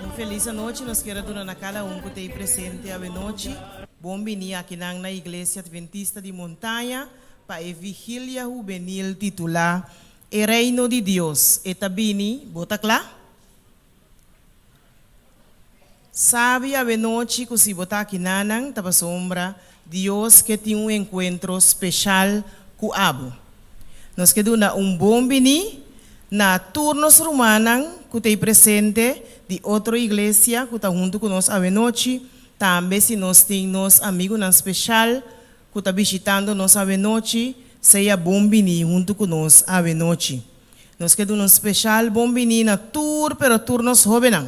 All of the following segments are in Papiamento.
Un felis anochi nos kier a duna na kada un ku ta ei presente awenochi. Bon bini akinan na Iglesia Adventista di Montaña pa e Vigilia Hubenil titulá E Reino di Dios, E Ta Bini, Bo Ta Kla? Sabi awenochi ku si bo ta akinanan ta pasobra Dios ke tin un enkuentro speshal ku abo. Nos ke duna un bon bini na tur nos rumannan ku ta ei presente di otro iglesia ku ta huntu ku nos awenochi, tambe si nos tin nos amigunan speshal ku ta bishitando nos awenochi, sea bon bini huntu ku nos awenochi. Nos ke duna un speshal bon bini na tur pero tur nos hóbennan.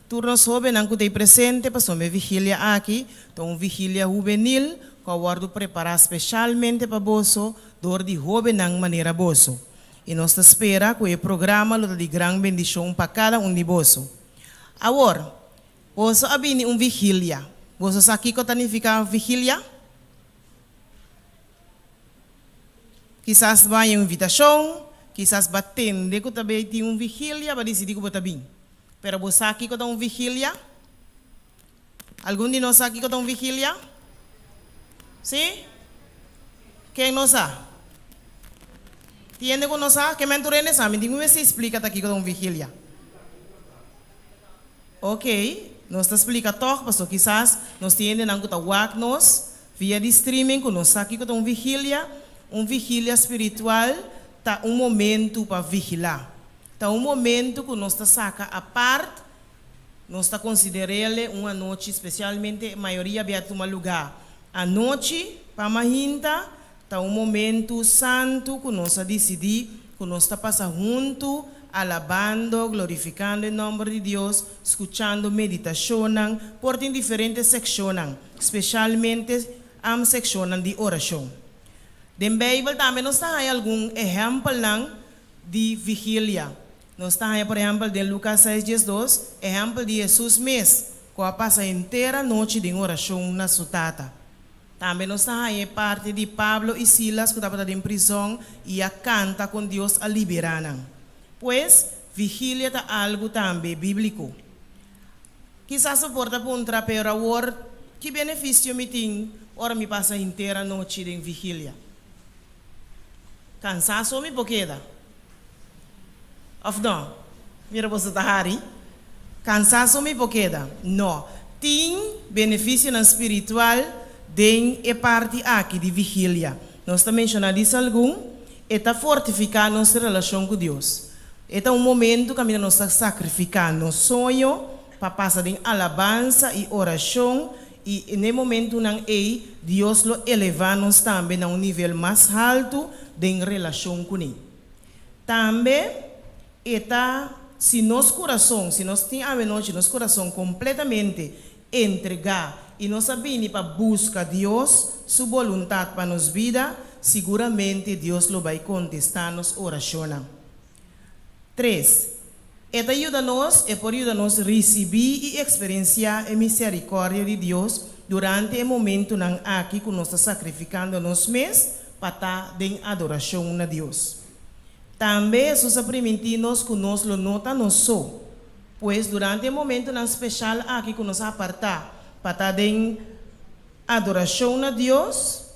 Tur nos hóbennan ku ta ei presente pasobra e vigilia aki ta un vigilia hubenil ku a wòrdu prepará speshalmente pa boso dor di hóbennan manera boso. I nos ta spera ku e programa lo ta di gran bendishon pa kada un di boso. Awor, boso a bini un vigilia. Boso sa kiko ta nifiká vigilia? Kisas bo haña un invitashon, kisas bo a tende ku ta bay tin un vigilia, bo a disidí ku bo ta bin. Pero bo sa kiko ta un vigilia? Algun di nos sa kiko ta un vigilia? Sí? Ken no sa? Tin hende ku no sa? Ke men tur hende sa? Mi tin ku mester splika ta kiko ta un vigilia. Ok, nos ta splika tòg, pasobra kisas nos tin hendenan ku ta wak nos Via di streaming ku nos sa kiko ta un vigilia? Un vigilia spiritual ta un momentu pa vigilá. Ta un momentu ku nos ta saka apart, nos ta konsider'el un anochi, spesialmente mayoria bia tuma lugá anochi pa mahinta, ta un momentu santu ku nos a disidí ku nos ta pasa huntu alabando, glorifikando e nòmber di Dios, skuchando meditashonnan, por tin diferente sekshonnan. Spesialmente am sekshonnan di orashon. Den Beibel tambe nos ta haña algun ehèmpelnan di vigilia. Nos ta haña por ehèmpel den Lukas seis diesdos, ehèmpel di Hesus mes ku a pasa henter anochi den orashon na su Tata. Tambe nos ta haña e parti di Pablo i Silas ku tabata den prizòn i a kanta kon Dios a liberá nan. Pues, vigilia ta algu tambe bíbliko. Kisas bo por ta puntra, Pero awor, ki benefisio mi tin ora mi pasa henter anochi den vigilia? Kansá so mi por keda. Òf no? Mira boso ta hari. Kansá so mi por keda. No. Tin benefisionan spiritual den e parti aki di vigilia. Nos ta menshoná dis algun, E ta fortifiká nos relashon ku Dios. E ta un momentu kaminda nos ta sakrifiká nos soño pa pasa den alabansa i orashon, i n'e momentunan ei Dios lo elevá nos tambe na un nivel mas haltu den relashon kuné. Tambe e ta si nos kurason, si nos tin awenochi nos kurason kompletamente entregá i nos a bini pa buska Dios su boluntat pa nos bida, siguramente Dios lo bai kontestá nos orashonnan. Tres, E ta yuda nos, e por yuda nos risibí i eksperensiá e miserikòrdia di Dios durante e momentunan aki ku nos ta sakrifikando nos mes pa ta den adorashon na Dios. Tambe Hesus a primintí nos ku nos lo no ta nos so. Pues, durante e momentunan speshal aki ku nos a apartá pa ta den adorashon na Dios,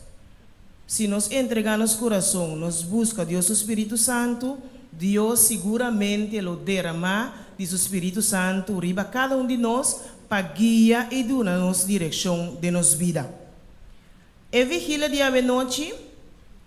Si nos entregá nos kurason, nos buska Dios su spiritu santu, Dios siguramente lo deramá di su spiritu santu riba kada un di nos pa guia i duna nos direkshon den nos bida. E vigilia di awenochi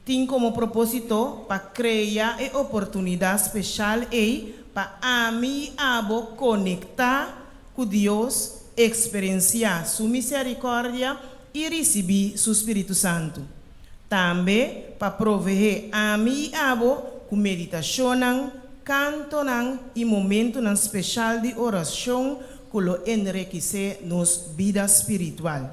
tin komo propósito pa krea e oportunidat speshal ei pa ami i abo konektá ku Dios, eksperensiá su miserikòrdia i risibí Su Spiritu Santu. Tambe pa proveé ami i abo ku meditashonnan, kantonan i momentunan speshal di orashon ku lo enrekisé nos bida spiritual.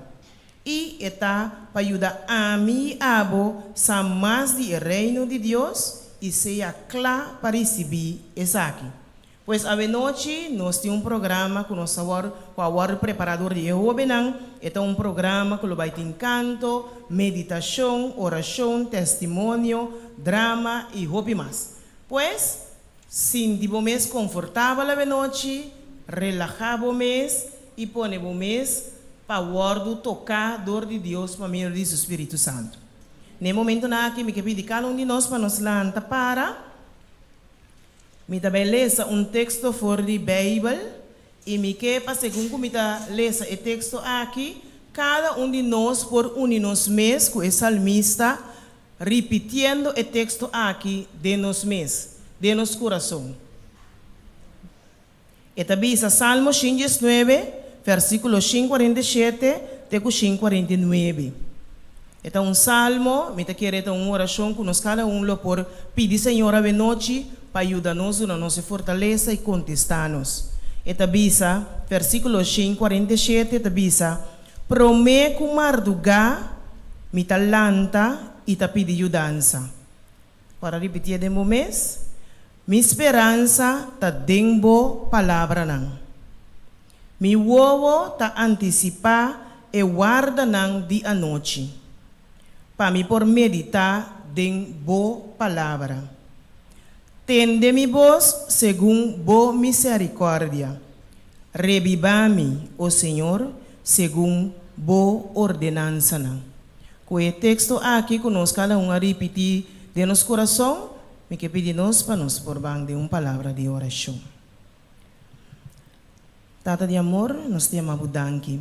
I e ta pa yuda ami i abo sa mas di e Reino di Dios i sea kla pa risibí esaki. Pues awenochi nos tin un programa ku nos a wòrdu ku a wòrdu prepará dor di e hóbennan. E ta un programa ku lo bai tin kanto, meditashon, orashon, testimonio, drama i hopi mas. Pues, Sinti bo mes konfortabel awenochi, relahá bo mes i pone bo mes pa wòrdu toká dor di Dios pa medio di Su Spiritu Santu. Na e momentunan aki mi ke pidi kada un di nos pa nos lanta para. Mi ta bai lesa un teksto for di Beibel i mi ke pa segun ku mi ta lesa e teksto aki, kada un di nos por uni nos mes ku e salmista ripitiendo e teksto aki den nos mes, den nos kurason. E ta bisa Salmo 119, versíkulo 147 te ku 149. E ta un salmo, mi ta kere e ta un orashon ku nos kada un lo por pidi Señor awenochi pa yuda nos, duna nos e fortalesa i kontestá nos. E ta bisa, versíkulo 147 ta bisa, Promé ku mardugá mi ta lanta i ta pidi yudansa. Ora ripitié den bo mes, Mi speransa ta den bo palabranan. Mi wowo ta antisipá e wardanan di anochi, pa mi por meditá den bo palabra. Tende mi bos segun bo miserikòrdia. Rebibá mi, o Señor, segun bo ordenansanan. Ku e teksto aki ku nos kada un a ripití den nos kurason, mi ke pidi nos pa nos por ban den un palabra di orashon. Tata di amor, nos ta yama bo danki.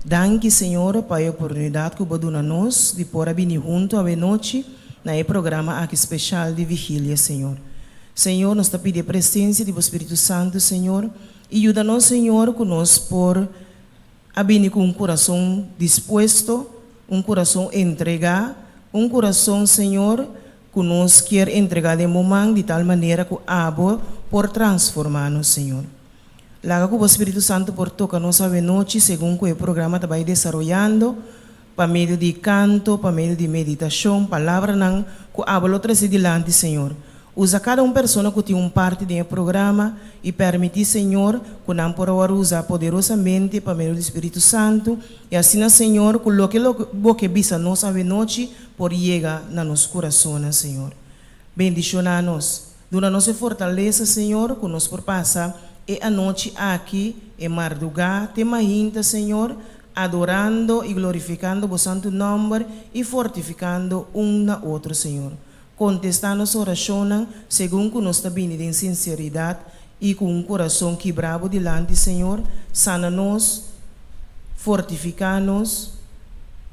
Danki, Señor, pa e oportunidat ku bo duna nos di por a bini huntu awe nochi na e programa aki speshal di Vigilia, Señor. Señor, nos ta pidi e presensia di bo Spiritu Santu, Señor, i yuda nos, Señor, ku nos por a bini ku un kurason dispuesto, un kurason entregá, un kurason, Señor, ku nos kier entregá den bo man di tal manera ku abo por transformá nos, Señor. Laga ku bo Spiritu Santu por toka nos awenochi segun ku e programa ta bai desaroyando, pa medio di kanto, pa medio di meditashon, palabranan ku abo lo trese dilanti, Señor. Usa kada un persona ku tin un parti den e programa i pèrmití, Señor, ku nan por a wòrdu usá poderosamente pa medio di Spiritu Santu, i asina, Señor, ku loke lo Bo ke bisa nos awenochi por yega na nos kurasonnan, Señor. Bendishoná nos. Duna nos e fortalesa, Señor, ku nos por pasa e anochi aki, e mardugá te mainta, Señor, adorando i glorifikando Bo santu nòmber i fortifikando un na otro, Señor. Kontestá nos orashonnan segun ku nos ta bini den sinseridat i ku un kurason kibrá Bo dilanti, Señor. Sana nos, fortifiká nos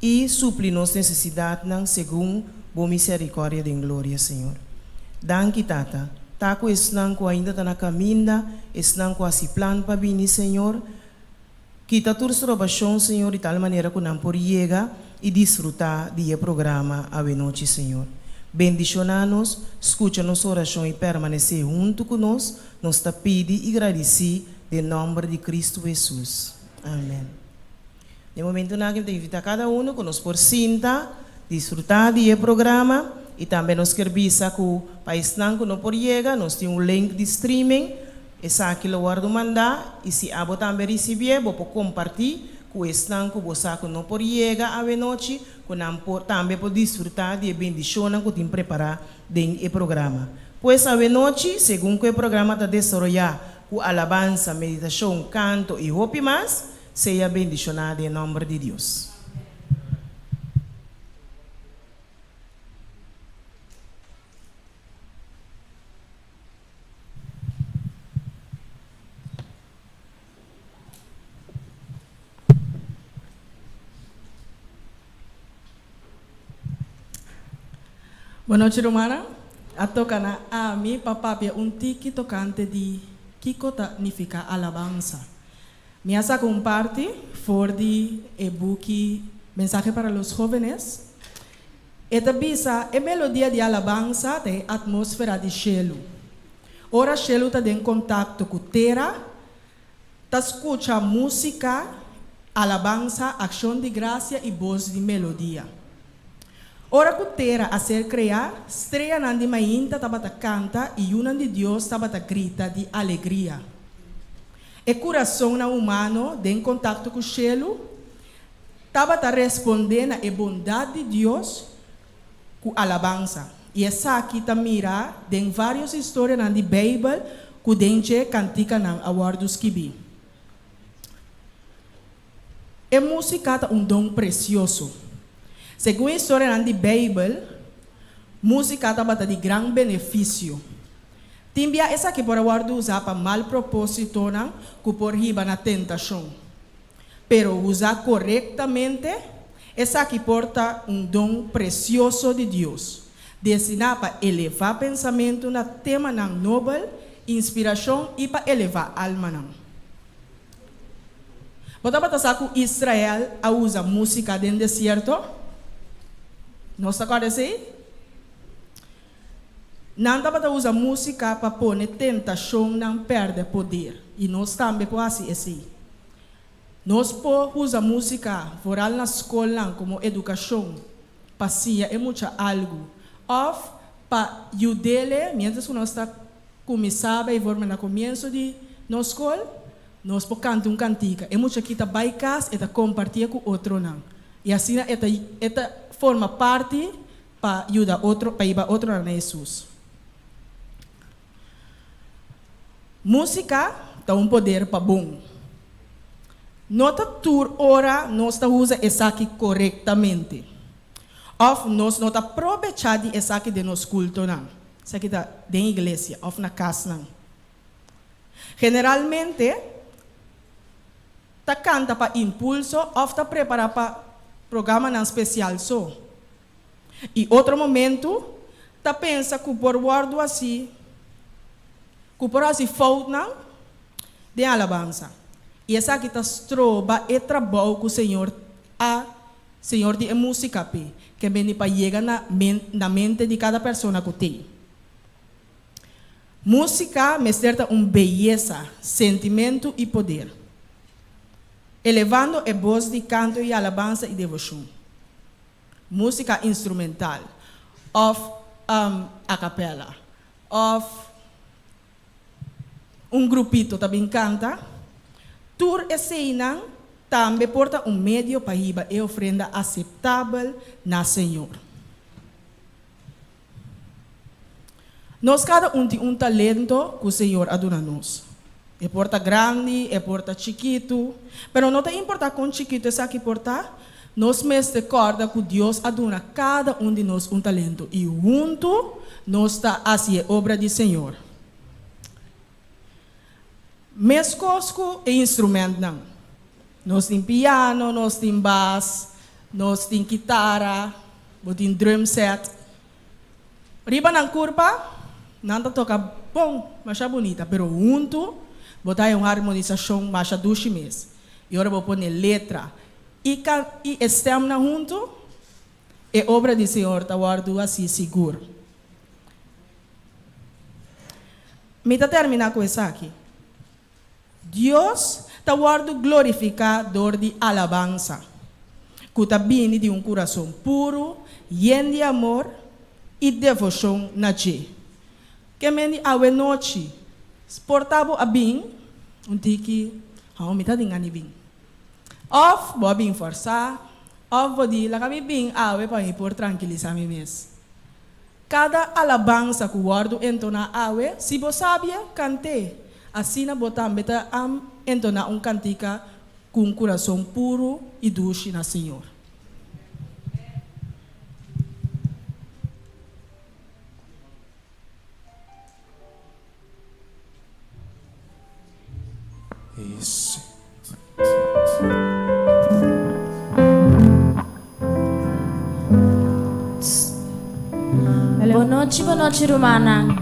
i supli nos nesesidatnan segun Bo miserikòrdia den gloria, Señor. Danki, Tata. Ta ku esnan ku ainda ta na kaminda, esnan ku hasi plan pa bini, Señor. Kita tur strobashon, Señor, di tal manera ku nan por yega i disfrutá di e programa awenochi, Señor. Bendishoná nos, skucha nos orashon i permanesé huntu ku nos, nos ta pidi i gradisí den nòmber di Kristu Hesus. Amèn. Den momentunan aki mi ta invitá kada unu ku nos por sinta, disfrutá di e programa i tambe nos kier bisa ku pa esnan ku no por yega nos tin un link di streaming, esaki lo wòrdu mandá i si abo tambe risibié bo por kompartí ku esnan ku bo sa ku no por yega awenochi ku nan por tambe por disfrutá di e bendishonnan ku tin prepará den e programa. Pues awenochi, segun ku e programa ta desaroyá ku alabansa, meditashon, kanto i hopi mas, Sea bendishoná den nomber di Dios. Bon nochi rumannan. A toka na ami pa papia un tiki tokante di kiko ta nifiká alabansa. Mi a saka un parti for di e buki Mensaje para los jóvenes. E ta bisa, E melodia di alabansa ta e atmósfera di shelu. Ora shelu ta den kontakto ku tera, ta skucha músika, alabansa, akshon di grasia i bos di melodia. Ora ku tera a ser kreá, streanan di mainta tabata kanta i yunan di Dios tabata grita di alegria. E kurasonnan humano den kontakto ku shelu tabata respondé na e bondat di Dios ku alabansa. I esaki ta mira den vários historianan di Beibel ku den dje kantikanan a wòrdu skibí. E músika ta un don presioso. Segun historianan di Beibel, músika tabata di gran benefisio. Tin bia esaki por a wòrdu usá pa mal propósitonan ku por hiba na tentashon. Pero usá korektamente, esaki por ta un don presioso di Dios, destiná pa elevá pensamentu na temanan nobel, inspirashon i pa elevá almanan. Bo tabata sa ku Israel a usa músika den desierto? Nos ta kòrda esei? Nan tabata usa músika pa pone tentashonnan pèrdè poder, i nos tambe por hasi esei. Nos por usa músika, foral na skolnan, komo edukashon pa siña e mucha algu òf pa yud'é miéntras ku nos ta kuminsá bai forma na komienso di nos skol. Nos por kanta un kantika. E mucha aki ta bai kas, e ta kompartié ku otronan. I asina e ta e ta forma parti pa yuda otro, pa hiba otronan na Hesus. Músika ta un poder pa bon. No ta tur ora nos ta usa esaki korektamente. Òf nos no ta probechá di esaki den nos kultonan, esaki ta den iglesia òf na kasnan. Generalmente ta kanta pa impulso òf ta prepará pa programanan spesial so. I otro momentu ta pensa ku por wòrdu hasi ku por hasi foutnan den alabansa. I esaki ta stroba e trabou ku Señor a Señor di e músika p'e ke bini pa yega na na mente di kada persona ku t'ei. Músika mester ta un beyesa, sentimentu i poder, elevando e bos di kanto i alabansa i devoshon. Músika instrumental òf a kapèla òf un grupito ta bin kanta, tur eseinan tambe por ta un medio pa hiba e ofrenda aseptabel na Señor. Nos kada un tin un talento ku Señor a duna nos. E por ta grandi, e por ta chikitu, pero no ta importá kon chikitu esaki por ta, nos mester kòrda ku Dios a duna kada un di nos un talento i huntu nos ta hasi e obra di Señor. Meskos ku e instrumentnan. Nos tin piano, nos tin bas, nos tin kitara, bo tin drum set. Riba nan kurpa, nan ta toka bon, masha bunita, pero huntu bo ta haña un harmonisashon masha dushi mes. I ora bo pone letra i kan i e stèmnan huntu, e obra di Señor ta wòrdu hasi sigur. Mi ta terminá ku esaki. Dios ta wòrdu glorifiká dor di alabansa ku ta bini di un kurason puru, yen di amor i devoshon na dje. Ke men di awenochi por ta bo a bin un tiki, Hou mi ta den gana di bin. Òf bo a bin fòrsá, òf bo di, Laga mi bin awe pa mi por trankilisá mi mes. Kada alabansa ku wòrdu entoná awe, si bo sabia, kant'é. Asina bo tambe ta entoná un kantika ku un kurason puru i dushi na Señor. Bon nochi, bon nochi rumannan.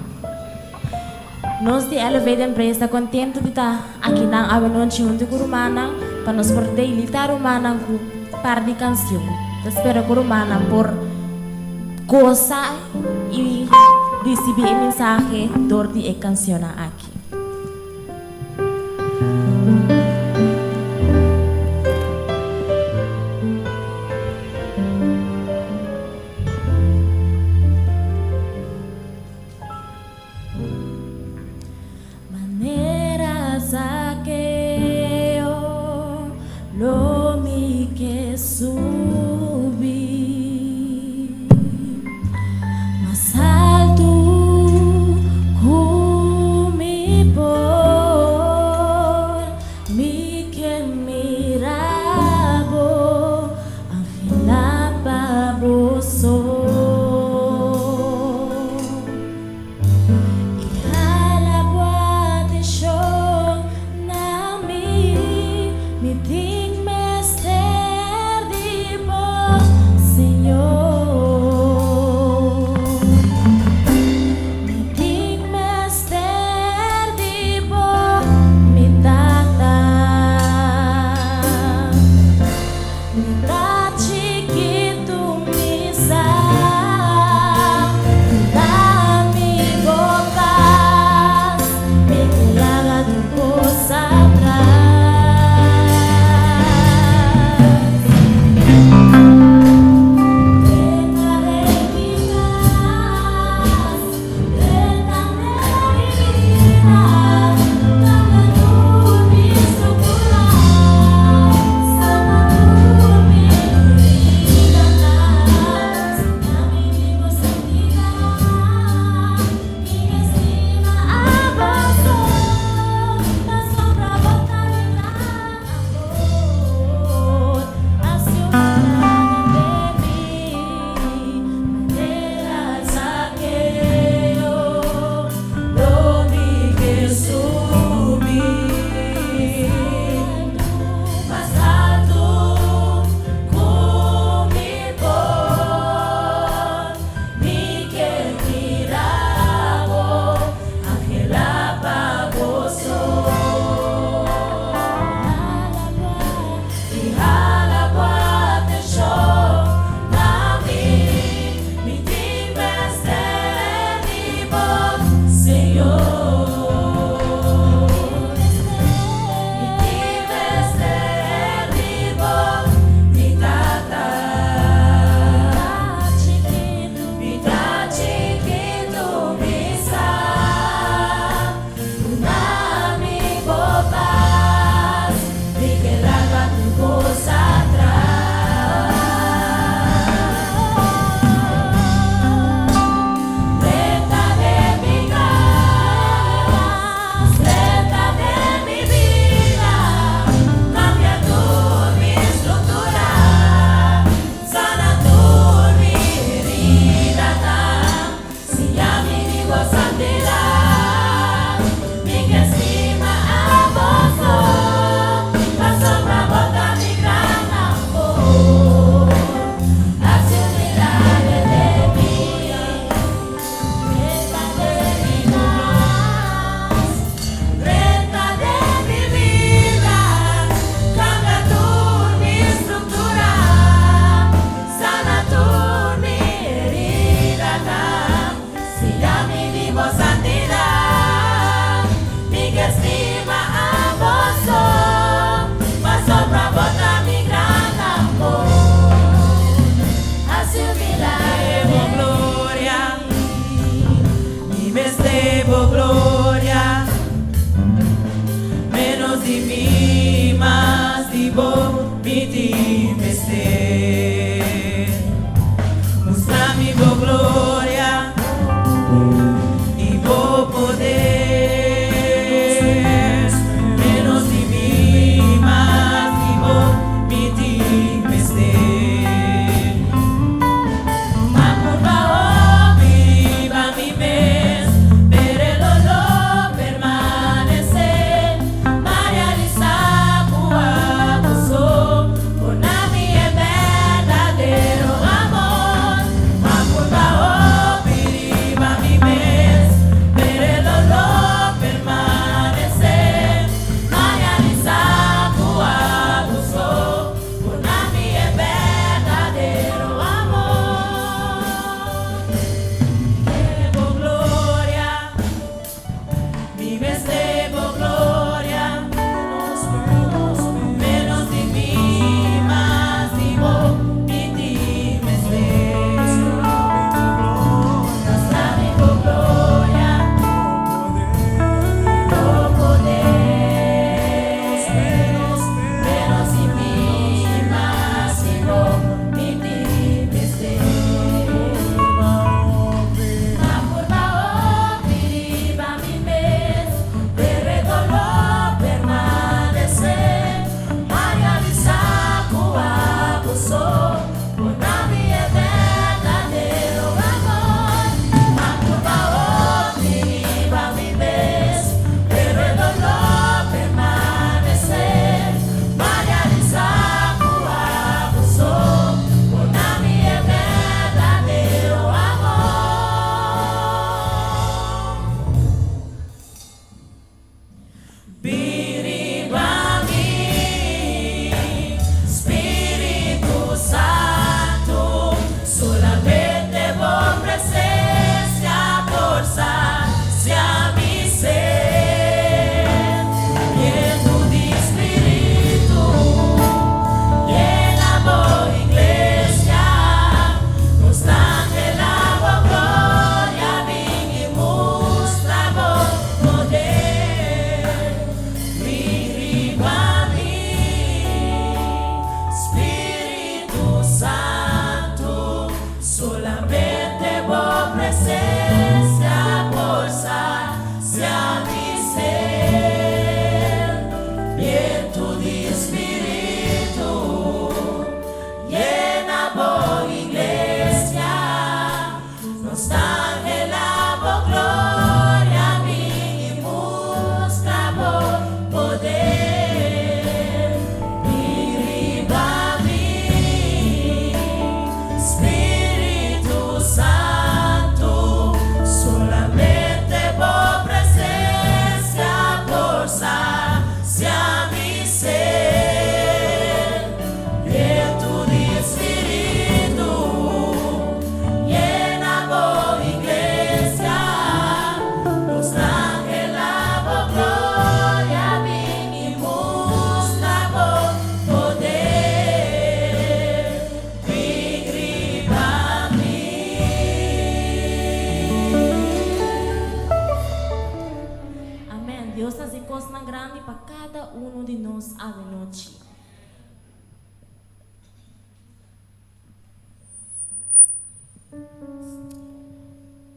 Nos di Elevate and Praise ta contento di ta akinan awenochi hunto cu rumannan pa nos por deleita rumannan cu par di cancion. Ta spera cu rumannan por goza y ricibi e mensahe door di e cancionnan aki. Manera Zakeo lo mi ke subi mas. mester. Mustra mi bo gloria i bo poder. Ménos di mi, mas di bo mi tin mester. M'a purba hopi riba mi mes, pero e doló permanesé. M'a realisá ku abo so por duna mi e berdadero amor. M'a purba hopi riba mi mes, pero e doló permanesé. M'a realisá ku abo so por duna mi e berdadero amor. Bo gloria, mi mester bo gloria. Ménos di mi, mas di bo, mi tin mester. Mustra mi bo gloria, bo poder. Ménos di mi, mas di bo, mi tin mester. M'a purba hopi riba mi mes, pero e doló permanesé. M'a realisá ku abo so por duna mi e berdadero amor. M'a purba hopi riba mi mes, pero e doló permanesé. M'a realisá ku abo so por duna mi e berdadero amor. Bin riba mi, Spiritu Santu, solamente bo presensia por sasia mi set. Bientu di Spiritu, yena bo iglesia, nos ta anhelá bo gloria, bin i mustra bo poder. Bin riba mi, Spiritu Santu, solamente bo presensia por sasia mi set. Bientu di Spiritu, yena bo iglesia, nos ta anhelá bo gloria, bin i mustra bo poder. Bin riba mi, Spiritu Santu, solamente bo presensia por sasia mi set. Bientu di Spiritu, yena bo iglesia, nos ta anhelá bo gloria, bin i mustra bo poder. Bin riba mi. Amèn. Dios ta hasi kosnan grandi pa kada un di nos anochi.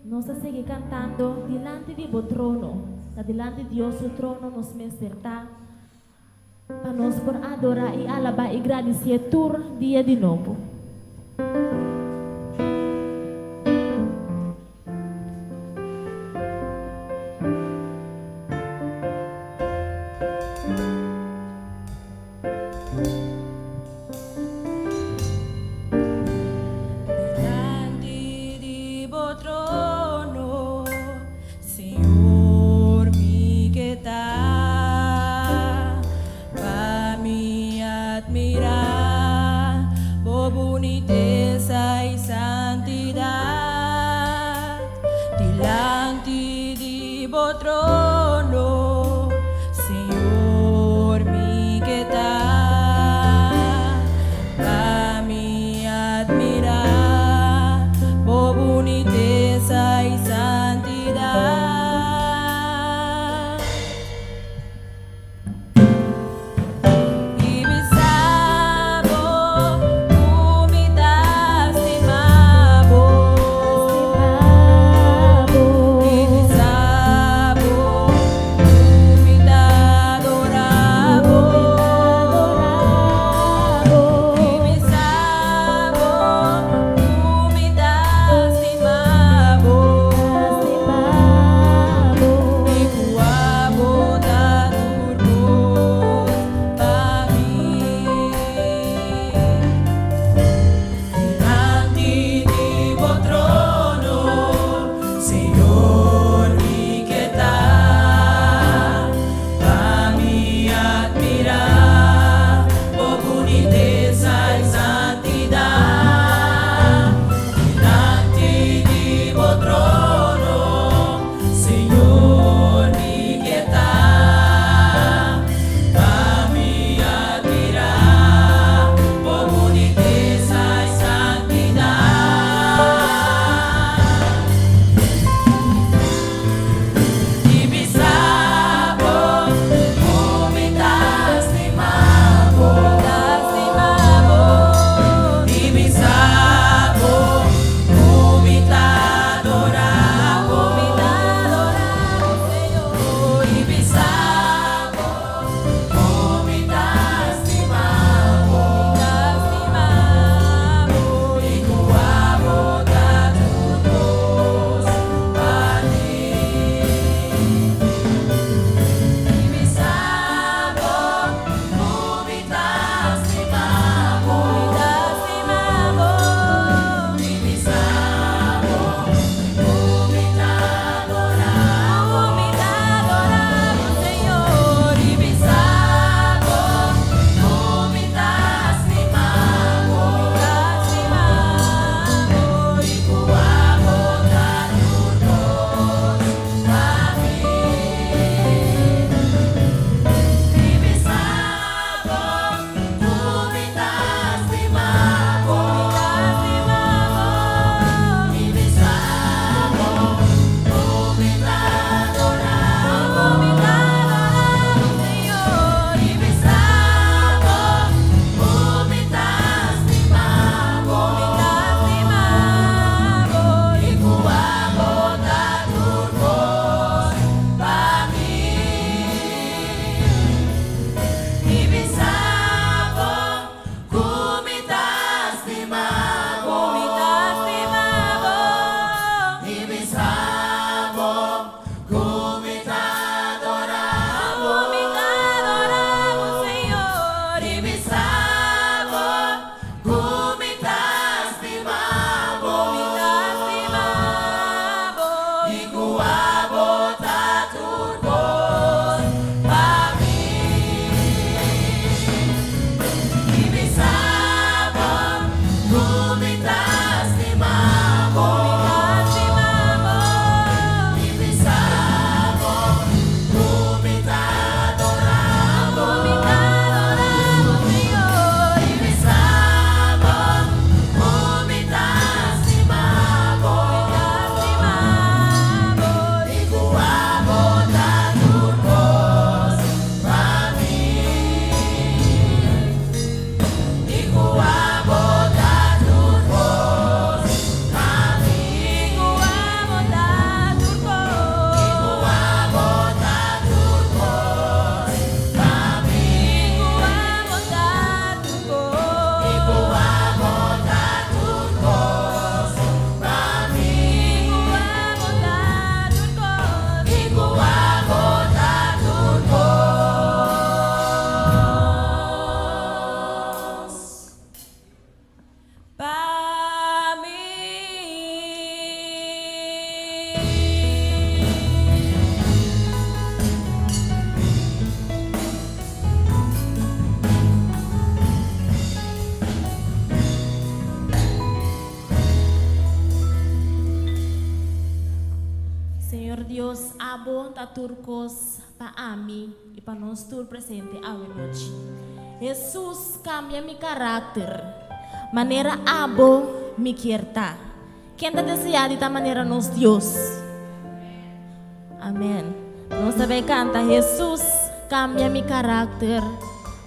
Nos ta sigui kantando dilanti di bo trono. Ta dilanti di Dios su trono nos mester ta pa nos por adorá i alabá i gradisí tur dia di nobo. Dilanti di bo trono, Señor, mi ke ta, pa mi admirá bo bunitesa i santidat. Dilanti di bo trono, Señor, mi ke ta, pa mi admirá bo bunitesa i santidat. I bisa bo Señor Dios, abo ta tur kos pa ami i pa nos tur presente awe nochi. Hesus, kambia mi karakter manera abo mi kier ta. Ken ta deseá di ta manera nos Dios? Amen. Nos ta bai kanta, Hesus, kambia mi karakter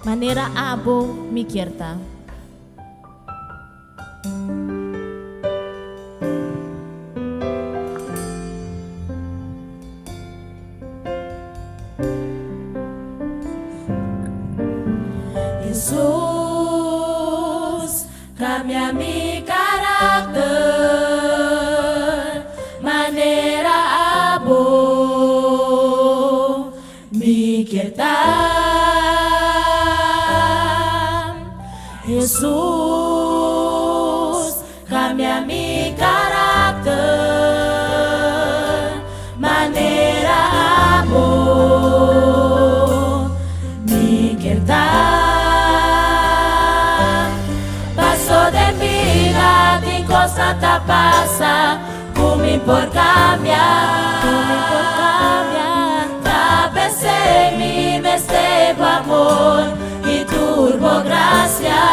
manera abo mi kier ta. Hesus, kambia mi karakter manera abo mi kier ta. Hesus, kambia mi karakter manera abo mi kier ta. Paso den bida tin kosnan ta pasa ku mi por kambia. Ta p'esei mi mester bo amor i tur bo grasia.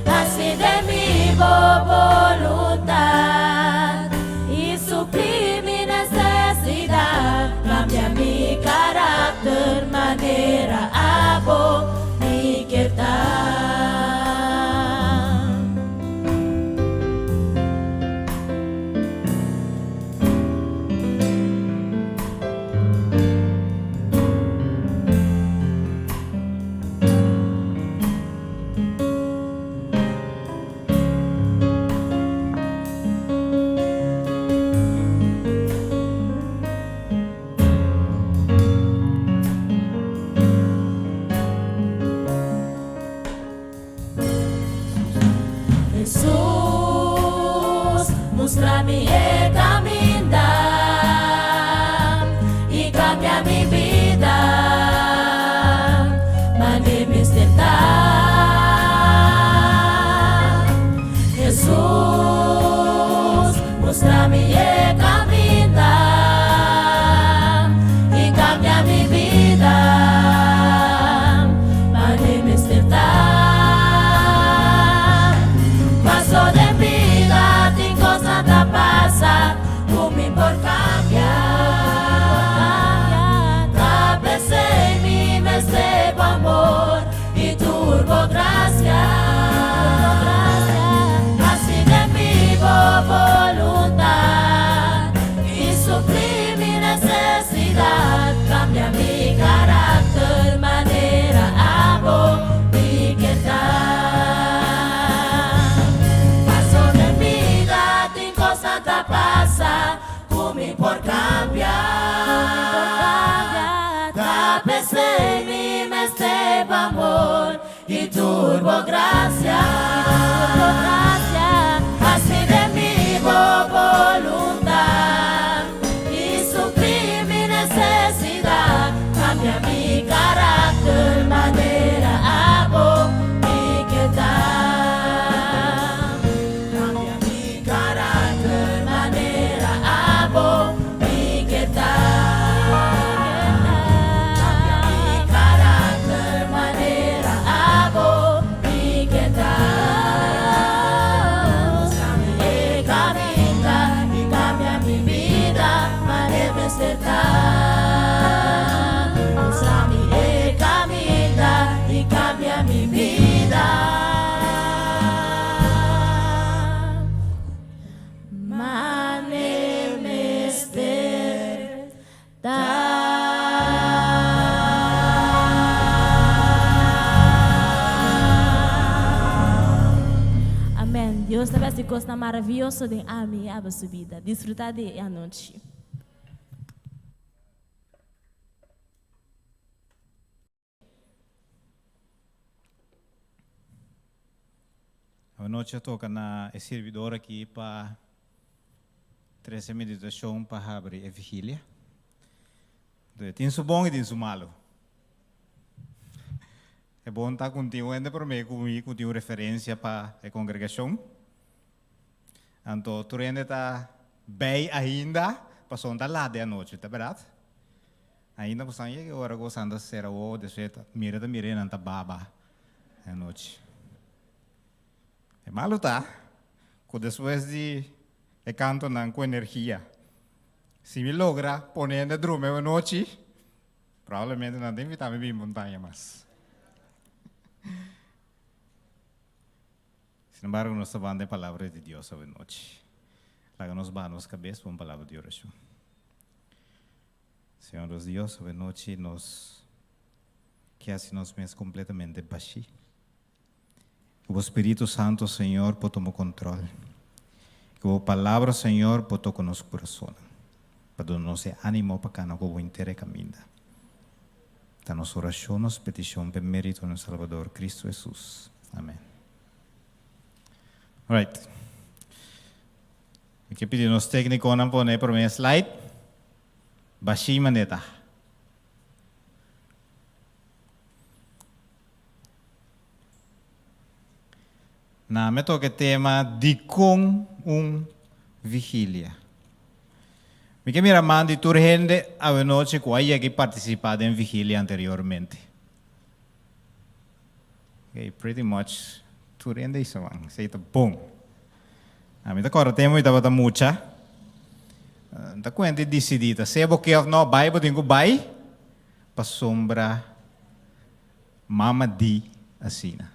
Hasi den mi bo boluntat i supli mi nesesidat. Kambia mi karakter manera abo mi kier ta. Hesus, mustra mi e kaminda i kambia mi bida mane mester ta. Hesus, mustra mi e kaminda i kambia mi bida mane mester ta. Paso den bida tin kosnan ta pasa ku mi por kambia. Ta p'esei mi mester bo amor i tur bo grasia. Hasi den mi bo boluntat i supli mi nesesidat. Kambia mi karakter manera abo mi ke ta. Paso den bida tin kosnan ta pasa ku mi por kambia. Ta p'esei mi mester bo amor i tur bo grasia. Hasi den mi bo boluntat i supli mi nesesidat. Kambia mi karakter manera abo mi ke ta. Kambia mi karakter manera abo mi ke ta. Kambia mi karakter manera abo mi ke ta. Mustra mi e kaminda i kambia mi bida manera mester ta. Mustra mi e kaminda i kambia mi bida. Mane mester ta. Amen. Dios ta besti kosnan maravioso den ami i abo su bida. Disfruta di e anochi. Anochi a toca na e sirbidor aki pa trece meditacion pa habri e vigilia. Entonces, tin su bon y tin su malo. E bon ta cu tin un hende prome cu mi cu tin un referencia pa e congregacion. Anto tur hende ta. Bei ainda, pasobra ta lat di anochi, ta bèrdat? Ainda bo san yega e ora ku bo san ta sera wowo, despues ta mira ta mira e nan ta baba e anochi. E malu ta ku despues di e kantonan ku energia, si mi logra pone hende drumi e anochi, probablemente nan ta invita mi bin montaña mas. Sin embargo, nos ta banda e Palabra di Dios awe nochi. Laga nos baha nos kabes pa un palabra di orashon. Señor nos Dios, awe nochi nos ke hasi nos mes kompletamente bashí. Ku bo Spiritu Santu, Señor, por tuma kontrol. Ku bo Palabra, Señor, por toka nos kurasonnan, pa duna nos e ánimo pa kana ku bo henter e kaminda. Ta nos orashon, nos petishon p'e mérito di nos Salbador, Kristu Hesus. Amèn. Alright. Mi ke pidi nos téknikonan pone e promé slide. Bashí maneta. Na me toka e tema Dikon un vigilia? Mi ke mira man di tur hende awenochi ku a yega i partisipá den vigilia anteriormente. Okay, pretty much tur hende hizo man. Esei ta bon. Ami ta kòrda tempu mi tabata mucha. N ta kuenta i disidí ta sea bo ke òf no bai bo tin ku bai pasobra mama di asina.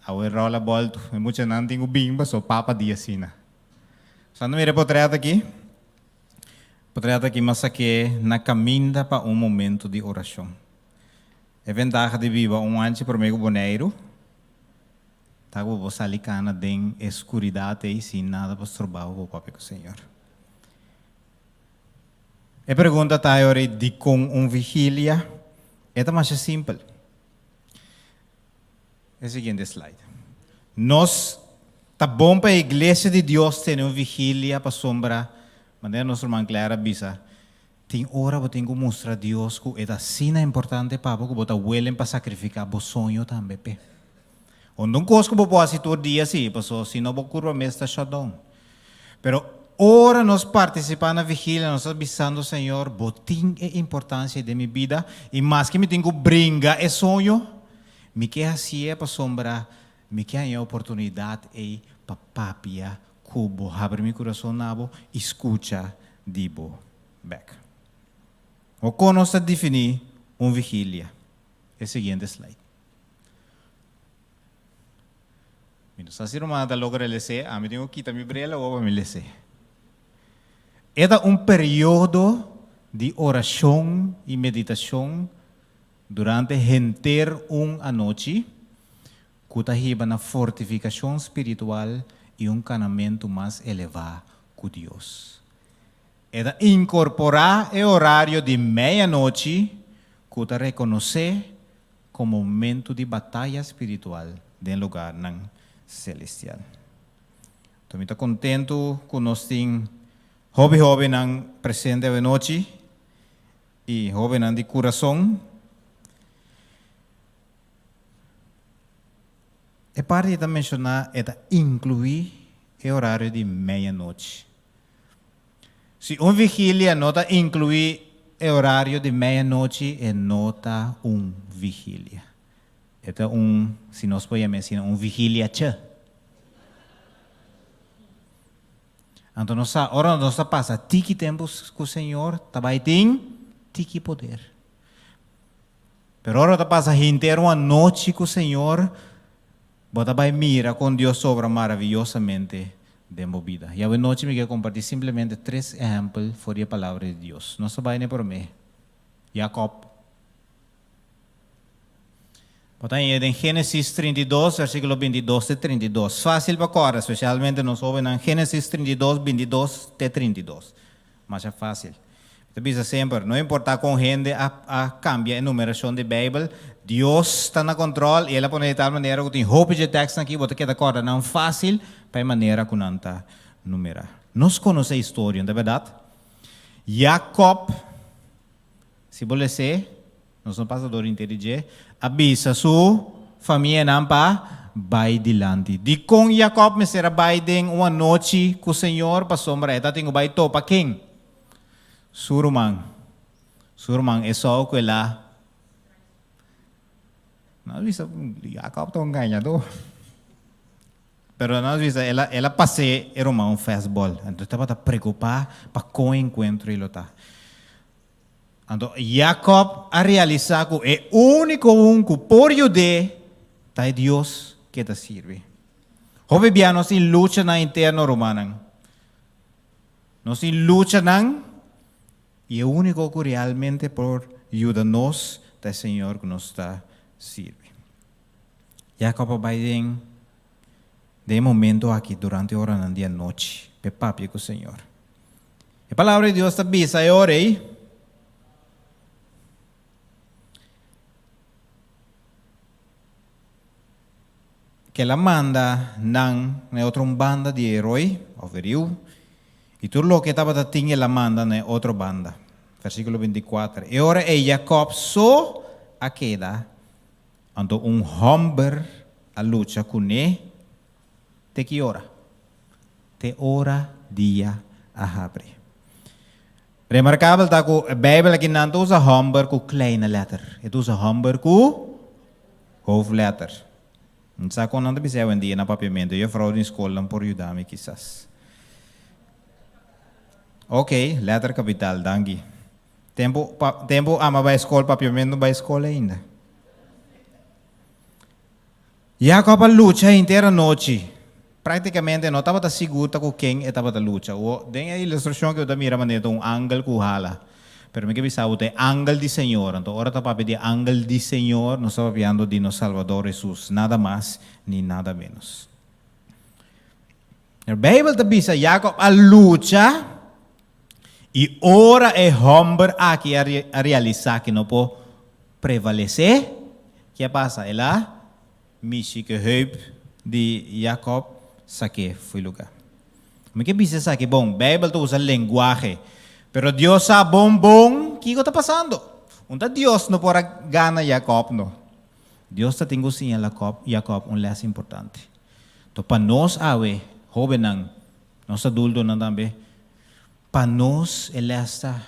Awe rola bòltu, e muchanan tin ku bin paso papa di asina. Sa no mira e potrèt aki? Potrèt aki m'a sak'é na kaminda pa un momentu di orashon. E ventaha di biba un anchi promé ku Boneiru ta ku bo por sali kana den e skuridat ei sin nada pa stroba bo pa papia ku Señor. E pregunta ta e ora ei, dikon un vigilia? E ta masha simpel. E siguiente slide. Nos ta bon pa e iglesia di Dios tene un vigilia pasobra, manera nos ruman Clara a bisa, tin ora bo tin ku mustra Dios ku e ta asina importante pa bo ku bo ta willing pa sakrifiká bo soño tambe p'e. Unda un kos ku bo por hasi tur dia si, pasobra si no bo kurpa mes ta shut down. Pero ora nos partisipá na vigilia nos ta bisando Señor, bo tin e importansia den mi bida i maske mi tin ku bringa e soño, Mi ke hasié pasobra mi ke haña e oportunidat ei pa papia ku bo, habri mi kurason na bo i skucha di bo bèk. Bo kon nos ta definí un vigilia? E siguiente slide. Mi no sa si rumannan ta logra les'é, ami tin ku kita mi bril awor pa mi les'é. E ta un periodo di orashon i meditashon Durante henter un anochi, ku ta hiba na fortifikashon spiritual i un kanamentu mas elevá ku Dios. E ta inkorporá e orario di meianochi ku ta rekonosé komo momentu di bataya spiritual den lugarnan selestial. Anto mi ta kontentu ku nos tin hopi hóbennan presente awenochi. I hóbennan di kurason. E parti ei ta menshoná e ta inkluí e orario di meianochi. Si un vigilia no ta inkluí e orario di meianochi, e no ta un vigilia. E ta un, si nos por yam'é asina, un vigilia che. Anto nos sa, ora nos ta pasa tiki tempu ku Señor, ta bai tin tiki poder. Pero ora bo ta pasa henter un anochi ku Señor, bo ta bai mira kon Dios sobra maraviyosamente den bo bida. I awe nochi mi ke kompartí simplemente tres ehèmpel for di e Palabra di Dios. Nos ta bai na e promé, Jakòb. Bo ta hañ'é den Génesis 32, versíkulo 22 te 32. Fásil pa kòrda, spesialmente nos hóbennan, Génesis 32, 22 te 32. Masha fásil. Mi ta bisa semper, no importá kon hende a a kambia e numerashon di Beibel, Dios ta na kòntròl i El a pone di tal manera ku tin hopi dje tèkstnan akí, bo ta keda kòrda nan fásil pa e manera ku nan ta numerá. Nos konosé e historia, no ta bèrdat? Jakòb, si bo les'é, Nos no pasa dor inter di dje, a bisa su famianan pa bai dilanti. Dikon Jakòb mester a bai den un anochi ku Señor? Pasobra e tabatin ku bai topa ken? Su ruman. Su ruman Esou ku el a. Nos bisa, Jakòb ta un gañadó. Pero nos bisa, el a, el a pas'é e ruman un fastball. Anto e tabata preokupá pa kon e enkuentro ei lo ta. Anto Jakòb a realisá ku e úniko un ku por yud'é ta e Dios ku e ta sirbi. Hopi bia nos tin luchanan interno, rumannan. Nos tin luchanan i e úniko ku realmente por yuda nos ta e Señor ku nos ta sirbi. Jakòb a bai den den e momento aki durante oranan di anochi pa e papia ku Señor. E Palabra di Dios ta bisa e ora ei, ku el a manda nan na e otro un banda di e roi, òf e riu, i tur loke e tabata tin el a manda na e otro banda. Versíkulo bintikuater, E ora ei Jakòb so a keda, anto un hòmber a lucha kuné te ki ora? Te ora dia a habri. Remarkabel ta ku e Beibel aki nan ta usa hòmber ku kleine lèter. E ta usa hòmber ku hoofdletter. No sa kon nan ta bisa awendia na papiamentu. Juffrouw den skolnan por yuda mi kisas. Ok, lèter kapital, danki. Tempu pa tempu ama bai skol papiamentu bai skol ainda. Jakòb a lucha henter anochi. Práktikamente no tabata sigur ta ku ken e tabata lucha. Wo, den e ilustrashon ku bo ta mira manera ta un angel ku hala. Pero mi ke bisa bo ta e angel di Señor. Anto ora ta papia di e angel di Señor, nos ta papiando di nos Salbador Hesus, nada mas ni nada ménos. E Beibel ta bisa Jakòb a lucha i ora e hòmber aki a realisá ku no por prevalesé, ke a pasa? El a mishi ku e heup di Jakòb sak'é fo'i lugá. Mi ke bisa esaki bon, Beibel ta usa lenguahe, pero Dios sa bon bon kiko ta pasando. Un ta Dios no por a gana Jakòb no. Dios ta tin ku siña Jakòb un lès importante. To pa nos awe, hóbennan, nos adultonan tambe, pa nos e lès ta,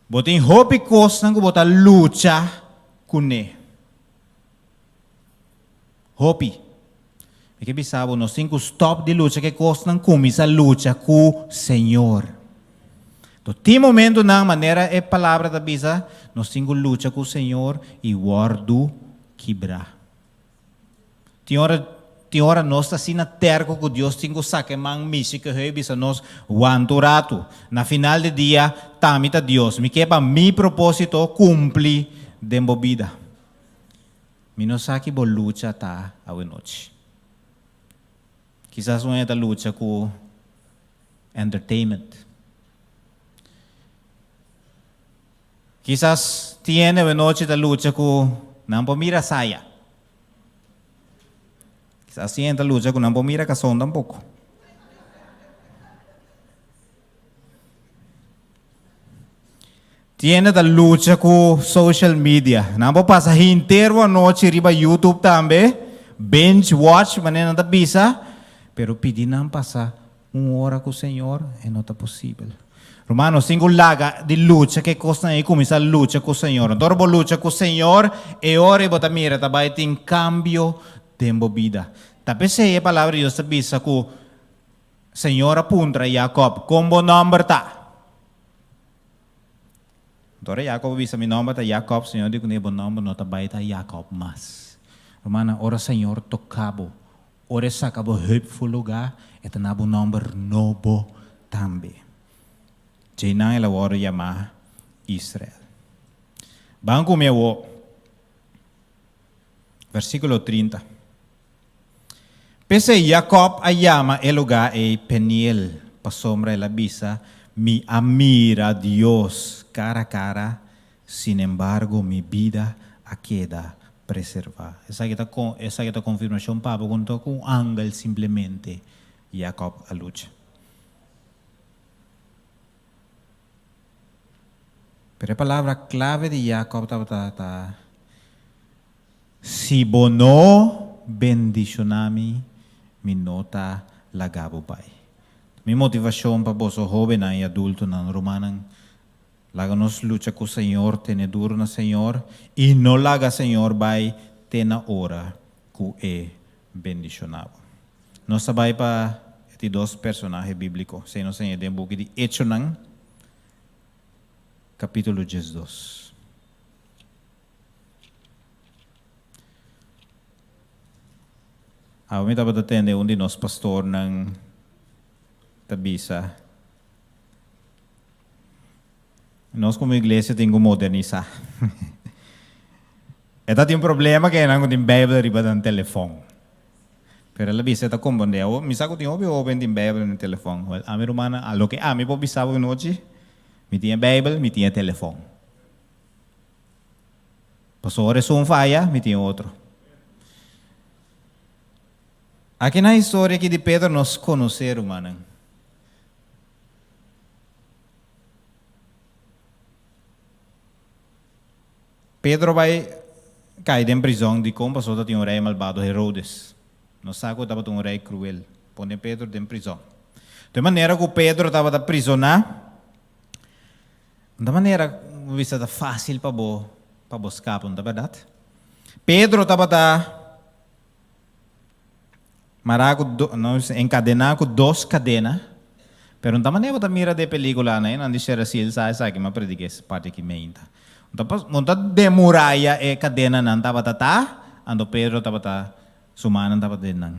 Bo tin hopi kosnan ku bo ta lucha kuné. Hopi. Mi ke bisa bo, nos tin ku stòp di lucha ku e kosnan, kuminsá lucha ku Señor. To tin momentunan, manera e Palabra ta bisa, nos tin ku lucha ku Señor i wòrdu kibrá. Tin ora, tin ora nos ta asina terko ku Dios tin ku saka e man mishi ku hei bisa nos, Wanta un ratu. Na final di dia, ta mi ta Dios. Mi ke pa mi propósito kumpli den bo bida. Mi no sa ki bo lucha ta awenochi. Kisas un hende ta lucha ku entertainment. Kisas tin hende awenochi ta lucha ku nan por mira saya. Kisas tin hende ta lucha ku nan por mira kason tampoko. Tin hende ta lucha ku social media. Nan por pasa henter bo anochi riba YouTube tambe, binge watch manera nan ta bisa, pero pidi nan pasa Un ora ku Señor e no ta posibel. Ruman, nos tin ku laga di lucha ku e kosnan ei kuminsá lucha ku Señor. Anto ora bo lucha ku Señor, e ora ei bo ta mira ta bai tin kambio den bo bida. Ta p'esei e Palabra di Dios ta bisa ku Señor a puntra Jakòb, Kon bo nòmber ta? Anto ora Jakòb a bisa, Mi nòmber ta Jakòb, Señor di kuné, Bo nòmber no ta bai ta Jakòb mas. Rumannan, ora Señor toka bo, Ora e saka bo heup for lugá, e ta na bo nòmber nobo tambe. Djeinan el a wòrdu yamá Israel. Ban ku mi awor, versíkulo 30. P'esei Jakòb a yama e lugá ei Peniel, pasobra el a bisa, Mi a mira Dios kara kara, Sinembargo, mi bida a keda preservá. Esaki ta esaki ta konfirmashon pa bo ku no ta ku un angel simplemente Jakòb a lucha. Pero e palabra klave di Jakòb tabata ta. Si bo no bendishoná mi, mi no ta laga bo bai. Mi motivashon pa boso hóbennan i adultonan, rumannan, laga nos lucha ku Señor, tene duru na Señor i no laga Señor bai te na ora ku E bendishoná bo. Nos ta bai pa e di dos personahe bíbliko, esei nos haña den buki di Echonan, kapítulo 12. Awe mi tabata tende un di nos pastornan ta bisa, Nos komo iglesia tin ku modernisá. E ta tin un problema ku nan ku tin Beibel riba nan telefòn. Pero el a bisa e ta komprondé. Awor mi sa ku tin hopi hóben tin Beibel na telefòn. Wèl, ami rumannan, a loke ami por bisa bo anochi, mi tin e Beibel, mi tin e telefòn. Pasobra ora esun faya, mi tin otro. Aki na historia aki di Pedro nos konosé, rumannan. Pedro bai kai den prizòn dikon pasobra tatin un rei malbado, Herodes. Nos sa ku tabata un rei kruel. Pone Pedro den prizòn. De manera ku Pedro tabata prizoná, Ta manera bo bisa ta fácil pa bo pa bo skapa, no ta bèrdat? Pedro tabata mará ku do, no bisa enkadená ku dos kadena, pero no ta manera bo ta mira den pelíkulanan, nan di Sherasil sa esaki, mi a prediká es parti aki meinta. No ta no ta den muraya e kadenanan tabata ta, anto Pedro tabata su mannan tabata den nan.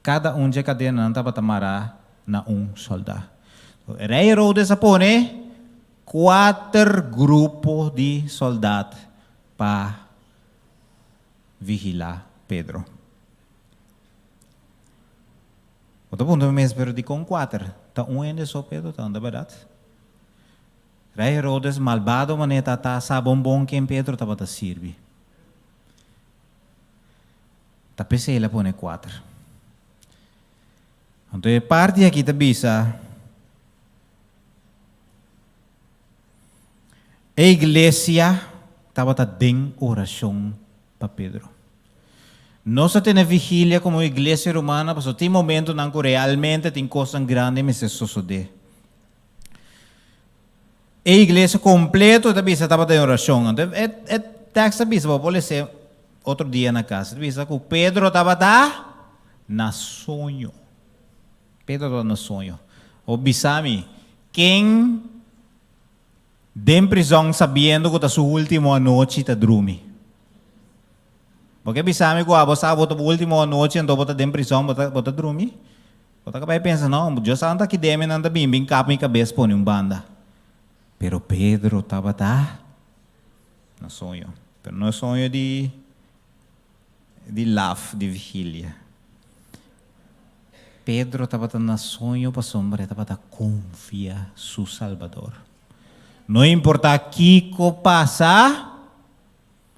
Kada un dje kadenanan tabata mará na un soldá. E rei Herodes a pone kuater grupo di soldat pa vigilá Pedro. Bo ta puntra mi mes, pero dikon kuater? Ta un hende so Pedro ta, no ta bèrdat? Rei Herodes malbado manera ta ta sa bon bon ken Pedro tabata sirbi. Ta p'esei el a pone kuater. Anto e parti aki ta bisa, E iglesia tabata den orashon pa Pedro. Nos a tene vigilia komo iglesia romana pasobra tin momentonan ku realmente tin kosnan grandi mester sosodé. E iglesia kompleto ta bisa tabata den orashon. Anto e e tekst ta bisa, bo por les'é otro dia na kas, ta bisa ku Pedro tabata na soño. Pedro tabata na soño. Bo bisa mi, ken den prizòn sabiendo ku ta su último anochi ta drumi? Bo ke bisa mi ku abo sa bo ta bo último anochi anto bo ta den prizòn bo ta bo ta drumi? Bo ta kaba e pensa, No, Dios santu aki den mi nan ta bin bin kap mi kabes pone un banda. Pero Pedro tabata na soño, pero no e soño di di laf di vigilia. Pedro tabata na soño pasobra e tabata konfia su Salbador. No importa kiko pasa,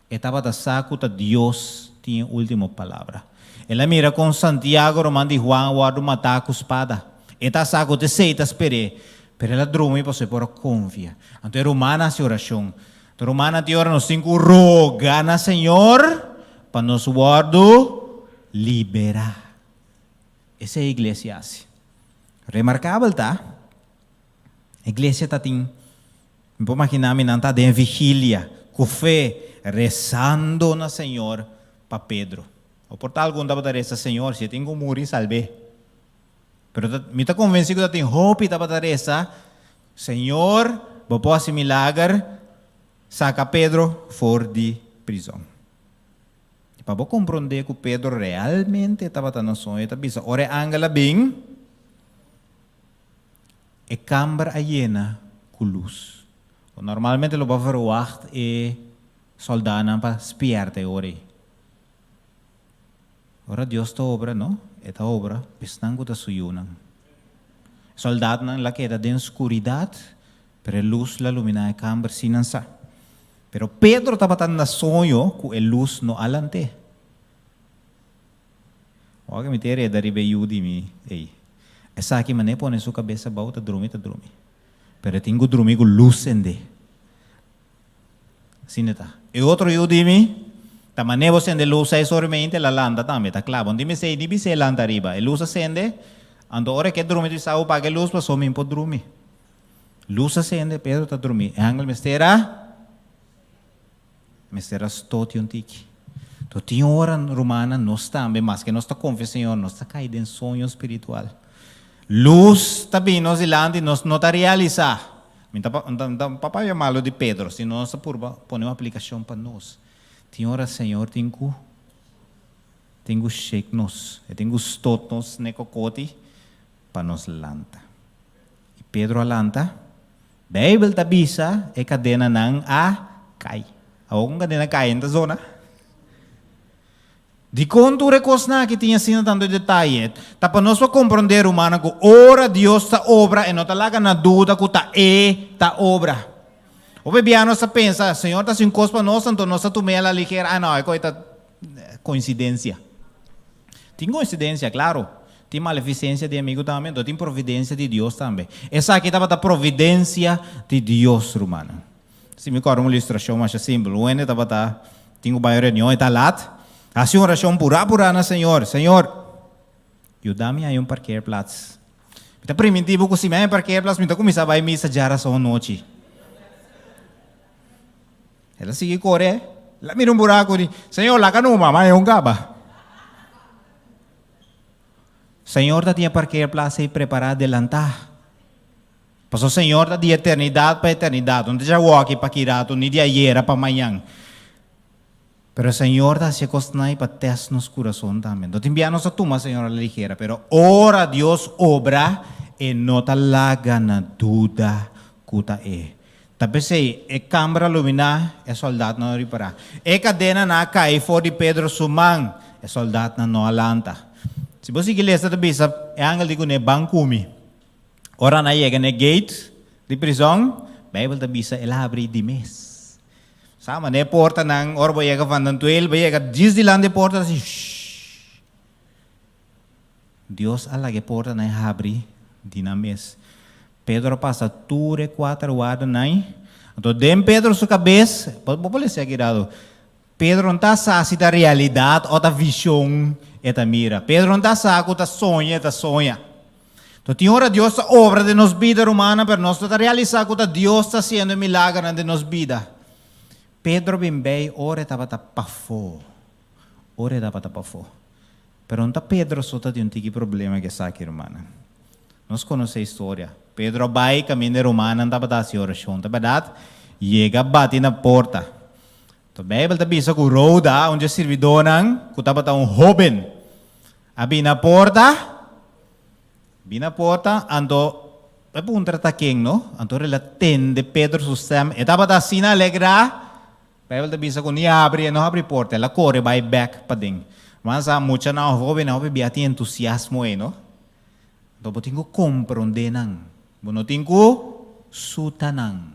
E tabata sa ku ta Dios tin e último palabra. El a mira kon Santiago, ruman di Juan, a wòrdu matá ku spada. E ta sa ku t'esei ta sper'é, pero el a drumi pasobra e por a konfia. Anto e rumannan hasi orashon. Anto rumannan tin ora nos tin ku roga na Señor pa nos wòrdu liberá. Esei e iglesia hasi. Remarkabel ta, iglesia ta tin Mi por maginá mi nan ta den vigilia, ku fe, resando na Señor pa Pedro. O por ta algun tabata resa, Señor, si e tin ku muri, salb'é. Pero ta, mi ta konvensí ku ta tin hopi tabata resa, Señor, bo por hasi milager, saka Pedro for di prizòn. Pa bo komprondé ku Pedro realmente tabata na soño, e ta bisa, ora e angel a bin, E kamber a yena ku lus. Normalmente lo bo a verwagt e sòldánan pa spièrta e ora ei. Ora Dios ta obra, no, e ta obra pa esnan ku ta su yunan. E sòldatnan la keda den skuridat, pero e lus la luminá e kamber sin nan sa. Pero Pedro tabata na soño ku e lus no a lant'é. Ora mi ta hereda riba e yu di mi ei. Esaki manera pone su kabes abou ta drumi ta drumi. Pero e tin ku drumi ku lus sende. Asina ta. E otro yu di mi. Ta manera bo sende lus seis ora i meinte, el a lanta tambe, ta kla. Bo no tin mester ni bis'é lanta ariba. E lus a sende, anto ora e ke drumi ta bisa bo paga e lus pasobra mi por drumi. Lus a sende, Pedro ta drumi. E angel mester a mester a stoti un tiki. To tin ora, rumannan, nos tambe, maske nos ta konfia Señor, nos ta kai den soño spiritual. Lus ta bini nos dilanti, nos no ta realisá. Mi ta pa papia malu di Pedro, sino nos ta purba pone un aplikashon pa nos. Tin ora Señor tin ku tin ku shake nos, e tin ku stot nos n'e kokoti pa nos lanta. I Pedro a lanta. Beibel ta bisa e kadenanan a kai. Awor ku un kadena kai e no ta zona. Dikon tur e kosnan aki tin asina tantu detaye? Ta pa nos por komprondé, rumannan, ku ora Dios ta obra, e no ta laga na duda ku ta E ta obra. Hopi bia nos ta pensa, Señor ta hasi un kos pa nos, anto nos ta tum'é a la ligera, ah no, e kos ta koinsidensia. Tin koinsidensia, klaro. Tin malefisensia di amigu tambe, anto tin providensia di Dios tambe. Esaki tabata providensia di Dios, rumannan. Si mi kòrda un ilustrashon masha simpel, un hende tabata tin ku bai un reunion, e ta lat, hasi un orashon purá purá na Señor, Señor, yuda mi haña un parkeerplaats. Mi ta primintí bo ku si mi haña un parkeerplaats mi ta kuminsá bai misa djarason anochi. El a sigui kore, el a mira un buraku di, Señor, laga numa, mi haña un kaba. Señor ta tin e parkeerplaats ei prepará delantá. Pasobra Señor ta di eternidat pa eternidat, no ta djawoki pa ki ratu, ni di ayera pa mañan. Pero Señor ta hasi e kosnan ei pa tèst nos kurason tambe. No tin bia nos ta tuma Señor a la ligera, pero ora Dios obra, e no ta laga na duda ku ta e. Ta p'esei e kambra luminá, e sòldatnan no ripará. E kadenanan a kai for di Pedro su man, e sòldatnan no a lanta. Si bo sigui lesa ta bisa, e angel di kuné, Ban ku mi. Ora nan a yega na e gate di prizòn, Beibel ta bisa el a habri di mes. Sa manera e portanan, ora bo yega van den tuel, bo yega djis dilanti e porta, ta hasi shhh. Dios a laga e portanan habri di nan mes. Pedro a pasa tur e kuater wardanan. Anto den Pedro su kabes, bo por lesa aki rado, Pedro no ta sa si ta realidat o ta vishon e ta mira. Pedro no ta sa ku ta soña e ta soña. To tin ora Dios ta obra den nos bida, rumannan, pero nos no ta realisá ku ta Dios ta hasiendo e milagernan den nos bida. Pedro bin bei ora e tabata pafó. Ora e tabata pafó. Pero no ta Pedro so ta tin un tiki problema ku esaki, rumannan. Nos konosé e historia. Pedro a bai kaminda e rumannan tabata hasi orashon, ta bèrdat? Yega bati na porta. To Beibel ta bisa ku Roda, un dje sirbidónan ku tabata un hóben, a bini na porta, bini na porta, anto e puntra ta ken, no? Anto ora el a tende Pedro su stèm, e tabata asina alegrá, Beibel ta bisa ku ni habri, e no habri porta, el a kore bai bèk paden. Mas a muchanan òf hóbennan hopi bia tin entusiasmo ei, no? Anto bo tin ku komprondé nan, bo no tin ku suta nan.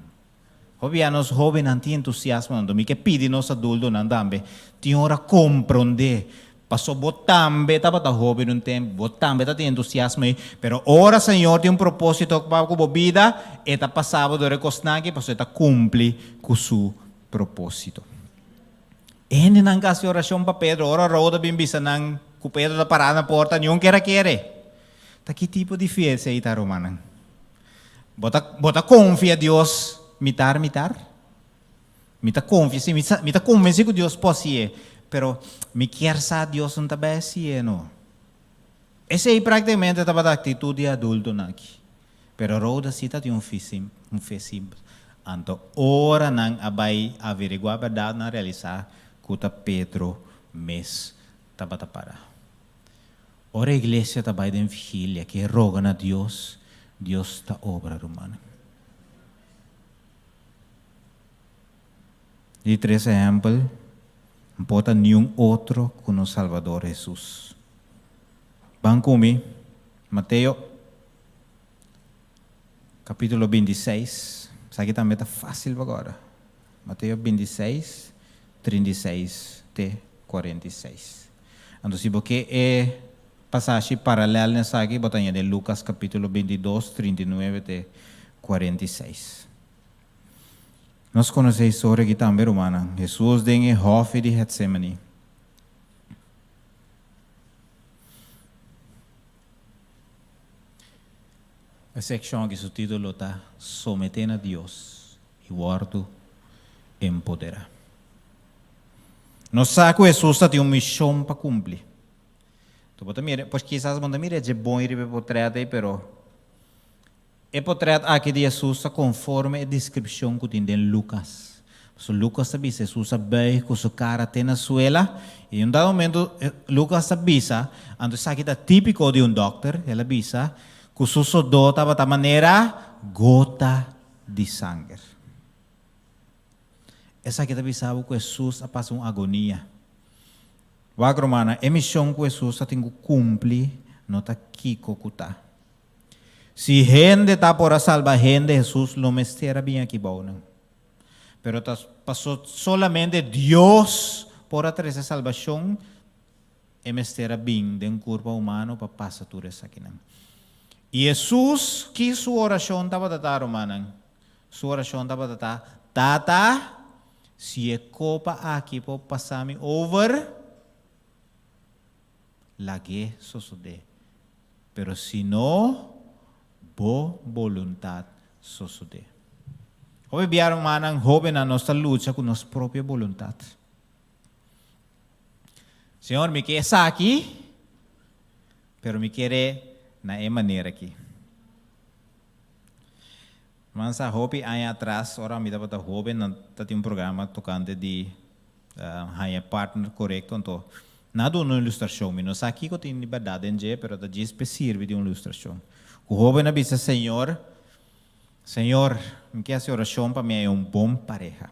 Hopi ya nos hóbennan tin entusiasmo, anto mi ke pidi nos adultonan tambe tin ora komprondé, paso bo tambe tabata hóben un tempu, bo tambe ta tin entusiasmo ei, pero ora Señor tin un propósito pa ku bo bida, e ta pasa bo dor e kosnan aki paso e ta kumpli ku su propósito. E hendenan ka hasi orashon pa Pedro, ora Roda bin bisa nan ku Pedro ta pará na porta, niun ker a kere. Ta ki tipo di fe esei ta, rumannan? Bo ta, bo ta konfia Dios mitar mitar? Mi ta konfia, si, mi sa, mi ta konvensí ku Dios por hasié, pero mi kier sa Dios no ta bai hasié, no. Esei práktikamente tabata aktitut di adultonan aki. Pero Rhoda sí ta tin un fe sim, un fe simpel. Anto ora nan a bai averiguá bèrdat, nan a realisá ku ta Pedro mes tabata pará. Ora iglesia ta bai den vigilia ke roga na Dios, Dios ta obra, rumannan. Di tres ehempel, N por ta niun otro ku nos Salbador Hesus. Ban ku mi, Mateo kapitulo 26, esaki tambe ta fásil pa kòrda. Mateo 26, 36 te 46. Anto si bo ke e pasashi paralel na esaki, bo ta haña den Lukas kapítulo 22, 39 te 46. Nos konosé e historia aki tambe, rumannan. Hesus den e hòfi di Getsemani. E sekshon aki su título ta Someté na Dios i Wòrdu Empoderá. Nos sa ku Hesus ta tin un mishon pa kumpli. Tu bo ta mira, pues kisas bo no ta mira dje bon riba e potrèt ei, pero E potrèt aki di Hesus ta konforme e deskripshon ku tin den Lukas. Pasobra Lukas ta bisa Hesus a bùig ku su kara te na suela, i un dado momentu Lukas ta bisa, anto esaki ta típiko di un dòkter, el a bisa ku su sodó tabata manera gota di sanger. Esaki ta bisa bo ku Hesus a pasa un agonia. Wak rumannan, e mishon ku Hesus ta tin ku kumpli no ta kiko ku ta. Si hende ta por a salba hende, Hesus lo mester a bin aki bou nan. Pero ta paso solamente Dios por a trese salbashon, e mester a bin den kurpa humano pa pasa tur esakinan. I Hesus, ki su orashon tabata ta, rumannan? Su orashon tabata ta, Tata, si e kopa aki por pasa mi over, Lag'é sosodé. Pero si no, bo boluntat sosodé. Hopi bia rumannan hóbennan nos ta lucha ku nos propio boluntat. Señor, mi ke esaki, pero mi kere na e manera aki. Man sa hopi aña atras, ora mi tabata hóben, nan ta tin un programa tokante di Haña e partner korekto anto nan a duna un ilustrashon. Mi no sa kiko tin di bèrdat den dje, pero ta djis p'e sirbi di un ilustrashon. Ku hóben a bisa, Señor, Señor, mi ke hasi orashon pa mi haña un bon pareha.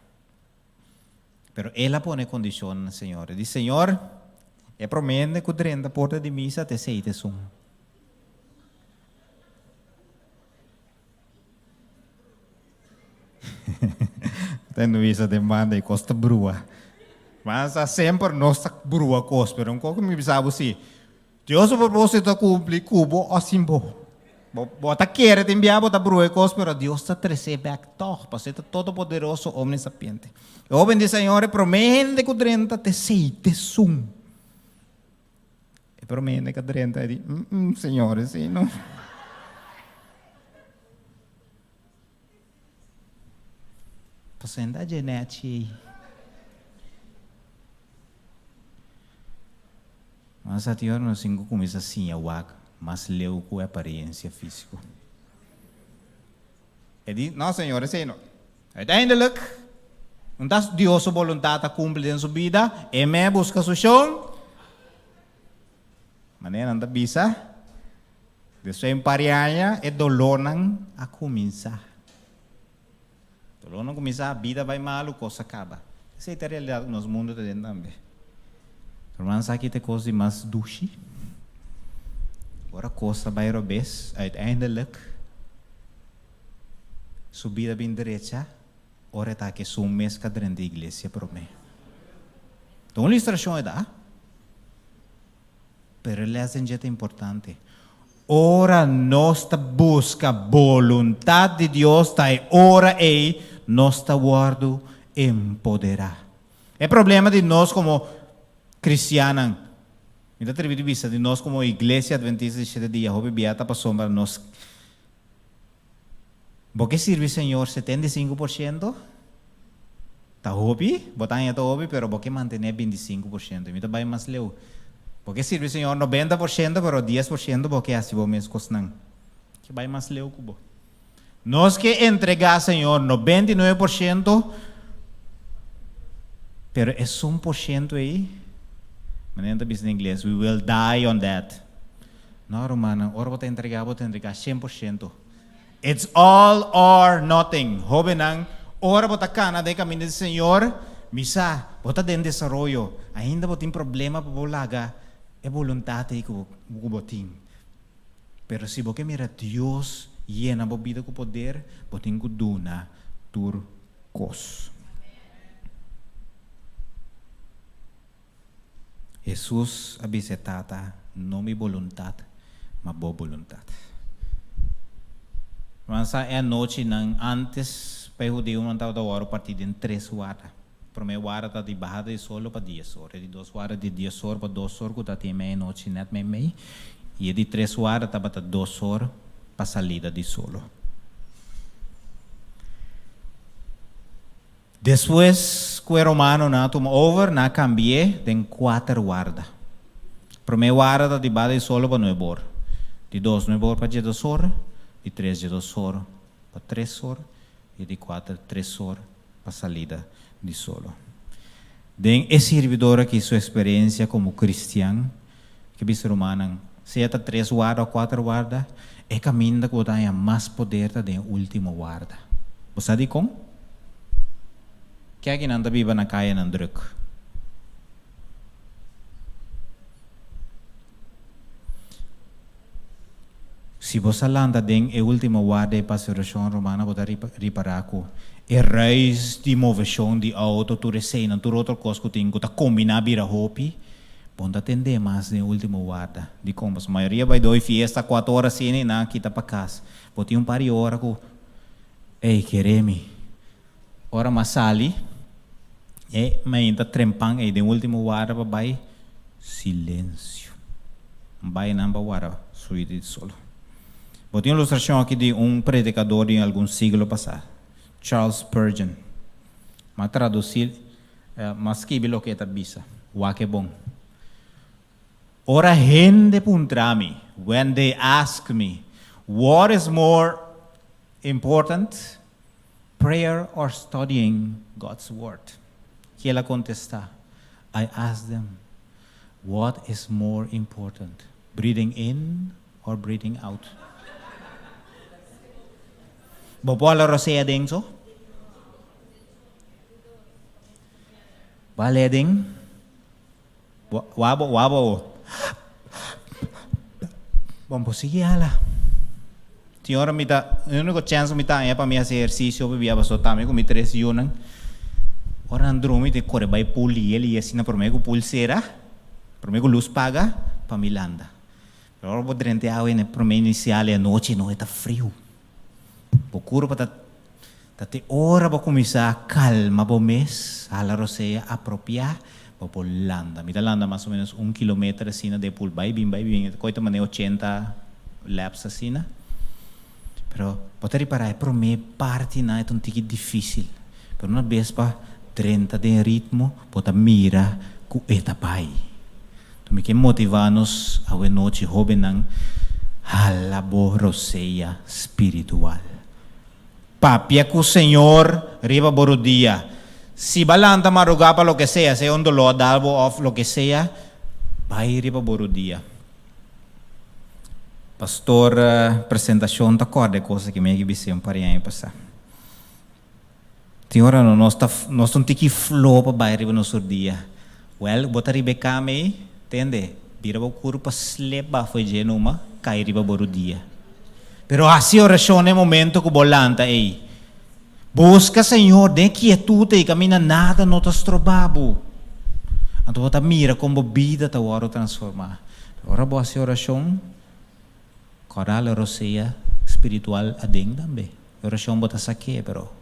Pero el a pone kondishon na Señor. E di, Señor, e promé hende ku drenta porta di misa ta esei ta esun. Ta Luisa den banda y cos ta brua. Mas a semper nos ta brua cos, pero un poco mi bisa bo si. Dios su propósito ta cumpli cu bo o sin bo. Bo, bo ta kere tin bia bo ta brua e cos, pero Dios ta trece bek toch, pasobra e ta todopoderoso, omnisapiente. E hoben di Señor, e prome hende cu drenta ta esey, ta esun. E prome hende cu a drenta e di, mm, mm, Señor, esey no. Pasobra dje nèchi ei. Mas a tin ora nos tin ku kuminsá siña wak mas leu ku e aparensia físiko. E di, No, Señor, esei no. Uiteindelijk, un ta Dios su boluntat a kumpli den su bida, e mei a buska su shon. Manera nan ta bisa, despues un par di aña e dolónan a kuminsá. Dolónan kuminsá, bida bai malu, kos a kaba. Esei ta e realidat ku nos mundu ta den tambe. Ruman sa ki ta e kos di mas dushi? Ora kos ta bai robes, uiteindelijk su bida bin drecha ora e ta ke su mes ka drenta iglesia promé. Ta un ilustrashon e ta. Pero e les den dje ta importante. Ora nos ta buska boluntat di Dios ta e ora ei nos ta wòrdu empoderá. E problema di nos komo kristiannan, mi ta tribi di bisa di nos komo Iglesia Adventista di Shete Dia hopi bia ta pasobra nos Bo ke sirbi Señor 75%? Ta hopi, bo ta haña ta hopi, pero bo ke mantené 25%. Mi ta bai mas leu. Bo ke sirbi Señor 90%, pero 10% bo ke hasi bo mes kosnan. Ke bai mas leu ku bo. Nos ke entregá Señor 99%, pero esun por shento ei, manera nan ta bisa na ingles, we will die on that. No, rumannan, ora bo ta entregá, bo ta entregá 100%. It's all or nothing. Hóbennan, ora bo ta kana den e kaminda di Señor, mi sa, bo ta den desaroyo. Ainda bo tin problema pa bo laga e boluntat ei ku bo tin. Pero si bo ke mira Dios yena bo bida ku poder, bo tin ku duna tur kos. Hesus a bisa e Tata, No mi boluntat, ma bo boluntat. Ruman sa e anochinan antes. Pa e hudiunan tabata wòrdu partí den tres warda. Promé warda ta di bahada di solo pa dies or, e di dos warda di dies or pa dos or ku ta tin meianochi nèt meimei, i e di tres warda tabata dos or pa salida di solo. Despues ku e romanonan a tuma over, nan a kambi'é den kuater warda. Promé warda ta di bada di solo pa nuebe or, di dos nuebe or pa djedos or, di tres djedos or pa tres or i di kuater tres or pa salida di solo. Den e sirbidor aki su eksperensia komo kristian, ke bisa rumannan, sea ta tres warda o kuater warda, e kaminda ku bo ta haña mas poder ta den e último warda. Bo sa dikon? Ke akinan ta biba na kayanan drùk. Si bo sa lanta den e último warda e Pastoracion Romana bo ta ripará ku e ruis di moveshon di outo, tur eseinan, tur otro kos ku tin ku ta kombiná bira hopi, bo no ta tendé mas den e último warda. Dikon? Pasobra mayoria bai doi fiesta kuater ora asina i nan a kita pa kas. Bo tin un par di ora ku, Ey, kere mi. Ora m'a sali, e mainta trempan ei den ultimo warda pa bai, silensio. N bai nan pa warda suida di solo. Bo tin ilustrashon aki di un predikador di algun siglo pasá, Charles Spurgeon. M'a tradusí, m'a skibi loke e ta bisa. Wak e bon. Ora hende puntra mi, when they ask me, what is more important, prayer or studying God's Word? Ki el a kontestá, I ask them, what is more important, breathing in or breathing out? Bo por hala rosea den so? Bo hal'é den? Wabo, wabo awo. Bon, bo sigui hala. Tin ora mi ta, e úniko chèns ku mi ta haña pa mi hasi ehersisio hopi bia pasobra tambe ku mi tres yunan, ora nan drumi tin kore bai pool lié lié asina promé ku pool sera, promé ku lus paga pa mi landa. Pero ora bo drenta e awa ei na e promé inisial e anochi no e ta friu. Bo kurpa ta Ta te ora bo kuminsá kalma bo mes, hala rosea apropiá, bo por landa. Mi ta landa mas o ménos un kilometer asina den pool, bai bin, bai bin, e ta koe ta manera ochenta laps asina. Pero bo ta ripará e promé partinan e ta un tiki difísil, pero una bes pa drenta den ritmo bo ta mira ku e ta bai. Enton mi ke motivá nos awe nochi hóbennan, hala bo rosea spiritual. Papia ku Señor riba bo rudia. Si ba lanta marugá pa loke sea, sea un doló a dal bo òf loke sea, bai riba bo rudia. Pastor presentashon ta kòrda e kos aki mi a bis'é un par di aña pasá. Tin ora nos ta nos ta un tiki flo pa bai riba nos rudia. Wèl, bo ta riba e kama ei, tende, bira bo kurpa slep bafo e dje numa, kai riba bo rudia. Pero hasi orashon na e momento ku bo lanta ei. Buska Señor den e kietut ei kaminda nada no ta stroba bo. Anto bo ta mira kon bo bida ta wòrdu transformá. Pero ora bo hasi orashon, kòrda la rosea spiritual aden tambe. E orashon bo ta sak'é, pero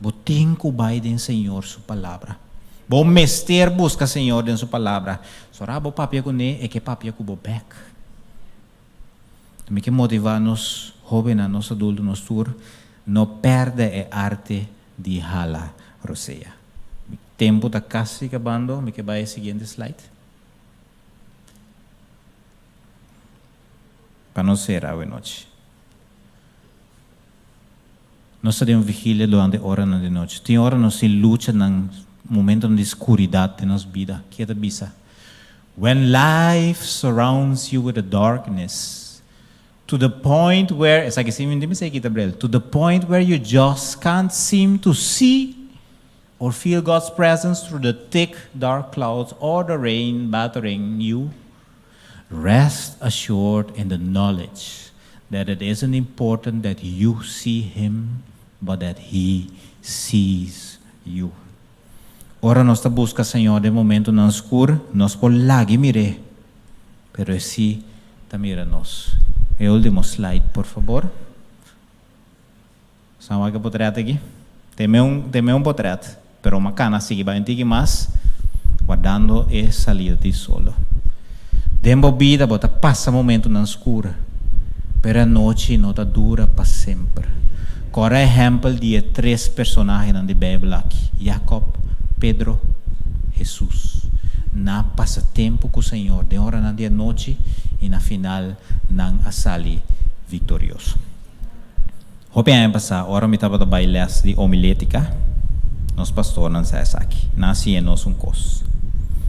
bo tin ku bai den Señor su Palabra. Bo mester buska Señor den su Palabra. Sora bo papia kuné, e ke papia ku bo bèk. Mi ke motivá nos hóbennan, nos adulto, nos tur, no pèrdè e arte di hala rosea. Mi tempu ta kasi kabando, mi ke bai e siguiente slide. Pa nos sera awe nochi. Nos ta den un vigilia durante oranan di nochi. Tin ora nos tin luchanan, momentonan di skuridat den nos bida. Ke ta bisa? When life surrounds you with a darkness to the point where, esaki si mi mester kita brel, to the point where you just can't seem to see or feel God's presence through the thick dark clouds or the rain battering you, rest assured in the knowledge that it isn't important that you see Him, but that He sees you. Ora nos ta buska Señor den momentonan skur, nos por lag'i mir'é, pero e sí ta mira nos. E último slide, por fabor. San wak e potret aki? Te meun, te meun potret, pero m'a kana sigui bai un tiki mas, wardando e salida di solo. Den bo bida bo ta pasa momentunan skur, pero e anochi no ta dura pa semper. Kòrda ehèmpel di e tres personahenan di Beibel aki, Jakòb, Pedro, Hesus. Nan a pasa tempu ku Señor den oranan di anochi i na final nan a sali viktorioso. Hopi aña pasá, ora mi tabata bai lès di homilétika, nos pastornan sa esaki. Nan a siña nos un kos,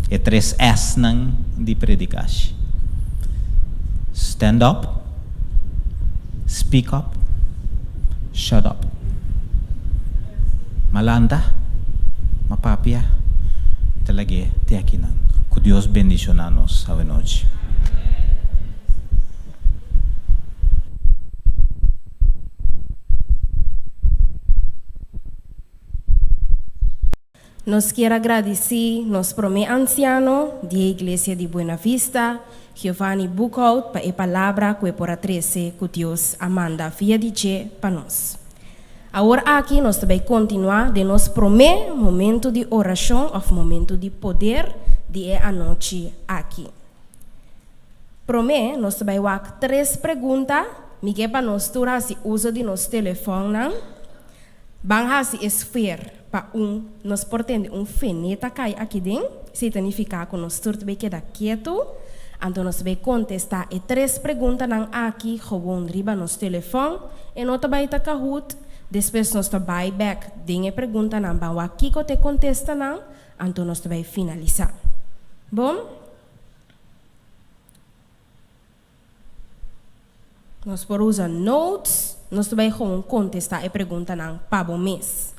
e tres Snan di predikashi, Stand up, speak up, shut up. M'a lanta, m'a papia, i ta lag'é te akinan. Ku Dios bendishoná nos awenochi. Nos kier a gradici nos prome anciano di e Iglesia di Buena Vista, Giovanni Boekhout pa e palabra cu e por a trece cu Dios a manda via di dje pa nos. Awor aki nos ta bay continua den nos prome momento di oracion of momento di poder di e anochi aki. Promé, nos ta bai wak tres pregunta. Mi ke pa nos tur hasi uso di nos telefònnan. Ban hasi e sfer pa un nos por tende un feneta kai aki den. Esei ta nifiká ku nos tur ta bai keda ketu. Anto nos ta bai kontestá e tres preguntanan aki gewon riba nos telefòn. E no ta bai ta Kahoot. Despues nos ta bai bèk den e preguntanan ban wak kiko ta e kontestanan. Anto nos ta bai finalisá. Bon. Nos por usa notes, nos ta bai gewoon kontestá e preguntanan pa bo mes.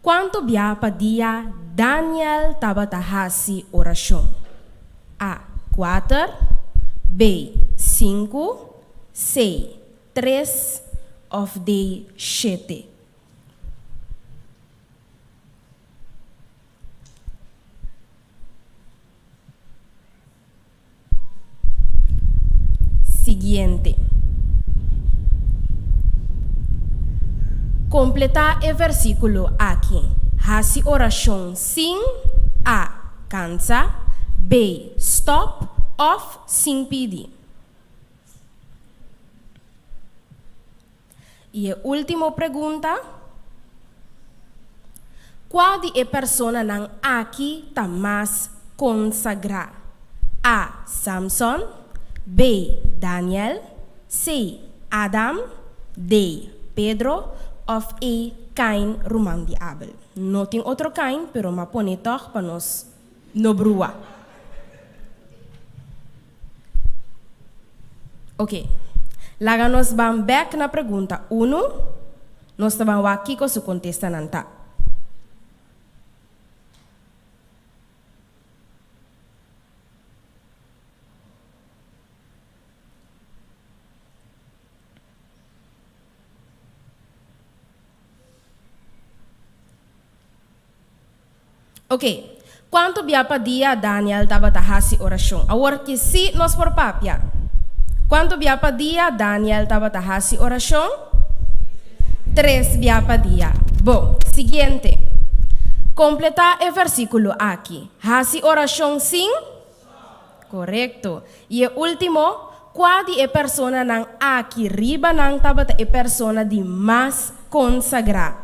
Kuantu bia pa dia Daniel tabata hasi orashon? A, kuater, B, sinku, C, tres òf D, shete? Siguiente. Kompletá e versíkulo aki. Hasi orashon sin, A. Kansa, B. Stòp òf sin pidi. I e último pregunta, Kua di e personanan aki ta mas konsagrá? A. Samson, B. Daniel, C. Adam, D. Pedro òf E. Kain ruman di Abel? No tin otro Kain, pero m'a pone tòg pa nos no brua. Ok. Laga nos ban bek na pregunta unu. Nos ta ban wak kiko su kontestanan ta. Ok, kuantu bia pa dia Daniel tabata hasi orashon? Awor ki sí nos por papia. Kuantu bia pa dia Daniel tabata hasi orashon? Tres bia pa dia. Bon, siguiente. Kompletá e versíkulo aki. Hasi orashon sin? Korekto. I e último, kua di e personanan aki riba nan tabata e persona di mas konsagrá?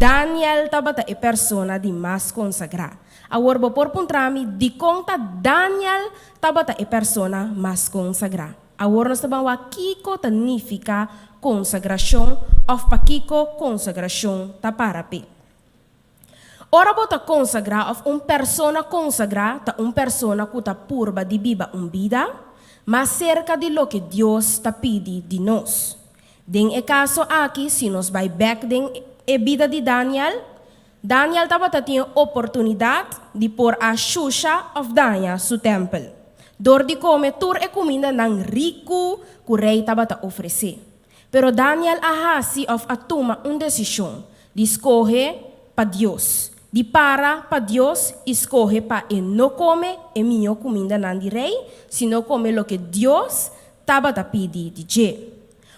Daniel tabata e persona di mas konsagrá. Awor bo por puntra mi dikon ta Daniel tabata e persona mas konsagrá. Awor nos ta ban wak kiko ta nifiká konsagrashon òf pakiko konsagrashon ta para p'e. Ora bo ta konsagrá òf un persona konsagrá ta un persona ku ta purba di biba un bida mas serka di loke Dios ta pidi di nos. Den e kaso aki, si nos bai bèk den e bida di Daniel, Daniel tabata tin e oportunidat di por a shusha òf daña su tèmpel dor di kome tur e kumindanan riku ku rei tabata ofresé. Pero Daniel a hasi òf a tuma un desishon di skohe pa Dios, di para pa Dios i skohe pa e no kome e mihó kumindanan di rei, sino kome loke Dios tabata pidi di dje.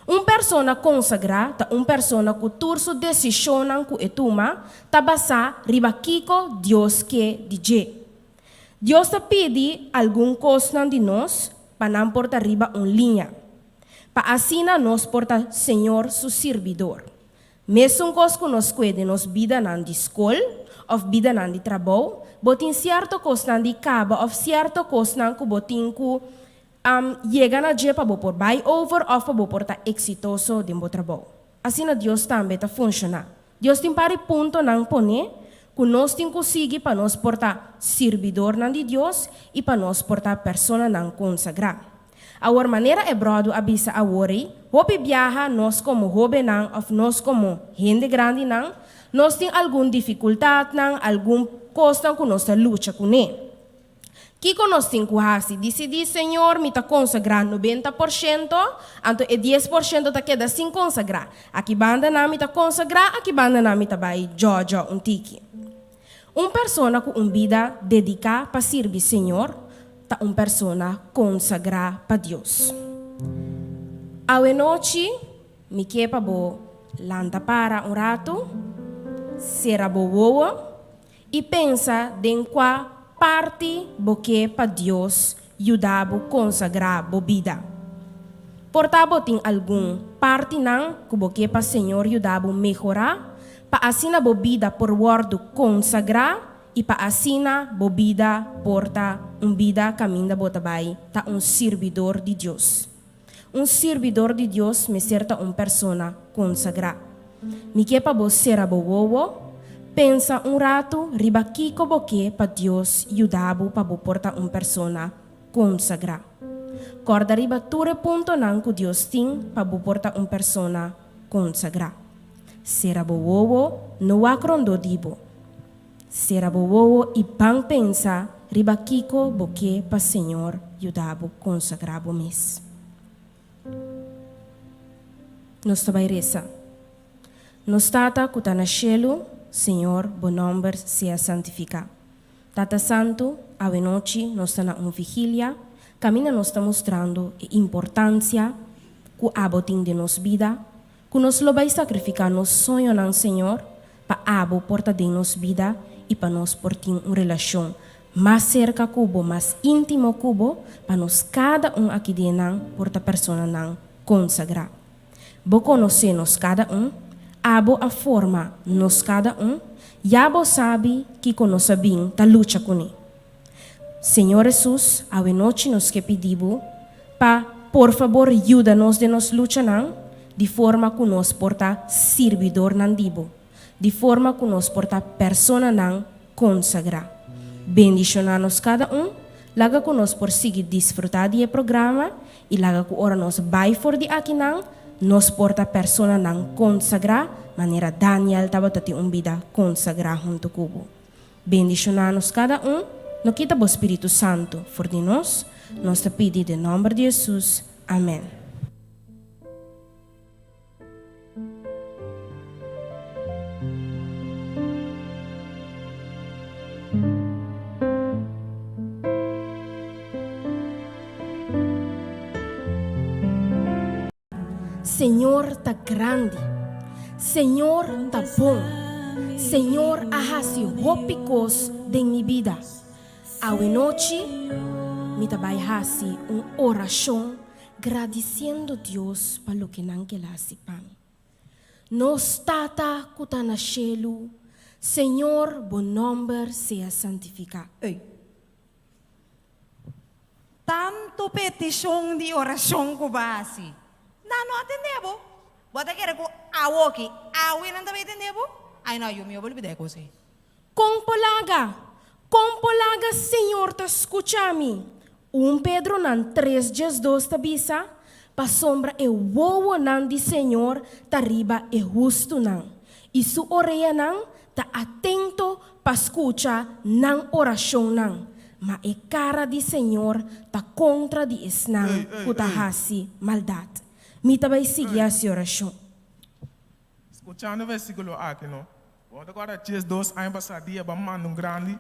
Un persona konsagrá ta un persona ku tur su desishonnan ku e tuma ta basá riba kiko Dios ke di dje. Dios ta pidi algun kosnan di nos pa nan por ta riba un liña, pa asina nos por ta Señor su sirbidor. Mesun kos ku nos kue den nos bidanan di skol òf bidanan di trabou, bo tin sierto kosnan di kaba òf sierto kosnan ku bo tin ku yega na dje pa bo por bai over òf pa bo por ta eksitoso den bo trabou. Asina Dios tambe ta funshoná. Dios tin par di puntonan poné ku nos tin ku sigui pa nos por ta sirbidornan di Dios i pa nos por ta personanan konsagrá. Awor manera e bròdu a bisa awor ei, hopi biaha nos komo hóbennan òf nos komo hende grandinan, nos tin algun difikultatnan, algun kosnan ku nos ta lucha kuné. Kiko nos tin ku hasi? Disidí, Señor, mi ta konsagrá 90%, anto e 10% ta keda sin konsagrá. Aki bandanan mi ta konsagrá, aki bandanan mi ta bai djòdjò un tiki. Un persona ku un bida dediká pa sirbi Señor ta un persona konsagrá pa Dios. Awenochi mi ke pa bo lanta para un ratu, sera bo wowo i pensa den kua parti bo ke pa Dios yuda bo konsagrá bo bida. Por ta bo tin algun partinan ku bo ke pa Señor yuda bo mehorá pa asina bo bida por wòrdu konsagrá i pa asina bo bida por ta un bida kaminda bo ta bai ta un sirbidor di Dios. Un sirbidor di Dios mester ta un persona konsagrá. Mi ke pa bo sera bo wowo, pensa un ratu riba kiko bo ke pa Dios yuda bo pa bo por ta un persona konsagrá. Kòrda riba tur e puntonan ku Dios tin pa bo por ta un persona konsagrá. Sera bo wowo, no wak rondó di bo. Sera bo wowo i ban pensa riba kiko bo ke pa Señor yuda bo konsagrá bo mes. Nos ta bai resa. Nos Tata ku ta na shelu, Señor, bo nòmber sea santifiká. Tata Santu, awenochi nos ta na un vigilia kaminda nos ta mustrando e importansia ku abo tin den nos bida, Ku nos lo bai sakrifiká nos soñonan, Señor, pa Abo por ta den nos bida i pa nos por tin un relashon mas serka ku Bo, mas íntimo ku Bo, pa nos kada un aki den nan por ta personanan konsagrá. Bo konosé nos kada un, Abo a forma nos kada un, ya Bo sabi kiko nos a bin ta lucha kuné. Señor Hesus, awenochi nos ke pidi Bo pa por fabor yuda nos den nos luchanan, di forma ku nos por ta sirbidornan di Bo, di forma ku nos por ta personanan konsagrá. Bendishoná nos kada un, laga ku nos por sigui disfrutá di e programa i laga ku ora nos bai for di akinan, nos por ta personanan konsagrá manera Daniel tabata tin un bida konsagrá huntu ku Bo. Bendishoná nos kada un, no kita bo Spiritu Santu for di nos, nos ta pidi den nòmber di Hesus, amèn. Señor ta grandi, Señor ta bon, Señor a hasi hopi kos den mi bida. Awenochi mi ta bai hasi un orashon gradisiendo Dios pa loke nan kel hasi pa mi. Nos Tata ku ta na shelu, Señor bo nòmber sea santifiká. Ey. Tantu petishon di orashon ku bo a hasi, nan no a tende bo. Bo ta kere ku awoki, awe nan ta bai tende bo? Ai no, yu mi bo lubida e kos ei. Kon por laga? Kon por laga Señor ta skucha mi? Un Pedronan tres 12 ta bisa, Pasobra e wowonan di Señor ta riba e hustunan, i su oreanan ta atento pa skucha nan orashonnan, ma e kara di Señor ta kontra di esnan ku ta hasi maldat. Mi ta bai sigui hasi orashon. Skuchando versíkulo aki no. Bo ta kòrda 12 aña pasá dia bo a manda un grandi.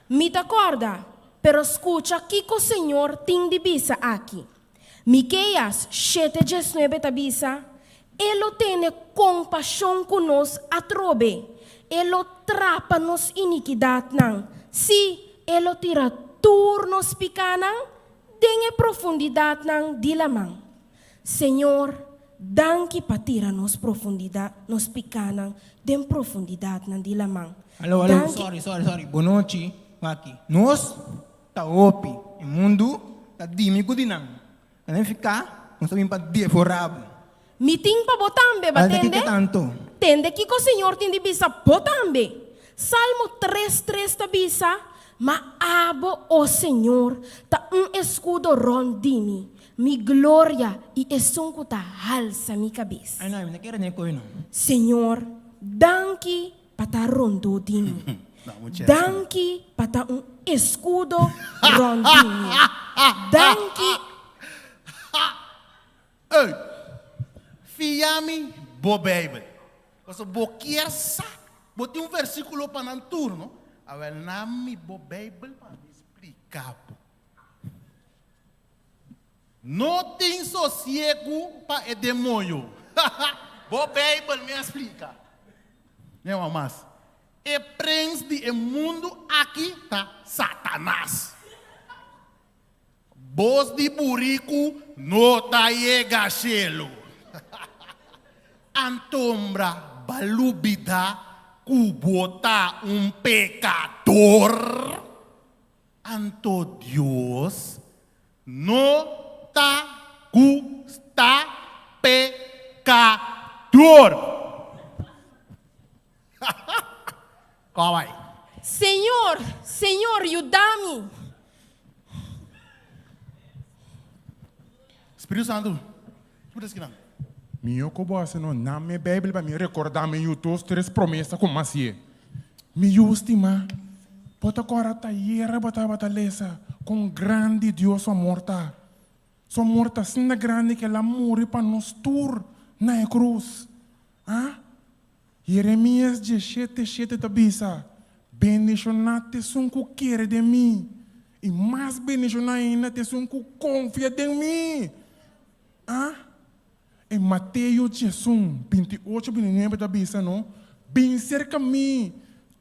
Mi ta kòrda, pero skucha kiko Señor tin di bisa aki. Mikeas shete diesnuebe ta bisa, E lo tene kompashon ku nos atrobe, e lo trapa nos inikidatnan, sí, e lo tira tur nos pikánan den e profundidatnan di laman. Señor, danki pa tira nos profundidat, nos pikánan den profundidatnan di laman. Alo, alo, Danki. sorry, sorry, sorry. Bonochi, waki. Nos ta hopi. E mundu ta dimi ku di nan. Ta nifiká nos ta bin pa devorá bo. Mi tin pa bo tambe, ba Alta tende? kiko tanto? Tende kiko Señor tin di bisa bo tambe. Salmo tres tres ta bisa, Ma abo, o Señor, ta un eskudo rònt di mi, mi gloria i esun ku ta halsa mi kabes. Ai no, mi ta kere den e koe no. Señor, danki pa ta rondó di mi. Danki pa ta un eskudo rònt di mi. Danki. Ey, fia mi bo Bijbel. Pasobra bo kier sa, bo tin un versiculo pa nan tur, no? Awel, na mi bo Bijbel pa mi splica bo. No tin sosiegu pa e demoño. Bo Bijbel mi a splica. Newa mas. E prins di e mundu aki ta Satanas. Bos di buriku no ta yega shelu. Antombra ba lubida ku bo ta un pekador? Anto Dios no ta gusta pekador. Kòw ai. Señor, Señor, yuda mi! Spiritu Santu, ki bo ta skinan? Mihó ku bo hasi no na mi Beibel pa mi rekordá mi yu dos tres promesa ku mas ye. Mi yu stimá, bo ta kòrda tayera bo tabata lesa kon grandi Dios su amor ta. Su amor ta asina grandi ku el a muri pa nos tur na e krus. A Jeremías dieshete shete ta bisa, Bendishoná t'esun ku kere den mi, i mas bendishoná ainda t'esun ku konfia den mi. A E Mateo 11, 28, 29 ta bisa no, Bin serka mi,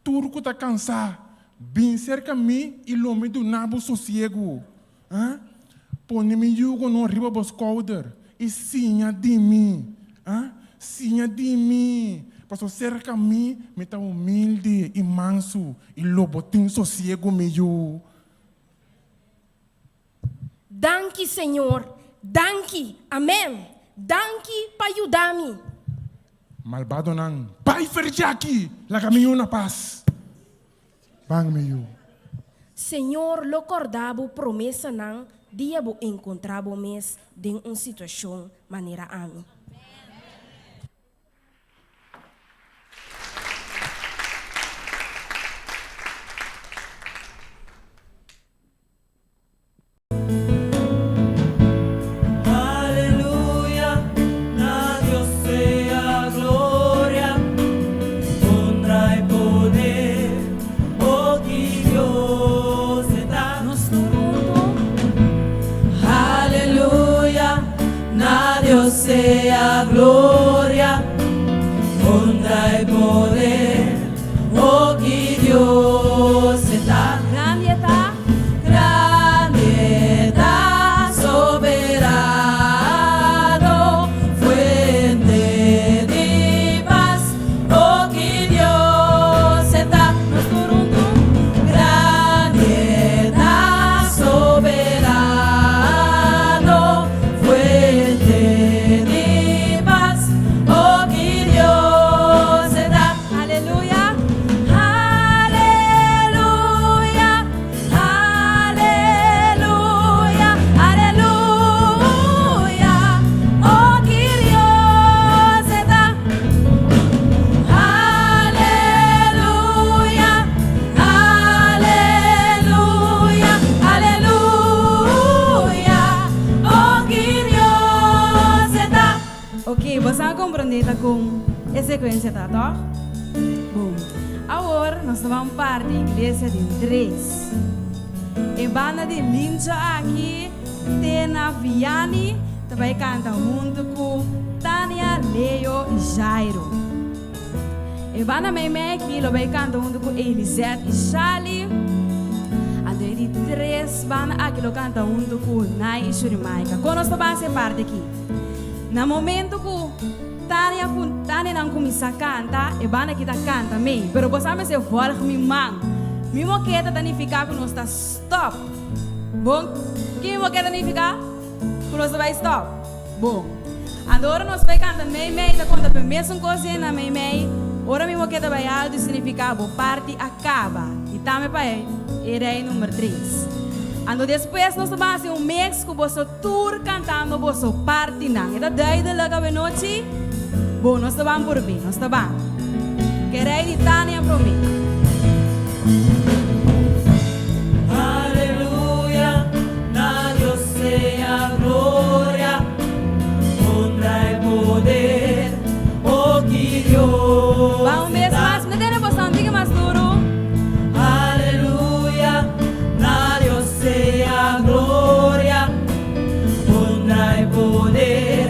tur ku ta kansá, bin serka mi i lo mi duna bo sosiegu. A Pone mi yugonan riba bo skouder i siña di mi. A Siña di mi, pasobra serka mi, mi ta humilde i mansu, i lo bo tin sosiegu, mi yu. Danki, Señor. Danki. Amen. Danki pa yuda mi. Malbadonan, bai fer djaki! Laga mi yu na pas. Ban mi yu. Señor lo corda bo promesanan dia bo encontra bo mes den un situacion manera ami. Aleluya, na Dios sea gloria, honra y poder, oh ki Dios e ta. Nos tur huntu. Aleluya, na Dios sea gloria, honra y poder, oh ki Dios e ta. Grandi e ta. Grandi e ta, soberano, fuente di pas, oh ki Dios e ta. Nos tur huntu. Grandi e ta, soberano, fuente di pas, oh ki Dios e ta. Aleluya. Aleluya, aleluya, aleluya, oh ki Dios e ta. Aleluya, aleluya, aleluya, oh ki Dios e ta. Ok, boso a comprende ta con e secuencia ta, toch? Bon. Awor nos ta ban parti iglesia den tres. E banda di lincho aki. Tena Vianney ta bai kanta huntu ku Tania, Leo i Jairo. E banda meimei aki lo bai kanta huntu ku Elizette i Shali. Anto e di tres banda aki lo kanta huntu ku Nay i Shurimaika. Kon nos ta basa e parti aki? Na momento ku Tania ku Tanianan kuminsá kanta, e banda aki ta kanta mei. Pero bo sa mester vòlg mi man. Mi moketa ta nifiká ku nos ta stòp. Bon, ki mi moketa nifiká? Ku nos ta bai stòp. Bon. Anto ora nos bai kanta mei mei ta konta p'e mesun kos den na mei mei, ora mi moketa bai altu signifiká bo parti a kaba i tambe pa e rei number tres. Anto despues nos ta ban hasi un mix ku boso tur kantando boso partinan. E ta duidelijk awenochi? Bon, nos ta ban purbi, nos ta ban. Ke rei di Tania promé. Aleluya, na Dios sea gloria, honra y poder, oh ki Dios Ban un bes ta. mas, mi ta tene boso un tiki mas duru. Aleluya, na Dios sea gloria, honra y poder,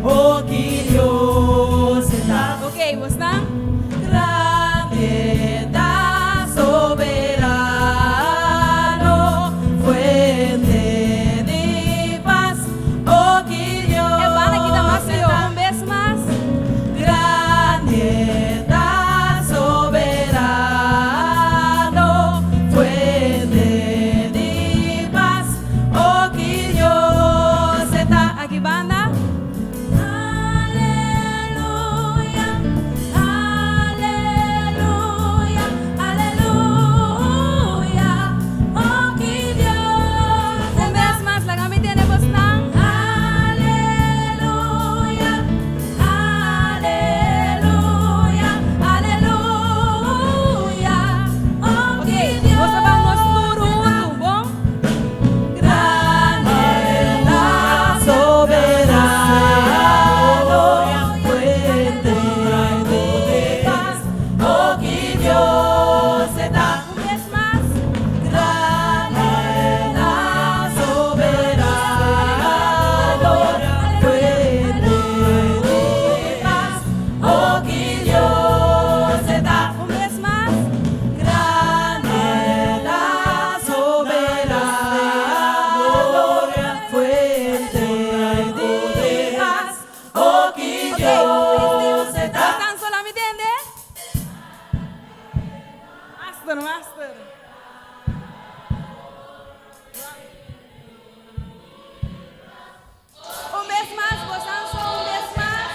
oh ki Dios ta. Ok, bosnan. Grande ta soberano, fuente di pas, oh ki Dios E banda aki ta mas mihó. ta. Un bes mas. Grande ta soberano, fuente di pas, oh ki Dios ta. Aki banda. Aleluya, aleluya, aleluya, oh ki Dios Un bes mas, laga mi tene bosnan. Aleluya, aleluya, aleluya, oh Ok, ki nos ta ban nos tur Dios huntu, bon? Grande ta soberano, fuente de paz, oh ki Dios ta. Un bes mas. Grande ta soberano, fuente de paz, oh ki Dios ta. Un bes mas. Grande ta soberano, fuente de paz, oh ki Dios ta. Bosnan so la mi tende? Master, master. Un bes mas, bosnan so un bes mas.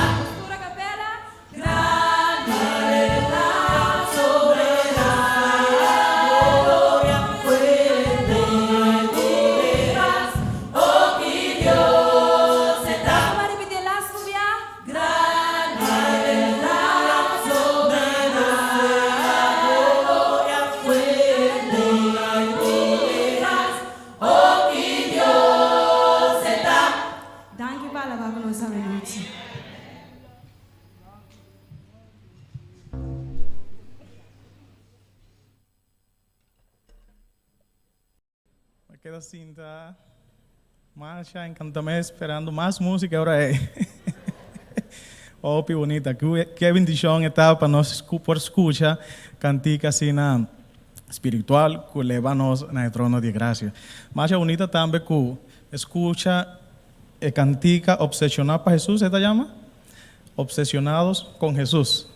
Tur a capela. Vamos repetir laatste bia. Danki pa alabá ku nos awenochi. Mi keda sinta masha encanta mes esperando mas musica ora ei. Hopi bonita. Ke bendicion e ta pa nos por scucha cantica asina spiritual cu leba nos na e trono di gracia. Masha bonita tambe cu scucha e cantica Obsesiona pa Jesus e ta yama? Obsesionados con Jesus.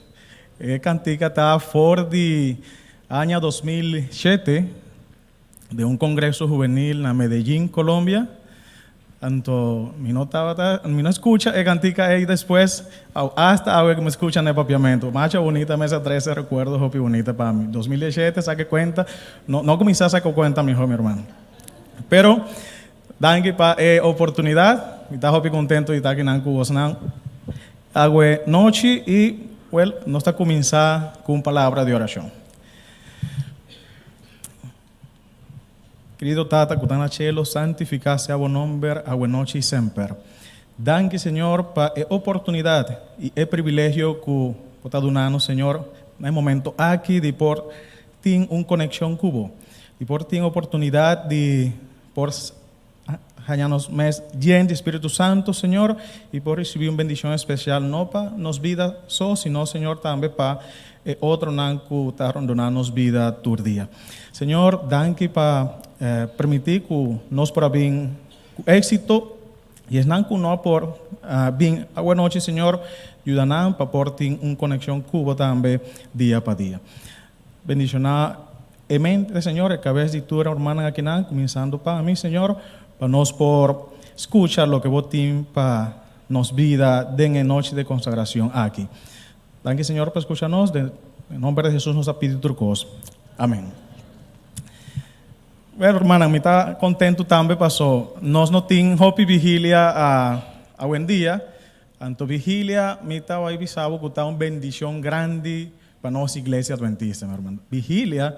E kantika ta for di aña 2007 den un kongreso hubenil na Medellin, Colombia. Anto mi no tabata, mi no skucha e kantika ei despues, hasta awe ku mi skucha na e papiamentu. Masha bunita mes a trese rekuerdo hopi bunita pa mi. 2017 saka e kuenta, no no kuminsá saka kuenta mihó mi hermano. Pero danki pa e oportunidat, mi ta hopi kontentu di ta akinan ku bosnan awe nochi i wel nos ta kuminsá ku un palabra di orashon. Kerido Tata ku ta na cielo, santifiká sea bo nomber awe nochi i semper. Danki Señor pa e oportunidat i e privilegio ku bo ta duna nos Señor na e momento aki di por tin un konekshon ku bo, di por tin oportunidat di por haña nos mes yen di Spiritu Santo, Señor, i por risibí un bendishon espesial no pa nos bida so, sino, Señor, tambe pa e otronan ku ta rondoná nos bida tur dia. Señor, danki pa permití ku nos por a bin ku éksito, i esnan ku no a por bin awanochi, Señor, yuda nan pa por tin un konekshon ku bo tambe dia pa dia. Bendishoná e mente, Señor, e kabes di tur e hermannan akinan, kuminsando pa mi, Señor, pa nos por skucha loke Bo tin pa nos bida den e nochi de konsagrashon aki. Danki, Señor, pa skucha nos. Den e nomber di Hesus nos a pidi tur kos. Amen. Bueno, hermannan, mi ta kontentu tambe paso nos no tin hopi vigilia awendia. Anto vigilia mi ta bai bisa bo ku ta un bendishon grandi Pa nos Iglesia Adventista, mi hermano. Vigilia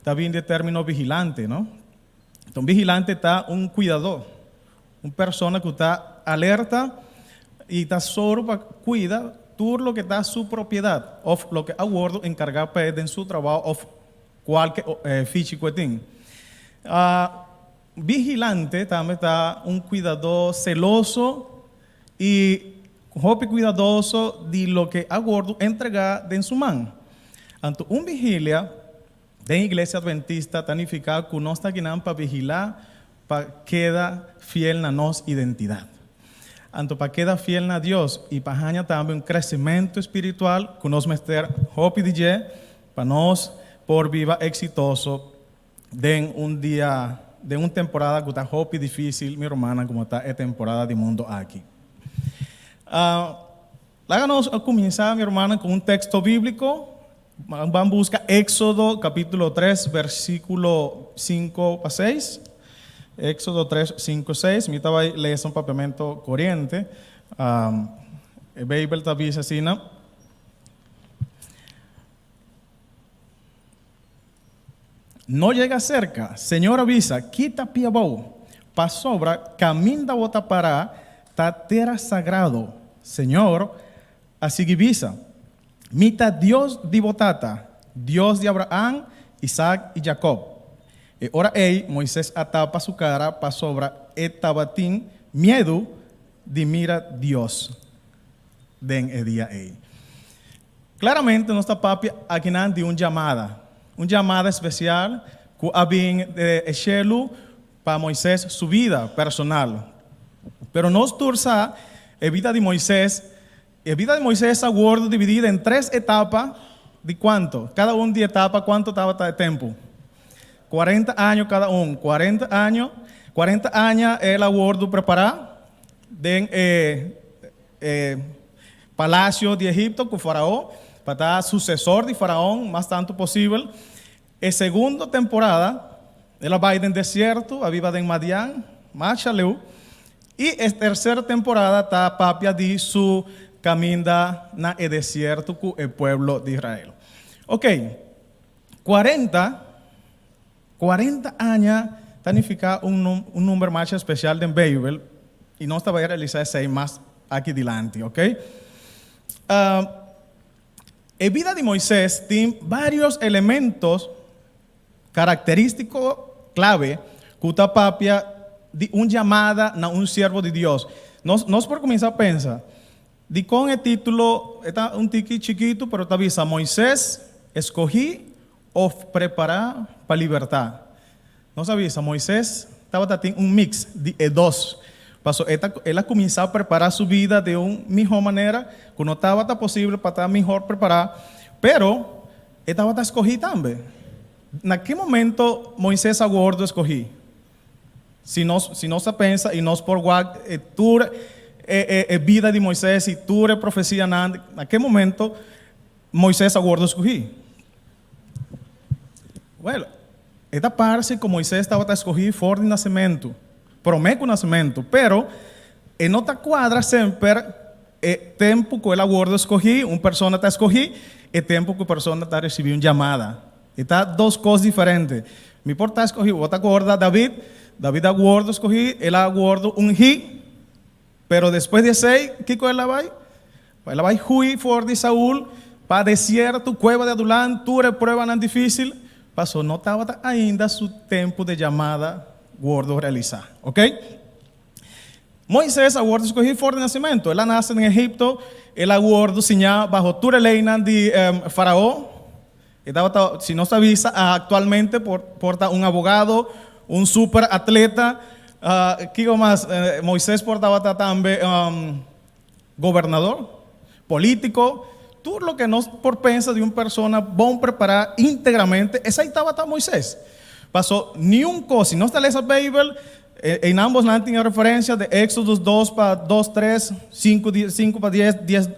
ta bin di e término vigilante, no? Enton, vigilante ta un kuidadó, un persona ku ta alerta i ta soru pa kuida tur loke ta su propiedat òf loke a wòrdu enkargá pa e den su trabou òf kualke fichi ku e tin. Vigilante tambe ta un kuidadó seloso i hopi kuidadoso di loke a wordu entregá den su man. Anto un vigilia den Iglesia Adventista ta nifiká ku nos ta akinan pa vigilá pa keda fiel na nos identidat. Anto pa keda fiel na Dios i pa haña tambe un kresementu spiritual ku nos mester hopi di dje pa nos por biba eksitoso Den un dia, den un temporada ku ta hopi difísil, mi rumannan, komo ta e temporada di mundu aki. Laga nos kuminsá, mi rumannan, ku un teksto bíbliko. Ban buska Éksodo kapítulo tres, versíkulo sinku pa seis. Éksodo tres, sinku, seis. Mi ta bai lesa un papiamentu koriente. E Beibel ta bisa asina. No yega serka. Señor a bisa, Kita pia bou, pasobra kaminda bo ta pará ta tera sagrado. Señor a sigui bisa, Mi ta Dios di bo tata, Dios di Abraham, Isaac i Jacob. E ora ei Moises a tapa su kara pasobra e tabatin miedu di mira Dios den e dia ei. Claramente nos ta papia akinan di un llamada, un llamada especial cu a bin de e shelu pa Moises su bida personal. Pero nos tur sa e bida di Moises, e bida di Moises a wordo dividi den tres etapa di cuanto? Cada un di etapa cuanto tabata e tempo? Cuarenta año cada un, cuarenta año, cuarenta aña el a wordo prepara den e e Palacio di Egipto cu Farao pa ta sucesor di Faraon mas tanto posibel. E segundo temporada el a bay den desierto, a biba den Madian, masha leu. Y e tercer temporada ta papia di su caminda na e desierto cu e pueblo di Israel. Ok, cuarenta, cuarenta aña ta nifica un un number masha especial den Bijbel y nos ta bay realisa esey mas aki dilanti, ok. E bida di Moises tin varios elementos caracteristico clave cu ta papia di un llamada na un siervo di Dios. Nos nos por cuminsa pensa, dicon e titulo e ta un tiki chikito pero ta bisa Moises escogi of prepara pa libertad. Nos a bisa, Moises tabata tin un mix di e dos. Paso e ta, el a cuminsa prepara su bida den un miho manera cu no tabata posible pa ta mihor prepara. Pero e tabata skohí tambe. Na ki momento Moises a wòrdu skohí? Si nos, si nos a pensa i nos por wak e tur e, e, e bida di Moises i tur e profesianan, na ki momento Moises a wòrdu skohí? Wèl, e ta parse ku Moises tabata skohí for di nasementu, promé ku nasementu, pero e no ta kuadra semper e tempu ku el a wòrdu skohí, un persona ta skohí, e tempu ku e persona ta risibí un yamada. E ta dos kos diferente. Mi por ta skohí, bo ta kòrda David? David a wòrdu skohí, el a wòrdu ungí, pero despues di esei, kiko el a bai? El a bai hui for di Saul pa desierto, cueva di Adulam, tur e pruebanan dificil, paso no tabata ainda su tempo de llamada wordo realisa. Ok? Moises a wordo escogi for di nacimento. El a nace den Egipto, el a wordo siña bajo tur e leynan di Farao. E tabata, si nos ta bisa actualmente, por por ta un abogado, un super atleta, kico mas? Moises por tabata tambe gobernador, polítiko, tur loke nos por pensa di un persona bon prepará íntegramente, esei tabata Moisés. Paso niun kos, si nos ta lesa Beibel, einan bosnan tin e referensia di Éxodos dos pa dos, tres, sinku, sinku pa dies, dies,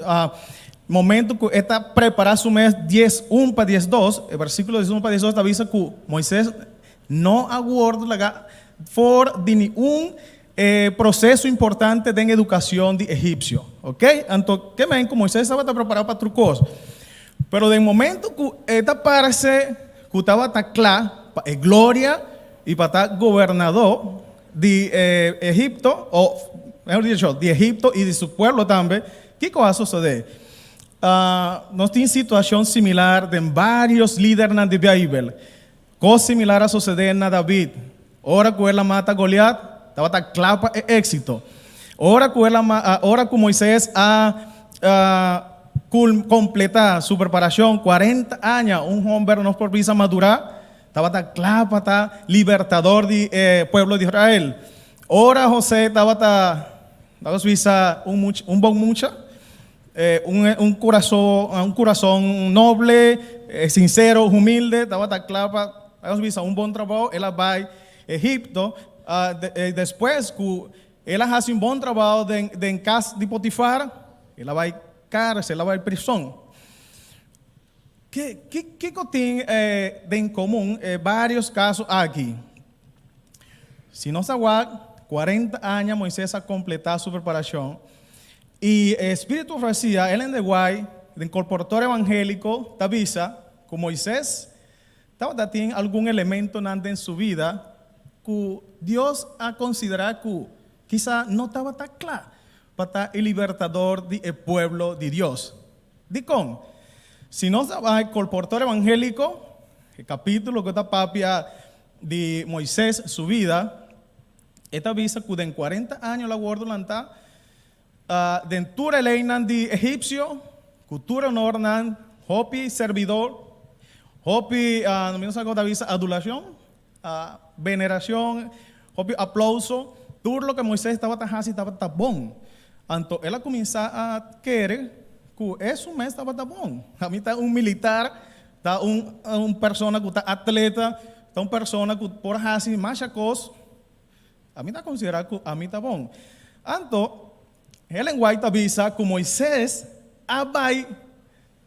momento ku e ta prepará su mes dies un pa 12, e versíkulo 11 pa 12 ta bisa ku Moisés no a wòrdu lagá for di niun E proseso importante den educacion di egipcio. Ok? Anto, ke men cu Moises tabata prepara pa tur cos. Pero den momento cu e ta parce cu tabata cla pa e gloria y pa ta gobernador di Egipto, o mehor dicho, di Egipto y di su pueblo tambe, kico a sosode? Nos tin situacion similar den varios lidernan di Bijbel. Kos similar a sosodé na David. Ora ku el a mata Goliat, tabata kla pa e éksito. Ora ku el a ora ku Moisés a kompletá su preparashon, kuarenta aña, un hòmber nos por bisa madurá, tabata kla pa ta libertador di e pueblo di Israel. Ora José tabata, nos bisa, un mucha, un bon mucha, Un kurason, un kurason noble, sinsero, humilde, tabata kla pa, nos bisa, un bon trabou. El a bai Egipto despues ku el a hasi un bon trabou den kas di Potifar, el a bai kàrsel, el a bai prison. Kiko tin den komun e vários kaso aki? Si nos a wak, 40 aña Moisés a kompletá su preparashon, i e spiritu ofresía, Ellen de White, den Kolportor Evangéliko, ta bisa ku Moisés tabata tin algun elementonan den su bida ku Dios a konsiderá ku kisa no tabata kla pa ta e libertador di e pueblo di Dios. Dikon? Si nos a bai Kolportor Evangéliko, e kapítulo ku ta papia di Moisés su bida, e ta bisa ku den 40 aña lo a wòrdu lantá den tur e leinan di egipsio, ku tur onornan, hopi serbidor, hopi, mi no sa kon ta bisa, adulashon, Venerashon, hopi aplouso, tur loke Moisés tabata hasi tabata bon. Anto el a kuminsá a kere ku e su mes tabata bon. Ami ta un militar, ta un un persona ku ta atleta, ta un persona ku por hasi masha kos. Ami ta konsiderá ku ami ta bon. Anto Helen White ta bisa ku Moisés a bai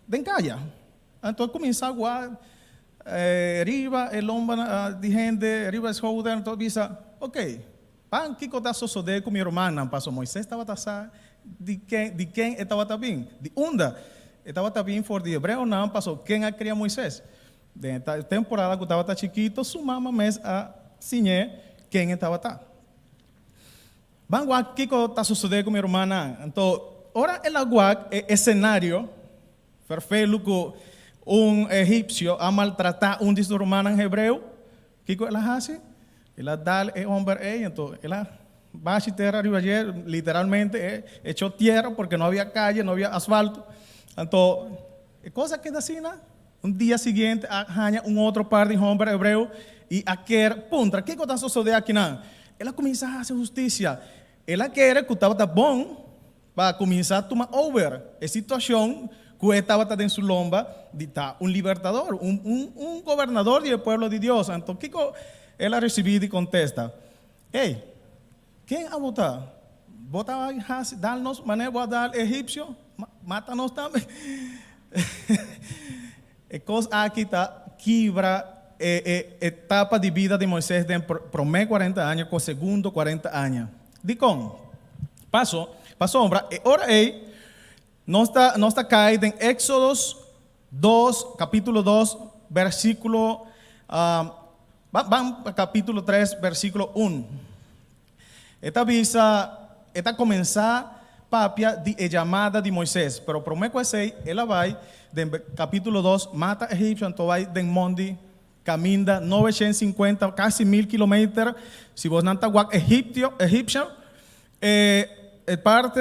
den kaya. Anto a kuminsá gua riba e lomba di hende, riba e schouder, anto a bisa, Ok, pan kiko ta sosodé ku mi rumannan? Pasobra Moisés tabata sa di ken, di ken e tabata bin, di unda e tabata bin for di hebreonan, pasobra ken a kria Moisés? Den e temporada ku tabata chikito, su mama mes a siñ'é ken e tabata. Ban wak kiko ta sosodé ku mi rumannan. Anto, ora el a wak e esenario, Ferfelu ku un egipsio a maltratá un di su rumannan hebreo, kiko el a hasi? El a dal e hòmber ei, anto el a bashi tera riba dje, literalmente e echó tierra porque no habia kaye, no habia asfalto. Anto e kos a keda asina. Un dia siguiente a haña un otro par di hòmber hebreo i a ker puntra, Kiko ta sosodé akinan? El a kuminsá hasi hustisia. El a kere ku tabata bon Pa kuminsá tuma over e situashon. ku e tabata den su lomba di ta un libertador, un, un, un gobernador di e pueblo di Dios. Anto kiko el a risibí di kontesta? Ey, ken abo ta? Bo ta bai hasi dal nos manera bo a dal egipsio? Mata nos tambe? E kos aki ta kibra e e etapa di bida di Moisés den promé kuarenta aña ku segundo kuarenta aña. Dikon? Paso, pasobra e ora ei nos ta nos ta kai den Éksodos dos, kapítulo dos, versíkulo, ban ban pa kapítulo tres, versíkulo un. E ta bisa, e ta comenzá papia di e llamada di Moisés, pero promé cu esey el a bay den capítulo dos, mata egipcio, anto bay den mondi caminda 950, casi mil kilometer, si bosnan ta wak Egiptio, Egipcio, e e parte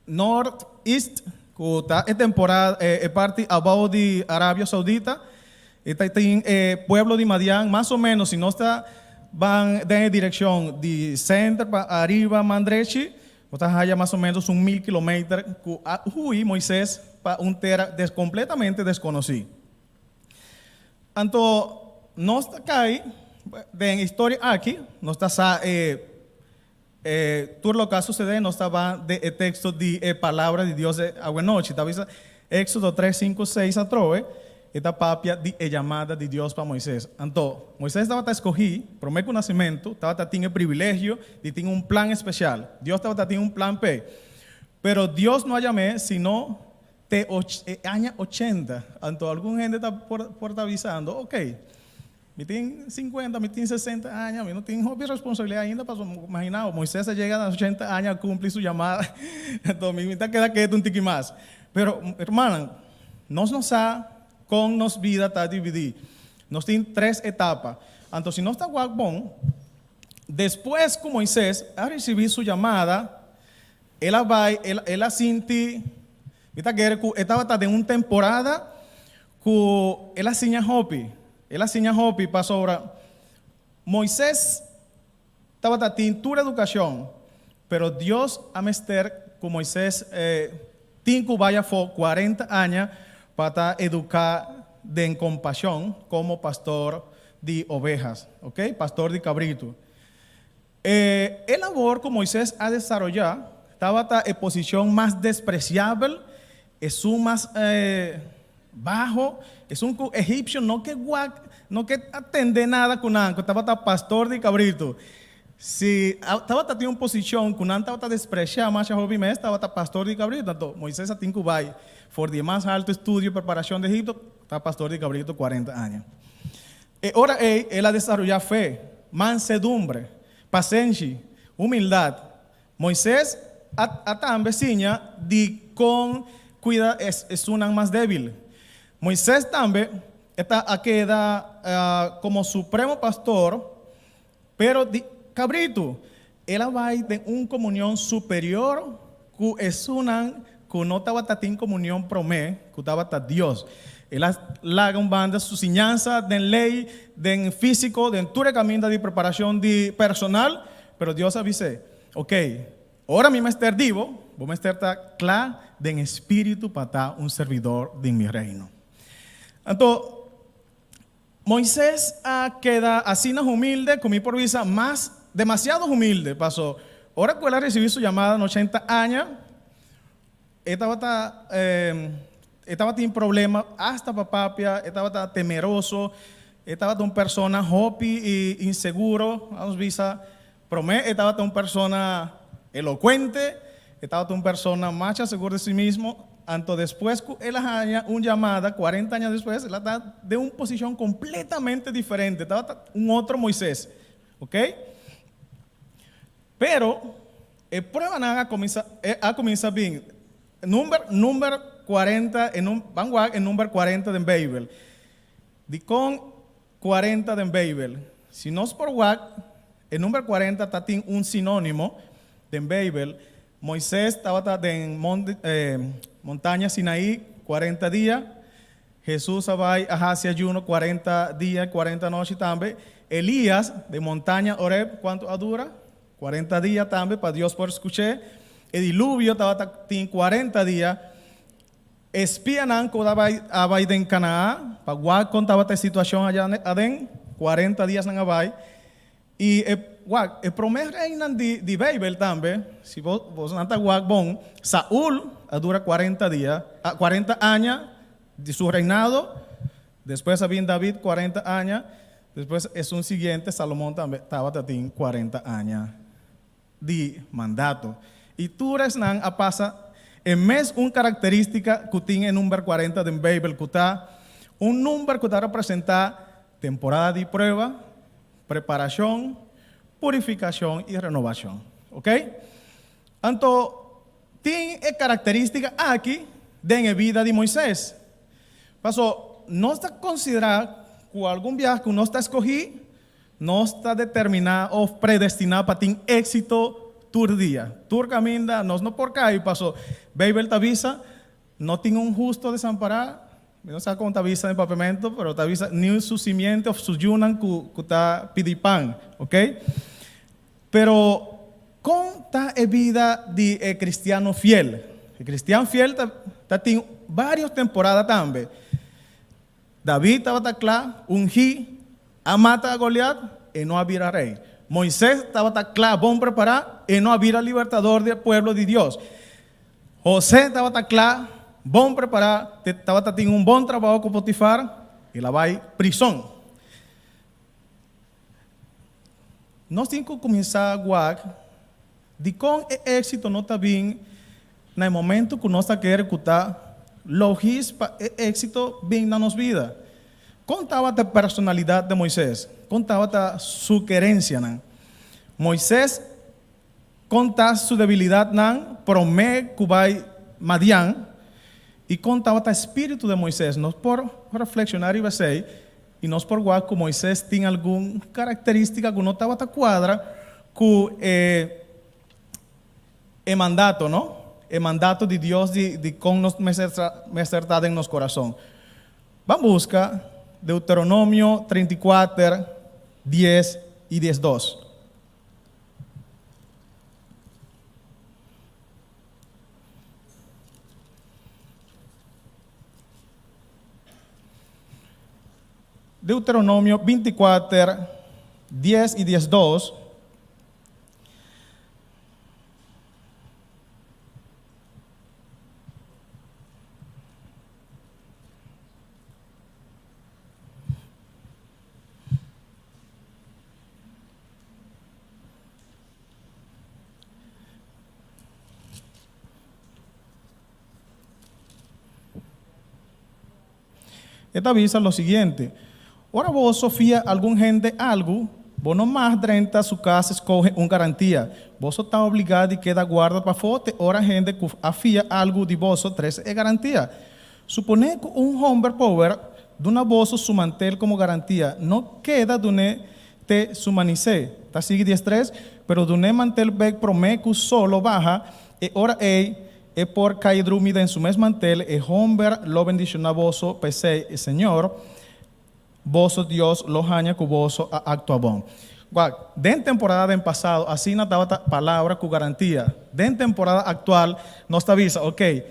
North East, ku ta e temporada e parti abou di Arabia Saudita, e ta tin e pueblo di Madian, mas o menos si nos ta ban den e direkshon di center pa ariba man drechi, bo ta haya mas o menos un mil kilometer ku a hui Moises pa un tera completamente deskonosí. Anto nos ta kai den e historia aki, nos ta sa e E tur loke a sucede nos ta ban den e texto di e palabra di Dios e awenochi. Ta bisa Exodo tres, cinco, seis atrobe e ta papia di e yamada di Dios pa Moises. Anto, Moises tabata escogi, prome cu nacimento, tabata tin e privilegio di tin un plan especial. Dios tabata tin un plan p'e. Pero Dios no a yam'é sino te e aña ochenta. Anto algun hende ta por por ta bisando, ok, Mi tin sinkuenta, mi tin sesenta aña, mi no tin hopi responsabilidat ainda, pasobra imagina bo, Moisés a yega na ochenta aña a kumpli su yamada, enton mi ta keda ketu un tiki mas. Pero, hermanan, nos no sa kon nos bida ta dividí. Nos tin tres etapa. Anto si nos ta wak bon, despues ku Moisés a risibí su yamada, el a bai, el a sinti, mi ta kere ku e tabata den un temporada Ku el a siña hopi. El a siña hopi pasobra Moises tabata tin tur edukashon, pero Dios a mester ku Moises tin ku bai afó kuarenta aña pa ta eduká den kompashon komo pastor di obehas, ok, pastor di kabritu. E labor ku Moises a desaroyá tabata e posishon mas despresiabel, esun mas baho, esun ku egipsio no ke wak, no ke atendé nada ku nan, ku tabata pastor di kabritu. Si tabata tin un posishon ku nan tabata despresiá masha hopi mes, tabata pastor di kabritu. Anto Moises a tin ku bai for di e mas alto estudio i preparashon di Egipto, ta pastor di kabritu kuarenta aña. E ora ei el a desaroyá fe, mansedumbre, pasenshi, humildat. Moisés a a tambe siña di kon kuida esunnan mas débil. Moisés tambe e ta a keda komo supremo pastor, pero di kabritu. El a bai den un komunion superior ku esunnan ku no tabata tin komunion promé ku tabata Dios. El a laga un banda su siñansa den lei, den físiko, den tur e kaminda di preparashon di personal, pero Dios a bis'é, Ok, ora mi mester di bo, bo mester ta kla den espíritu pa ta un servidor den mi reino. Anto, Moises a keda asina humilde ku mi por bisa mas demasiado humilde, paso ora ku el a risibí su yamada na ochenta aña, e tabata e tabatin problema asta pa papia, e tabata temeroso, e tabata un persona hopi i inseguro, vamos bisa, promé e tabata un persona elokuente, e tabata un persona masha segur di si mismo, anto despues ku el a haña un yamada, kuarenta aña despues, el a ta den un posishon kompletamente diferente, tabata un otro Moises, ok. Pero e pruebanan a kuminsá a kuminsá bin. Number number kuarenta e num ban wak e number kuarenta den Beibel. Dikon 40 den Beibel. Si nos por wak, e number 40 ta tin un sinónimo den Beibel. Moisés tabata den montaña Sinaí 40 dia. Hesus a bai a hasi ayuno 40 dia i 40 nochi tambe. Elías den montaña Horeb kuantu a dura? 40 dia tambe pa Dios por skuch'é. E diluvio tabata tin 40 dia. Espianan ku a bai a bai den Kanaán pa wak kon tabata e situashon aya aden, kuarenta dias nan a bai. I e wak, e promé reinan di di Beibel tambe, si bo bosonan ta wak bon, Saul a dura kuarenta dia, kuarenta aña di su reinado, despues a bin David kuarenta aña, despues esun siguiente Salomon tambe tabata tin kuarenta aña. Di mandato. I tur esnan a pasa e mes un karakterístika ku tin e number kuarenta den Beibel, ku ta un number ku ta representá temporada di prueba, preparashon, purifikashon i renovashon. Oke? Anto, tin e karakterístika aki den e bida di Moisés. Paso, nos ta konsiderá ku algun biaha ku nos ta skohí, Nos ta determiná òf predestiná pa tin éksito tur dia. Tur kaminda nos no por kai paso Beibel ta bisa, No tin un husto desampará. Mi no sa kon ta bisa den papiamentu, pero ta bisa ni su simiente òf su yunan ku ku ta pidi pan. Oke? Pero kon ta e bida di e kristiano fiel? E kristian fiel ta ta tin vários temporada tambe. David tabata kla, ungí, a mata a Goliat, e no a bira rei. Moisés tabata kla, bon prepará, e no a bira libertador di e pueblo di Dios. José tabata kla, bon prepará, te tabata tin un bon trabou ku Potifar, el a bai prison. Nos tin ku kuminsá wak dikon e éksito no ta bin na e momentu ku nos ta kere ku ta logis pa e éksito bin na nos bida. Kon tabata e personalidat di Moisés? Kon tabata su kerensianan? Moisés konta su debilidatnan promé ku bai Madian, i kon tabata e spiritu di Moisés? Nos por reflekshoná riba esei I nos por wak ku Moises tin algun karakterístika ku no tabata kuadra ku e e mandato, no? E mandato di Dios di di kon nos mester mester ta den nos kurason. Ban buska Deuteronomio 34, dies i diesdos. Deuteronomio 24, 10 i 12. E ta bisa lo siguiente, Ora boso fia algun hende algu, bo no mag drenta su kas skohe un garantia. Boso ta obligá di keda guarda pafó te ora hende ku a fia algu di boso trese e garantia. Suponé ku un hòmber pober duna boso su mantel komo garantia, no keda dun'é te su manisé. Ta sigui diestres, Pero dun'é mantel bèk promé ku solo baha, e ora ei e por kai drumi den su mes mantel, e hòmber lo bendishoná boso, p'esei e Señor, boso Dios, lo haña ku boso a aktua bon. Wak, den temporada den pasado asina tabata palabra ku garantia. Den temporada aktual nos ta bisa, okey,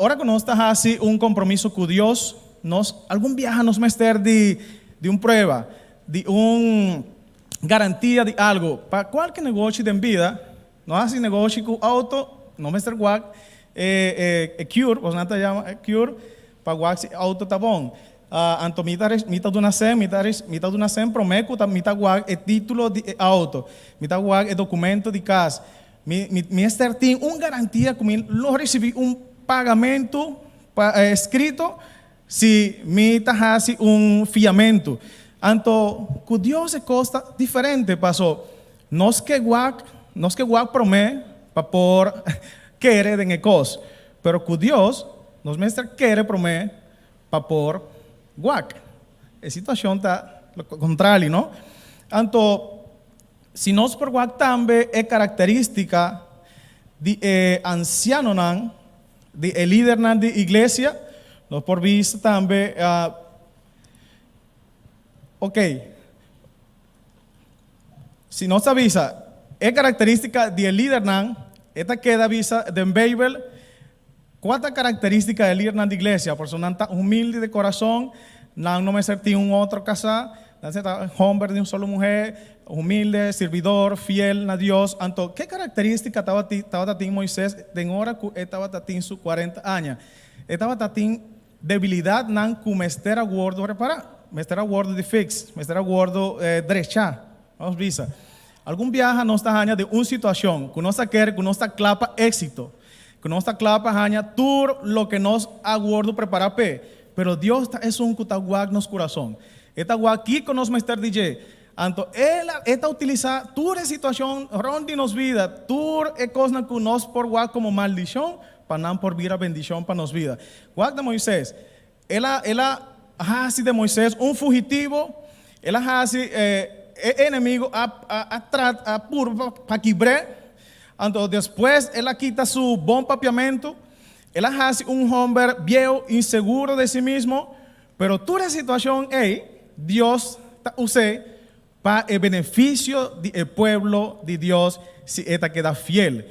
ora ku nos ta hasi un kompromiso ku Dios, nos algun biaha nos mester di di un prueba, di un garantia di algu. Pa kualke negoshi den bida, No hasi negoshi ku auto, no mester wak e e cure, bos nan ta yama e cure, pa wak si e auto ta bon. Anto mi ta mi ta duna sen, mi ta mi ta duna sen promé ku ta mi ta wak e título di e auto, mi ta wak e dokumento di kas. Mi mi mester tin un garantia ku mi lo risibí un pagamentu pa eskrito si mi ta hasi un fiamentu. Anto ku Dios e kos ta diferente, paso Nos ke wak, nos ke wak promé pa por kere den e kos, pero ku Dios nos mester kere promé pa por wak. E situashon ta lo kontrali, no? Anto, si nos por wak tambe e karakterístika di e ansianonan, di e lidernan di iglesia, nos por bisa tambe, Oke. Si nos ta bisa e karakterístika di e lidernan, e ta keda bisa den Beibel. Kua ta karakterístika e lidernan di iglesia? Pasobra nan ta humilde di korason, nan no mester tin un otro kasá, nan ta hòmber di un solo muhé, humilde, sirbidor, fiel na Dios. Anto, ke karakterístika tabata tin Moisés den ora ku e tabata tin su kuarenta aña? E tabata tin debilidatnan ku mester a wòrdu repará, mester a wòrdu di fix, mester a wòrdu drechá. Nos bisa, Algun biaha nos ta haña den un situashon ku nos ta kere ku nos ta kla pa éksito, ku nos ta kla pa haña tur loke nos a wòrdu prepará p'e, pero Dios ta esun ku ta wak nos kurason. E ta wak kiko nos mester di dje. Anto El a, E ta utilisá tur e situashon rònt di nos bida, tur e kosnan ku nos por wak komo maldishon, pa nan por bira bendishon pa nos bida. Wak na Moisés. El a, el a hasi de Moisés un fugitivo, el a hasi e, e enemigo a, a, a trat, a purba pa, pa kibr'é. Anto despues el a kita su bon papiamentu, el a hasi un homber bieu, inseguro de si mismo, pero tur e situacion ei, Dios ta us'é pa e benefisio di e pueblo di Dios si e ta keda fiel.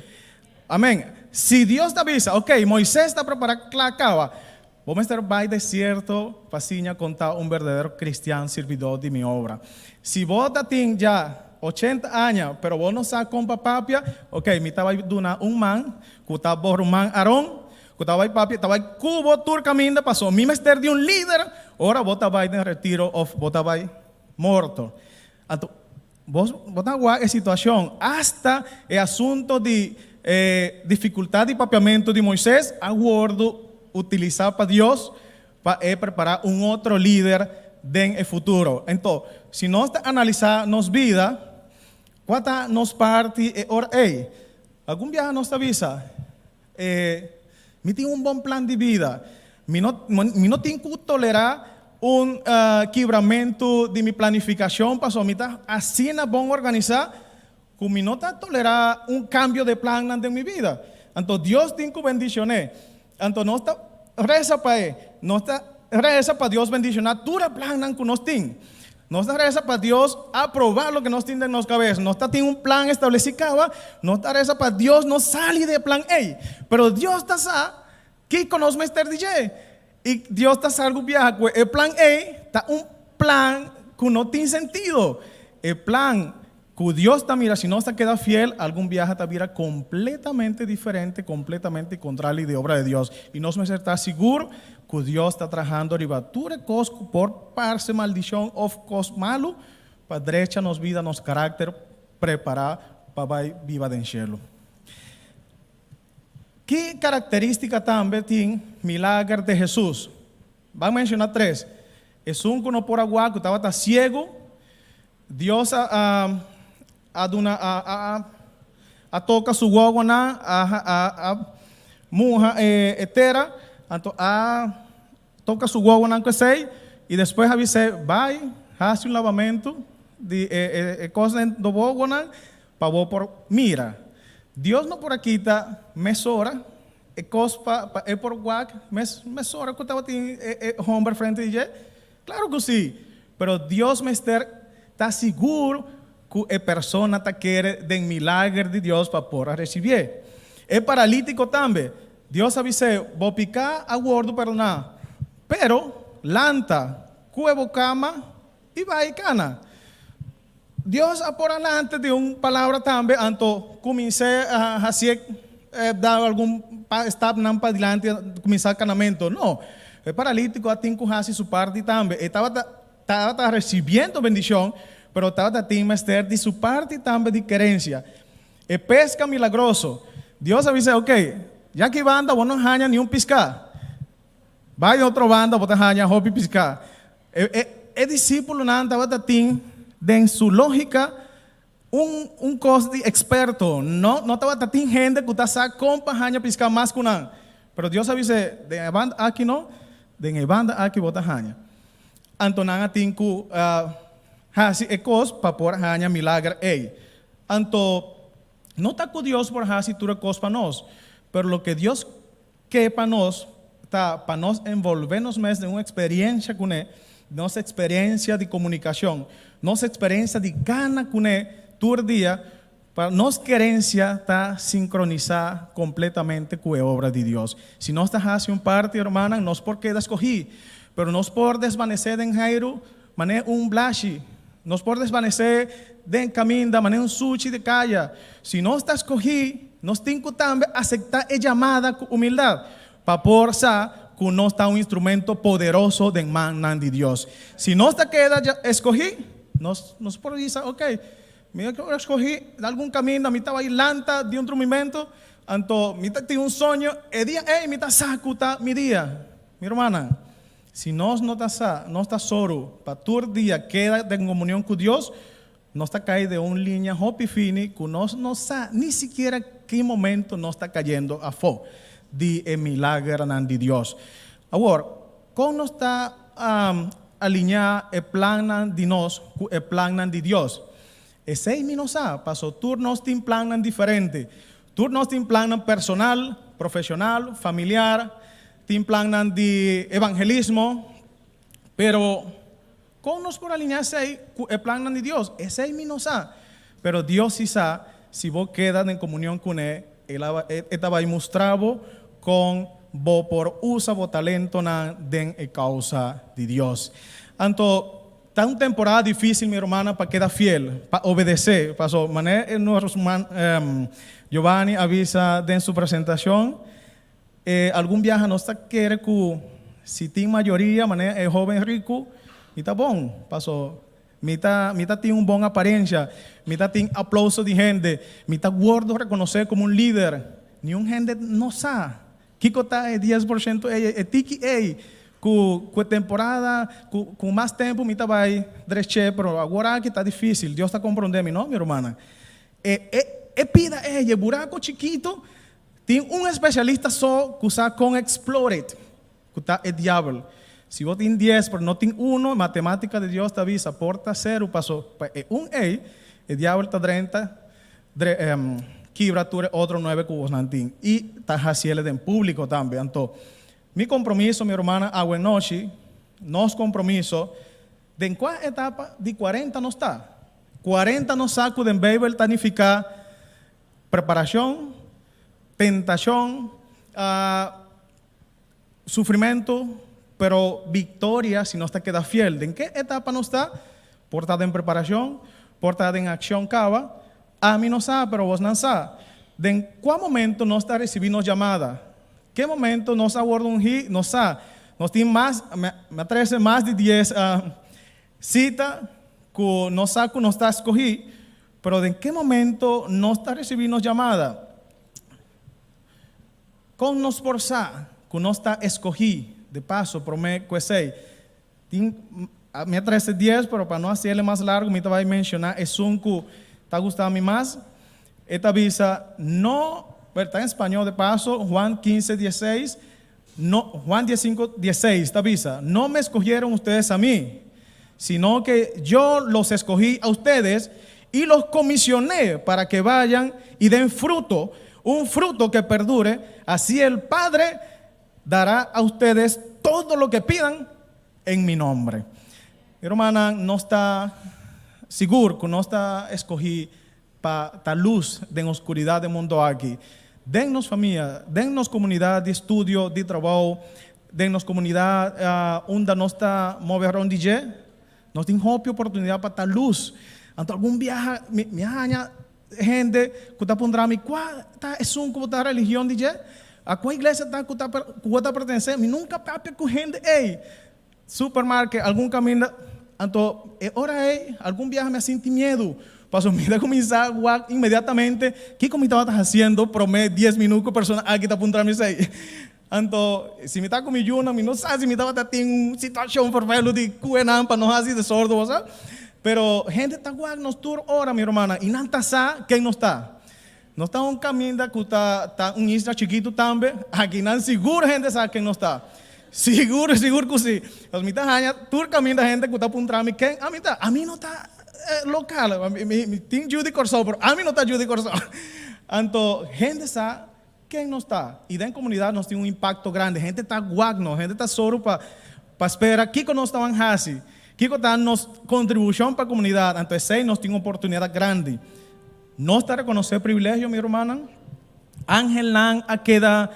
Amen. Si Dios ta bisa, ok, Moisés ta prepara kla kawa, bo mester bai desierto pa siña kon ta un berdadero kristian sirbidó di mi obra. Si bo ta tin ya ochenta aña pero bo no sa kon pa papia, ok, mi ta bai duna un man ku ta bo ruman Aron, ku ta bai papia, ta bai ku bo tur kaminda paso mi mester di un lider ora bo ta bai den retiro òf bo ta bai morto. Anto, bo, bo ta wak e situacion. Hasta e asunto di e dificultad di papiamento di Moises a wordo utilisa pa Dios pa e prepara un otro lider den e futuro. Anto, si nos ta analisa nos bida, cua ta nos parti e ora ey? Algun biaha nos ta bisa, E, Mi tin un bon plan di bida. Mi no, mi no tin ku tolerá un kibramentu di mi planifikashon pasobra mi ta asina bon organisá ku mi no ta tolerá un kambio de plannan den mi bida. Anto Dios tin ku bendishon'é. Anto nos ta resa pa e. Nos ta resa pa Dios bendishoná tur e plannan ku nos tin. Nos ta resa pa Dios aprobá loke nos tin den nos kabes. Nos ta tin un plan establesí kaba, nos ta resa pa Dios no sali di e plan ei. Pero Dios ta sa kiko nos mester di dje. I Dios ta sa algu biaha ku e plan ei ta un plan ku no tin sentido. E plan ku Dios ta mira si nos ta keda fiel, algun biaha ta bira kompletamente diferente, kompletamente kontrali di obra di Dios. I nos mester ta sigur ku Dios ta trahando riba tur e kos ku por parse maldishon òf kos malu pa drecha nos bida, nos karakter, prepará pa bai biba den shelu. Ki karakterístika tambe tin milager di Hesus? Ban menshoná tres. Esun ku no por a wak, ku tabata siegu, Dios a a duna a a a toka su wowonan, a a a muha e e tera, anto a toka su wowonan ku esei, i despues a bis'é, Bai, hasi un labamentu di e e e kosnan do wowonan pa bo por mira. Dios no por a kita mesora e kos pa pa e por wak mes mesora ku tabatin e e homber frente di dje? Claro cu si, pero Dios mester ta sigur cu e persona ta kere den milager di Dios pa por a recibié. E paralítico tambe, Dios a bis'é, Bo picá a wordo perdoná, pero lanta, cue bo cama y bai cana. Dios a por alante di un palabra tambe, anto cumins'é a hacié da algun stapnan padilanti cuminsá canamento. No, e paralítico a tin cu haci su parti tambe. E tabata tabata recibiendo bendicion, pero tabata tin mester di su parti tambe di kerencia. E pesca milagroso. Dios a bisa, ok, ya ki banda bo no haña ni un piscá. Bai otro banda bo ta haña hopi piská. E e disípulonan tabata tin den su lógika un un kos di eksperto. No no tabata tin hende ku ta sa kon pa haña piská mas ku nan. Pero Dios a bis'é, Den e banda aki no, den e banda aki bo ta haña. Anto nan a tin ku hasi e kos pa por haña milager ei. Anto no ta ku Dios por hasi tur e kos pa nos, pero loke Dios Ke pa nos ta pa nos envolvé nos mes den un eksperiencia kuné, nos eksperiencia di komunikashon, nos eksperiencia di gana kuné tur dia. Pa nos kerensia ta sinkronisá kompletamente ku e obra di Dios. Si nos ta hasi un parti, hermannan, nos por keda skohí, pero nos por desvanesé den heiru manera un blashi. Nos por desvanesé den kaminda manera un suchi di kaya. Si nos ta skohí, nos tin ku tambe aseptá e yamada ku humildat, pa por sa ku nos ta un instrumento poderoso den mannan di Dios. Si nos ta keda skohí, nos nos por bisa, Oke, Mi a skohí algun kaminda, mi tabata lanta di un drumimentu, anto mi ta tin un soño, e dia ei mi ta sa ku ta mi dia. Mi rumannan, si nos no ta sa, nos ta soru pa tur dia keda den komunion ku Dios, nos ta kai den un liña hopi fini ku nos no sa ni sikiera ki momento nos ta kayendo afó di e milagernan di Dios. Awor, kon nos ta aliñá e plannan di nos ku e plannan di Dios? Esei mi no sa, paso tur nos tin plannan diferente. Tur nos tin plannan personal, profesional, familiar, tin plannan di evangelismo, pero kon nos por aliñá esei ku e plannan di Dios? Esei mi no sa. Pero Dios si sa, si bo keda den komunion kuné, E ta bai mustra bo kon bo por usa bo talentonan den e kousa di Dios. Anto, ta un temporada difísil, mi rumannan, pa keda fiel, pa obedesé. Paso, manera e nos ruman Giovanni a bisa den su presentashon, algun biaha nos ta kere ku si tin mayoria, manera e hóben riku, i ta bon. Paso, Mi ta mi ta tin un bon aparencia, mi ta tin aplauso di hende, mi ta wordo reconoce como un lider. Niun hende no sa kico ta e 10% ey, e tiki ey cu cu e temporada cu cu mas tempo mi ta bay dreche, pero awor aki ta dificil. Dios ta comprende mi, no, mi rumannan? E e e pida ey, e buraco chikito, tin un especialista so cu sa con explore it. Ku ta e diabel. Si bo tin dies pero no tin uno, matematika di Dios ta bisa por ta seru paso pa e un ei, e diabel ta drenta dre kibra tur e otro nuebe ku bosnan tin i ta hasiele den publiko tambe. Anto, mi kompromiso, mi rumannan, awenochi, nos kompromiso, den kua etapa di kuarenta nos ta? Kuarenta nos sa ku den Beibel ta nifiká preparashon, tentashon, Sufrimentu, pero viktoria si nos ta keda fiel. Den ke etapa nos ta? Por ta den preparashon, por ta den akshon kaba. Ami no sa, pero bosnan sa. Den kua momento nos ta risibí nos yamada? Ke momento nos a wòrdu ungí? Nos sa. Nos tin mas, mi a trese mas di dies sita ku nos sa ku nos ta skohí, pero den ke momento nos ta risibí nos yamada? Kon nos por sa ku nos ta eskohí? De paso, promé ku esei, tin, mi a trese dies, pero pa no hasiel e mas largu, mi ta bai menshoná esun ku ta gusta mi mas. E ta bisa, No, bueno, ta en spañó de paso, Juan 15, 16, no, Juan 15, 16 ta bisa, No me escogieron ustedes a mí, sino que yo los escogí a ustedes y los comisioné para que vayan y den fruto, un fruto que perdure, así el Padre dará a ustedes todo lo que pidan en mi nombre. Mi rumannan, nos ta sigur ku nos ta eskohí pa ta lus den oscuridat den mundo aki. Den nos famia, den nos comunidad di estudio, di trabou, den nos comunidad unda nos ta move rond di dje, nos tin hopi oportunidad pa ta lus. Anto algun biaha mi mi a haña hende cu ta puntra mi, cua ta esun cu bo ta religion di dje? A cua iglesia ta cu ta cu bo ta pertenece? Mi nunca papia cu hende ey. Supermarket, algun kaminda. Anto e ora ei, algun biaha mi a sinti miedu, pasobra mi ta kuminsá wak inmediatamente kiko mi tabata hasiendo promé dies minut ku e persona aki ta puntra mi esei. Anto, si mi ta ku mi yunan, mi no sa si mi tabata tin un situashon ferfelu di kue nan pa no hasi desordu, bo sa. Pero hende ta wak nos tur ora, mi rumannan, i nan ta sa ken nos ta. Nos ta un kaminda ku ta ta un isla chikitu tambe. Aki nan sigur hende sa ken nos ta. Sigur, sigur ku si. Pasobra mi ta haña tur kaminda hende ku ta puntra mi ken ami ta. Ami no ta lokal. Mi mi tin yu di Kòrsou, pero ami no ta yu di Kòrsou. Anto hende sa ken nos ta. I den komunidat nos tin un impakto grandi. Hende ta wak nos, hende ta soru pa pa spera kiko nos tabata hasi, kiko ta nos kontribushon pa komunidat. Anto esei nos tin un oportunidat grandi. Nos ta rekonosé privilegio, mi rumannan? Angelnan a keda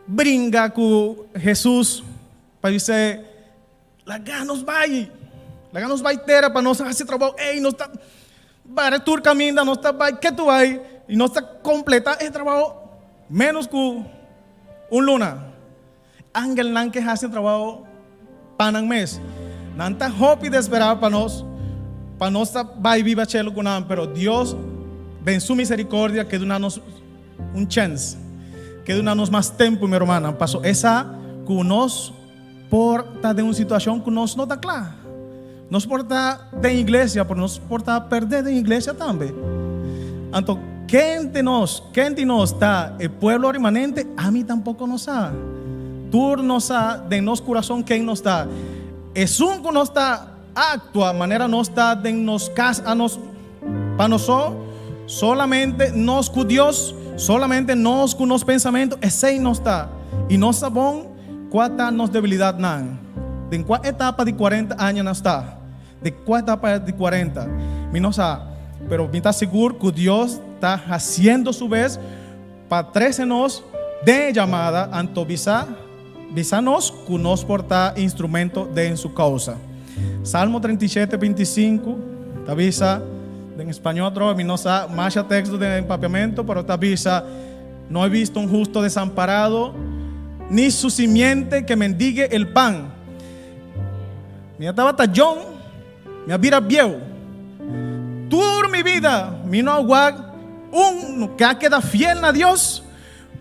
bringa ku Hesus pa bis'é, Laga nos bai! Laga nos bai tera pa nos hasi trabou. Ey, nos ta bare tur kaminda, nos ta bai ketu bai i nos ta kompletá e trabou ménos ku un luna. Angelnan ke hasi trabou pa nan mes. Nan ta hopi desperá pa nos, pa nos ta bai biba shelu ku nan, pero Dios den su misericordia ke duna nos un chèns, ke duna nos mas tempu, mi rumannan, paso e sa ku nos por ta den un situashon ku nos no ta kla. Nos por ta den iglesia, pero nos por ta perdé den iglesia tambe. Anto, ken di nos, ken di nos ta e pueblo remanente? Ami tampoko no sa. Tur nos sa den nos kurason ken nos ta. Esun ku nos ta aktua manera nos ta den nos kas a nos pa nos so, solamente nos ku Dios, solamente nos ku nos pensamentu, esei nos ta. I nos sa bon Kua ta nos debilidatnan? Den kua etapa di kuarenta aña nos ta? Den kua etapa di kuarenta? Mi no sa, pero mi ta sigur ku Dios ta hasiendo su bes pa trese nos den e yamada, anto bisa bisa nos ku nos por ta instrumento den su kousa. Salmo 37, 25 ta bisa, den spañó atrobe mi no sa masha teksto den papiamento, pero ta bisa, No he visto un justo desamparado, ni su simiente que mendigue el pan. Mi a tabata jong, mi a bira bieu. Tur mi bida mi no a wak un ke a keda fiel na Dios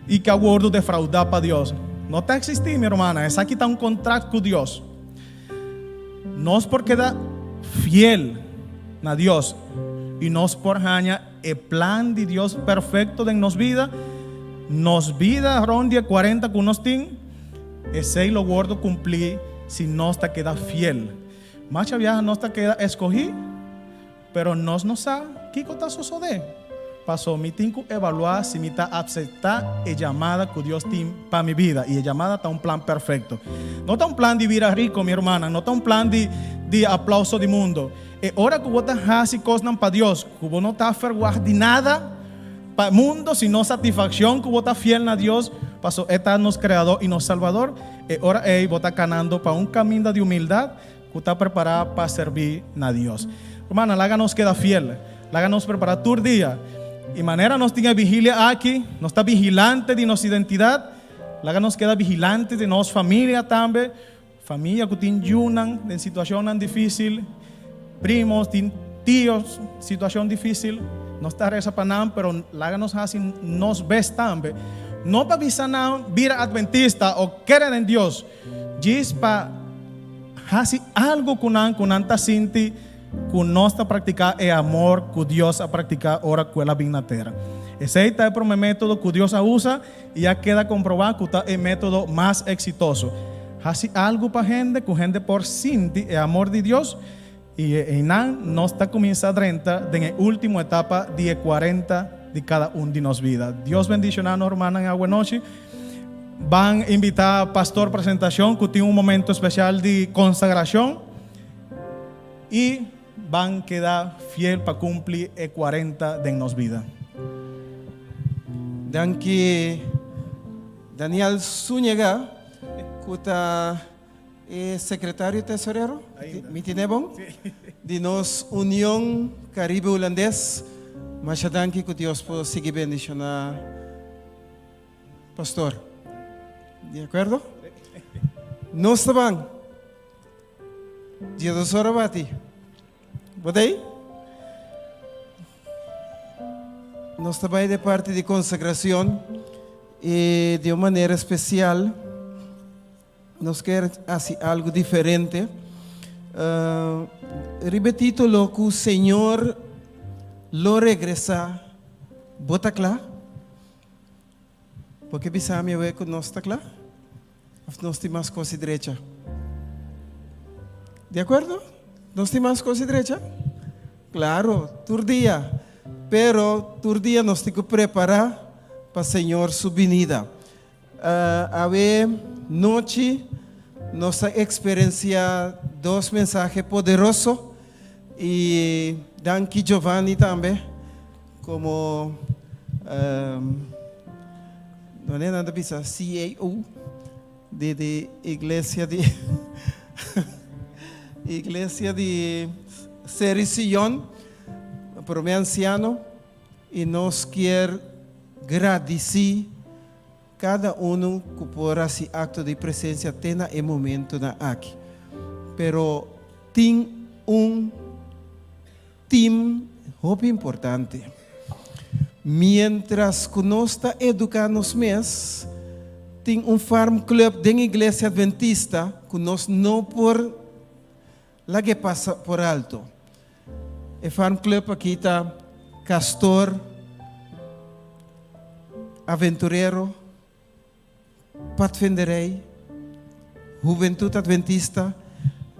i ke a wordu defraudá pa Dios. No ta eksistí, mi hermana. Esaki ta un kontrakt ku Dios. Nos por keda fiel na Dios i nos por haña E plan di Dios perfecto den nos bida, nos bida rond di e cuarenta cu nos tin, esey lo wordo cumpli si nos ta keda fiel. Macha biaha nos ta keda escogi, pero nos no sa kico ta sosode. Paso mi tin cu evalua si mi ta acepta e yamada cu Dios tin pa mi bida, y e yamada ta un plan perfecto. No ta un plan di bira rico, mi hermana, no ta un plan di di aplauso di mundo. E ora ku bo ta hasi kosnan pa Dios, ku bo no ta ferwagt di nada pa e mundo, sino satisfakshon ku bo ta fiel na Dios, paso E ta nos Kreador i nos Salbador, e ora ei bo ta kanando pa un kaminda di humildat ku ta prepará pa serbí na Dios. Rumannan, laga nos keda fiel. Laga nos prepará tur dia. I manera nos tin e vigilia aki, nos ta vigilante di nos identidat, laga nos keda vigilante di nos familia tambe, Famia ku tin yunan den situashonnan difísil, primos, tin tios situashon difísil, nos ta resa pa nan, pero laga nos hasi nos bes tambe. No pa bisa nan bira adventista o kere den Dios, djis pa hasi algu ku nan ku nan ta sinti ku nos ta praktiká e amor ku Dios a praktiká ora ku el a bin na tera. Esei ta e promé método ku Dios a usa. I a keda komprobá ku ta e método mas eksitoso. Hasi algu pa hende ku hende por sinti e amor di Dios, i einan nos ta kuminsá drenta den e último etapa di e kuarenta di kada un di nos bida. Dios bendishoná nos rumannan e awenochi. Ban invitá pastor presentashon ku tin un momento spesial di konsagrashon i Ban keda fiel pa cumpli e cuarenta den nos bida. Danki Daniel Zúñiga cu ta e secretario tesorero, mi tine bon? Di nos Union Caribe Hulandes. Masha danki cu Dios por sigui bendiciona Pastor. Di acuerdo? Nos ta ban. Dios ora bati. Bo ta ei? Nos ta bai de parti di konsagrashon i di un manera spesial nos kier hasi algu diferente. Uh, riba e título ku Señor lo regresá, bo ta kla? Bo ke bisa mi awe ku nos ta kla? Of nos tin mas kos di drecha? Di akuerdo? Nos tin mas kos di drecha? Klaro, tur dia. Pero tur dia nos tin ku prepará pa Señor su binida. Awe nochi nos a eksperensiá dos mensahe poderoso i danki Giovanni tambe. Komo wanneer nan ta bisa CEO di di iglesia di iglesia di Seri Sion, prome ansiano i nos kier gradisi kada uno ku por hasi akto di presensia te na e momentonan aki. Pero tin un Team hopi importante. Mientras cu nos ta educa nos mes, tin un farm club den Iglesia Adventista cu nos no por lag'e pasa por alto. E farm club aki ta Castor, Aventurero, Padvinderij, Hubentud Adventista,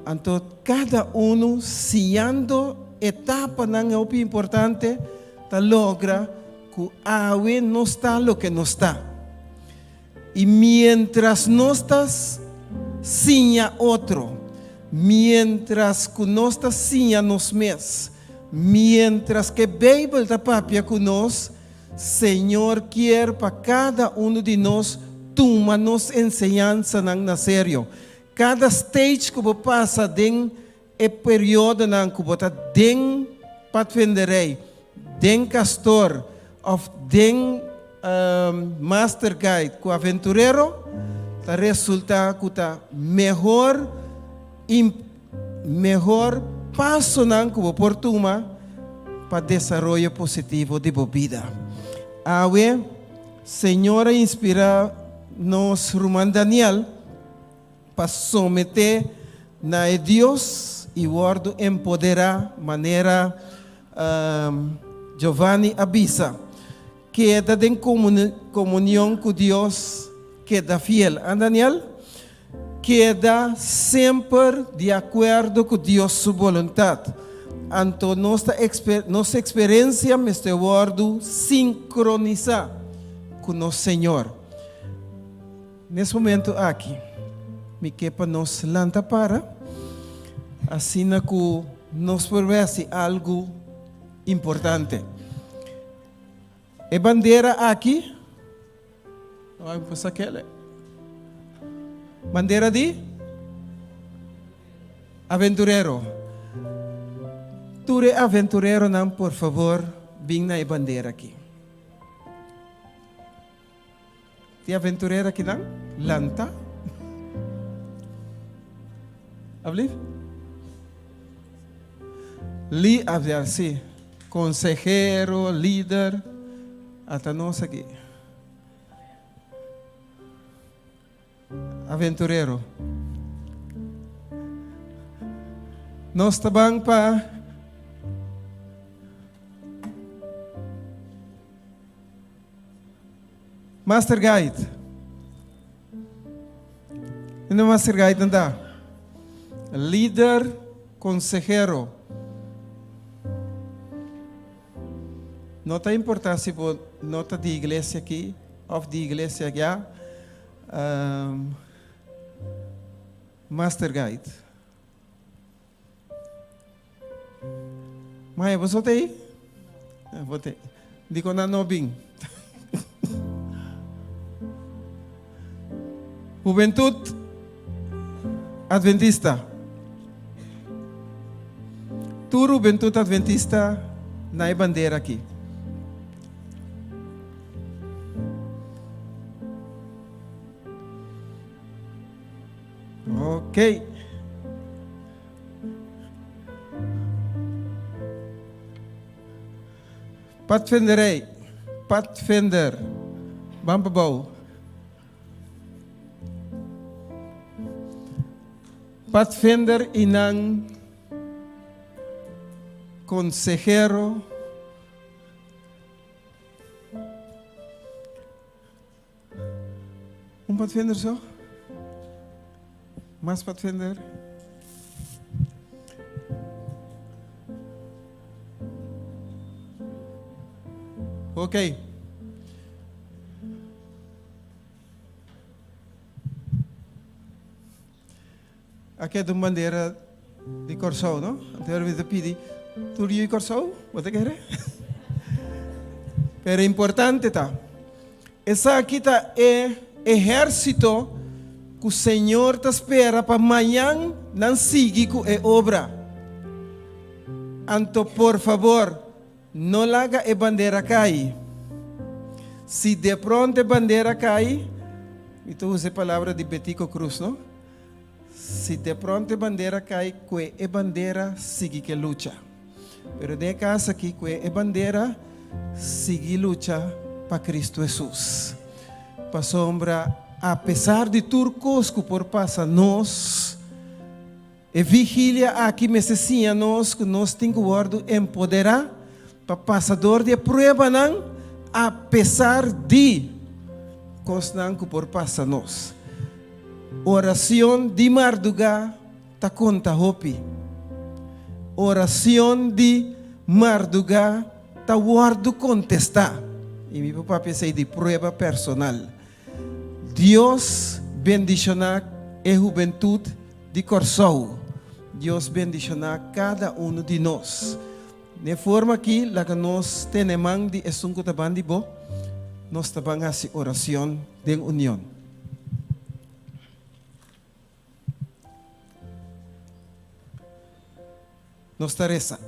anto kada unu siñando etapanan hopi importante ta logra ku awe nos ta loke nos ta. I mientras nos ta siña otro, mientras ku nos ta siña nos mes, mientras ku e Beibel ta papia ku nos, Señor kier pa kada unu di nos tuma nos enseñansanan na serio. Kada stage ku bo pasa den e periodonan ku bo ta den padvinderij, den kastor òf den master guide ku aventurero, ta resulta ku ta mehor Mehor pasonan ku bo por tuma pa desaroyo positivo di bo bida. Awe, Señor a inspirá nos ruman Daniel pa someté na e Dios i wòrdu empoderá manera Giovanni a bisa. Keda den komunion ku Dios, keda fiel. An Daniel? Keda semper di akuerdo ku Dios su boluntat. Anto nos ta nos eksperensia mester wòrdu sinkronisá ku nos Señor. Nes momentu aki, mi ke pa nos lanta para, asina ku nos por hasi algu importante. E bandera aki, bandera di aventurero. Tur e aventureronan por favor bin na e bandera aki. Tin aventurero akinan? Lanta. Alsjeblieft. Li, a si. Consehero, lider. Ata nos aki. Aventurero. Nos ta ban pa. Master Guide. Unda Master Guide nan ta? Lider konsehero. No ta importa si bo no ta di iglesia aki of di iglesia allá. Um, Master Guide. Maya, boso ta ei? Bo ta ei. Dikon nan no bin? Hubentut Adventista. Tur hubentut Adventista na e bandera aki. Ok. Padvinderij, padvinder, ban pa bou. Padvinder i nan konsehero. Un padvinder so? Mas padvinder? Ok. Aki ta un bandera di Kòrsou, no? Anto mi ta pidi, tur yu di Kòrsou, bo ta kere? Pero importante ta, esaki ta e ehérsito ku Señor ta spera pa mañan nan sigui ku e obra. Anto por fabor, no laga e bandera kai. Si de pronto e bandera kai, mi ta usa e palabra di Betico Croes, no? Si de pronto e bandera kai, kue e bandera sigui ke lucha. Pero den e kas aki, kue e bandera sigui lucha pa Cristo Hesus. Pasobra apesar di tur kos ku por pasa nos, e vigilia aki mester siña nos ku nos tin ku wòrdu empoderá pa pasa dor di e pruebanan apesar di kosnan ku por pasa nos. Oracion di marduga ta conta hopi. Oracion di marduga ta wordo contesta. Y mi por papia esey di prueba personal. Dios bendiciona e hubentud di Corsou. Dios bendiciona cada uno di nos. N'e forma aki laga nos tene man di esun cu ta ban di bo, nos ta ban haci oracion den union. Nos ta resa.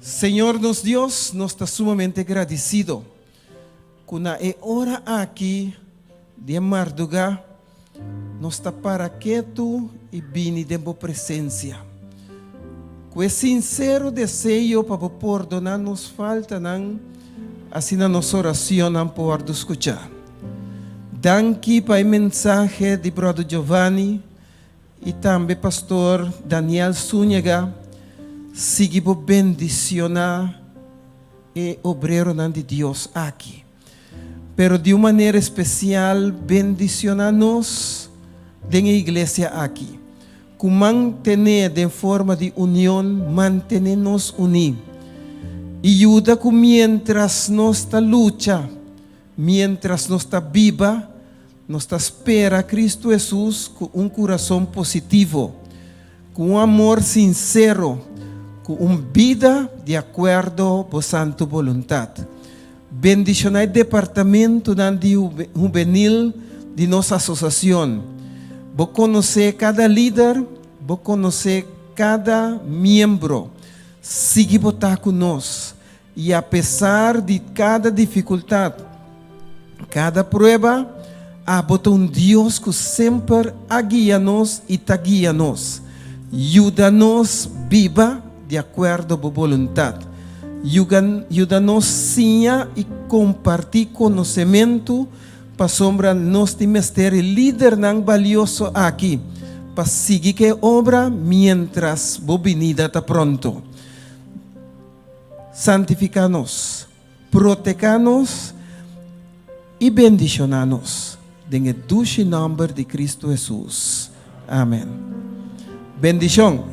Señor nos Dios, nos ta sumamente gradicido cu na e ora aki di e marduga nos ta para ketu y bini den bo presencia cu e sincero deseo pa bo pordona nos faltanan asina nos oracionnan por wordo scucha. Danki pa e mensahe di Brother Giovanni y tambe Pastor Daniel Zuniga. Sigui bo bendiciona e obreronan di Dios aki. Pero di un manera especial bendiciona nos den e iglesia aki. Cu mantene den forma di union, mantene nos uni. Y yuda cu mientras nos ta lucha, Miéntras nos ta biba, nos ta spera Kristu Hesus ku un kurason positivo, ku un amor sinsero, ku un bida di akuerdo bo santu boluntat. Bendishoná e departamentunan di hubenil di nos asosiashon. Bo konosé kada lider, bo konosé kada miembro. Sigui bo ta ku nos. I apesar di kada difikultat, kada prueba, abo ta un Dios ku semper a guia nos i ta guia nos. Yuda nos biba di akuerdo bo boluntat. Yuda nos siña i kompartí konosementu pasobra nos tin mester e lidernan balioso aki pa sigui ku e obra miéntras bo binida ta pronto. Santifiká nos, proteká nos i bendishoná nos den e dushi nòmber di Kristu Hesus. Amen. Bendishon!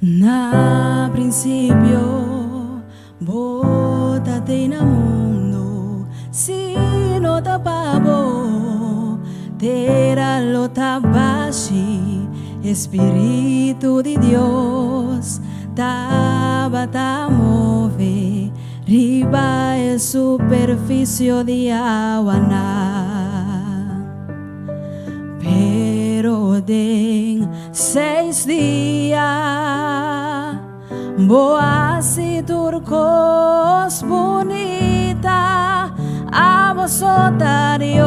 Na prinsipio bo ta tei na mundo, si no ta pa bo, tera lo ta bashi. E Spiritu di Dios tabata move riba e superfisio di awanan. Pero den seis dia bo hasi tur kos bunita, abo so ta Dios,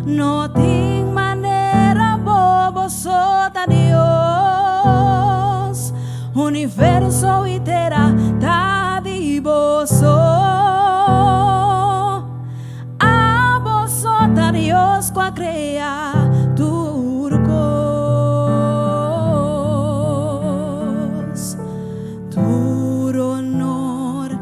no tin manera bo, bo so ta Dios, universo i tera ta di bo so. Abo so ta Dios ku a krea tur kos. Tur honor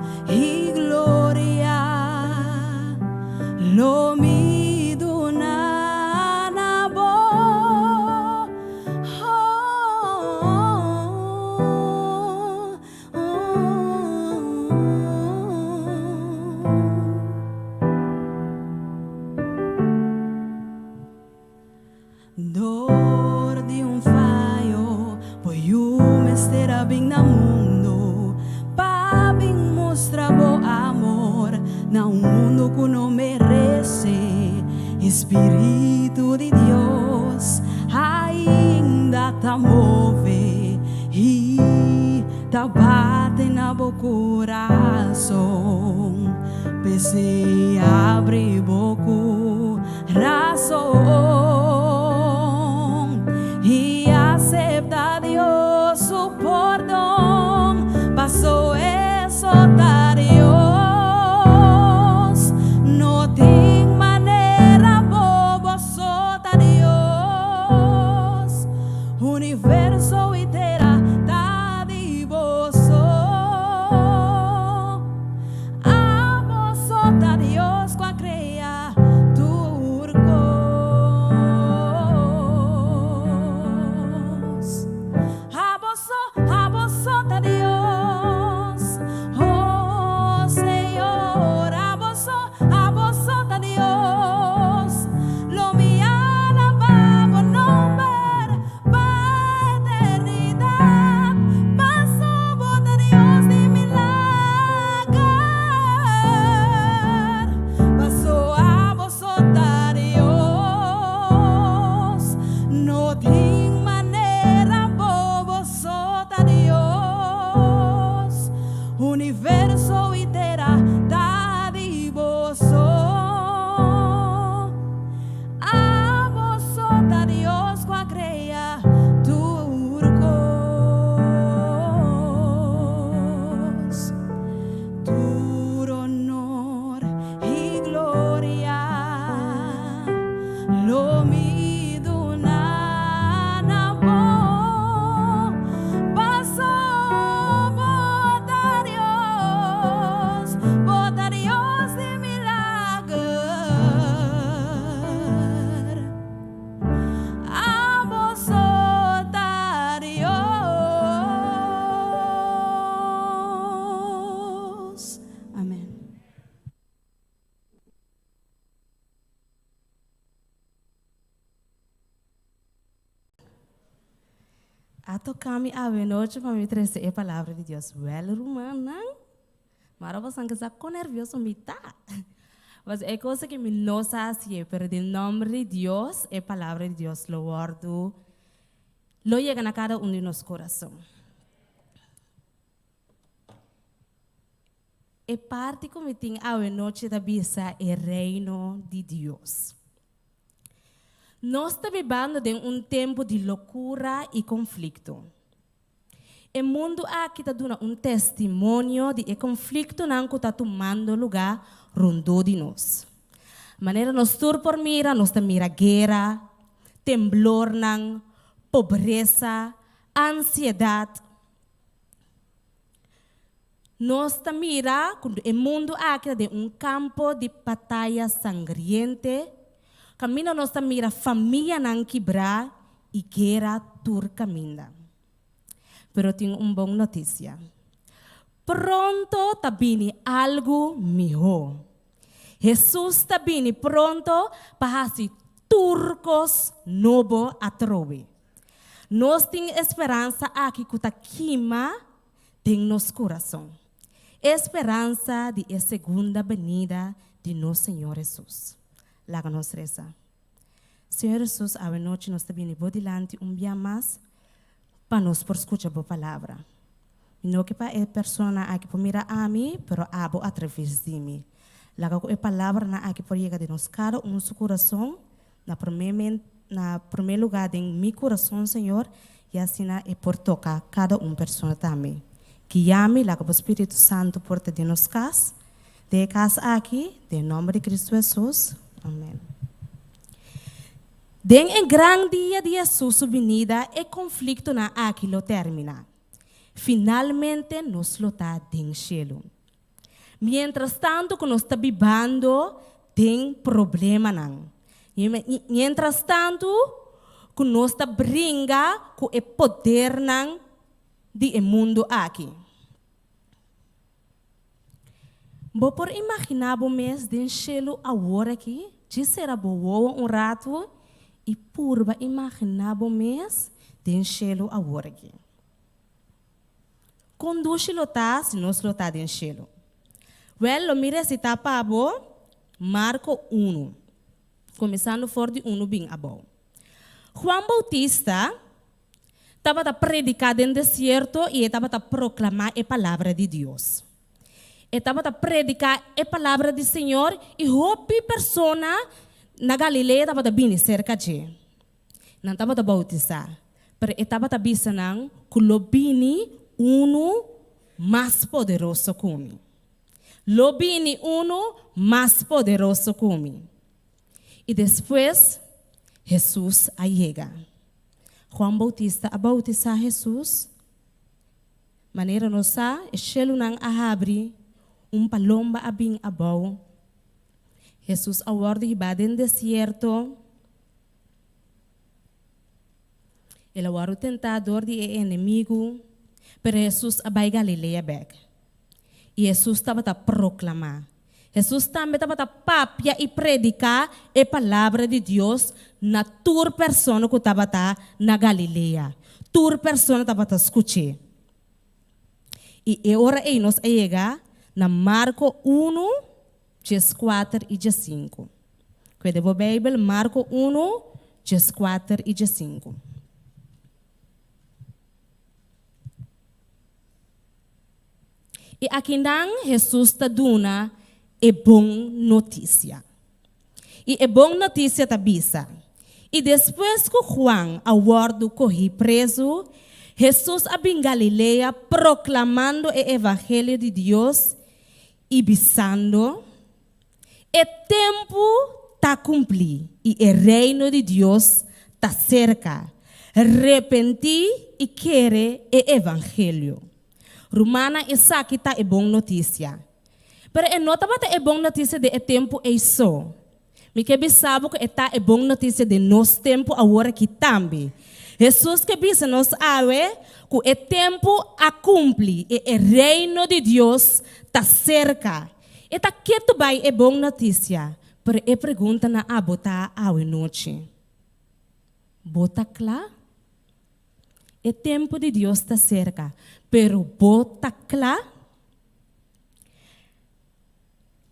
mester a bin na mundu pa bin mustra bo amor na un mundu ku no merese. E Spiritu di Dios ainda ta move i ta bate na bo kurason. P'esei abri bo kurason i asepta Dios su pordon, paso e so ta Dios. No tin manera bobo so ta Dios. Universo i tera ta di bo so. Abo so ta Dios ku a krea tur kos. Abo so, abo so ta Dios, oh Señor. Abo so, abo so ta Dios. Lo mi alabá bo nomber pa eternidat, paso bo ta Dios di milager. Paso abo so ta Dios, no tin manera bobo so ta Dios. Universo i tera ta di bo so. Abo so ta Dios ku a krea tur kos. Tur honor i gloria lo mi duna na bo, paso bo ta Dios, bo ta Dios di milager. Abo so ta Dios. Amen. A toca mi awe nochi pa mi trece e palabra di Dios. Wel, rumannan, mara bosan ke sa kon nervioso mi ta. Pas e cosa ke mi no sa hacié, pero den nomber di Dios, e palabra di Dios lo wordu, lo yega na cada un di nos corazon. E parti ku mi tin awe nochi ta bisa e Reino di Dios. Nos ta bibando den un tempu di lokura i konflikto. E mundu aki ta duna un testimonio di e konfliktonan ku ta tumando lugá rondó di nos. Manera nos tur por mira, nos ta mira guera, temblornan, pobresa, ansiedat. Nos ta mira ku e mundu aki ta den un kampo di bataya sangriente, kaminda nos ta mira famianan kibrá i guera tur kaminda. Pero tin un bon notisia. Pronto ta bini algu mihó. Hesus ta bini pronto pa hasi tur kos nobo atrobe. Nos tin e speransa aki ku ta kima den nos kurason, e speransa di e segunda benida di nos Señor Hesus. Laga nos resa. Señor Hesus, awe nochi nos ta bini Bo dilanti un bia mas pa nos por skucha Bo palabra. Mi no ke pa e personanan aki por mira ami, pero Abo atraves di mi. Laga ku e palabranan aki por yega den nos kada un su kurason, Na promé na promé lugá den mi kurason, Señor, i asina e por toka kada un persona tambe. Guia mi, laga bo Spiritu Santu por ta den nos kas, den e kas aki, den nòmber di Kristu Hesus. Amèn. Den e gran dia di Hesus su binida, e konfliktonan aki lo terminá. Finalmente nos lo ta den shelu. Mientras tanto ku nos ta bibando den problemanan. Mientras tanto ku nos ta bringa ku e podernan di e mundu aki. Bo por imaginá bo mes den shelu awor aki? Djis sera bo wowo un ratu i purba imaginá bo mes den shelu awor aki. Kon dushi lo ta si nos lo ta den shelu? Wèl, lo mi resitá pa bo Marko unu, kuminsando for di unu bin abou. Juan Boutista tabata prediká den desierto i e tabata proklamá e palabra di Dios. E tabata prediká e palabra di Señor i hopi persona na Galilea tabata bini serka dje. Nan tabata boutisá, pero e tabata bisa nan ku lo bini unu mas poderoso ku mi. Lo bini unu mas poderoso ku mi. I despues Hesus a yega. Juan Boutista a boutisá Hesus. Manera nos sa, e shelunan a habri, un palomba a bin abou. Hesus a wòrdu hibá den desierto. El a wòrdu tentá dor di e enemigu, pero Hesus a bai Galilea bèk. I Hesus tabata proklamá. Hesus tambe tabata papia i prediká e palabra di Dios na tur persona ku tabata na Galilea. Tur persona tabata skuch'é. I e ora ei nos a yega na Marko unu, dieskuater i diesinku. Kuede bo Beibel, Marko unu, dieskuater i diesinku. I akinan Hesus ta duna e bon notisia. I e bon notisia ta bisa, I despues ku Juan a wòrdu kohí prezu, Hesus a bin Galilea proklamando e evangelio di Dios i bisando, E tempu ta kumplí i e Reino di Dios ta serka. Repentí i kere e evangelio. Rumannan, esaki ta e bon notisia. Pero e no tabata e bon notisia den e tempu ei so. Mi ke bisa bo ku e ta e bon notisia den nos tempu awor aki tambe. Hesus ke bisa nos awe ku e tempu a kumpli i e Reino di Dios ta serka. E ta ketu bai e bon notisia, pero e pregunta na abo ta awe nochi, Bo ta kla? E tempu di Dios ta serka, pero bo ta kla?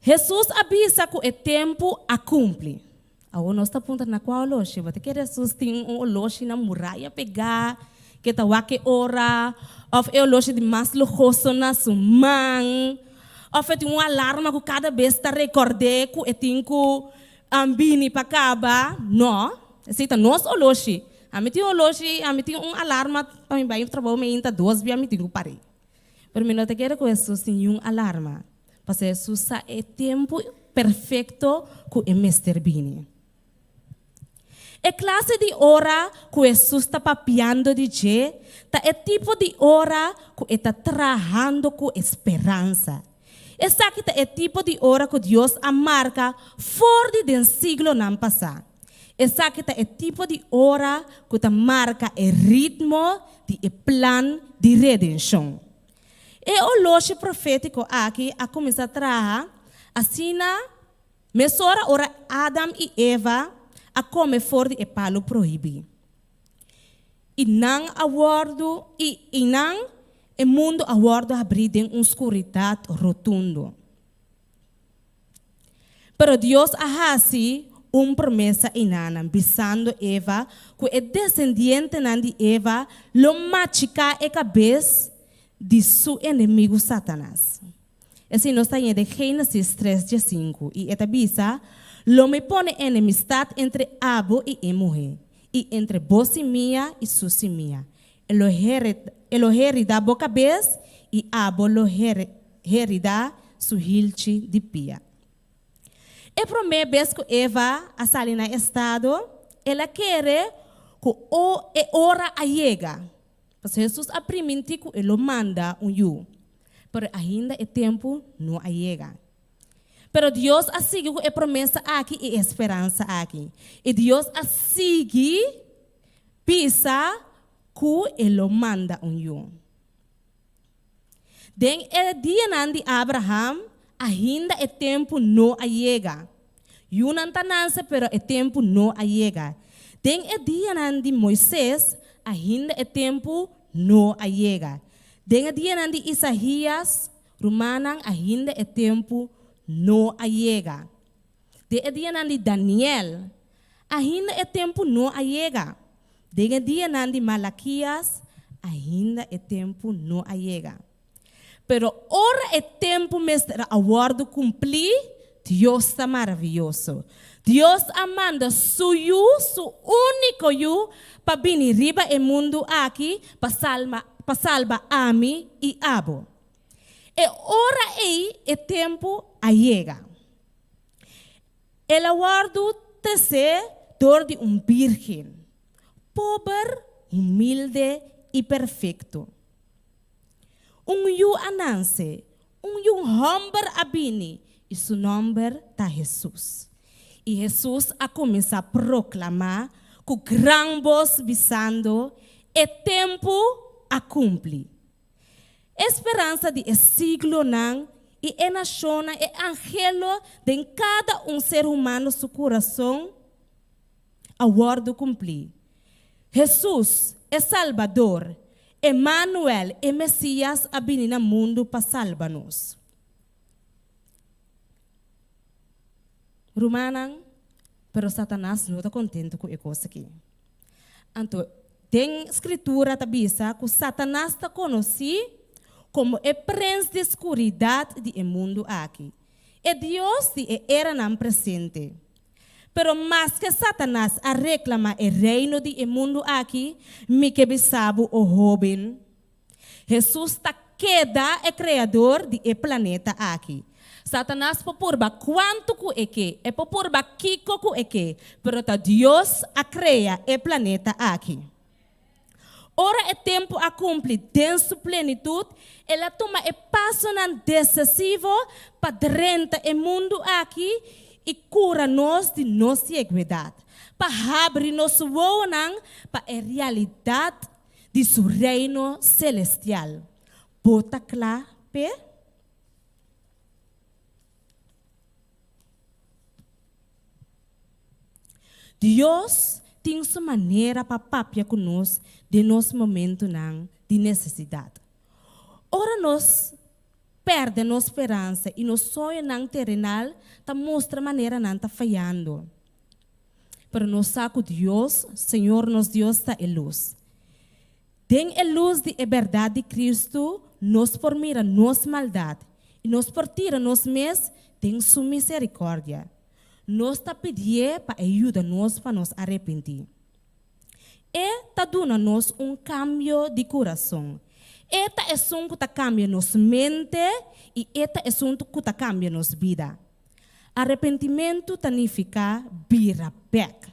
Hesus a bisa ku e tempu a kumpli. Awor nos ta puntra na kua oloshi? Bo ta kere Hesus tin un oloshi na muraya pegá ke ta wak e ora? Òf e oloshi di mas luhoso na su man? Òf e tin un alarma ku kada bes ta rekord'é ku e tin ku bini pa kaba? No, esei ta nos oloshi. Ami tin oloshi, ami tin un alarma pa mi bai trabou meinta dos bia mi tin ku par'é. Pero mi no ta kere ku Hesus tin niun alarma, pasobra Hesus sa e tempu perfekto ku e mester bini. E klase di ora ku Hesus ta papiando di dje ta e tipo di ora ku e ta trahando ku e speransa. Esaki ta e tipo di ora ku Dios a marka for di den siglonan pasá. Esaki ta e tipo di ora ku ta marka e ritmo di e plan di redenshon. E oloshi profétiko aki a kuminsá traha asina mesora ora Adam i Eva a kome for di e palu prohibí. I nan a wòrdu i i nan e mundu a wòrdu habrí den un skuridat rotundo. Pero Dios a hasi un promesa enanan, bisando Eva ku e desendientenan di Eva lo machiká e kabes di su enemigu Satanas. Esei nos ta haña den Génesis tres diesinku, i e ta bisa, Lo mi pone enemistat entre abo i e muhé, i entre bo simia i su simia. E lo e lo herida bo kabes, i abo lo herida su hilchi di pia. E promé bes ku Eva a sali na estado, el a kere ku o e ora a yega. Pasobra Hesus a primintí ku e lo manda un yu, pero ainda e tempu no a yega. Pero Dios a sigui ku e promesa aki i e speransa aki. I Dios a sigui bisa ku e lo manda un yu. Den e dianan di Abraham, ainda e tempu no a yega. Yunan ta nase, pero e tempu no a yega. Den e dianan di Moises, ainda e tempu no a yega. Den e dianan di Isaías, rumannan, ainda e tempu no a yega. Den e dianan di Daniel, ainda e tempu no a yega. Den e dianan di Malakias, ainda e tempu no a yega. Pero ora e tempu mester a wòrdu kumplí, Dios ta maravioso. Dios a manda Su Yu, Su úniko Yu, pa bini riba e mundu aki pa salma, pa salba ami i abo. E ora ei e tempu a yega. El a wòrdu tresé dor di un bírgen, pober, humilde i perfekto. Un yu a nanse, un yu hòmber a bini, i su nòmber ta Hesus. I Hesus a kuminsá proklamá ku gran bos, bisando, E tempu a kumpli. E speransa di e siglonan i e nashonnan, e anhelo den kada un ser humano su kurason, a wòrdu kumplí. Hesus, e Salbador, Emanuel, e Mesias a bini na mundu pa salba nos. Rumannan, pero Satanas no ta kontentu ku e kos aki. Anto, den Skritura ta bisa ku Satanas ta konosí komo e prens di skuridat di e mundu aki, e dios di e eranan presente. Pero maske Satanas a reclama e reino di e mundu aki, mi ke bisa bo, o hoben, Hesus ta keda e Creador di e planeta aki. Satanas por purba cuantu cu e ke, e por purba kico cu e ke, pero ta Dios a crea e planeta aki. Ora e tempu a cumpli den su plenitud, el a tuma e pasonan decesivo pa drenta e mundu aki i cura nos di nos cieguedad, pa habri nos wowonan pa e realidad di su Reino celestial. Bo ta cla p'e? Dios tin su manera pa papia ku nos den nos momentunan di nesesidat. Ora nos pèrdè nos speransa i nos soñonan terenal ta mustra manera nan ta fayando. Pero nos sa ku Dios, Señor nos Dios, ta e lus. Den e lus di e bèrdat di Kristu nos por mira nos maldat i nos por tira nos mes den Su miserikòrdia. Nos ta pidié pa e yuda nos pa nos arepentí. E ta duna nos un kambio di kurason. E ta esun ku ta kambia nos mente i e ta esun ku ta kambia nos bida. Arepentimentu ta nifiká bira bèk.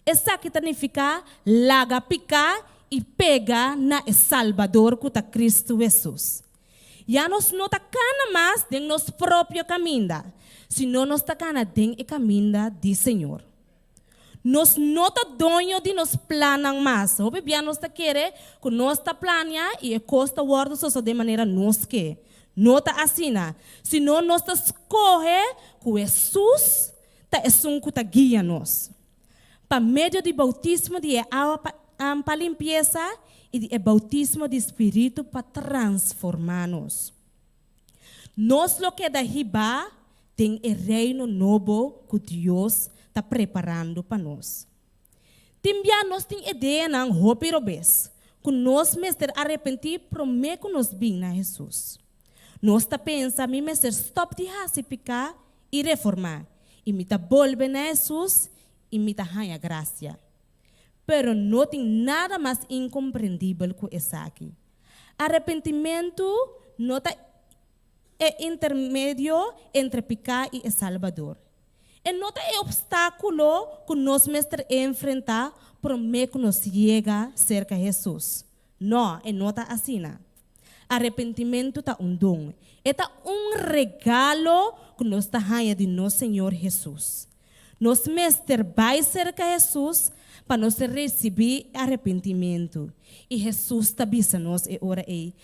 Esaki ta nifiká laga piká i pega na e Salbador ku ta Kristu Hesus. Ya nos no ta kana mas den nos propio kaminda, sino nos ta kana den e kaminda di Señor. Nos no ta doño di nos plannan mas. Hopi bia nos ta kere ku nos ta plania i e kos ta wòrdu sosodé manera nos ke. No ta asina, sino nos ta skohe ku Hesus ta esun ku ta guia nos. Pa medio di boutismo di e awa pa pa limpiesa i di e boutismo di spiritu pa transformá nos. Nos lo keda hibá den e reino nobo ku Dios ta preparando pa nos. Tin bia nos tin ideanan hopi robes ku nos mester arepentí promé ku nos bin na Hesus. Nos ta pensa mi mester stòp di hasi piká i reformá, i mi ta bolbe na Hesus i mi ta haña grasia. Pero no tin nada mas inkomprendibel ku esaki. Arepentimentu no ta e intermedio entre piká i e Salbador. E no ta e opstákulo ku nos mester enfrentá promé ku nos yega serka Hesus. No, e no ta asina. Arepentimentu ta un don. E ta un regalo ku nos ta haña di nos Señor Hesus. Nos mester bai serka Hesus pa nos risibí e arepentimentu. I Hesus ta bisa nos e ora ei,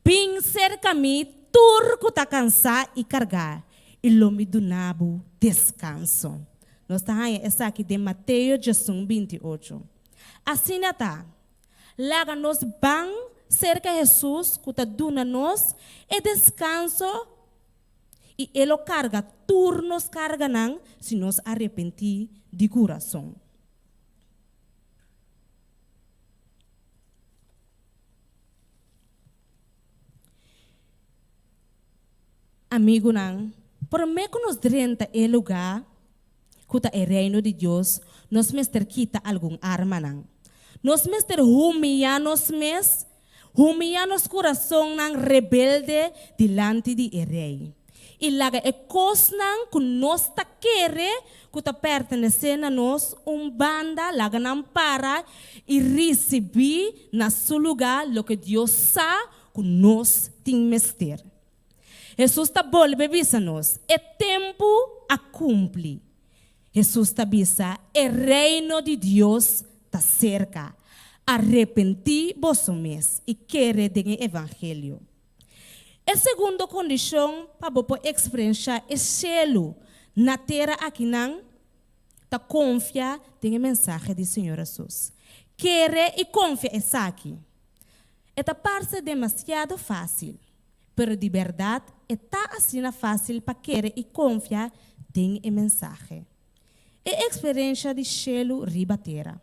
Bin serka mi tur ku ta kansá i kargá, i lo mi duna bo deskanso. Nos ta haña esaki den Mateo 18. Asina ta, Laga nos ban. serka Hesus ku ta duna nos e deskanso i e lo karga tur nos karganan si nos arepentí di kurason. Amigunan, promé ku nos drenta e lugá ku ta e Reino di Dios, nos mester kita algun armanan. Nos mester humiyá nos mes, humiyá nos kurasonnan rebelde dilanti di e Rei, i laga e kosnan ku nos ta kere ku ta pertenesé na nos un banda, laga nan para i risibí na su lugá loke Dios sa ku nos tin mester. Hesus ta bolbe bisa nos, E tempu a kumpli. Hesus ta bisa, E Reino di Dios ta serka. Arepentí boso mes i kere den e evangelio. E segundo kondishon pa bo por eksperenshá e shelu na tera akinan ta konfia den e mensahe di Señor Hesus. Kere i konfia esaki. E ta parse demasiado fásil. Pero di bèrdat e ta asina fásil pa kere i konfia den e mensahe. E eksperensha di shelu riba tera.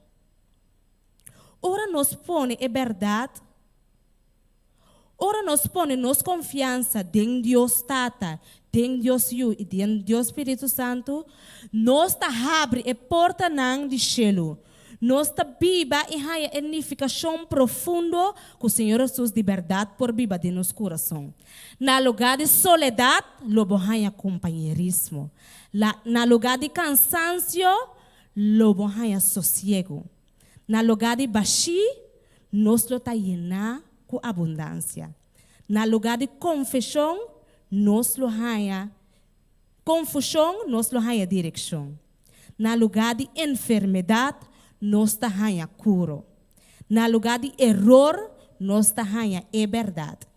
Ora nos pone e bèrdat, ora nos pone nos konfiansa den Dios Tata, den Dios Yu i den Dios Spiritu Santu, nos ta habri e portanan di shelu. Nos ta biba i haña e nifikashon profundo ku Señor Hesus di bèrdat por biba den nos kurason. Na lugá di soledat, lo bo haña kompañerismo. Na lugá di kansansio, lo bo haña sosiegu. Na lugá di bashí, nos lo ta yená ku abundansia. Na lugá di konfeshon, nos lo haña konfushon, nos lo haña direkshon. Na lugá di enfermedat, nos ta haña kuro. Na lugá di eror, nos ta haña e bèrdat.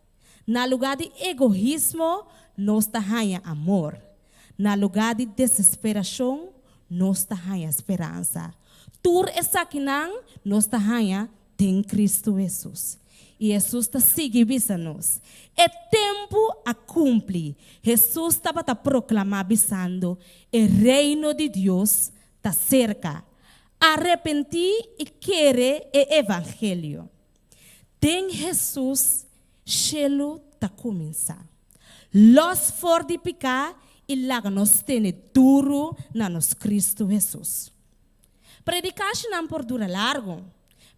Na lugá di egoismo, nos ta haña amor. Na lugá di desesperashon, nos ta haña speransa. Tur esakinan nos ta haña den Kristu Hesus. I Hesus ta sigui bisa nos, E tempu a kumpli. Hesus tabata proklamá bisando, E Reino di Dios ta serka. Arepentí i kere e evangelio. Den Hesus shelu ta kuminsá. Lòs for di piká i laga nos tene duru na nos Kristu Hesus. Predikashinan por dura largu,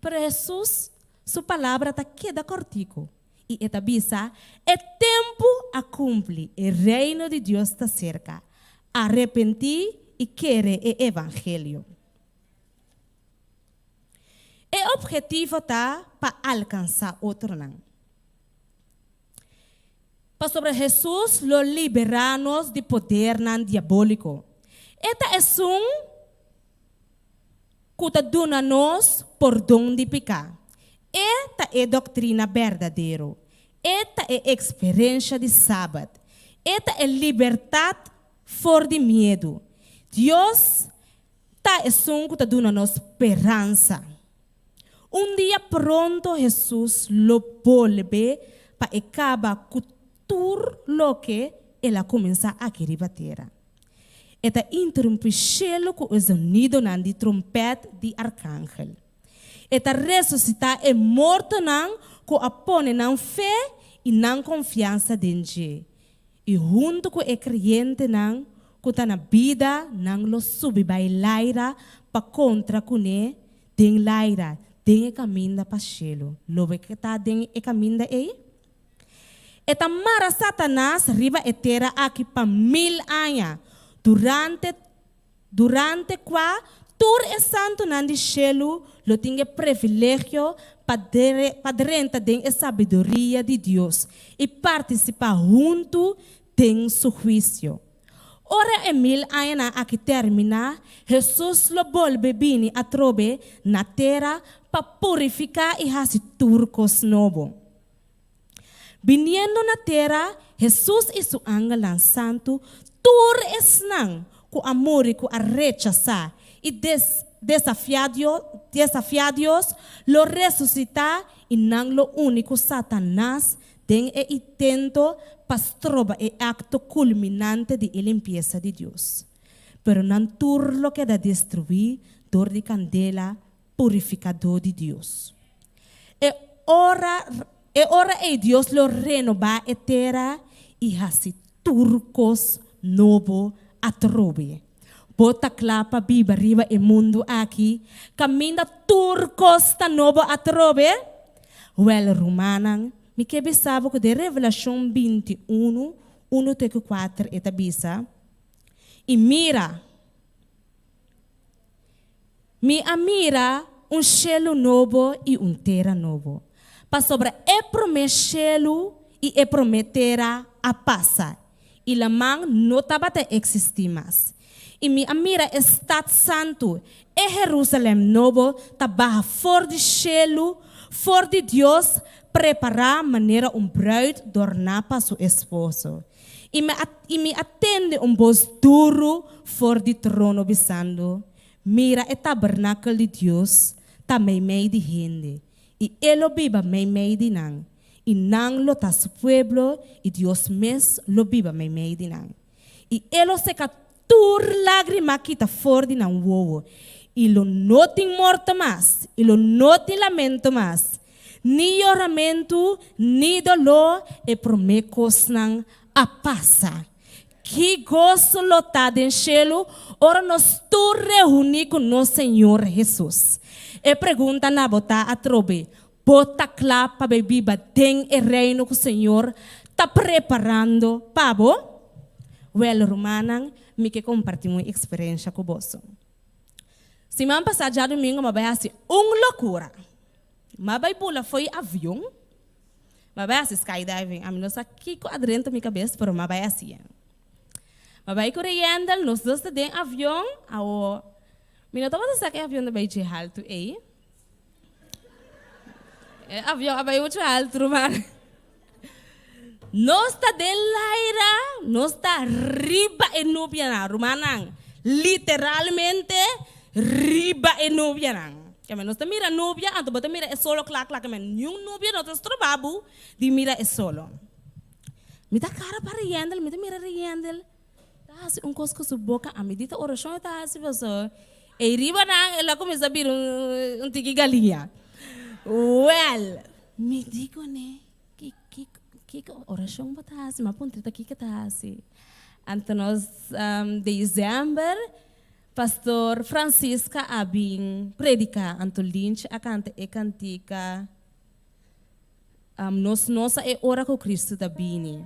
pero Hesus su palabra ta keda kòrtiku, i e ta bisa, E tempu a kumpli, e Reino di Dios ta serka. Arepentí i kere e evangelio. E ophetivo ta pa alkansá otronan. Pasobra Hesus lo liberá nos di podernan diabóliko. E ta esun ku ta duna nos pordon di piká. E ta e doktrina berdadero. E ta e eksperensha di Sabat. E ta e libertat for di miedu. Dios ta esun ku ta duna nos speransa. Un dia pronto Hesus lo bolbe pa e kaba ku tur loke el a kuminsá aki riba tera. E ta interumpí shelu ku e zonidonan di trompèt di arkangel. E ta resusitá e mortonan ku a pone nan fe i nan konfiansa den dje. I huntu ku e kreyentenan ku ta na bida nan lo subi bai laira pa kontra kuné den laira, den e kaminda pa shelu. Lo bo ta den e kaminda ei? E ta mara Satanas riba e tera aki pa mil aña, durante durante kua tur e santunan di shelu lo tin e privilegio pa pa drenta den e sabiduria di Dios i partisipá huntu den su huisio. Ora e mil añanan aki terminá, Hesus lo bolbe bini atrobe na tera pa purifiká i hasi tur kos nobo. Biniendo na tera, Hesus i su angelnan santu, tur esnan ku a muri ku a rechasá i. desafiá Dios, desafiá Dios lo resusitá i nan lo uni ku Satanas den e intento pa stroba e akto kulminante di e limpiesa di Dios. Pero nan tur lo keda destruí dor di kandela purifikadó di Dios. E ora e ora ei Dios lo renobá e tera i hasi tur kos nobo atrobe. Bo ta kla pa biba riba e mundu aki kaminda tur kos ta nobo atrobe? Wèl, rumannan, mi ke bisa bo ku den Revelashon 21, unu te ku kuater e ta bisa, I mira! Mi a mira un shelu nobo i un tera nobo, pasobra e promé shelu i e promé tera a pasa, i laman no tabata eksistí mas. I mi a mira e stat santu, e Herúsalèm nobo, ta baha for di shelu, for di Dios, prepará manera un brùit dòrná pa su esposo. I mi a, i mi a tende un bos duru for di trono bisando, Mira e tabernakel di Dios ta meimei di hende, i E lo biba meimei di nan, i nan lo ta Su pueblo, i Dios mes lo biba meimei di nan. I E lo seka tur lágrima kita for di nan wowo, i lo no tin morto mas, i lo no tin lamento mas, Ni yoramentu, ni doló, e promé kosnan a pasa. Ki goso lo ta den shelu ora nos tur reuní ku nos Señor Hesus! E pregunta na bo ta atrobe, Bo ta kla pa bai biba den e Reino ku Señor ta preparando pa bo? Wèl, rumannan, mi ke kompartí un eksperensha ku boso. Siman pasá djadumingu mi a bai hasi un lokura. M'a bai bula fo'i avion, m'a bai hasi skydiving. Ami no sa kiko a drenta mi kabes, pero m'a bai hasié. M'a bai ku Reyendel, nos dos ta den avion. Awo, mi no tabata sa ku e avion ta bai dje haltu ei. E avion a bai muchu haltu, ruman. Nos ta den laira, nos ta riba e nubianan, rumannan, literalmente riba e nubianan. Keme nos ta mira nubia, anto bo ta mira e solo kla kla, keme niun nubia no ta stroba bo di mira e solo. Mi ta kara pa Riendel, mi ta mira Riendel ta hasi un kos ku su boka, ami di ta orashon e ta hasi paso ei riba nan el a kuminsá bira un tiki galiña. Wèl, mi di kuné. Kiko orashon bo ta hasi? Mi a puntra ta kiko ta hasi. Anto nos december pastor Francisca a bin predica anto Lynch a canta e cantica Nos no sa e ora cu Cristo ta bini.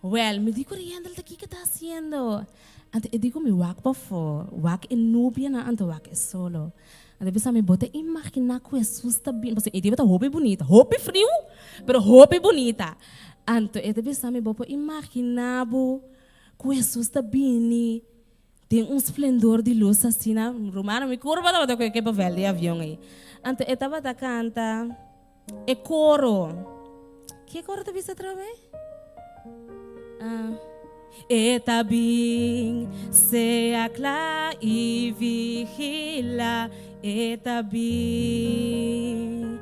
Wel, mi di cu Riendel ta kiko ta haciendo? Anto e di cu mi wak pafó, wak e nubianan anto wak e solo. Anto e bisa mi, bo ta imagina cu Hesus ta bini? Pasobra e tabata hopi bunita, hopi friu, pero hopi bunita. Anto e ta bisa mi, bo por imagina bo cu Hesus ta bini den un splendor di luz asina? Rumano, mi curpa tabata cu e papel di avion ei. Anto e tabata canta. E koro. Ke koro ta bisa atrobe? Ah. E ta bin, sea kla i vigila, e ta bin.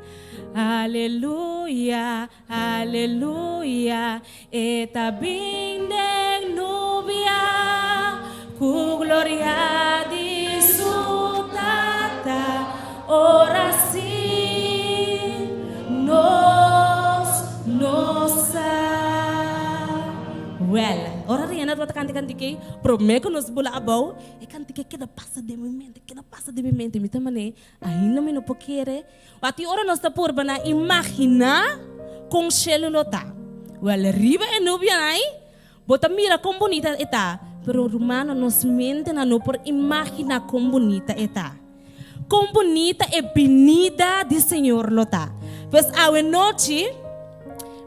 Aleluya, aleluya, e ta bin den nubia, ku gloria di su Tata. Ora sí, nos no sa. Wèl, ora Rihanna tabata kanta e kantika ei, promé ku nos bula abou, e kantika ei keda pasa den mi mente, keda pasa den mi mente. Mi ta manera, ainda mi no por kere. Wak tin ora nos ta purba na imaginá kon shelu lo ta. Wèl, riba e nubianan ei, bo ta mira kon bunita e ta, pero rumannan, nos mentenan no por imaginá kon bunita e ta. Kon bunita e binida di Señor lo ta. Pues awe nochi,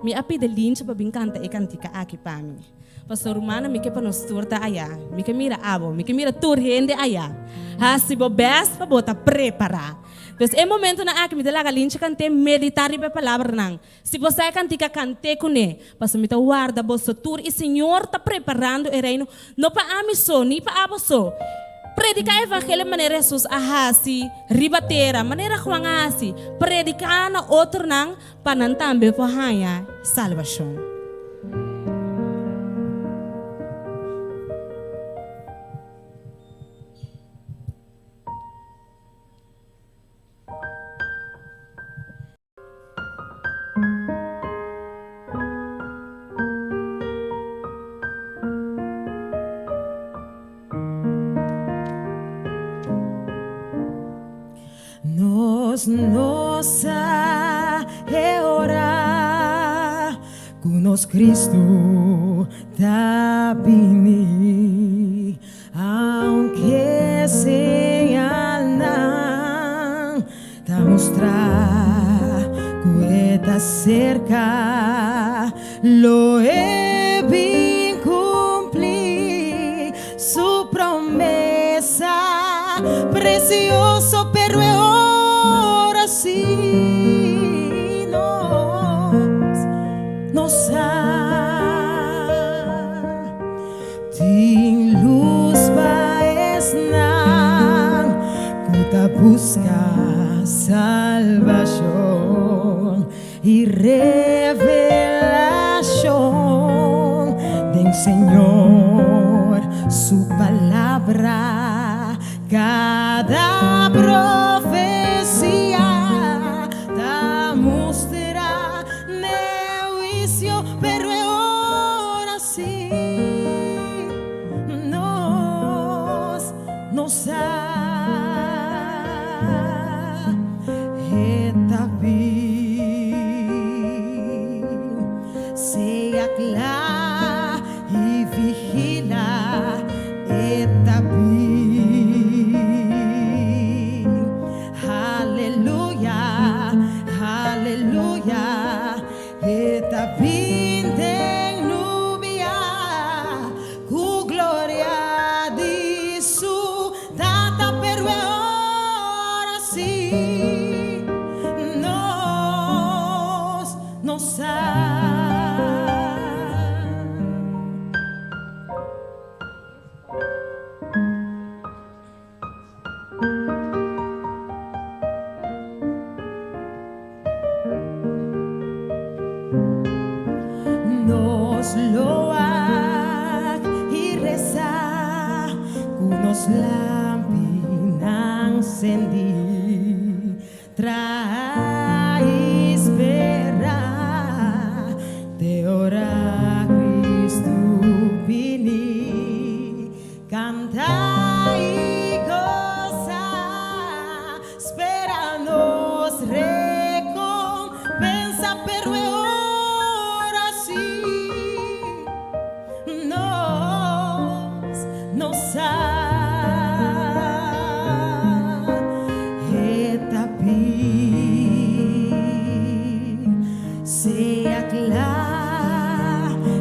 mi a pidi Lintje pa bin kanta e kantika aki pa mi. Pastor rumannan, mi ke pa nos tur ta aya. Mi ke mira abo, mi ke mira tur hende aya. Hasi bo bèst pa bo ta prepará. Pues e momentonan aki mi ta laga Lintje kant'é, meditá riba e palabranan. Si bo sa e kantika, kant'é kuné. Pasobra mi ta warda boso tur i Señor ta preparando e reino, no pa ami so, ni pa abo so. Prediká evangelio manera Hesus a hasi riba tera, manera Juan a hasi, prediká na otronan pa nan tambe por haña salbashon. Nos no sa e ora ku nos Kristu ta bini. Aunke señalnan ta mustra ku e ta serka, lo e bin kumpli su promesa presioso. Pero e ora si nos no sa. Tin lus pa esnan ku ta buska salbashon i revelashon den Señor su Palabra. Kada profesia ta mustra n'e huisio, pero e ora sí nos no sa. E ta bin, sea kla i vigila, e ta bin. Haleluya, haleluya, e ta bin den nubia ku gloria di su Tata, pero e ora sí nos no sa. Nos lo wak i resa ku nos lampinan sendí. Traha i spera te ora Cristo bini. Canta i goza, spera nos recompensa, pero e ora si nos no sa. E ta bin, sea cla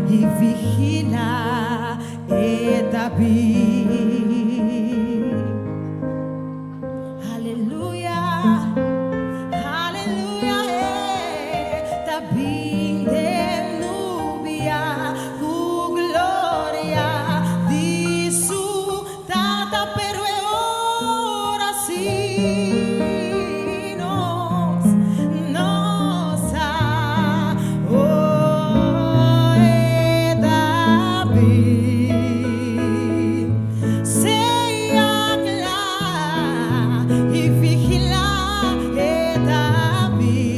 i vigila, e ta bin. Aleluya, aleluya, e ta bin den nubia ku gloria di su Tata, pero e ora si nos no sa. Oh, e ta bin. Sea kla i vigilá, e ta bin.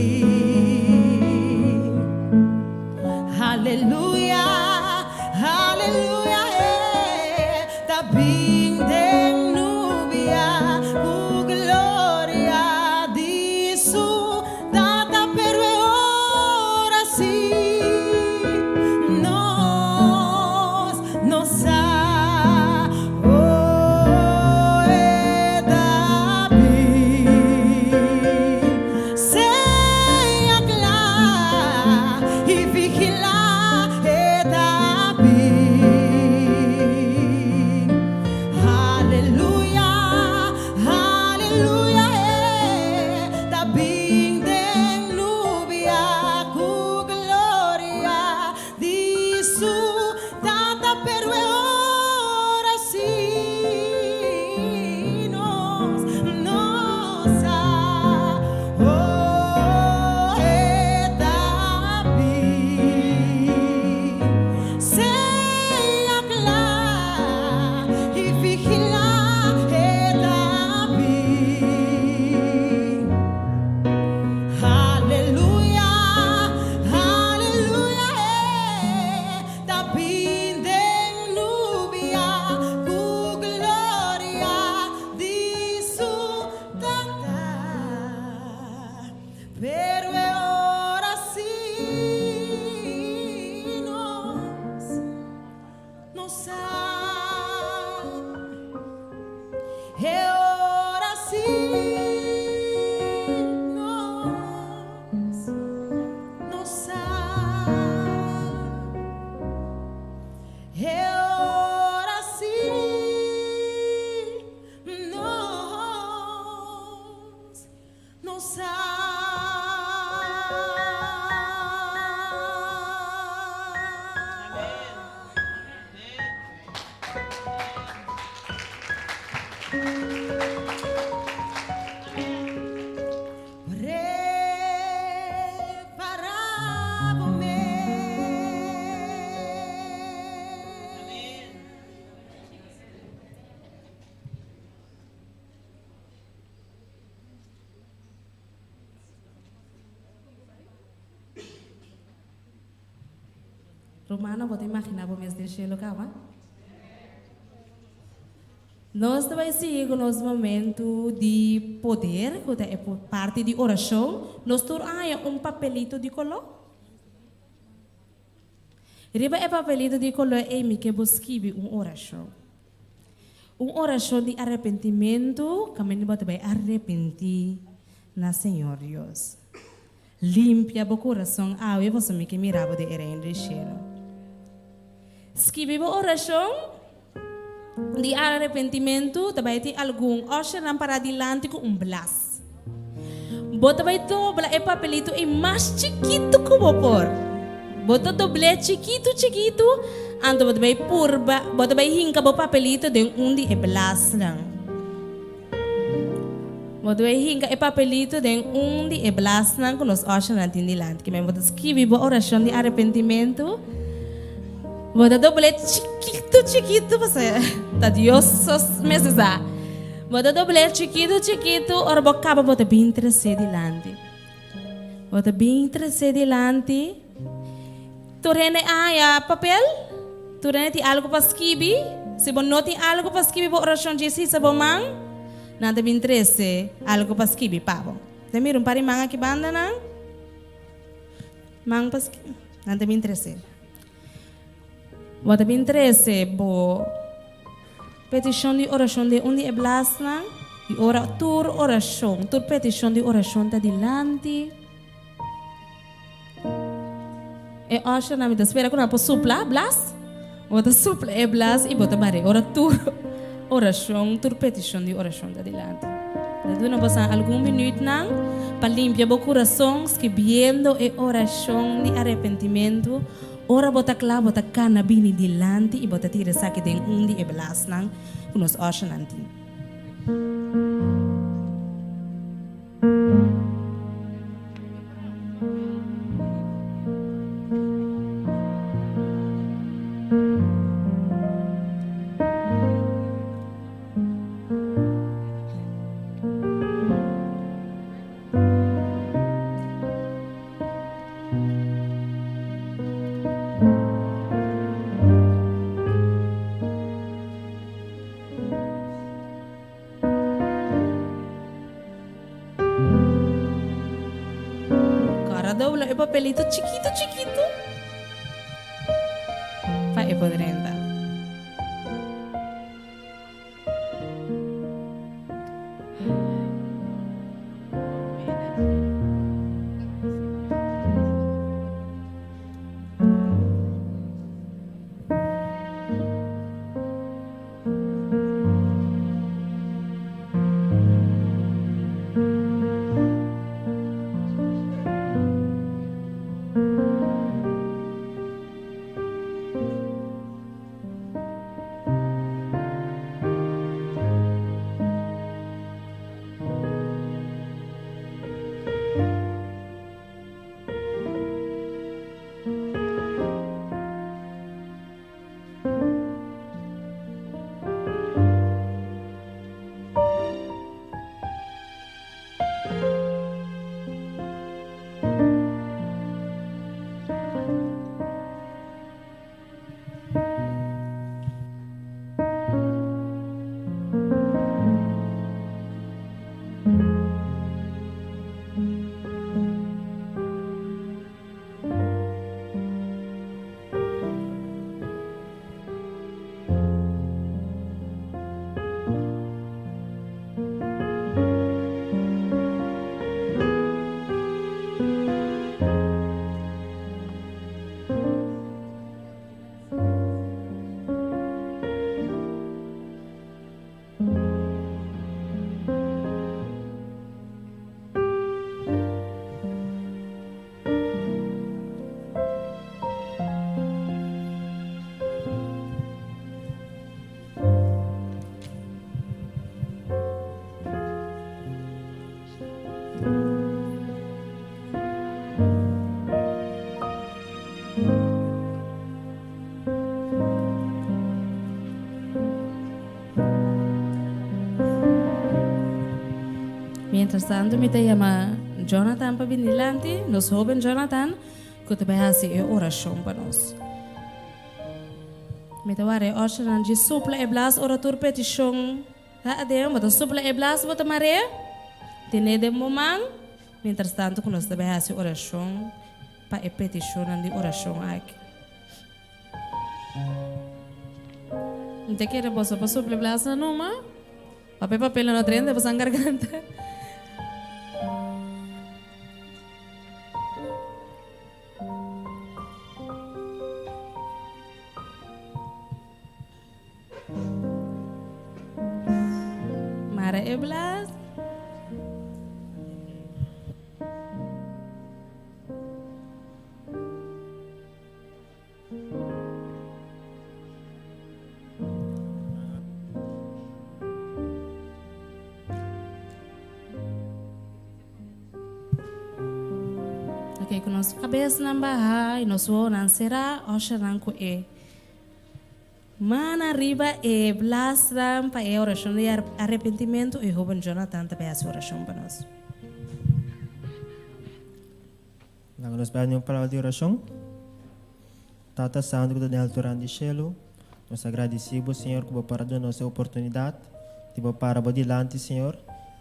Aleluya, aleluya, e ta bin den nubia ku gloria di su Tata, pero e ora si nos no sa. Oh, e ta bin. Sea kla i vigilá, e Rumannan, bo ta imaginá bo mes den shelu kaba? Nos ta bai sigui ku nos momentu di poder, ku ta e parti di orashon. Nos tur a haña un papelito di koló. Riba e papelito di koló ei mi ke bo skibi un orashon. Un orashon di arepentimentu kaminda bo ta bai arepentí na Señor Dios. Limpia bo kurason awe pasobra mi ke mira bo den e Reino di Shelu. Skibi bo orashon di arepentimentu, ta bai tin algun ushernan pará dilanti ku un blas. Bo ta bai dobla e papelito ei mas chikitu ku bo por. Bo ta dobl'é chikitu chikitu, anto bo ta bai purba, bo ta bai hinka bo papelito den un di e blasnan. Bo debe hinka e papelito den un di e blasnan ku nos òshernan tin dilanti. Kimen bo ta skibi bo orashon di arepentimentu, bo ta dobl'é chikitu chikitu pasobra ta Dios so mester sa. Bo ta dobl'é chikitu chikitu, ora bo kaba bo ta bin tres'é dilanti. Bo ta bin tres'é dilanti. Tur hende a haña papel? Tur hende tin algu pa skibi? Si bo no tin algu pa skibi bo orashon djis hisa bo man, nan ta bin trese algu pa skibi pa bo. Ta mira un par di man aki banda nan? Man pa skibi. Nan ta bin trese. Bo ta bin trese bo petishon di orashon den un di e blasnan i ora tur orashon, tur petishon di orashon ta dilanti. E ushernan mi ta spera ku nan por supla blas. Bo ta supla e blas i bo ta bar'é ora tur orashon, tur petishon di orashon ta dilanti. Ta duna bosan algun minütnan pa limpia bo kurason skibiendo e orashon di arepentimentu. Ora bo ta kla bo ta kana bini dilanti i bo ta tira esaki den un di e blasnan ku nos ushernan tin. Kòrda dobla e papelito chikitu chikitu pa e por drenta. Mientras tanto mi ta yama Jonathan pa bini dilanti, nos hoben Jonathan, ku ta bai hasi e orashon pa nos. Mi ta wara e ushernan dje supla e blas ora tur petishon ta aden. Bo ta supla e blas, bo ta mar'é, ten'é den bo man, mientrastanto ku nos ta bai hasi orashon pa e petishonnan di orashon aki. Mi ta kere boso pa supla e blasnan numa, papia papel lo no drenta boso garganta. Mara e blas. Ok, ku nos kabesnan baha i nos wowonan será, oshanan ku e man ariba e blasnan pa e orashon di arepentimentu, e hoben Jonathan ta bai hasi orashon pa nos. Laga nos bai den un palabra di orashon. Tata Santu ku ta den alturan di shelu, nos a gradisí bo, Señor, ku bo por a duna nos e oportunidat di bo para bo dilanti, Señor,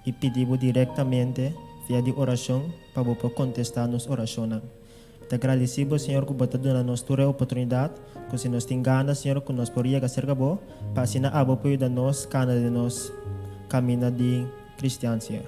i pidi bo direktamente via di orashon pa bo por kontestá nos orashonnan. Mi ta gradisí bo, Señor, ku bo ta duna nos tur e oportunidat ku si nos tin gana, Señor, ku nos por yega serka bo pa asina abo por yuda nos kana den nos kaminda di kristian, Señor.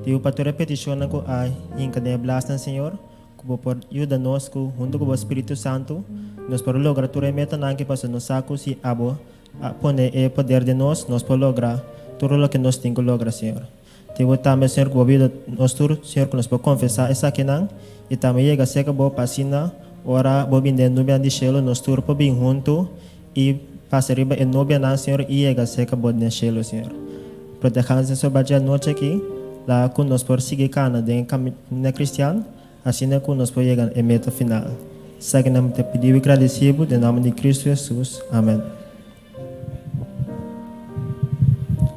Dibu pa tur e petishonnan ku a hinka den e blasnan, Señor, Ku bo por yuda nos ku huntu ku bo Spiritu Santu nos por logra tur e metanan ki pasobra nos sa ku si abo a pone e poder den nos, nos por logra tur loke nos tin ku logra, Señor. Te bo tambe, Señor, ku bo yuda nos tur, Señor, ku nos por konfesá esakinan i tambe yega serka bo pa asina ora bo bin den nubianan di shelu nos tur por bin huntu i pasa riba e nubianan, Señor, i yega serka bo den shelu, Señor. Protehá nos den soba dje anochi aki, laga ku nos por sigui kana den e kaminda kristian, asina ku nos por yega na e meta final. Esaki nan mi ta pidi bo i gradisí bo den nòmber di Kristu Hesus. Amèn.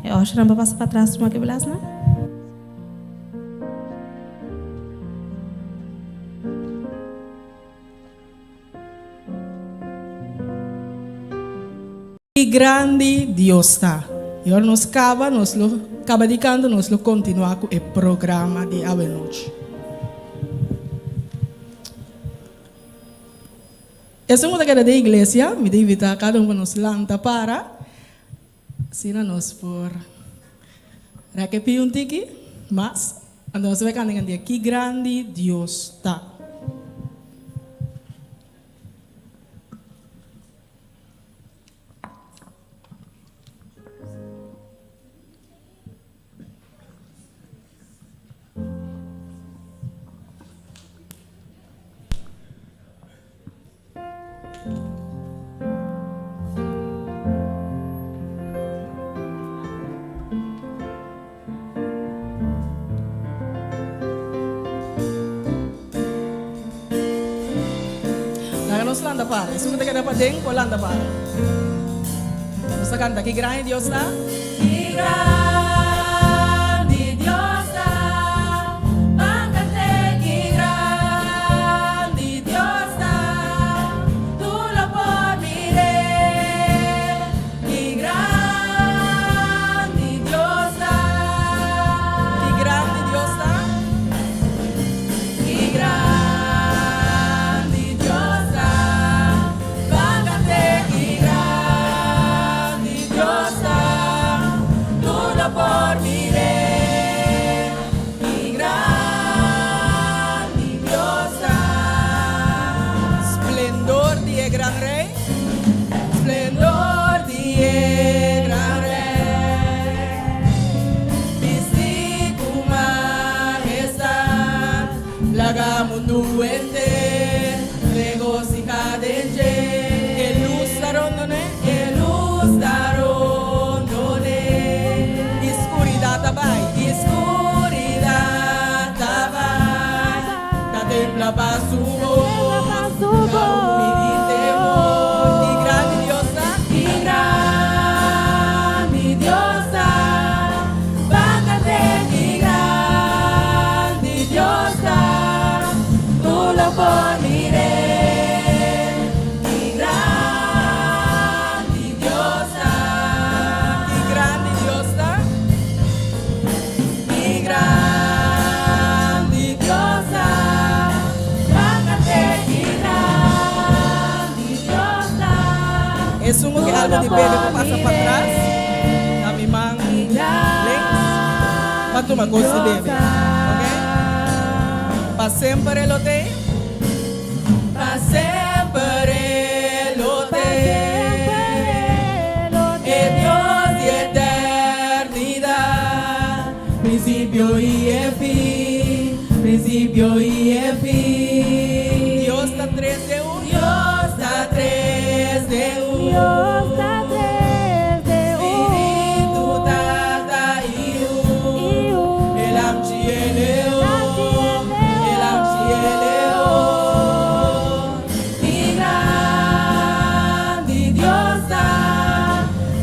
E òshernan por pasa patras tuma ki blasnan. Ki grandi Dios ta! I ora nos kaba, nos lo kaba di kanta, nos lo kontinuá ku e programa di awenochi. Esun ku ta keda den iglesia, mi ta invitá kada un ku nos lanta para, asina nos por rèk e pia un tiki mas. Anto nos ta bai kanta e kantia Ki grandi Dios ta! Laga nos lanta para. Esun ku ta keda paden por lanta para. Nos ta kanta, Ki grandi Dios ta! Ki grandi Dios ta! Ban kant'é, ki grandi Dios ta! Tur lo por mir'é. Ki grandi Dios ta. Ki grandi Dios ta. Ki grandi Dios ta. Ban cant'é ki grandi Dios ta. Tur lo por mir'é. Ki grandi Dios ta. Splendor di e gran Rey. Splendor di e gran Rey, bisti ku mahestad, laga mundu henter regosihá den dje. E lus ta rondon'é, e lus ta rondon'é, i skuridat ta bai, i skuridat ta bai, ta templa pa su bos. Esun ku ke algu di bebe por pasa patras na mi man links pa tuma kos di bebe. Ok? Pa semper e lo tei. Pa semper e lo tei. E Dios di eternidat, prinsipio i e fin, prinsipio i e fin. Dios ta tres den un. Dios ta tres den un. Dios ta tres den un. Spiritu, Tata i Yu. E lamchi e leon. E lamchi e leon. Ki grandi Dios ta.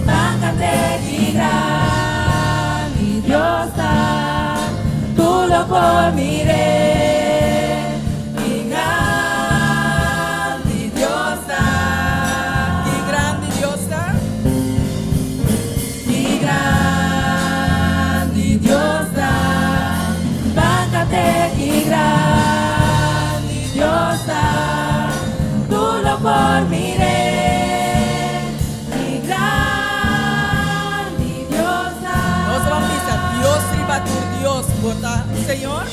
Ban kant'é ki grandi Dios ta. Tur lo por mir'é. Ki grandi Dios ta. Ki grandi Dios ta. Ki grandi Dios ta. Bánkate ki grandi Dios ta. Tur lo por mir'é. Ki grandi Dios ta. Nos a bisa Dios riba tur Dios bo ta Señor.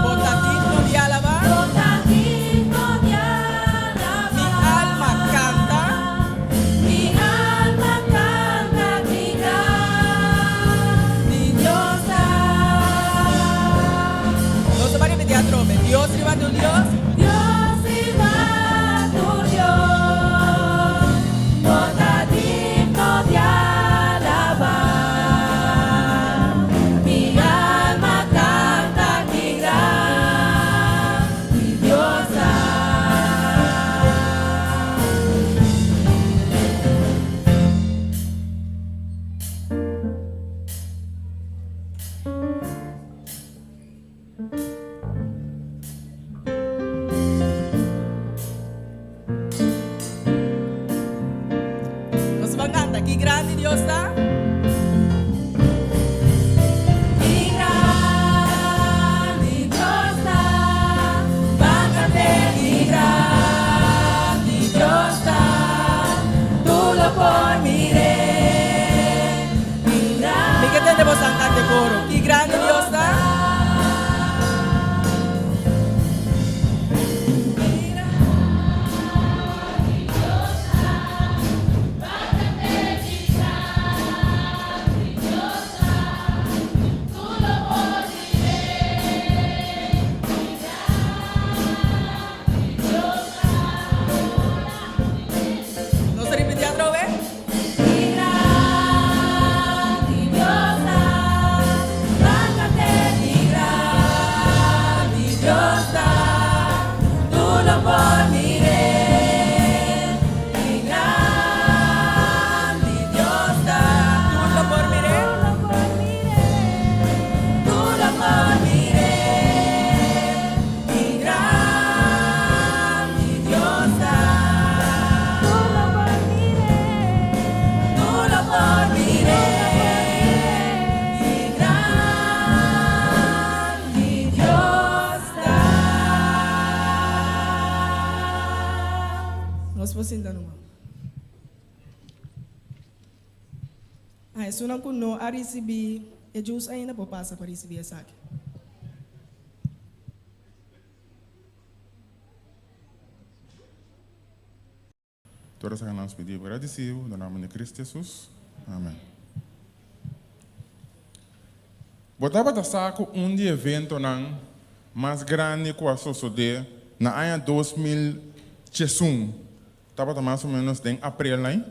Bo ta digno di alabá. Mi alma canta. Nos ta bai repetí atrobe. Dios riba tur Dios. Mi alma canta ki grandi Dios ta. Nos ban canta, Ki grandi Dios ta. Ki grandi Dios ta. Ban cant'é, ki grandi Dios ta. Tur lo por mir'é. Ki grandi. Mi ke tende bosan canta e coro. Ki grandi Dios ta. Nos ta ripití atrobe. Nos por sinta numa. Ah, esunnan ku no a risibí e juice ainda por pasa pa risibí esaki. Tur esaki nos pidi gradisiu den nomber di Cristo Jesus. Amen. Bo tabata sa ku un di eventonan mas grandi ku a sosodé na aña 2011 tabata mas o ménos den aprel ei?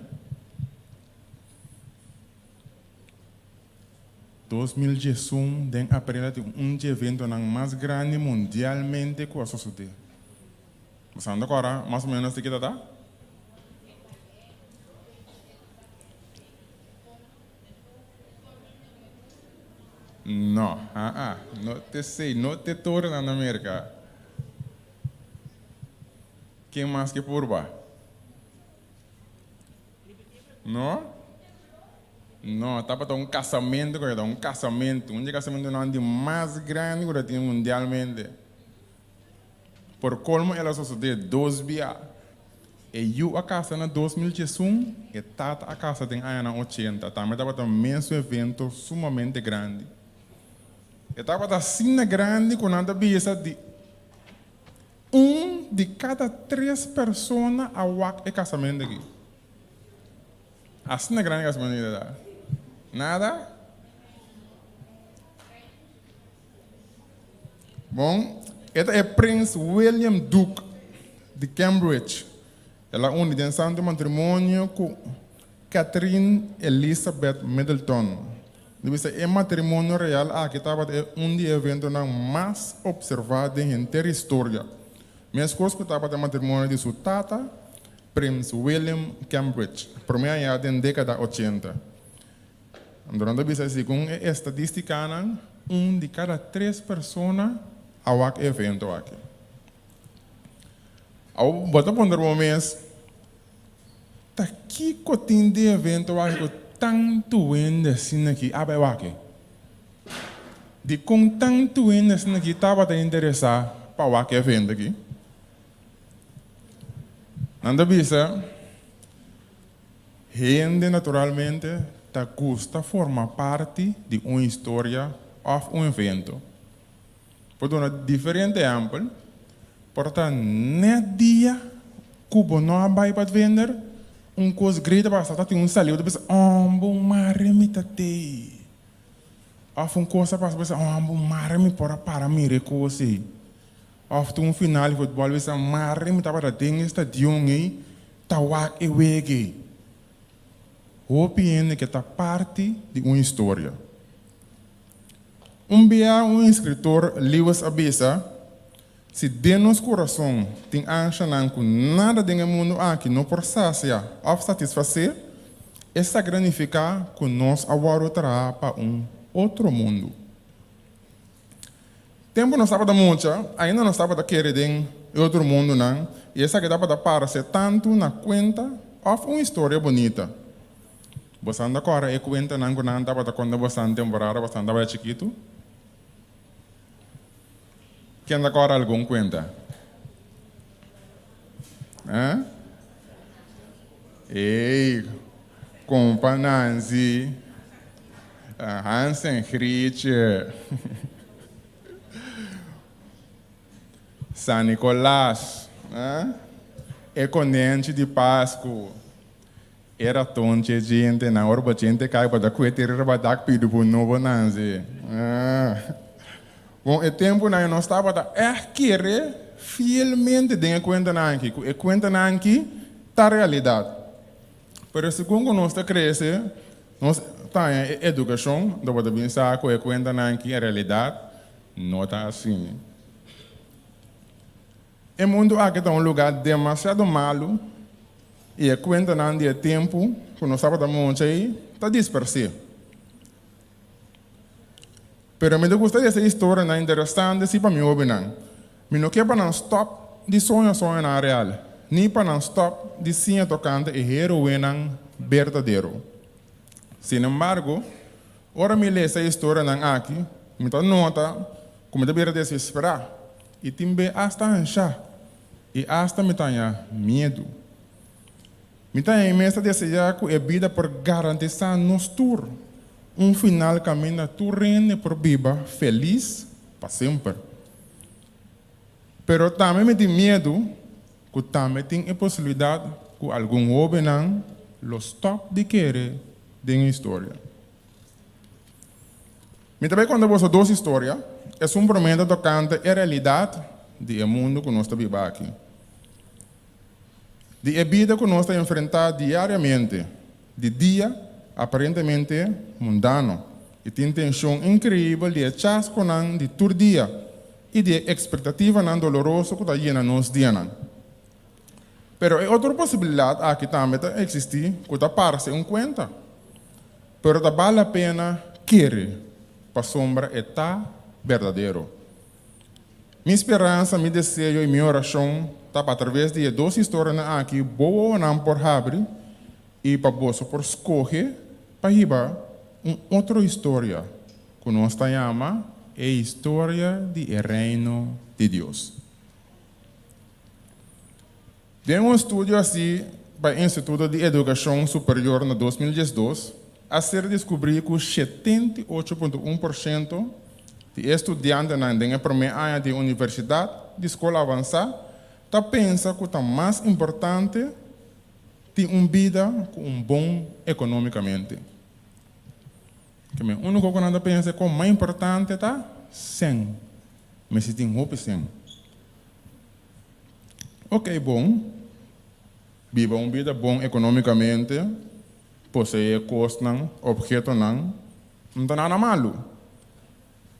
2011 den aprel a tin un di eventonan mas grandi mundialmente ku a sosodé. Bo sa unda kora mas o menos di ki ta ta? No, aa, no te esei, no te torennan na Merka. Ken mas ke purba? No? No, tabata un kasamentu ku ta, un kasamentu, un di e kasamentunan di mas grandi ku ta tin mundialmente. Por kolmo el a sosodé dos bia. E yu a kasa na 2011, e tata a kasa den añanan 80. Tambe tabata mesun evento sumamente grandi. E tabata asina grandi ku nan ta bisa di un di kada tres persona a wak e kasamentu aki. Asina grandi kasamentu aki ta. Nada? Bon, e ta e Prins William Duke di Cambridge. El a uni den santo matrimonio ku Catherine Elizabeth Middleton. Di bisa e matrimonio real aki tabata e un di e eventonan mas opservá den henter historia, meskos ku tabata e matrimonio di su tata, Prins William Cambridge, promé aña den dékada 80. Durante bisa segun e estadístikanan, un di kada tres persona a wak e evento aki. Awor bo ta puntra bo mes, Ta kiko tin di evento aki ku tantu hende asina aki a bai wak? Dikon tantu hende asina aki tabata interesá pa wak e evento aki? Nan ta bisa. Hende naturalmente ta gusta forma parti di un historia òf un evento. Por duna diferente ehèmpel, por ta nèt dia ku bo no a bai padvinder, un kos great a pasa, ta tin un sali, bo ta bisa, Oh, bo mare mi ta tei. Òf un kos a pasa, bo ta bisa, Oh, bo mare mi por a para mira e kos ei. Òf tin un final di futbòl, bo bisa, Mare mi tabata den e stadion ei Ta wak e wega ei. Hopi hende ke ta parti di un historia. Un bia un eskritor Lewis a bisa, Si den nos kurason tin anshanan ku nada den e mundu aki no por sasia òf satisfasé, esaki ta nifiká ku nos a wòrdu traha pa un otro mundu. Tempu nos tabata mucha, ainda nos tabata kere den e otro mundunan i esaki tabata parse tantu na kuenta òf un historia bunita. Bosan ta kòrda e kuentanan ku nan tabata konta bosan temporada bosan tabata chikitu? Ken ta kòrda algun kuenta? Hã? Ey, kompa Nancy, Hans en Grietje, San Nicolas, e konenchi di Pasku, e raton dje djentenan, ora bo djente kai bo ta kue tira riba dak pidi bo nobo Nancy. Bon, e tempunan nos tabata ègt kere fielmente den e kuentanan aki, ku e kuentanan aki ta realidat. Pero segun ku nos ta krese, nos ta haña e edukashon, nos bo ta bin sa ku e kuentanan aki en realidat no ta asina. E mundu aki ta un lugá demasiado malu i e kuentanan di e tempu ku nos tabata mucha ei ta dispersé. Pero mi ta gusta di hasi historianan interesante si pa mi hobennan. Mi no ke pa nan stòp di soña soñonan real, ni pa nan stòp di siña tokante e heroenan berdadero. Sin embargo, ora mi lesa e historianan aki, mi ta nota ku mi ta bira desesperá i tin be asta anshá i asta mi ta haña miedu. Mi ta haña mes ta deseá ku e bida por garantisá nos tur un final kaminda tur hende por biba felis pa semper. Pero tambe mi tin miedu ku tambe tin e posibilidat ku algun hóbennan lo stòp di kere den e historia. Mi ta bai konta boso dos historia. Esun promé ta tokante e realidat di e mundu ku nos ta biba aki. Di e bida ku nos ta enfrentá diariamente, di dia aparentemente mundano i tin tenshon inkreibel di e chaskonan di tur dia i di e ekspektativanan doloroso ku ta yena nos dianan. Pero e otro posibilidat aki tambe ta eksistí ku ta parse un kuenta, pero ta bal la pena kere pasobra e ta berdadero. Mi speransa, mi deseo i mi orashon ta pa atraves di e dos historianan aki bo wowonan por habri i pa boso por skohe pa hiba un otro historia ku nos ta yama e historia di e Reino di Dios. Den un estudio hasí pa e Instituto di Edukashon Superior na 2012, a ser deskubrí ku 78.1% di e studiantenan den e promé aña di universidat di skol avansá ta pensa ku ta mas importante tin un bida ku un bon ekonómikamente. Ke men úniko ku nan ta pensa kon mas importante ta sèn. Mester tin hopi sèn. Ok bon, biba un bida bon ekonómikamente, poseé kosnan, ophetonan, no ta nada malu.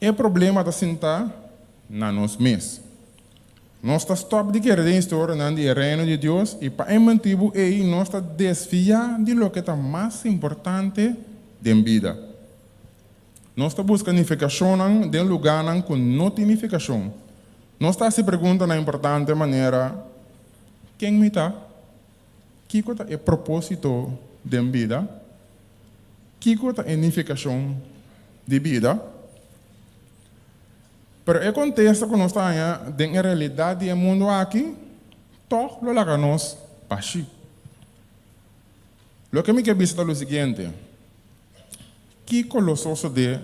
E problema ta sintá na nos mes. Nos ta stòp di kere den historianan di e Reino di Dios i pa e motibu ei nos ta desviá di loke ta mas importante den bida. Nos ta buska nifikashonnan den lugánan ku no tin nifikashon. Nos ta hasi preguntanan importante manera, Ken mi ta? Kiko ta e propósito den bida? Kiko ta e nifikashon di bida? Pero e kontesta ku nos ta haña den e realidat di e mundu aki tòg lo laga nos bashí. Loke mi ke bisa ta lo siguiente, Kiko lo sosodé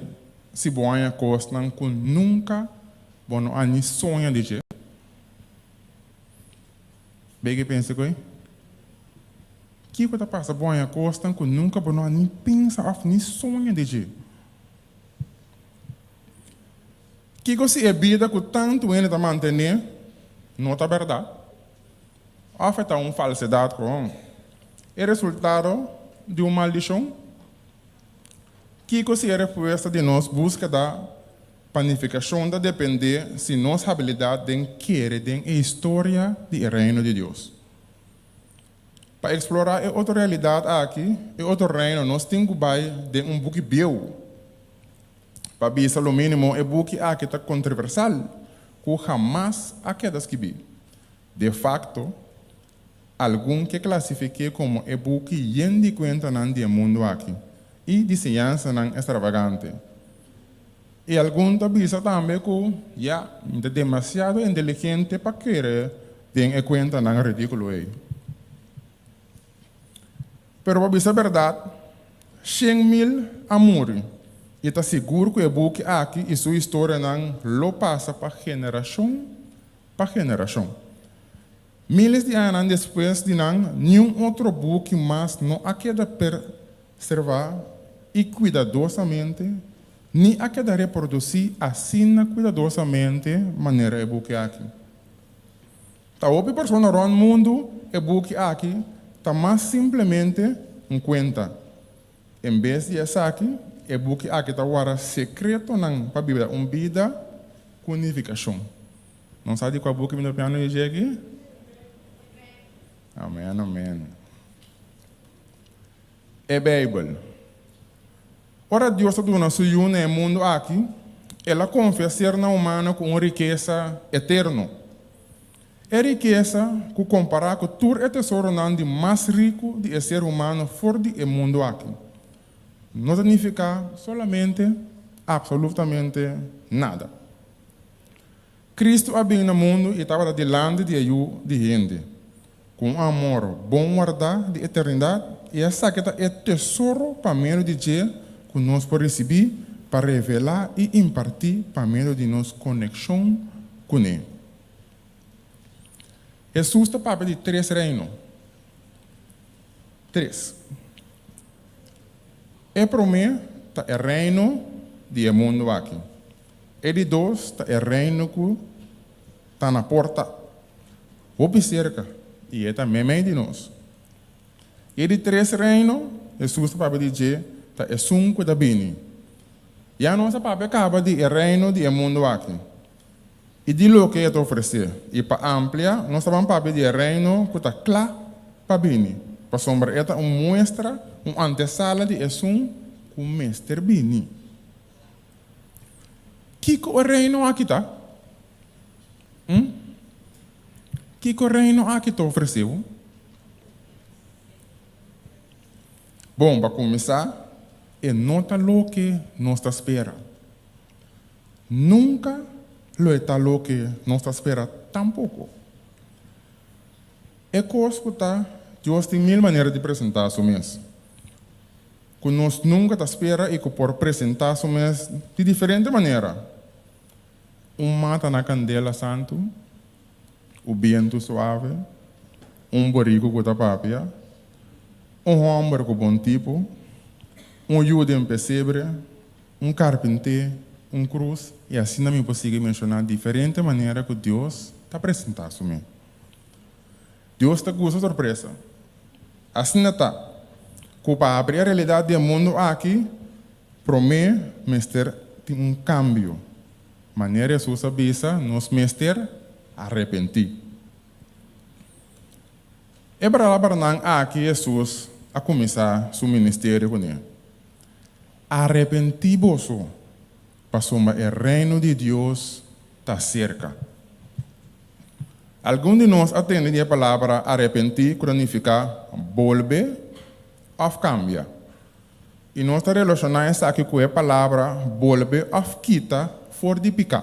si bo haña kosnan ku nunka bo no a ni soña di dje? Beke pensa ku ei. Kiko ta pasa bo haña kosnan ku nunka bo no a ni pensa òf ni soña di dje? Kiko si e bida ku tantu hende ta mantené no ta bèrdat òf e ta un falsedat kon e resultado di un maldishon? Kiko si e respuesta di nos búskeda pa nifikashon ta dependé si nos habilidat den kere den e historia di e Reino di Dios? Pa eksplorá e otro realidat aki, e otro reino, nos tin ku bai den un buki bieu. Pa bisa lo mínimo, e buki aki ta kontroversal, ku hamas a keda skibí. De fakto, algun ke klasifik'é komo e buki yen di kuentanan di e mundu aki i di siñansanan estravagante. I algun ta bisa tambe ku, ya, mi ta demasiado inteligente pa kere den e kuentanan ridíkulo ei. Pero pa bisa bèrdat, 100.000 a muri i ta sigur ku e buki aki i su historianan lo pasa pa generashon pa generashon. Miles di añanan despues di nan, niun otro buki mas no a keda perservá i kuidadosamente, ni a keda reprodusí asina kuidadosamente manera e buki aki. Ta hopi persona rònt mundu e buki aki ta mas simplemente un kuenta. En bes di esaki, e buki aki ta warda sekretonan pa biba un bida ku nifikashon. Nos sa di kua buki mi ta piano di dje aki? Amen, amen. E Beibel. Ora Dios a duna su Yu na e mundu aki, el a konfia sernan humano ku un rikesa eterno. E rikesa ku kompará ku tur e tesoronan di mas riku di e ser humano for di e mundu aki, no ta nifiká solamente apsolutamente nada. Kristu a bin na mundu i tabata dilanti di e Yu di hende, ku un amor bon wardá di eternidat, i esaki ta e tesoro pa medio di dje ku nos por risibí pa revelá i impartí pa medio di nos konekshon kuné. Hesus ta papia di tres reino. Tres. E promé ta e reino di e mundu aki. E di dos ta e reino ku ta na porta, hopi serka, i e ta meimei di nos. E di tres reino, Hesus ta papia di dje, ta esun ku ta bini. Ya nos a papia kaba di e reino di e mundu aki i di loke e ta ofresé, i pa amplia nos ta ban papia di e reino ku ta kla pa bini, pasobra e ta un muestra, un antesala di esun ku mester bini. Kiko e Reino aki ta? Hm? Kiko e Reino aki ta ofresé bo? Bon, pa kuminsá, e no ta loke nos ta spera. Nunka lo e ta loke nos ta spera tampoko. E kos ku ta, Dios tin mil manera di presentá su mes, ku nos nunka ta spera i ku por presentá su mes di diferente manera. Un mata na kandela santu, un bientu suave, un boriku ku ta papia, un hòmber ku bon tipo, un yu den pesebre, un karpinté, un krus, i asina mi por sigui menshoná diferente manera ku Dios ta presentá su mes. Dios ta gusta sorpresa. Asina ta, ku pa habri e realidat di e mundu aki, promé mester tin un kambio. Manera Hesus a bisa, nos mester arepentí. E palabranan aki Hesus a kuminsá su ministerio kuné, Arepentí boso, pasobra e Reino di Dios ta serka. Algun di nos a tende di e palabra arepentí ku ta nifiká bolbe òf kambia. I nos ta relashoná esaki ku e palabra bolbe òf kita for di piká.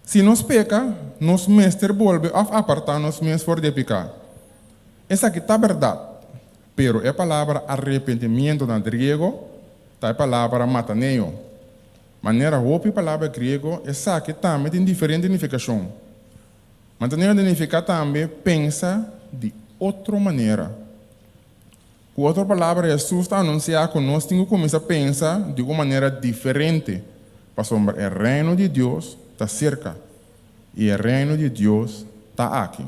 Si nos peka, nos mester bolbe òf apartá nos mes for di e piká. Esaki ta bèrdat, pero e palabra arepentimiento na griego ta e palabra mataneo. Manera hopi palabra griego, esaki tambe tin diferente nifikashon. Mataneo ta nifiká tambe pensa di otro manera. Ku otro palabra, Hesus ta anunsiá ku nos tin ku kuminsá pensa di un manera diferente, pasobra e Reino di Dios ta serka, i e Reino di Dios ta aki.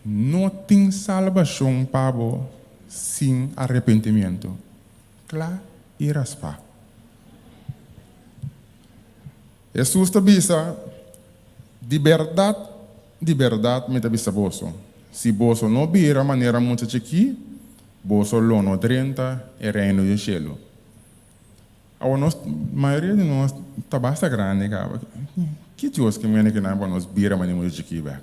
No tin salbashon pa bo sin arepentimiento. Kla i raspá. Hesus ta bisa, Di bèrdat, di bèrdat mi ta bisa boso, si boso no bira manera mucha chikí, boso lo no drenta e Reino di shelu. Awor nos, mayoria di nos ta basta grandi kaba. Ki Dios ke mende kinan pa nos bira manera mucha chikí bèk?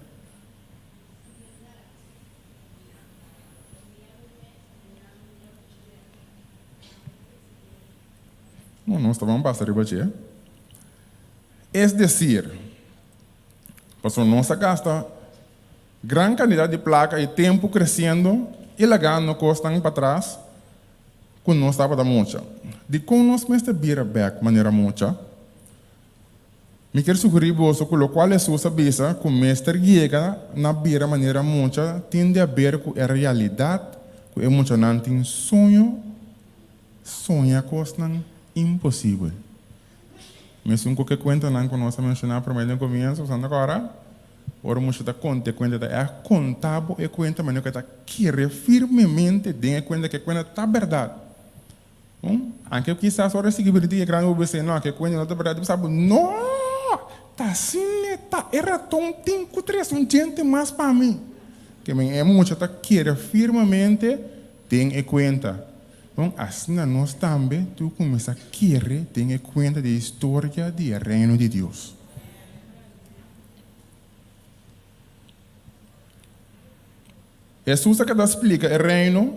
No, nos ta ban pasa riba dje. Es desir, pasobra nos a gasta gran kantidat di plaka i tempu kresiendo i lagando kosnan patras ku nos tabata mucha. Dikon nos mester bira bèk manera mucha? Mi kier sugerí boso ku lokual Hesus a bisa ku mester yega na bira manera mucha tin di aber ku e realidat ku e muchanan tin soño, soña kosnan imposibel. Mesun ku ke kuentanan ku nos a menshoná promé den komienso, Santa Cora, ora mucha ta konta e kuenta ta ègt konta bo e kuenta manera ku e ta kere firmemente den e kuenta ku e kuenta ta bèrdat. Un, anke kisas ora e sigui bini tin e grandi bo bisa no, ke kuenta no ta bèrdat, bo sa bo, no! Ta asina e ta, e raton tin ku trese un djente mas pa mi. Ke men e mucha ta kere firmemente den e kuenta. Bon, asina nos tambe tin ku kuminsá kere den e kuenta di e historia di e Reino di Dios. Hesus a keda splika e Reino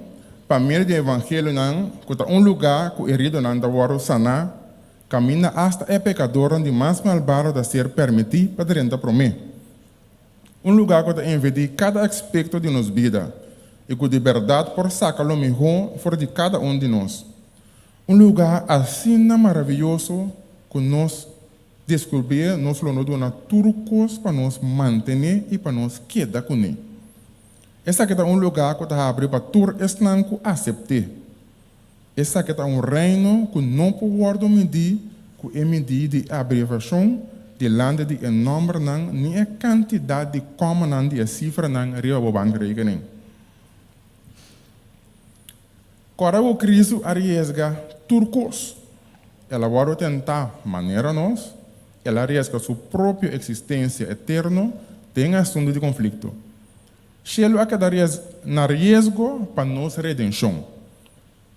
pa medio di e evangelionan ku ta un lugá ku heridonan ta wòrdu saná, kaminda asta e pekadornan di mas malbado ta ser permití pa drenta promé. Un lugá ku ta invadí kada aspekto di nos bida i ku di bèrdat por saka lo mihó for di kada un di nos. Un lugá asina maravioso ku nos Deskubrié nos lo no duna tur kos pa nos mantené i pa nos keda kuné. Esaki ta un lugá ku ta habri pa tur esnan ku asept'é. Esaki ta un reino ku no por wòrdu midí ku e midí di abreviashon dilanti di e nòmbernan ni e kantidat di kòmanan di e sifranan riba bo bankrekening. Kòrda ku Kristu a riesga tur kos. El a wòrdu tentá manera nos, el a riesga su propio eksistensia eterno den asuntu di konflikto. Shelu a keda na riesgo pa nos redenshon.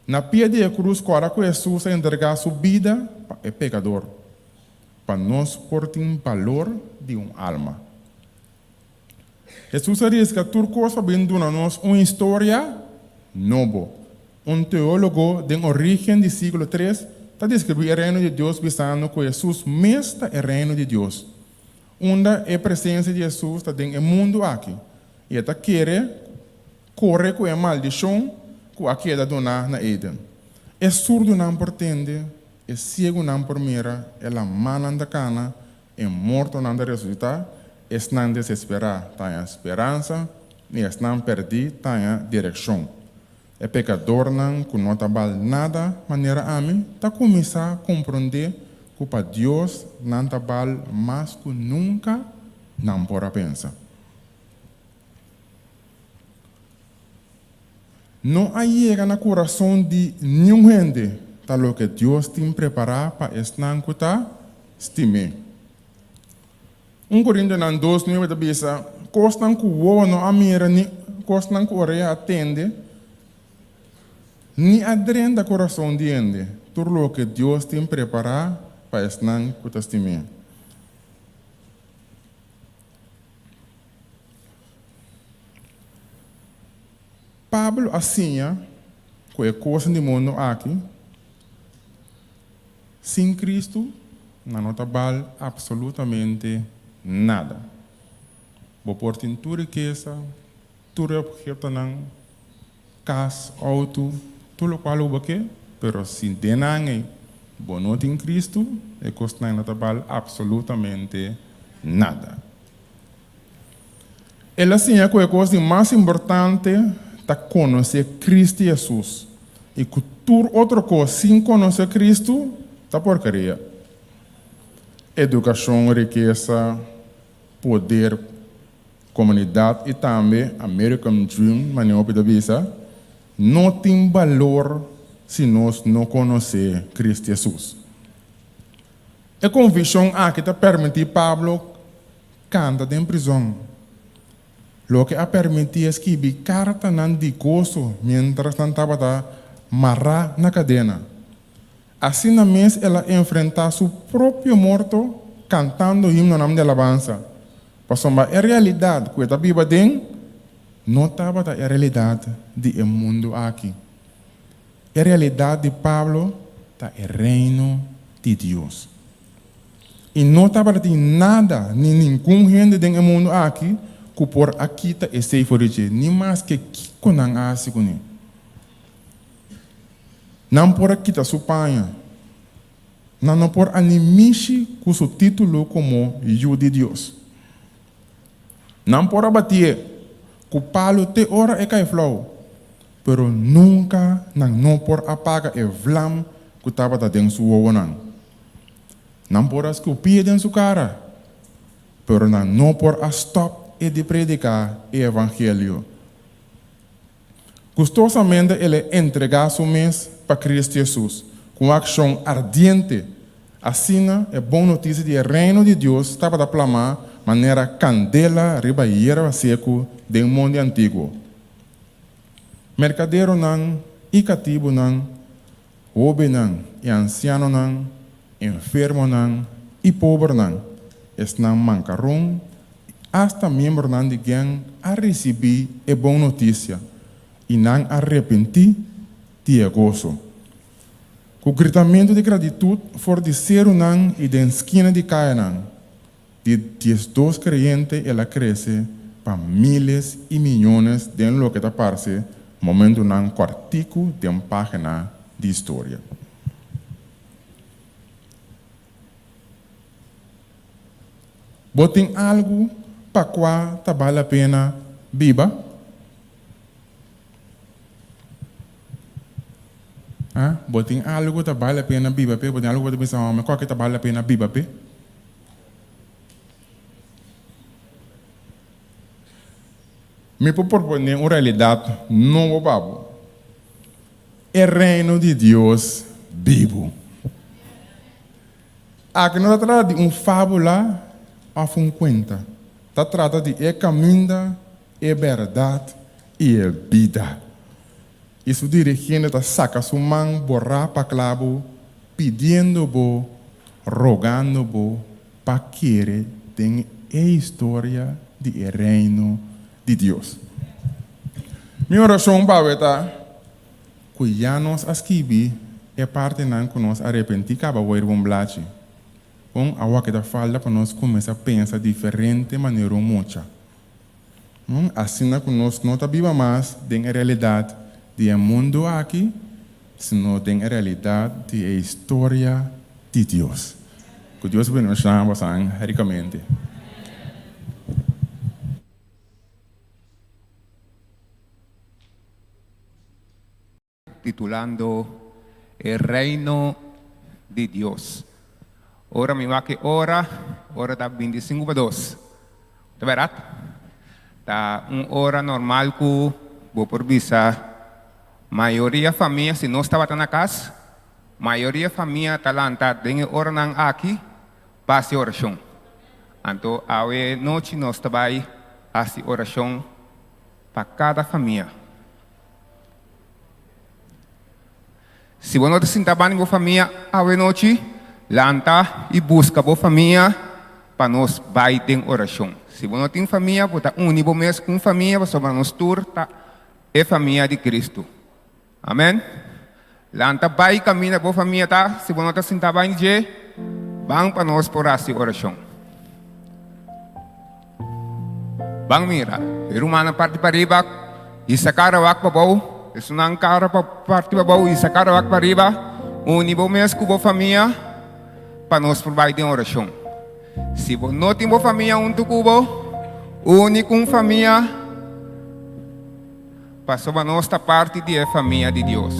Na pia di e krus kòrda ku Hesus a entregá su bida pa e pekador, pa nos por tin balor di un alma. Hesus a riska tur kos pa bin duna nos un historia nobo. Un teólogo den orígen di siglo tres ta deskribí e Reino di Dios bisando ku Hesus mes ta e Reino di Dios. Unda e presensia di Hesus ta den e mundu aki, i e ta kere kore ku e maldishon ku a keda doná na Eden. E surdunan por tende, e siegunan por mira, e lamannan ta kana, e mortonan ta resusitá, esnan desesperá ta haña speransa, i esnan pèrdí ta haña direkshon. E pekadornan ku no ta bal nada manera ami ta kuminsá komprondé ku pa Dios nan ta bal mas ku nunka nan por a pensa. No a yega na kurason di niun hende ta loke Dios tin prepará pa esnan ku ta stim'é. Un Korintionan dos nuebe ta bisa, Kosnan ku wowo no a mira ni kosnan ku orea a tende, ni a drenta kurason di hende, tur loke Dios tin prepará pa esnan ku ta stim'é. Pablo a siña ku e kosnan di mundu aki, Sin Cristo, nan no ta bal absolutamente nada. Bo por tin tur rikesa, tur e obhetonan, cas, auto, tur locual cu bo ke, pero si den nan ei bo no tin Cristo, e cosnan no ta bal absolutamente nada. El a siña ku e kos di mas importante ta konosé Kristu Hesus i ku tur otro kos sin konosé Kristu ta porkeria. Edukashon, rikesa, poder, komunidat i tambe American Dream, manera hopi ta bisa, no tin balor si nos no konosé Kristu Hesus. E konvikshon aki ta permití Pablo kanta den prizon, loke a permití e skibi kartanan di goso miéntras nan tabata mará na kadena. Asina mes el a enfrentá su propio morto kantando himnonan di alabansa, pasobra e realidat ku e ta biba den no tabata e realidat di e mundu aki. E realidat di Pablo ta e Reino di Dios. I no tabata tin nada ni ningun hende den e mundu aki ku por a kita esei for di dje, ni maske kiko nan a hasi kuné. Nan por a kita su paña. Nan no por a ni mishi ku su título komo Yu di Dios. Nan por a batié ku palu te ora e kai flou, pero nunka nan no por a paga e vlam ku tabata den su wowonan. Nan por a skupié den su kara, pero nan no por a stòp e di prediká e evangelio. Gustosamente el a entregá su mes pa Cristo Jesus ku un akshon ardiente. Asina, e bon notisia di e Reino di Dios tabata plamá manera kandela riba yerba seku den mondi antiguo. Merkaderonan i katibunan, hóbennan i ansianonan, enfermonan i pobernan, esnan mankaron i asta miembronan di gèng a risibí e bon notisia i nan a repentí di e goso. Ku gritamentu di gratitut for di serunan i den skina di kayanan, di diesdos kreyente el a krese pa miles i miyones den loke ta parse momentunan kòrtiku den página di historia. Bo tin algu pa kua ta bal la pena biba? Ha? Bo tin algu ta bal la pena biba p'e? Bo tin algu ku bo ta pensa, Hòmber, kua ke ta bal la pena biba p'e? Mi por proponé un realidat nobo pa bo. E Reino di Dios bibu. Aki no ta trata di un fábula òf un kuenta. Ta trata di e kaminda, e bèrdat i e bida. I su dirigente ta saka su man borá pa klabu, pidiendo bo, rogando bo pa kere den e historia di e Reino di Dios. Mi orashon pa awe ta ku ya nos a skibi e partinan ku nos a repentí kaba woi riba un blachi. Bon, awor aki ta falta pa nos kuminsá pensa diferente manera un mucha. Asina ku nos no ta biba mas den e realidat di e mundu aki, sino den e realidat di e historia di Dios. Ku Dios bendishoná bosan rikamente. Titulando E Reino di Dios. Ora mi wak e ora, ora ta bintisinku pa dos. Ta bèrdat? Ta un ora normal ku bo por bisa mayoria famia, si nos tabata na kas, mayoria famia ta lanta den e oranan aki pa hasi orashon. Anto awe nochi nos ta bai hasi orashon pa kada famia. Si bo no ta sinta banda di bo famia awe nochi, lanta i buska bo famia pa nos bai den orashon. Si bo no tin famia, bo ta uni bo mes ku un famia pasobra nos tur ta e famia di Kristu. Amen. Lanta bai kaminda bo famia ta, si bo no ta sinta banda di dje, ban pa nos por hasi orashon. Ban mira, e rumannan parti pariba, hisa kara wak pabou, esunnan kara pa parti pabou, hisa kara wak pariba, uni bo mes ku bo famia pa nos por bai den orashon. Si bo no tin bo famia huntu ku bo, uni ku un famia pasobra nos ta parti di e famia di Dios.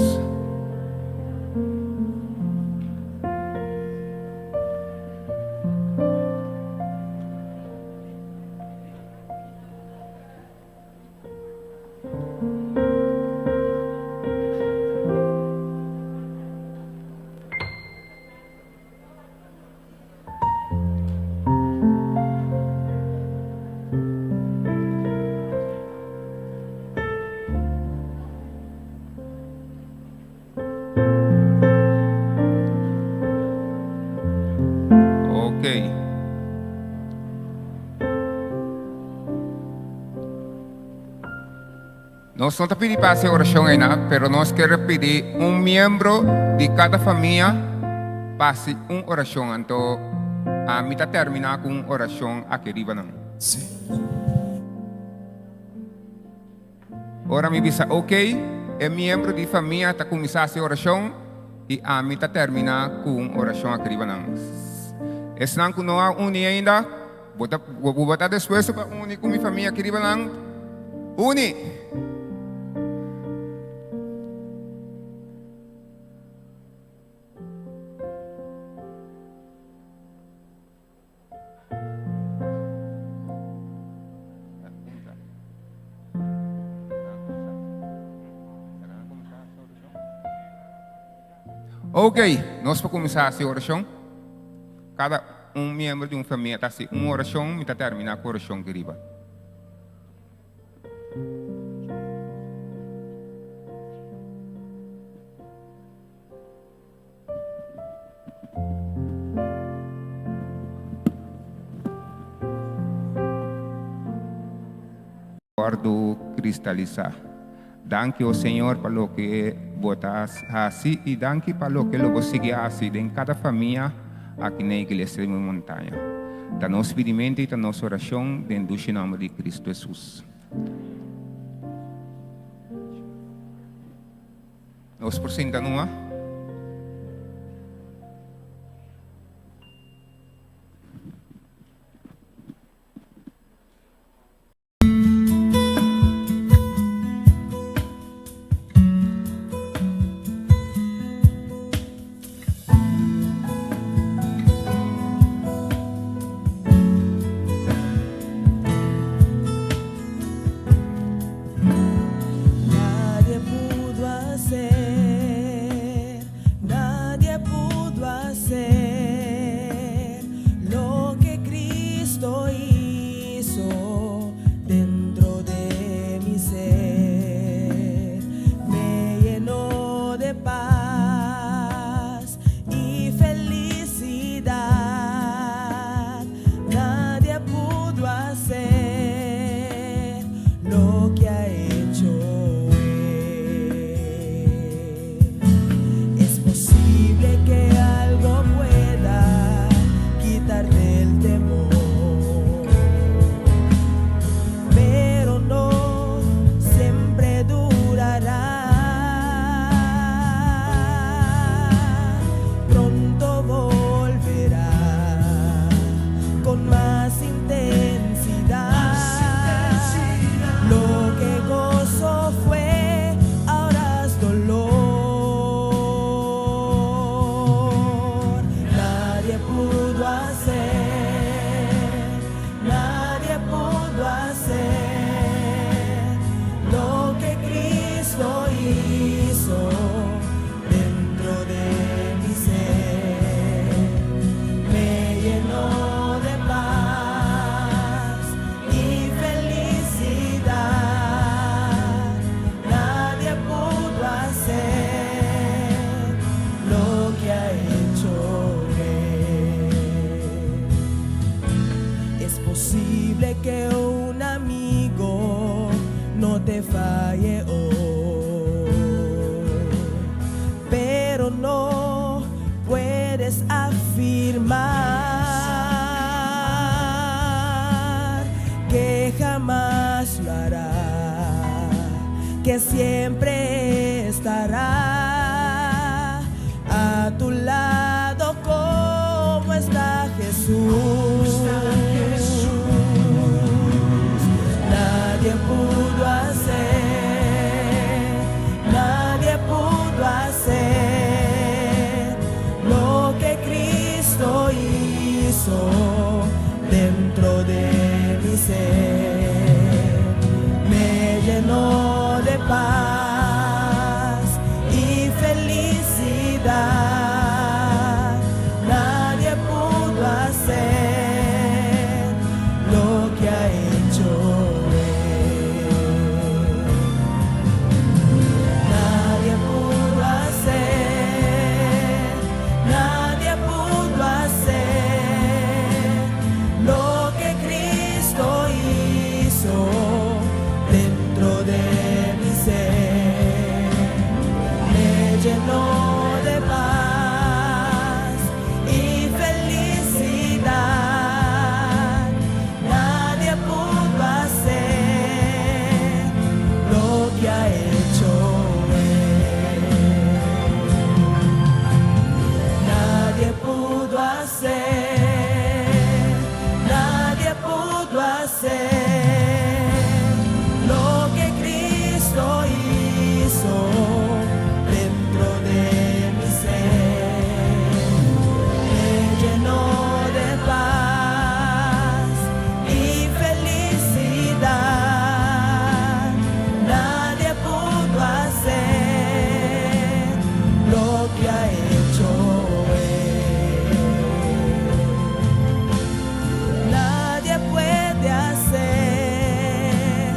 Ok. Nos no ta pidi pa hasi orashon einan, pero nos kier pidi un miembro di kada famia pa hasi un orashon. Anto ami ta terminá ku un orashon aki riba nan. Ora mi bisa ok, e miembro di famia ta kuminsá hasi orashon i ami ta terminá ku un orashon aki riba nan. Esnan ku no a uni ainda, bo ta bo ta dispuesto pa uni ku mi famia aki riba nan? Uni! Ok, nos por kuminsá hasi orashon. Kada un miembro di un famia ta hasi un orashon, mi ta terminá ku orashon ki riba. Wòrdu kristalisá. Danki, o Señor, pa loke Bo ta hasi i danki pa loke lo Bo sigui hasi den kada famia aki na Iglesia di Montaña. Ta nos pidimentu i ta nos orashon den dushi nòmber di Kristu Hesus. Nos por sinta numa? Nadie pudo hacer. Con mas intensidad. Lo que gozo fue, ahora es dolor. Nadie pudo hacer, nadie pudo hacer lo que Cristo hizo dentro de mi ser. Me llenó de paz y felicidad. Nadie pudo hacer lo que ha hecho Él. Es posible que un amigo no te falle hoy, pero no puedes afirmar que jamás lo hará, que siempre estará a tu lado como está Jesús. Nadie pudo hacer, nadie pudo hacer lo que Cristo hizo dentro de mi ser. Me llenó de paz y felicidad. Nadie pudo hacer lo que ha hecho Él. Nadie pudo hacer, nadie pudo hacer lo que Cristo hizo dentro de mi ser. Me llenó de paz y felicidad. Nadie pudo hacer lo que ha hecho Él. Nadie pudo hacer, nadie pudo hacer lo que Cristo hizo dentro de mi ser. Me llenó de paz y felicidad. Nadie pudo hacer lo que ha hecho Él. Nadie puede hacer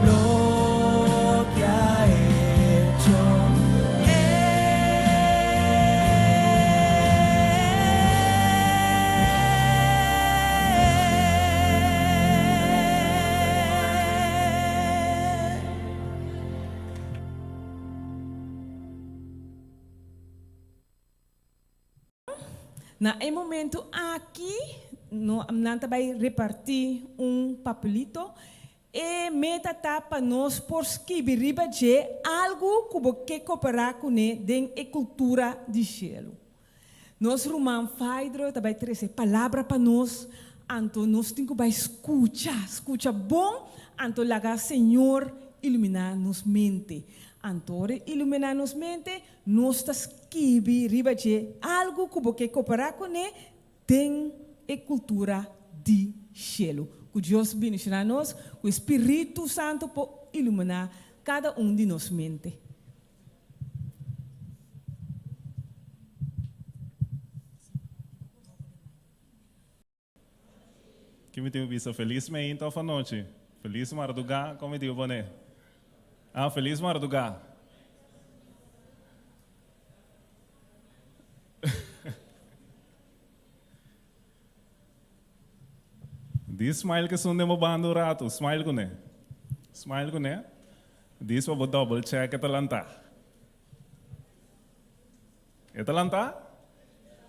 lo que ha hecho Él. Na e momento aki, no, nan ta bai repartí un papelito. E meta ta pa nos por skibi riba dje algu ku bo ke koperá kuné den e kultura di shelu. Nos ruman Faidro ta bai trese palabra pa nos, anto nos tin ku bai skucha, skucha bon, anto laga Señor iluminá nos mente. Anto ora e iluminá nos mente, Nos ta skibi riba dje algu ku bo ke koperá kuné den e kultura di shelu. Ku Dios bendishoná nos ku e Spiritu Santu por iluminá kada un di nos mente. Ki mi tin ku bisa? Felis meinta òf anochi? Felis mardugá, kon mi tin ku pone? Ah, felis mardugá. Di smile ku esun den bo banda un ratu, smile kuné. Smile kuné. Dis pa bo double check e ta lantá. E ta lantá?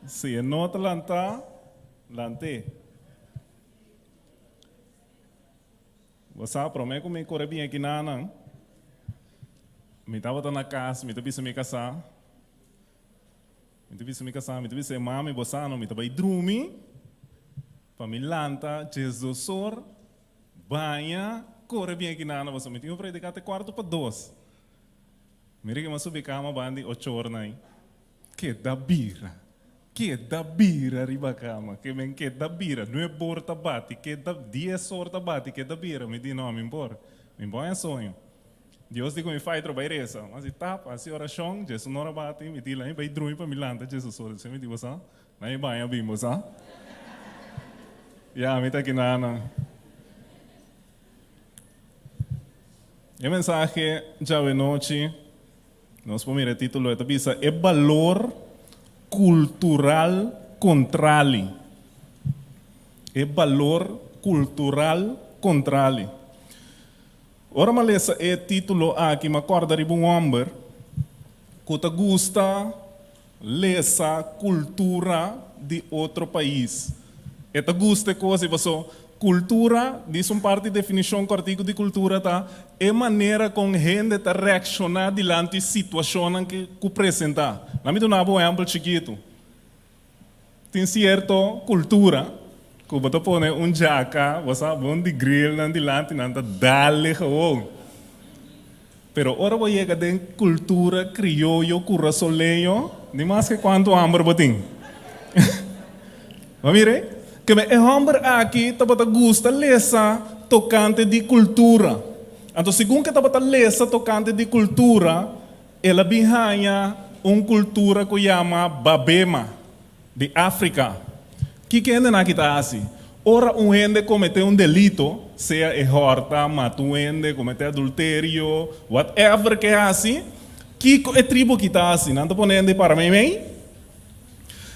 Si e no ta lantá, lant'é. Bo sa, promé ku mi kore bin aki nanan, mi tabata na kas, mi ta bisa mi kasá, mi ta bisa mi kasá, mi ta bisa e mami, bo sa no, mi ta bai drumi. Pa mi lanta djesdosor, baña, kore bien aki-nana pasobra mi tin ku prediká te kuarto pa dos. Mira ke mi a subi kama banda di ochor nai. Keda bira, keda bira riba kama, ke men keda bira, nuebe or ta bati, keda dies or ta bati, keda bira. Mi di no, mi por, mi por haña soño. Dios di ku mi faitro bai resa. Mi hasi tap, hasi orashon, djes un ora bati, mi di la mi bai drumi pa mi lanta djes ora. Mi di bo sa. Na mi baña bin bo sa. Ya, mi ta aki nana. E mensahe djawe nochi, nos por mira e título, e ta bisa E balor kultural kontrali. E balor kultural kontrali. Ora mi a lesa e título aki, mi a kòrda riba un hòmber ku ta gusta lesa kultura di otro pais. E ta gusta e kos ei paso kultura, dis un parti definishon kòrtiku di kultura ta e manera kon hende ta reakshoná dilanti situashonnan ku presentá. Laat mi duna bo un ehèmpel chikitu. Tin sierto kultura ku bo ta pone un djaka, bo sa, bon di grillnan dilanti nan ta dale gewoon. Pero ora bo yega den kultura krioyo kurasoleño, ni maske kuantu hamber bo tin. Bo mira ei? Keme e hòmber aki tabata gusta lesa tokante di kultura. Anto segun ke tabata lesa tokante di kultura, El a bin haña un kultura ku yama Babema, di Afrika. Kiko hendenan aki ta hasi? Ora un hende kometé un delito, sea e hòrta, mata un hende, kometé adulterio, whatever ke hasi, kiko e tribu aki ta hasi? Nan ta pone hende para meimei.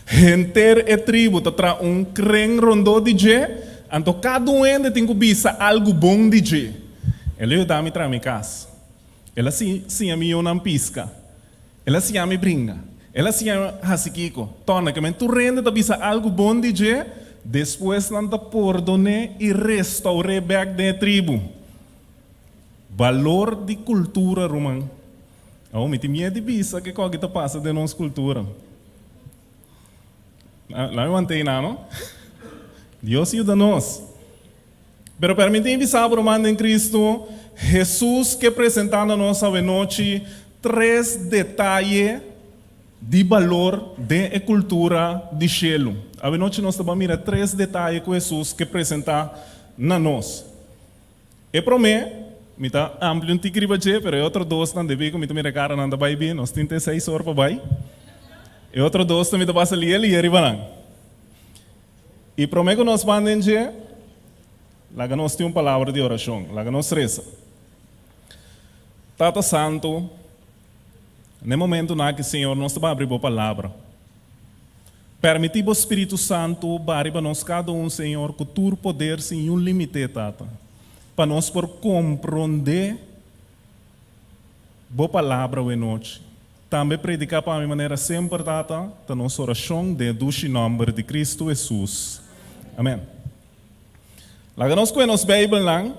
Henter e tribu ta traha un kren rondó di dje, anto kada un hende tin ku bisa algu bon di dje. El a yuda mi traha mi kas. El a siña mi yunan piska. El a siña mi bringa. El a siña mi hasi kiko. Tòna, ke men tur hende ta bisa algu bon di dje, despues nan ta pordon'é i restour'é bèk den e tribu. Balor di kultura, ruman. Awor mi tin miedu di bisa ke kòke ta pasa den nos kultura. Laat mi want'ei nan, no? Dios yuda nos. Pero permití mi bisa bo, ruman den Cristo, Hesus ke presentá na nos awenochi tres detaye di balor den e kultura di shelu. Awenochi nos ta ban mira tres detaye ku Hesus ke presentá na nos. E promé, mi ta amplia un tiki riba dje, pero e otro dosnan, debí ku mi ta mira karanan ta bai bin, nos tin te seis or pa bai. E otro dosnan mi ta pasa lia lia riba nan. I promé ku nos ban den dje, laga nos tin un palabra di orashon. Laga nos resa. Tata Santu, na e momentunan aki, Señor, nos ta ban abri Bo Palabra. Permití Bo Spiritu Santu ba riba nos kada un, Señor, ku tur poder sin niun límite, Tata, pa nos por komprondé Bo Palabra awe nochi. Tambe prediká pa mi manera semper, Tata, ta nos orashon den e dushi nòmber di Kristu Hesus. Amèn. Laga nos kue nos Beibelnan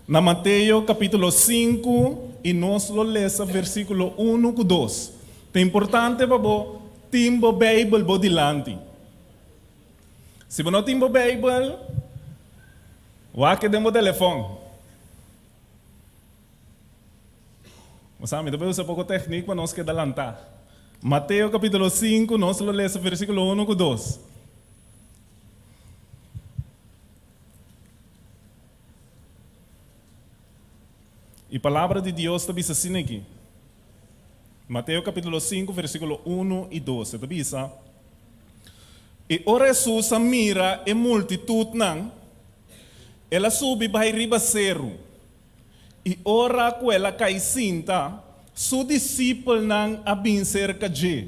na Mateo kapítulo sinku i nos lo lesa versíkulo unu ku dos. Ta importante pa bo tin bo Beibel bo dilanti. Si bo no tin bo Beibel, wak e den bo telefòn. Bo sa, mi ta bay usa poko teknik pa nos keda lantá. Mateo kapítulo sinku, nos lo lesa versíkulo unu ku dos. I palabra di Dios ta bisa asina aki. Mateo kapítulo sinku, versíkulo unu i dos, e ta bisa, I ora Hesus a mira e multitutnan, el a subi bai riba seru. I ora ku el a kai sinta, su disipelnan a bin serka dje,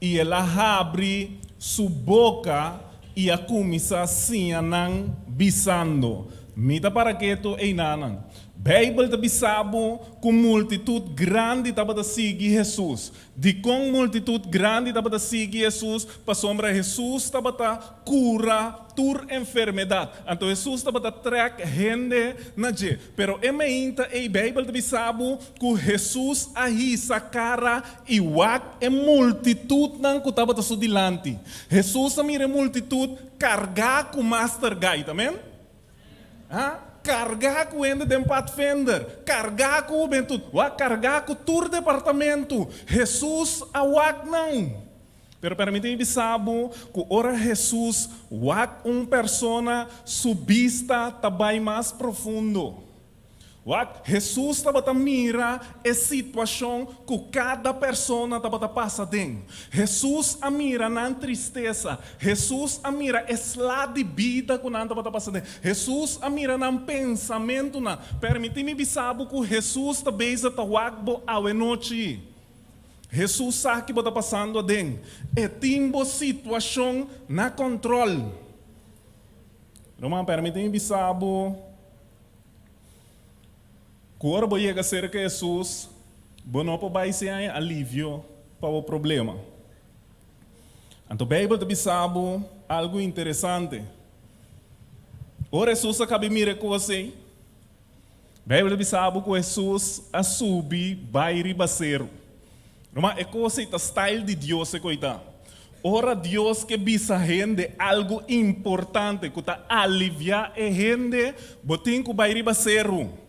i el a habri su boka i a kuminsá siña nan, bisando, Mi ta para ketu einanan. Beibel ta bisa bo ku multitut grandi tabata sigui Hesus. Dikon multitut grandi tabata sigui Hesus? Pasobra Hesus tabata kura tur enfermedat. Anto Hesus tabata trèk hende na dje. Pero e meinta ei Beibel ta bisa bo ku Hesus a hisa kara i wak e multitutnan ku tabata su dilanti. Hesus a mira e multitut kargá ku master gait. Amen? Ha? Kargá ku hende den Padvinder, kargá ku hubentut, wak kargá ku tur departamentu. Hesus a wak nan. Pero permití mi bisa bo ku ora Hesus wak un persona, su bista ta bai mas profundo. Wak, Hesus tabata mira e situashon ku kada persona tabata pasa den. Hesus a mira nan tristesa. Hesus a mira e sla di bida ku nan tabata pasa den. Hesus a mira nan pensamentunan. Permití mi bisa bo ku Hesus ta bezig ta wak bo awenochi. Hesus sa ki bo ta pasando aden. E tin bo situashon na kòntròl. Ruman, permití mi bisa bo. Ku ora bo yega serka Hesus, bo no por bai sin haña alivio pa bo problema. Anto Beibel ta bisa bo algu interesante. Ora Hesus a kaba mira e kos ei, Beibel ta bisa bo ku Hesus a subi bai riba seru. Ruman, e kos ei ta style di Dios e koitá. Ora Dios ke bisa hende algu importante ku ta aliviá e hende, bo tin ku bai riba seru.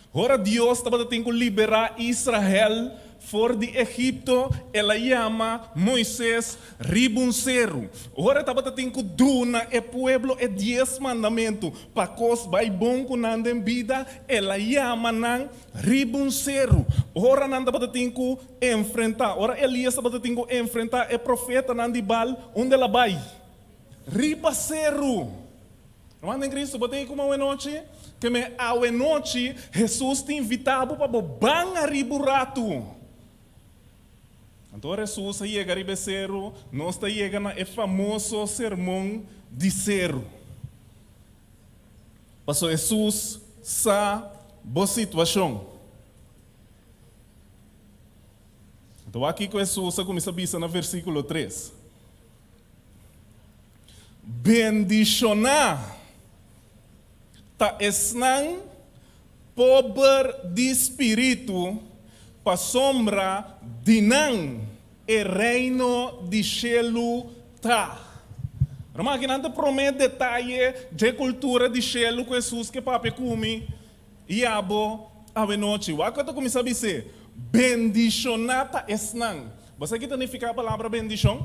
Ora Dios tabata tin ku liberá Israel for di Egipto, el a yama Moises riba un seru. Ora e tabata tin ku duna e pueblo e Dies Mandamentu pa kos bai bon ku nan den bida, el a yama nan Riba un seru, ora nan tabata tin ku enfrentá, ora Elías tabata tin ku enfrentá e profetanan di Baal, unda el a bai? Riba seru! Ruman den Cristo, bo ta ei ku mi awenochi? Ke me awenochi Hesus ta invitá bo pa bo ban ariba un ratu. Anto ora Hesus a yega riba e seru, nos ta yega na e famoso Sermon di Seru. Paso Hesus sa bo situashon. Anto wak kiko Hesus a kuminsá bisa na versíkulo tres, Bendishoná ta esnan pober di spiritu, pasobra di nan E Reino di shelu ta. Ruman, akinan ta promé detaye dje kultura di shelu ku Hesus ke papia ku mi i abo awenochi. Wak ku e ta kuminsá bis'é, Bendishoná ta esnan. Bo sa ki ta nifiká palabra bendishon?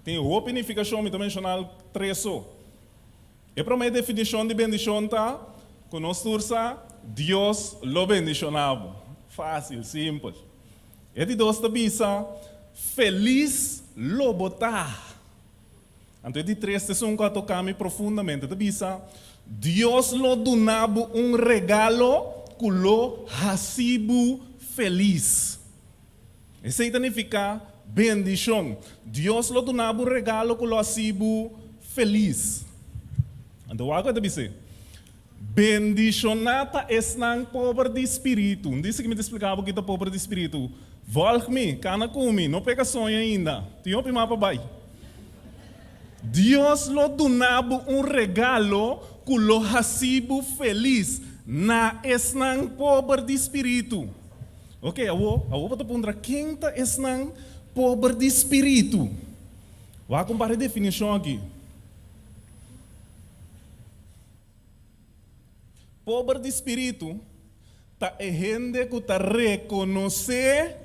Tin hopi nifikashon, mi ta menshoná tres so. E promé definishon di bendishon ta ku nos tur sa, Dios lo bendishoná bo. Fásil, simpel. E di dos ta bisa, Felis lo bo ta. Anto e di tres ta esun ku a toká mi profundamente. E ta bisa, Dios lo duna bo un regalo ku lo hasi bo felis. Esei ta nifiká bendishon. Dios lo duna bo un regalo ku lo hasi bo felis. Anto wak ku e ta bis'é? Bendishoná ta esnan pober di spiritu. Un disi ku mi ta splika bo ki ta pober di spiritu. Volg mi, kana ku mi, no peka soño ainda. Tin hopi mas pa bai. Dios lo duna bo un regalo ku lo hasi bo felis na esnan pober di spiritu. Oke, awo, awo bo ta puntra ken ta esnan pober di spiritu? Wak un par di definishon aki. Pober di spiritu ta e hende ku ta rekonosé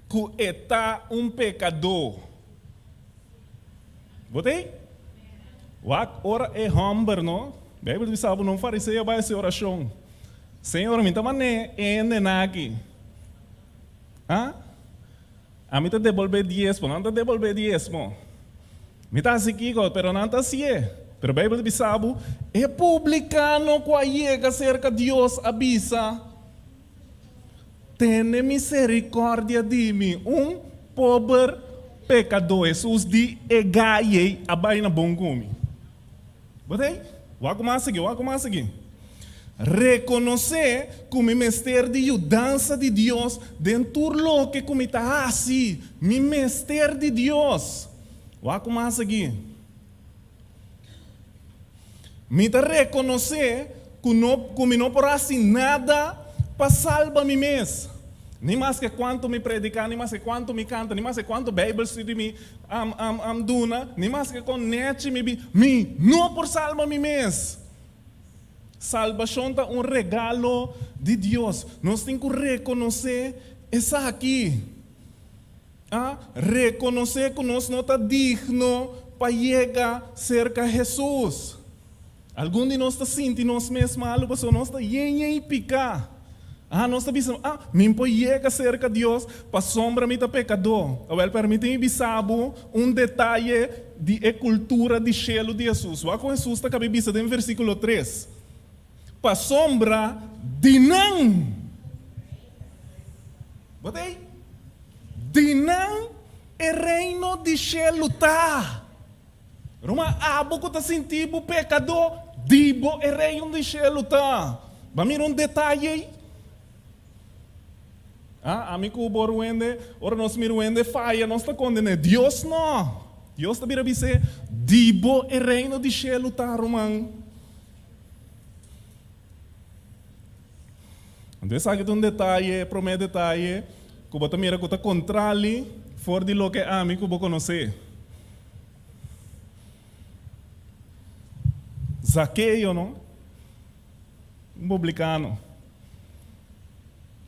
ku e ta un pekadó. Bo ta ei? Wak ora e hòmber, no? Beibel ta bisa bo, no un fariseo bai hasi orashon. Señor, mi ta man'é e hendenan aki. Ha? Ami ta debolbé diesmo. Nan ta debolbé diesmo. Mi ta hasi kiko, pero nan ta hasié. Pero Beibel ta bisa bo, E publikano ku a yega serka Dios a bisa, Tene miserikòrdia di mi, un pober pekadó. Hesus di, E gai ei a bai na bon ku mi. Bo ta ei? Wak ku mas sigui, wak ku mas sigui. Rekonosé ku mi mester di yudansa di Dios den tur loke ku mi ta hasi. Mi mester di Dios. Wak ku mas aki. Mi ta rekonosé ku no ku mi no por hasi nada pa salba mi mes. Ni maske kuantu mi prediká, ni maske kuantu mi kanta, ni maske kuantu Beibel studi mi am am am duna, ni maske kon nechi mi bi, mi no por salba mi mes. Salbashon ta un regalo di Dios. Nos tin ku rekonosé esaki. A rekonosé ku nos no ta digno pa yega serka Hesus. Algun di nos ta sinti nos mes malu pasobra nos ta yen yen i piká. A Nos ta bisa, Ah, mi por yega serka Dios pasobra mi ta pekadó. Awèl, permití mi bisa bo un detaye di e kultura di shelu di Hesus. Wak kon Hesus ta kaba bisa den versíkulo tres, Pasobra di nan. Bo ta ei? Di nan e reino di shelu ta. Ruman, abo ku ta sinti bo pekadó, di bo e reino di shelu ta. Bo a mira un detaye ei? Ah, ami ku bo ruende, ora nos mira un hende faya, nos ta konden'é. Dios no. Dios ta bira bis'é, Di bo e reino di shelu ta, ruman. Anto esaki ta un detaye, e promé detaye ku bo ta mira ku ta kontrali for di loke ami ku bo konosé. Zakeo, no? Un publikano.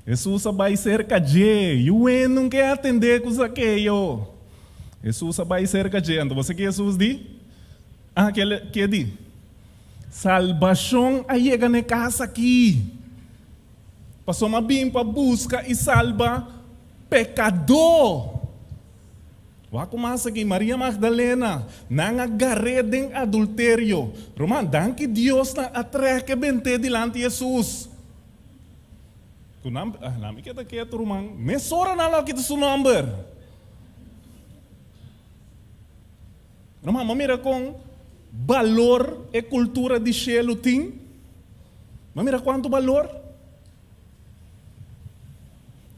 Hesus a bai serka dje. Yuen no ke atendé ku Zakeo. Hesus a bai serka dje. Anto bo sa ke Hesus di? Ah, ke di? Salbashon a yega na e kas aki, pasobra a bin pa buska i salba pekadó. Wak ku mas aki, Maria Magdalena, nan a gar'é den adulterio. Ruman, danki Dios nan a trèk e bent'é dilanti Hesus. Ku nan, ah, nan mi keda ketu, ruman. Mesora nan lo a kita su nòmber. Ruman, bo mira kon balor e kultura di shelu tin? Bo mira kuantu balor?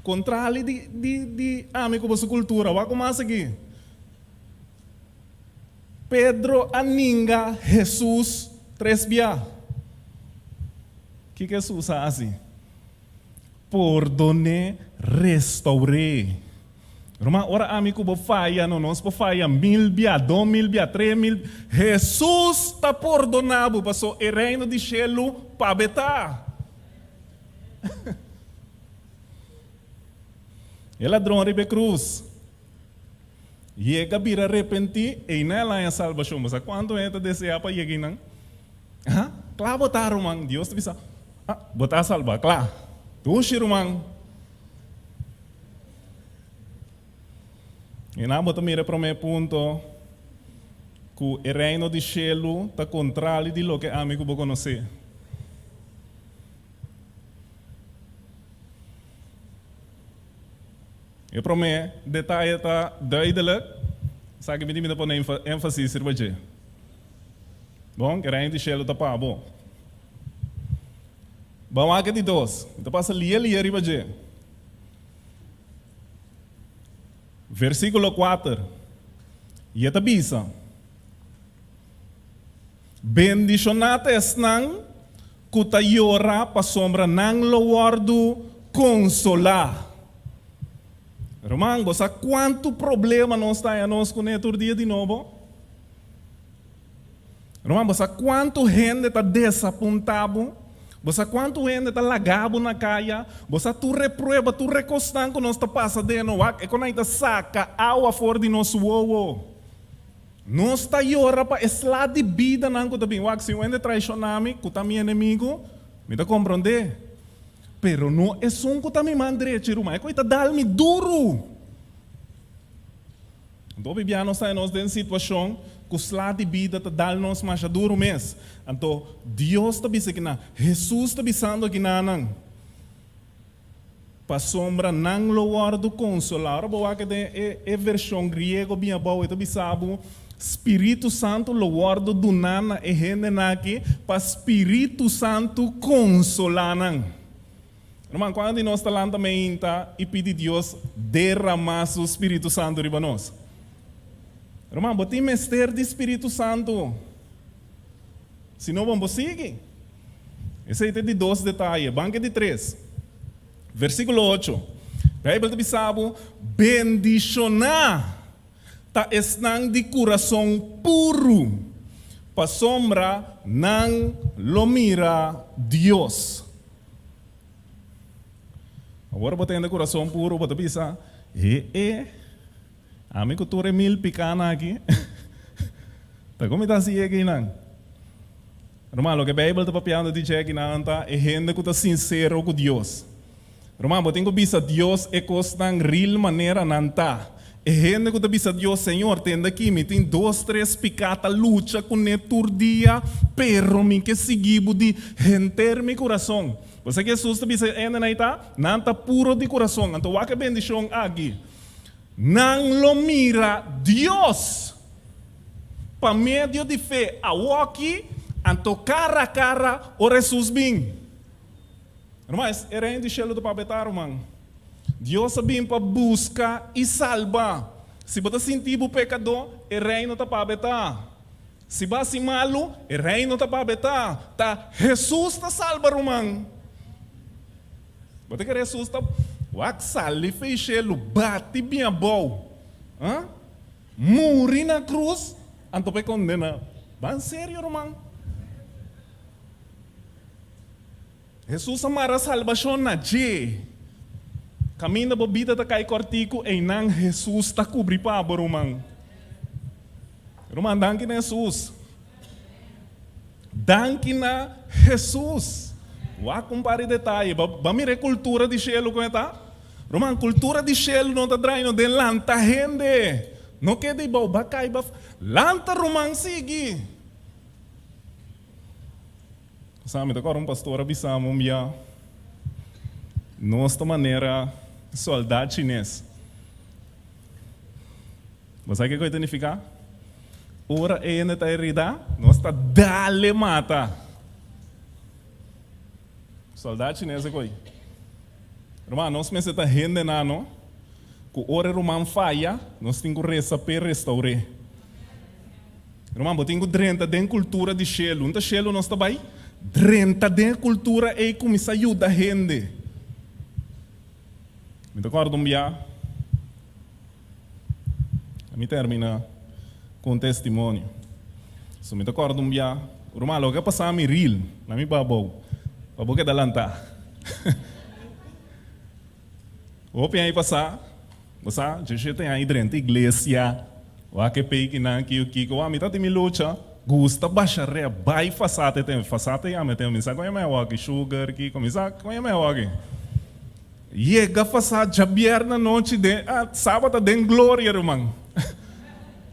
Kontrali di di di ami ku boso kultura, wak ku mas aki. Pedro a ninga Hesus tres bia. Kiko Hesus a hasi? Pordon'é, restour'é. Ruman, ora ami ku bo faya, no nos por faya mil bia, 2000 bia, 3000. Hesus ta pordoná bo, paso e reino di shelu pa be ta. E ladron riba e krus yega bira repentí, einan el haña salbashon. Bo sa kuantu hende ta deseá pa yega einan? Ha? Kla bo ta, ruman. Dios ta bisa, Ah, bo ta salbá, kla. Dushi, ruman. I nan bo ta mira e promé punto, ku e Reino di shelu ta kontrali di loke ami ku bo konosé. E promé detaye ta duidelik, esaki mi tin mi ta pone énfasis riba dje. Bon, e Reino di shelu ta pa bo. Ban wak e di dos, mi ta pasa lie lie riba dje. Versíkulo kuater, I e ta bisa, Bendishoná ta esnan ku ta yora, pasobra nan lo wòrdu konsolá. Ruman, bo sa kuantu problema nos ta haña nos kuné tur dia di nobo? Ruman, bo sa kuantu hende ta desapuntá bo? Bo sa kuantu hende ta laga bo na kaya? Bo sa tur e prueba, tur e kosnan ku nos ta pasa den no? Wak, e konai ta saka awa for di nos wowo. Nos ta yora pa e sla di bidanan ku ta bin. Wak, si un hende traishoná mi, ku ta mi enemigu, mi ta komprondé. Pero no esun ku ta mi man drechi, ruman. E koi ta dal mi duru. Anto hopi bia nos ta nos den situashon ku sla di bida ta dal nos masha duru mes. Anto Dios ta bisa kina, Hesus ta bisando kinanan, pasobra nan lo wòrdu konsolá. Ora bo wak den e e vershon griego bin abou e ta bisa bo. Spiritu Santu lo wòrdu duná na e hendenan aki pa Spiritu Santu konsolá nan. Ruman, kuantu di nos ta lanta meinta i pidi Dios derramá su Spiritu Santu riba nos? Ruman, bo tin mester di Spiritu Santu. Si no, bon bo sigui. Esei ta e di dos detaye. Ban ku e di tres. Versíkulo ocho, Beibel ta bisa bo, Bendishoná ta esnan di kurason puru, pasobra nan lo mira Dios. Awor bo tende kurason puru, bo ta bisa, E e, ami ku tur e mil pikánan aki, ta kon mi ta hasi e nan? Ruman, loke Beibel ta papiando di dje akinan ta e hende ku ta sinsero ku Dios. Ruman, bo tin ku bisa Dios e kosnan ril manera nan ta. E hende ku ta bisa Dios, Señor, tende aki, mi tin dos, tres piká ta lucha kuné tur dia, pero mi ke sigui bo di henter mi kurason. Bo sa ke Hesus ta bisa e hendenan ei ta? Nan ta puro di kurason. Anto wak e bendishon aki. Nan lo mira Dios. Pa medio di fe awoki, anto kara a kara ora Hesus bin. Ruman, e Reino di shelu ta papia ta, ruman. Dios a bin pa buska i salba. Si bo ta sinti bo pekadó, e Reino ta papia ta. Si bo hasi malu, e Reino ta papia ta. Ta Hesus ta salba, ruman. Bo ta kere Hesus ta wak sali fei shelu, bati bin abou? Huh? Muri na krus, anto pa e kondena. Ban serio, ruman. Hesus a mara salbashon na dje. Kaminda bo bida ta kai kòrtiku, einan Hesus ta kubri pa bo, ruman. Ruman, danki na Hesus. Danki na Hesus. Wak un par di detaye. Ba mira e kultura di shelu kon e ta. Ruman, kultura di shelu no ta draai no den lanta hende. No keda ei bou, ba kai ba. Lanta ruman, sigui. Sa, mi ta kòrda un pastor a bisa mi un bia, nos ta manera sòldat chines. Bo sa kiko e ta nifiká? Ora e hende ta heridá, nos ta dale mata. Soldá chines e koi. Ruman, nos mester ta hendenan no, ku ora e ruman faya, nos tin ku resa p'e restaur'é. Ruman, bo tin ku drenta den kultura di shelu. Un ta shelu nos ta bai? Drenta den e kultura ei kuminsá yuda hende. Mi ta kòrda un bia. Mi termina ku un testimonio. So mi ta kòrda un bia, ruman, loke a pasá mi ril na mi babou, pa bo keda lantá. Hopi aña pasá, bo sa, dje shete aña drenta iglesia, wak e peikinan, kiko kiko, wak mi ta tin mi lucha, gusta basha rea, bai fasate tem, fasate yama tem, mi sa kon yama e awaki, sugar, kiko, mi sa kon yama e awaki. Yega fasá djabièrnè anochi den ah sabat den gloria ruman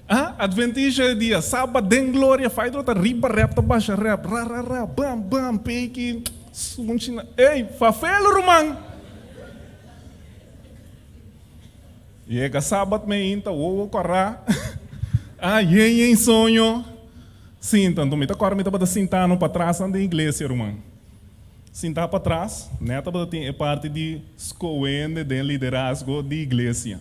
ah adventista e dia sabat den gloria faidro ta riba rèp ta basha rèp ra ra ra bam bam peiki sunchi na ey fafelo ruman yega sabat meinta wowo kòrá ah yen yen soño sinta anto mi ta kòrda mi tabata sintano patras nan den iglesia ruman. Sintá patras, nèt tabata tin e parti di skohende den liderazgo di iglesia.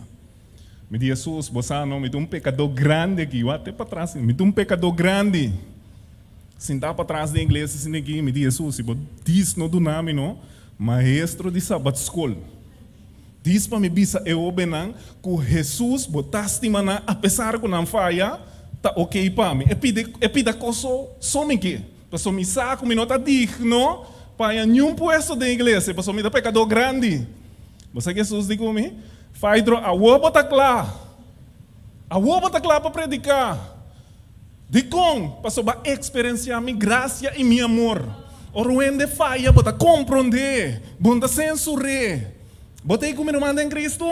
Mi di Hesus, Bo sa no, mi ta un pekadó grandi aki. Wak te patras, mi ta un pekadó grandi. Sintá patras den iglesia asina aki, mi di Hesus, si bo dis no duna mi no, maestro di sabat skol. Dis pa mi bisa e hóbennan ku Hesus bo ta stima nan apesar ku nan faya, ta okey pa mi. E pidi, e pida kos so, so mi ke. Pasobra mi sa ku mi no ta digno pa haña niun puesto den iglesia, pasobra mi ta pekadó grandi. Bo sa ke Hesus di ku mi? Faidro, awor bo ta kla. Awor bo ta kla pa prediká. Dikon? Pasobra bo a eksperensiá mi grasia i mi amor. Ora un hende faya, bo ta komprondé, bo no ta sensur'é. Bo ta ei ku mi ruman den Kristu?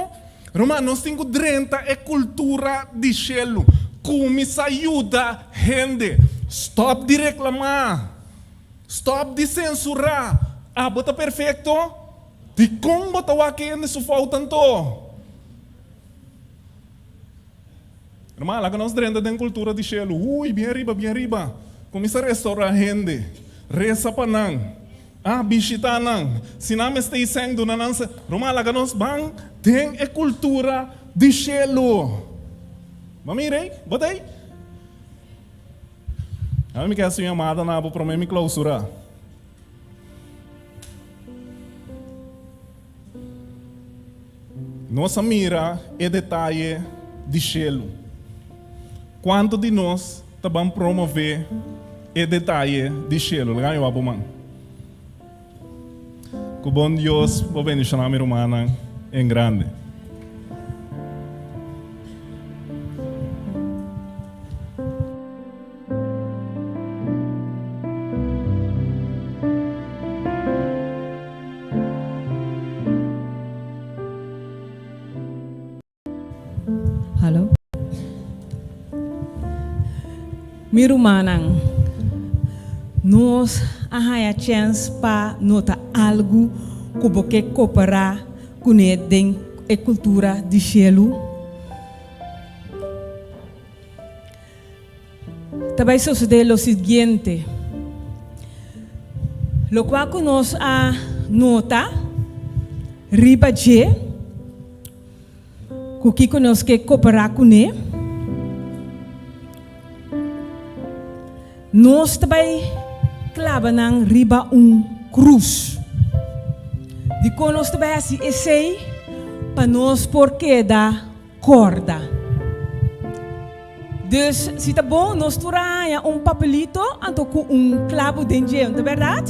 Ruman, nos tin ku drenta e kultura di shelu. Kuminsá yuda hende. Stòp di reklamá. Stòp di sensurá. Abo ta perfekto? Dikon bo ta wak hende su fout anto? Ruman, laga nos drenta den kultura di shelu. Hui, bien riba, bien riba. Kuminsá restourá hende. Resa pa nan. Ah, bishitá nan. Si nan mester i sèn, duna nan sèn. Ruman, laga nos ban den e kultura di shelu. Bo a mira ei? Bo ta ei? Ami mi ke hasi un yamada na bo promé mi klousurá. Nos a mira e detaye di shelu. Kuantu di nos ta ban promové e detaye di shelu? Laga mi wak bo man. Ku bon Dios bo bendishoná mi rumannan en grande. Halo. Mi rumannan, nos a haña chèns pa nota algu ku bo ke koperá kuné den e kultura di shelu? Ta bai sosodé lo siguiente, Lokual ku nos a nota riba dje, ku kiko nos ke koperá kuné, nos ta bai klaba nan riba un krus. Dikon nos ta bai hasi esei? Pa nos por keda Corda. Dus, si ta bon, nos tur a haña un papelito anto cu un clabo den dje, no ta berdad?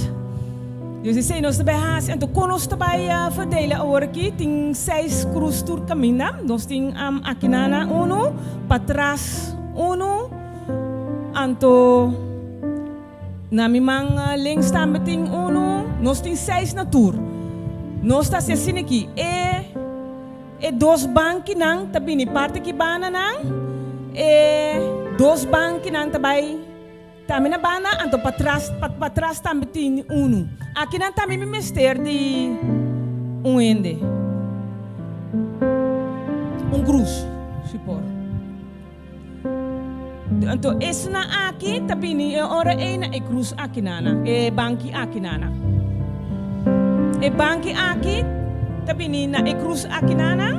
Dus esey nos ta bay haci. Anto con nos ta bay verdelen awor aki? Tin seis cruz tur caminda. Nos tin aki nana uno, patras uno, anto na mi man links tambe tin uno. Nos tin seis na tur. Nos ta haci asina aki. E. E dos bankinan ta bini parti ki bananan, e dos bankinan ta bai tambe na banda, anto patras patras tambe tin unu. Akinan tambe mi mester di un hende, un krus, si por. Anto esnan aki ta bini e ora ei na e krus akinana, e banki akinana. E banki aki ta bini na e krus akinana.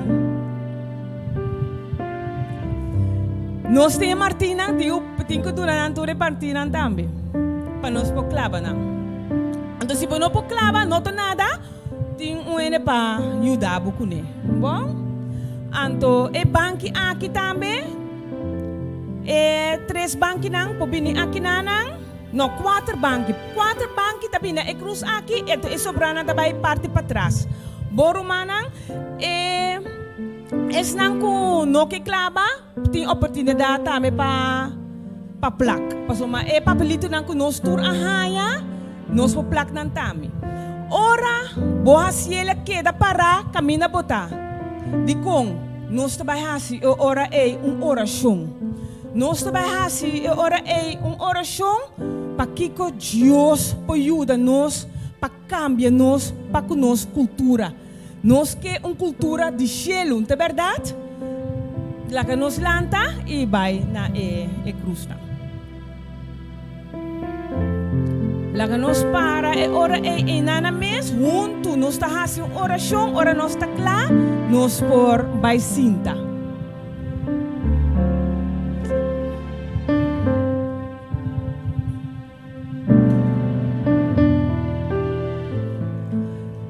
Nos tin e martinnan, tin tin ku duna nan tur e martinnan tambe, pa nos por klaba nan. Anto si bo no por klaba, no ta nada, Tin un hende pa yuda bo kuné. Bon, anto e banki aki tambe, e tres bankinan por bini akinanan, no, kuater banki, kuater banki ta bini na e krus aki, anto e sobranan ta bai parti patras. Bo rumannan, e esnan ku no ke klaba tin oportunidat tambe pa pa plak, pasobra e papelitonan ku nos tur a haña, Nos por plak nan tambe. Ora bo hasiel a keda pará kaminda bo ta. Dikon nos ta bai hasi e ora ei un orashon? Nos ta bai hasi e ora ei un orashon pa kiko Dios por yuda nos pa kambia nos pa ku nos kultura. Nos ke un kultura di shelu, no ta bèrdat? Laga nos lanta i bai na e krusnan. Laga nos para e ora ei einana mes, huntu nos ta hasi un orashon, ora nos ta kla, nos por bai sinta.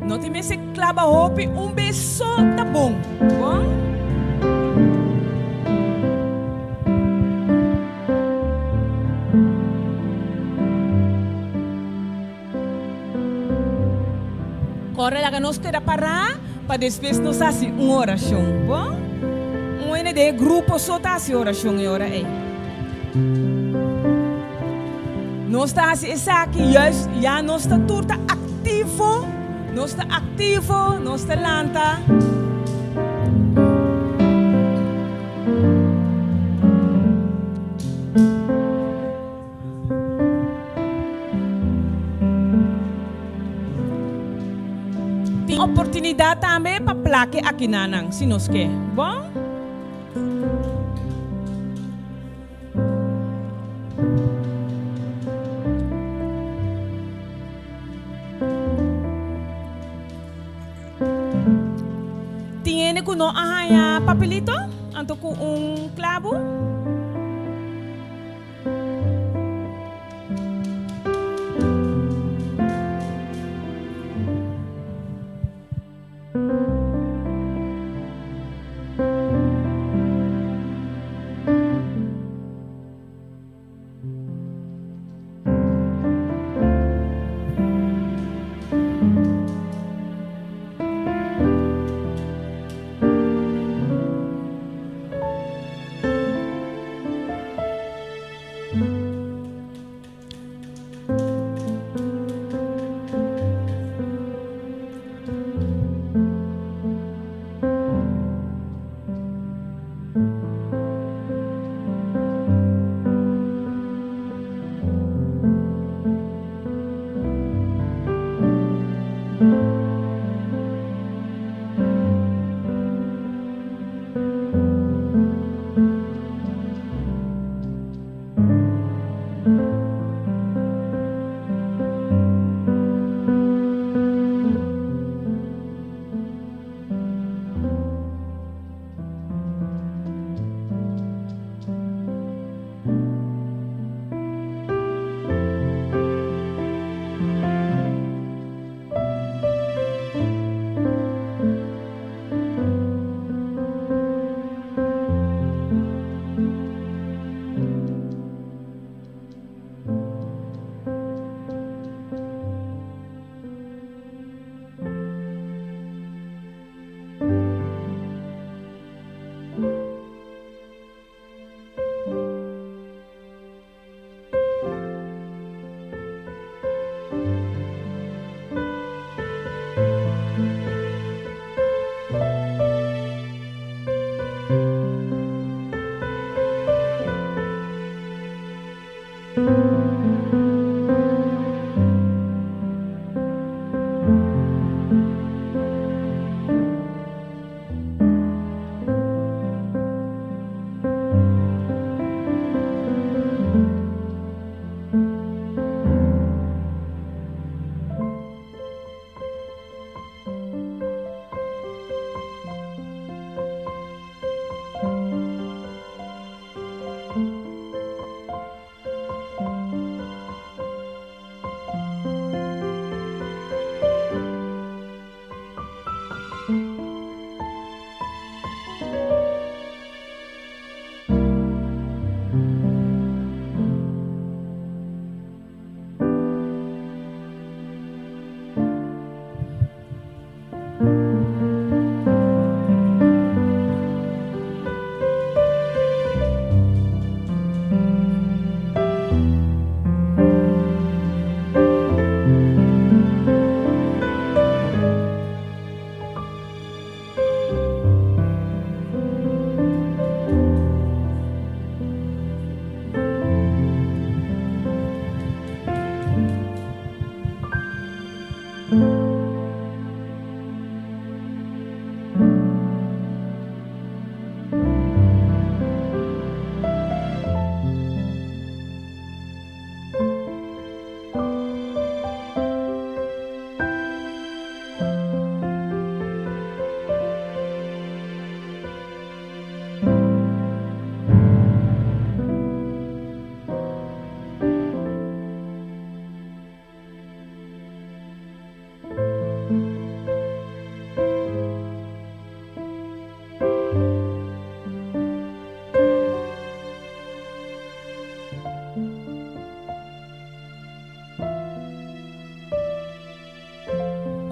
No tin mester klaba hopi, un bes so ta bon. Bon? Kòrda laga nos keda pará pa despues nos hasi un orashon. Bon? Un hende den e grupo so ta hasi orashon e ora ei. Nos ta hasi esaki juist ya nos ta tur ta aktivo, nos ta aktivo, nos ta lanta. Tin oportunidat tambe pa plake akinanan si nos ke. Bon? ku no a haña papelito anto ku un klabu?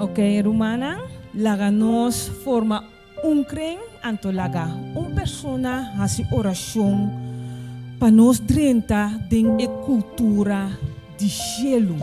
Ok, rumannan, laga nos forma un kren, anto laga un persona hasi orashon pa nos drenta den e kultura di shelu.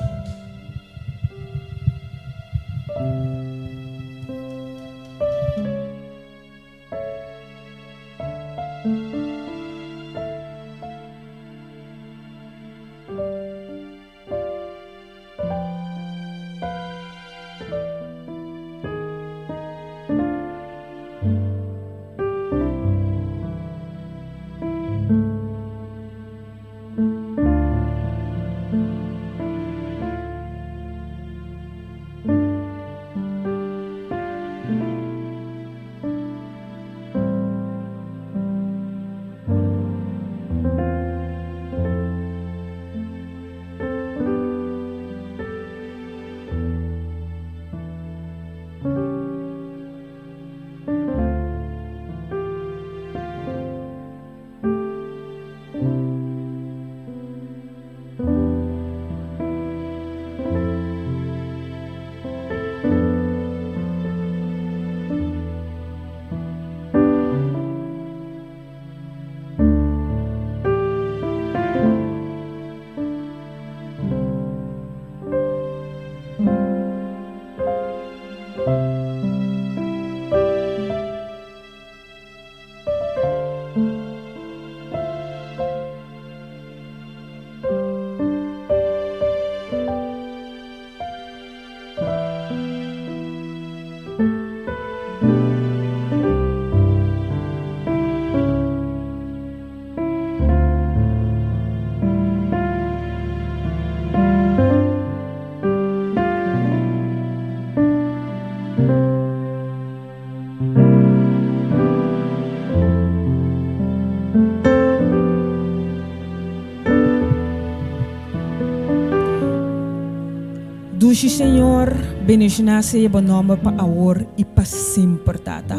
Dushi Señor, bendishoná sea bo nòmber pa awor i pa semper, Tata.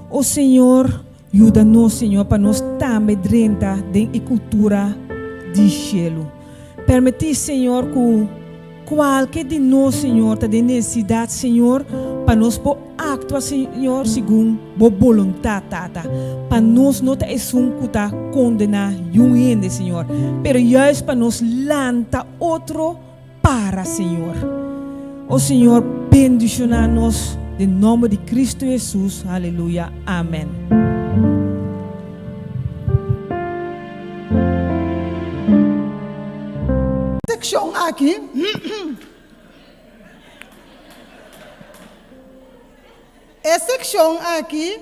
O Señor, yuda nos, Señor, pa nos tambe drenta den e kultura di shelu. Permití, Señor, ku kualke di nos, Señor, ta den nesesidat, Señor, pa nos por aktua, Señor, segun Bo boluntat, Tata. Pa nos no ta esun ku ta kondená yun hende, Señor, pero juist pa nos lanta otro para, Señor. O Señor, bendishoná nos den nòmber di Kristu Hesus. Aleluya. Amèn. Sekshon aki E sekshon aki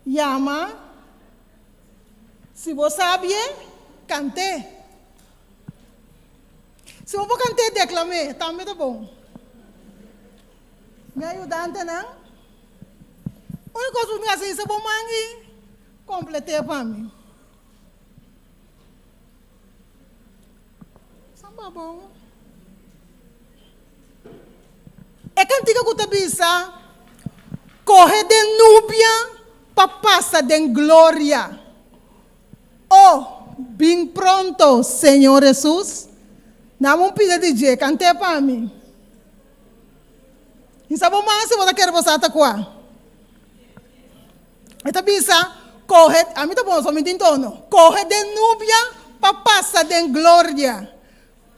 yama Si bo sabie, kant'é. Si bo por kant'é, deklam'é, tambe ta bon. Mi ayudantenan, úniko kos ku mi hasi hisa bo man i komplet'é pa mi. Samba bon. E kantika ku ta bisa, Kohe den nubia pa pasa den gloria. O, bin pronto, Señor Hesus. Nan un pida di dje, kant'é pa mi. Mi sa bo mas si bo ta kere bo sa ta kua. E ta bisa, Kohe, ami ta bon, so mi tin tono. Kohe den nubia pa pasa den gloria.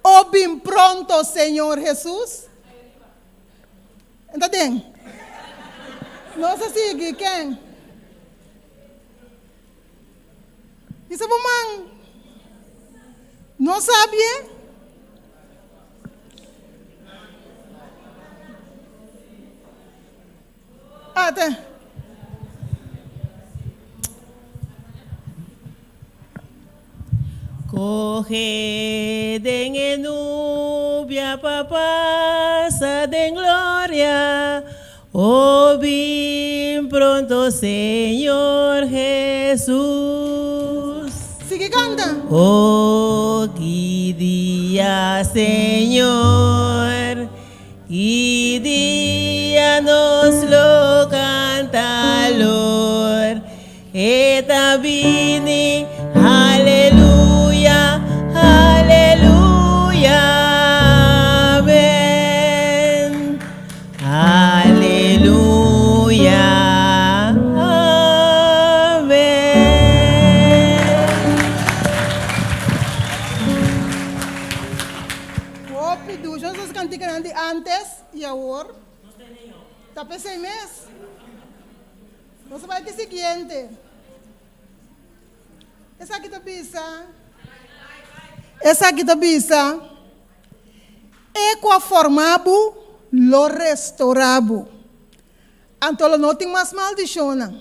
O bin pronto, Señor Hesus. E ta den. Nos a sigui, ken? Bisa bo man, No sabie? Ate. Kohe den e nubia pa pasa den gloria, O bin pronto Señor Hesus. Sigui canta. O ki dia Señor, ki dia nos lo canta lor. E ta bini, aleluya, aleluya, amen. Aleluya, amen. Hopi dushi. Nos a kantikanan di antes i awor. Ta p'esei mes. Nos a bai ku e siguiente. Esaki ta bisa, Esaki ta bisa, E ku a forma bo lo restorá bo. Anto lo no tin mas maldishonnan.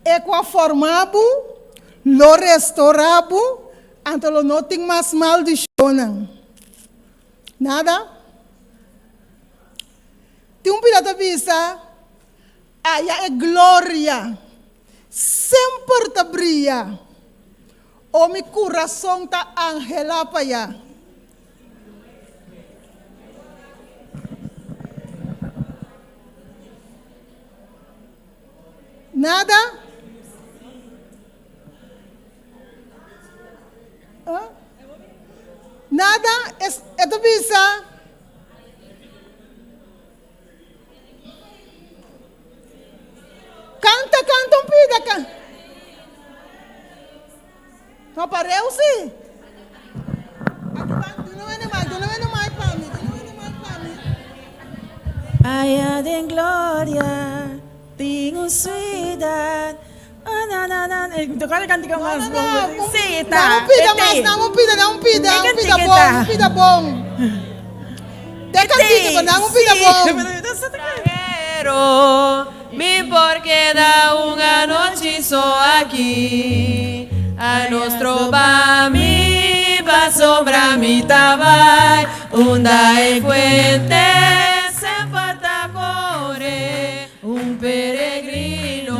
E ku a forma bo lo restorá bo, anto lo no tin mas maldishonnan. Nada? Tin un pida ta bisa, Aya e gloria semper ta bria, o mi kurason ta anhelá pa ya. Nada? Huh? Nada? Es, e ta bisa. Canta, canta un pida. Can... No pareu si. Aya den gloria tin un suidat ah na na na na Mi toca e cantica mas No, no, no. Sí, ta. Dame un pida mas, dame un pida, dame un pida, un pida bon, un pida bon. Te cantica, pero dame un pida bon. Pero mi por keda un anochi so aki. Ay no stroba mi pasobra mi ta bai unda e fuente semper ta kore un peregrino.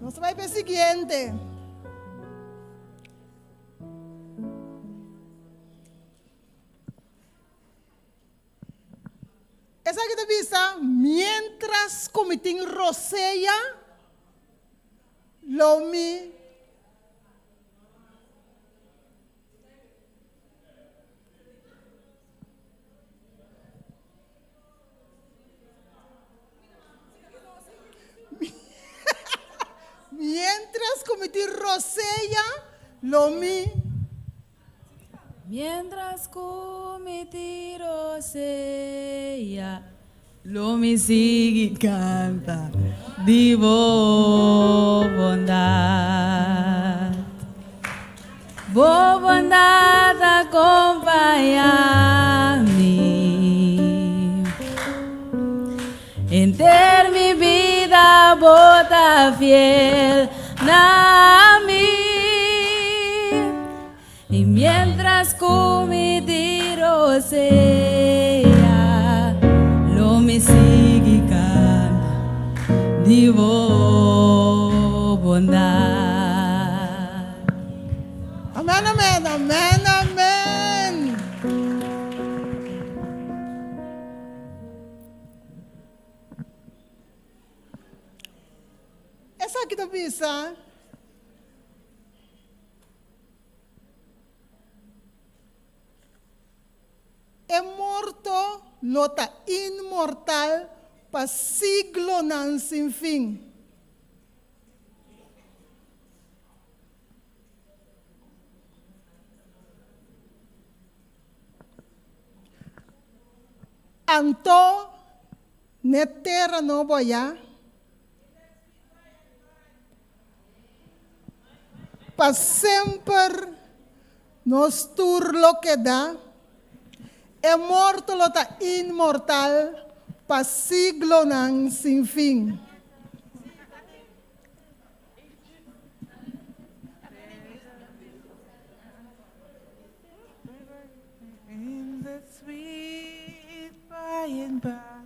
Nos bai pa e siguiente. Esaki ta bisa, Miéntras ku mi tin rosea, lo mi. Miéntras ku mi tin rosea, lo mi. Miéntras ku mi tin rosea, lo mi sigui kanta di bo bondat. Bo bondat a kompañá mi henter mi bida, bo ta fiel na mi. I miéntras ku mi tin rosea, lo mi sigui kanta di bo bondat. Amen, amen, amen, amen. Esaki ta bisa. E morto lo ta inmortal pa siglonan sin fin. Anto n'e tera nobo ayá. Pa semper nos tur lo keda, e morto lo ta inmortal pa siglonan sin fin. In the sweet by and by,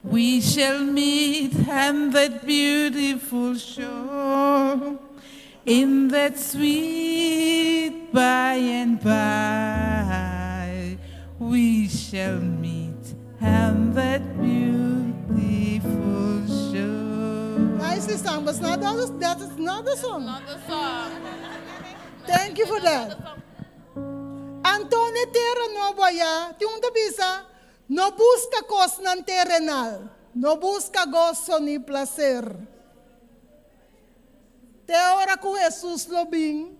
we shall meet and that beautiful shore. In that sweet by and by, we shall meet and that beautiful shore. Nice song, but it's not the, that is not the song. Not the song. Thank you for that. Anto n'e tera nobo ayá, tin un ta bisa, No buska kosnan terenal, no buska goso ni plaser. Te ora ku Hesus lo bin.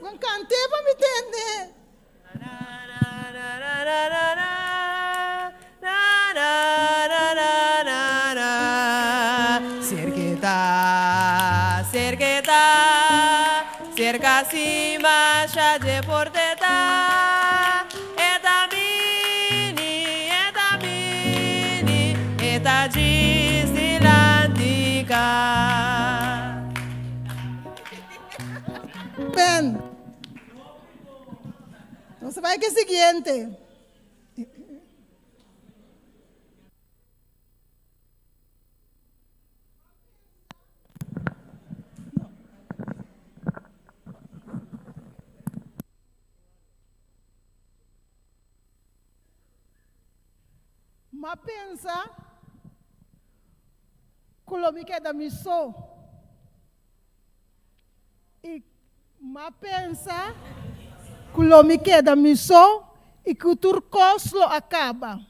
Wan kant'é pa mi tende. Serketa, serketa, serka si masha dje porteta. E ta bini, e ta bini, e ta djis dilanti ka. Pen. Nos ta bai ku e siguiente. M'a pensa ku lo mi keda mi so. I m'a pensa ku lo mi keda mi so i ku tur kos lo a kaba.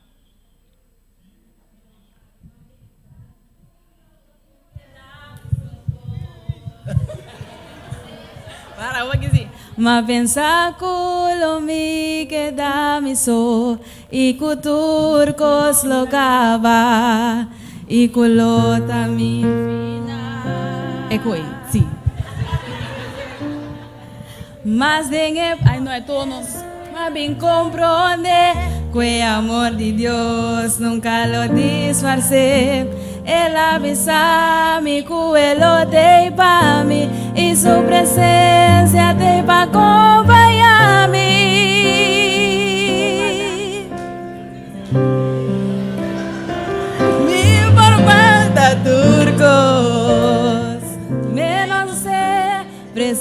M'a pensa ku lo mi keda mi so i ku tur kos lo kaba i ku lo ta mi final. E koe, si. Mas den e, ay no e tono. M'a bin kompronde ku e amor di Dios nunka lo disparsé. El a bisa mi ku e lo t'ei pa mi i su presensia t'ei pa kompañá mi.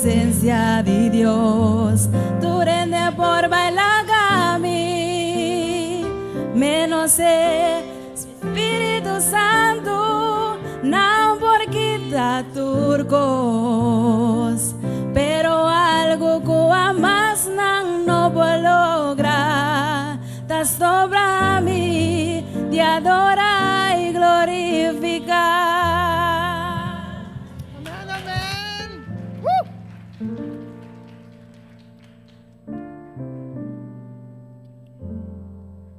presensia di Dios. Tur hende por baila mi, menos e Spiritu Santu, nan por kita tur kos, pero algu ku hamas nan no por logra, ta stroba mi di adorá i glorifiká. Amen, amen. Woo!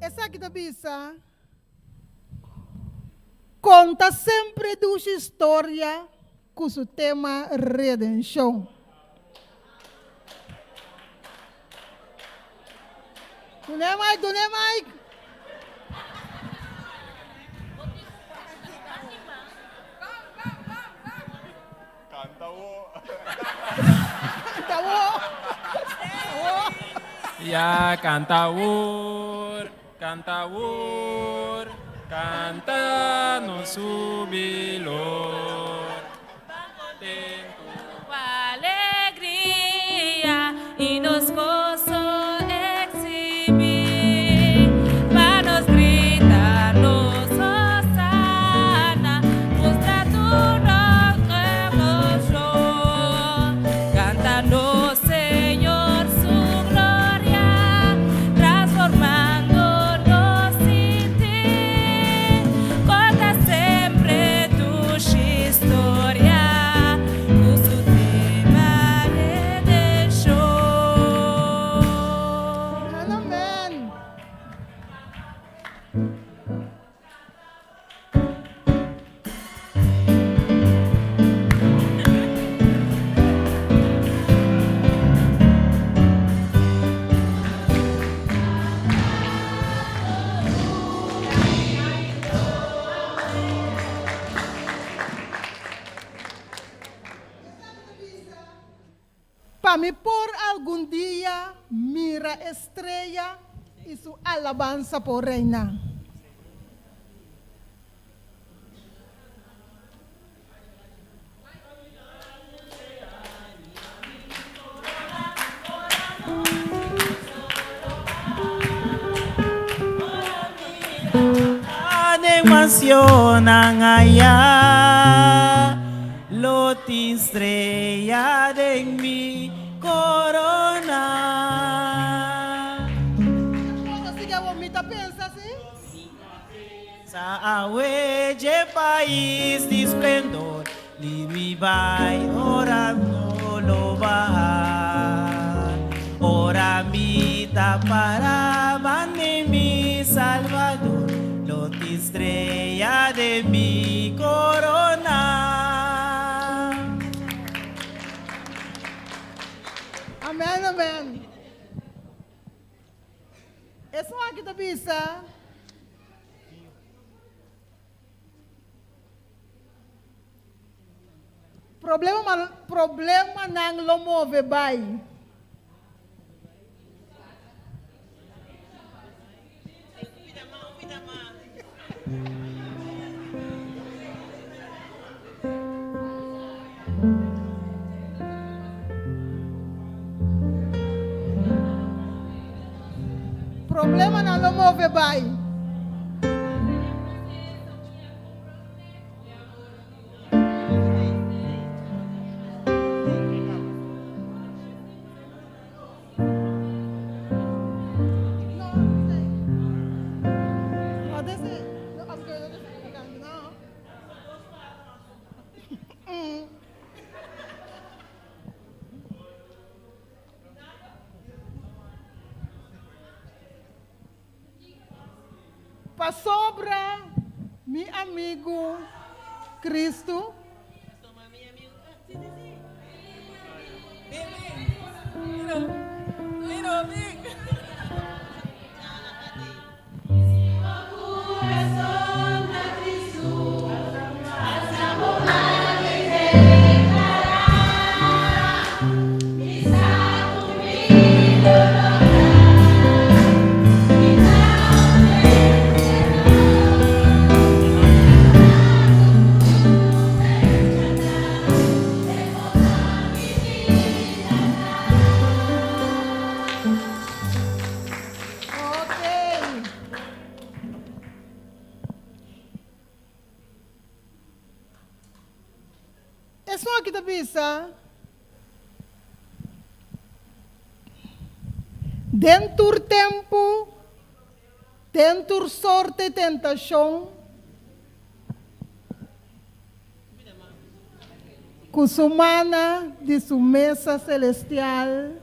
Esaki ta bisa, Konta sempre dushi storia ku su tema redenshon. Dun'é mic, dun'é mic. Kanta wo. Kanta wo. Ya kanta wor, kanta wor, kanta nos hubilor. Kontentu. Ku alegria i nos goso eksibí, pa nos grita nos hosana, mustra tur nos emoshon. Kanta nos Señor su gloria, transformando nos sinti. Konta semper dushi historia, ku su tema redenshon. Amen. Pa mi por algun dia mira e strea i su alabansa por reina. Den mansionnan aya lo tin strea den mi corona. Sa awe dje pais di splendor li mi bai ora no lo baha. Ora mi ta para bandi mi Salvador lo tin strea den mi corona. Amen amen. Esun aki ta bisa. Problema problemanan lo move bai. Problemanan lo move bai. Pasobra mi amigu Cristo. Esun aki ta bisa, Den tur tempu, den tur sorte tentashon, ku su mana di su mesa selestial.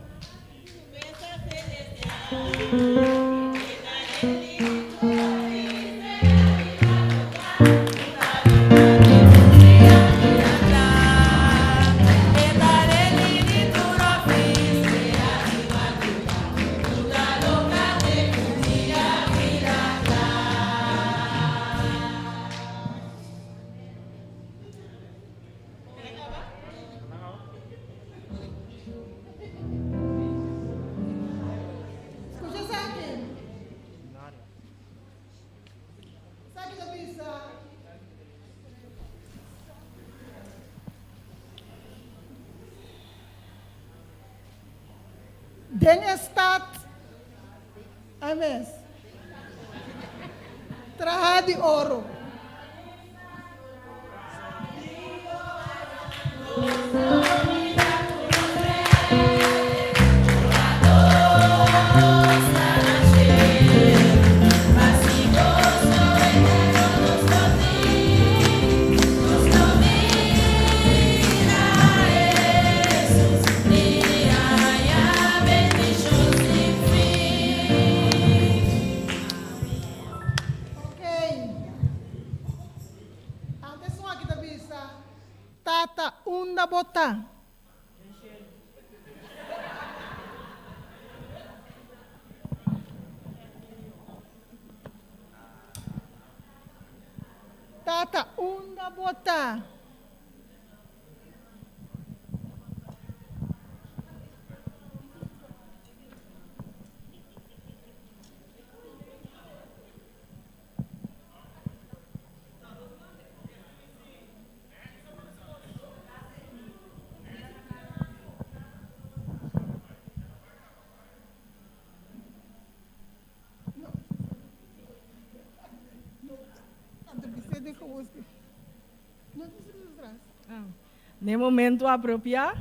Skucha esaki. Esaki ta bisa. Den e stat, ames, traha di oro. Oké. Ante esun aki ta bisa, Tata, unda bo ta? Tata, unda bo ta? N'e momento apropiá.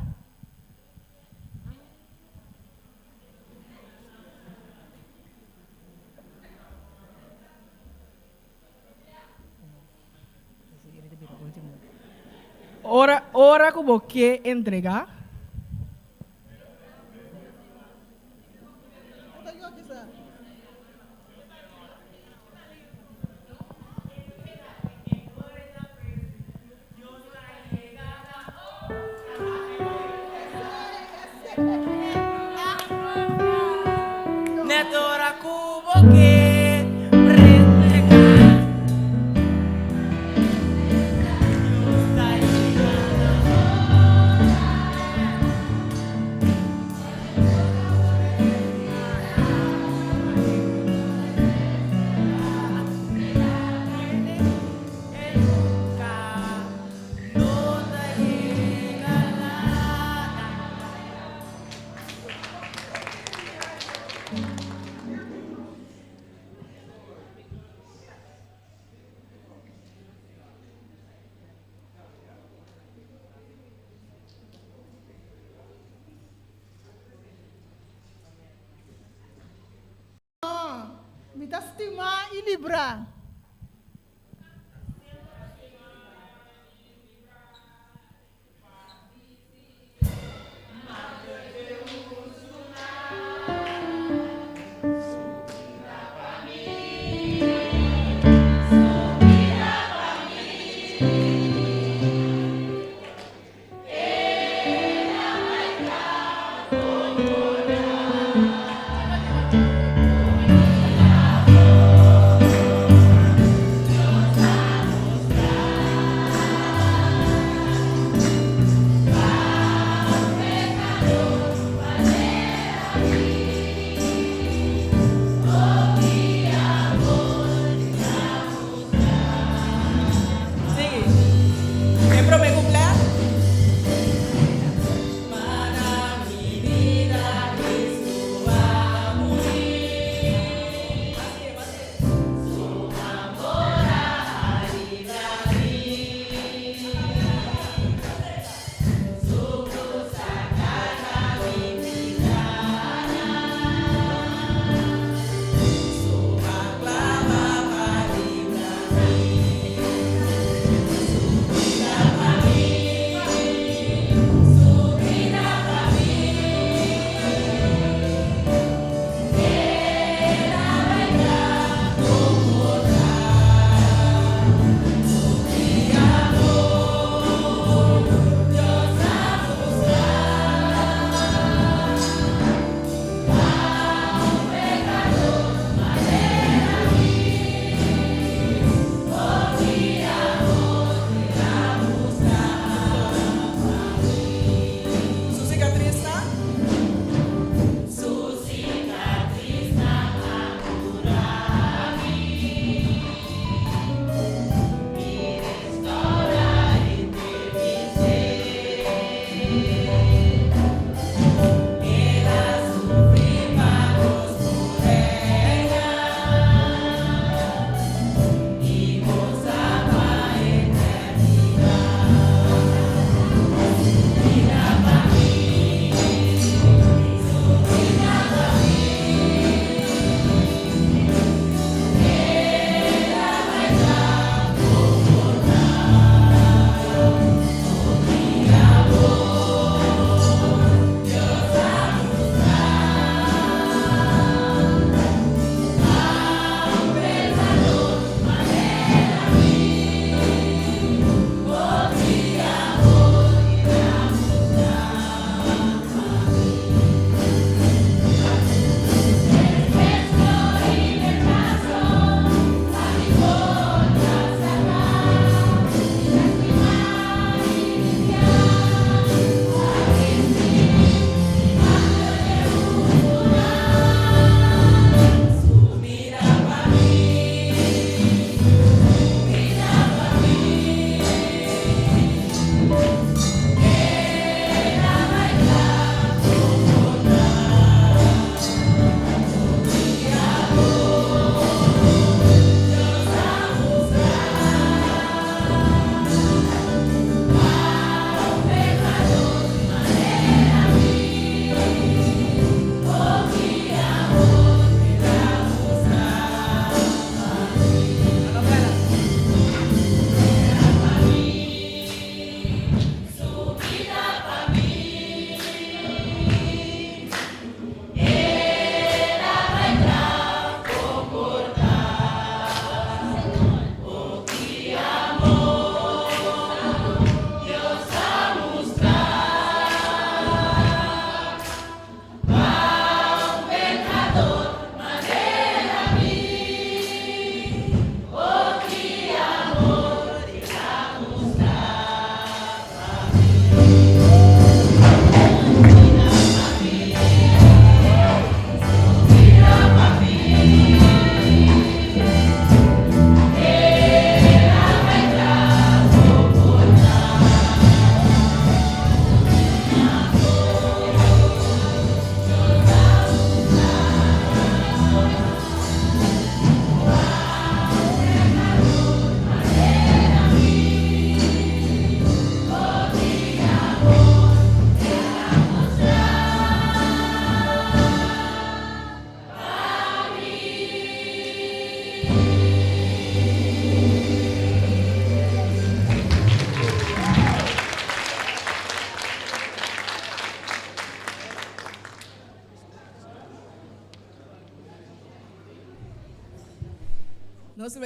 Ora, ora ku bo ke entregá. Net ora ku bo ke prediká. Dios ta yega na ora. Mi ta stimá i librá.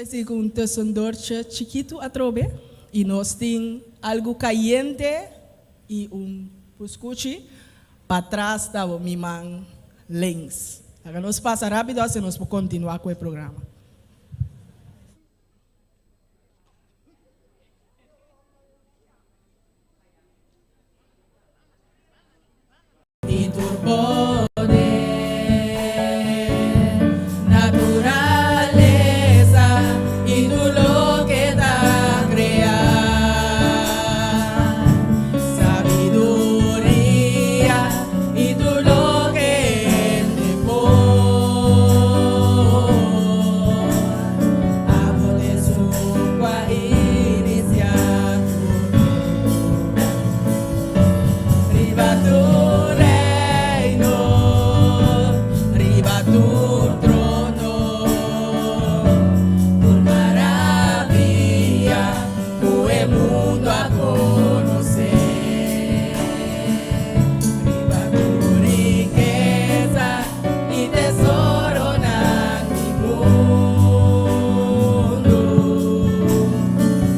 bai sigui ku un tussendoortje chikitu atrobe i nos tin algu kayente i un puskuchi patras ta bo mi man links. Laga nos pasa rápido asina nos por kontinuá ku e programa. I tur poder, naturalesa i tur loke ta kreá, sabiduria i tur loke hende por, abo ta esun ku a inisiá tur kos. Riba tu reino, riba tu trono, tur maravilla ku e mundo a konosé. Riba tu rikesa i tesoronan di mundo,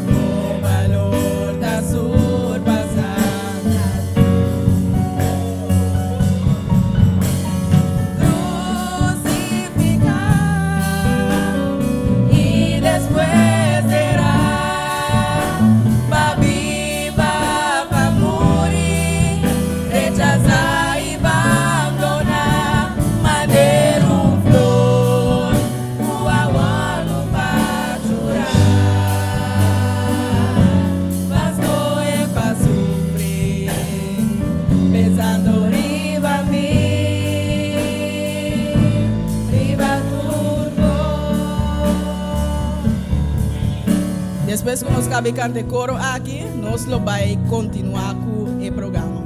bo balor ta surpasá nan Crucificá i despues derá, pa biba, pa muri, rechasá i bandoná, manera un flor ku a wòrdu pachurá, b'a skohe pa sufri, pensando riba mi, riba tur kos. Despues ku nos kaba e kanta e koro aki, nos lo bai kontinuá ku e programa.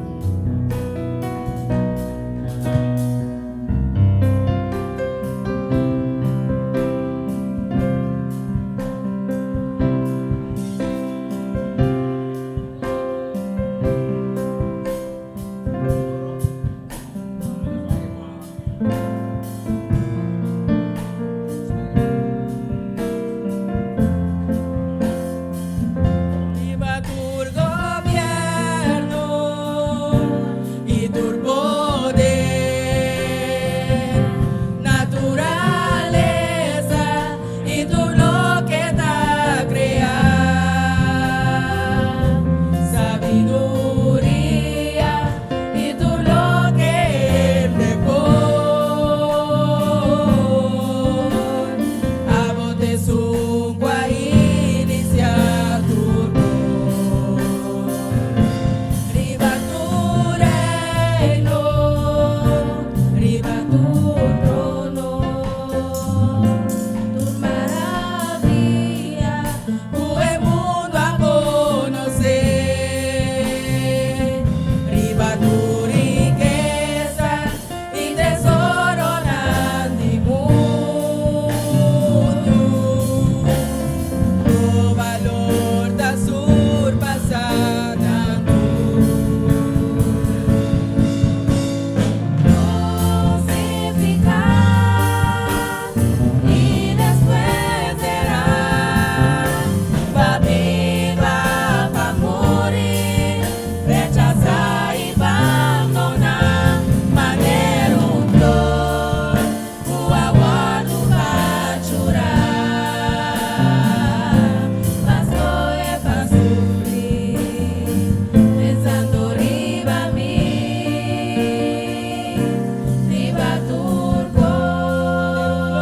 Riba tur gobièrnu i tur poder, naturalesa i tur loke ta kreá, sabiduria i tur loke hende por, abo ta esun ku a inisiá tur kos. Riba tur reino, riba tur trono, tur maravilla ku e mundu a konosé. Riba tur rikesa i tesoronan di mundu, bo balor ta surpasá nan tur. Crucificá i despues derá, pa biba, pa muri, rechasá i bandoná, manera un flor ku a wòrdu pachurá, b'a skohe pa sufri, pensando riba mi, riba tur kos,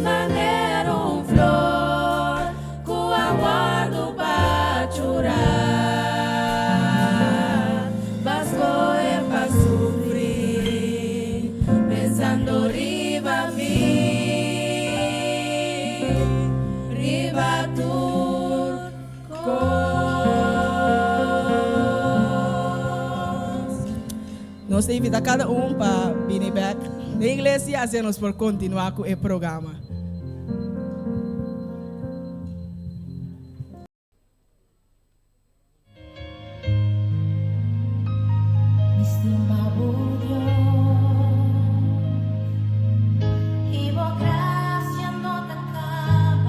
manera un flor ku a wòrdu pachurá, b'a skohe pa sufri, pensando riba mi, riba tur kos. Nos ta invitá kada un pa bini bèk den iglesia asina nos por kontinuá ku e programa. Mi stima bo Dios i bo grasia no ta kaba.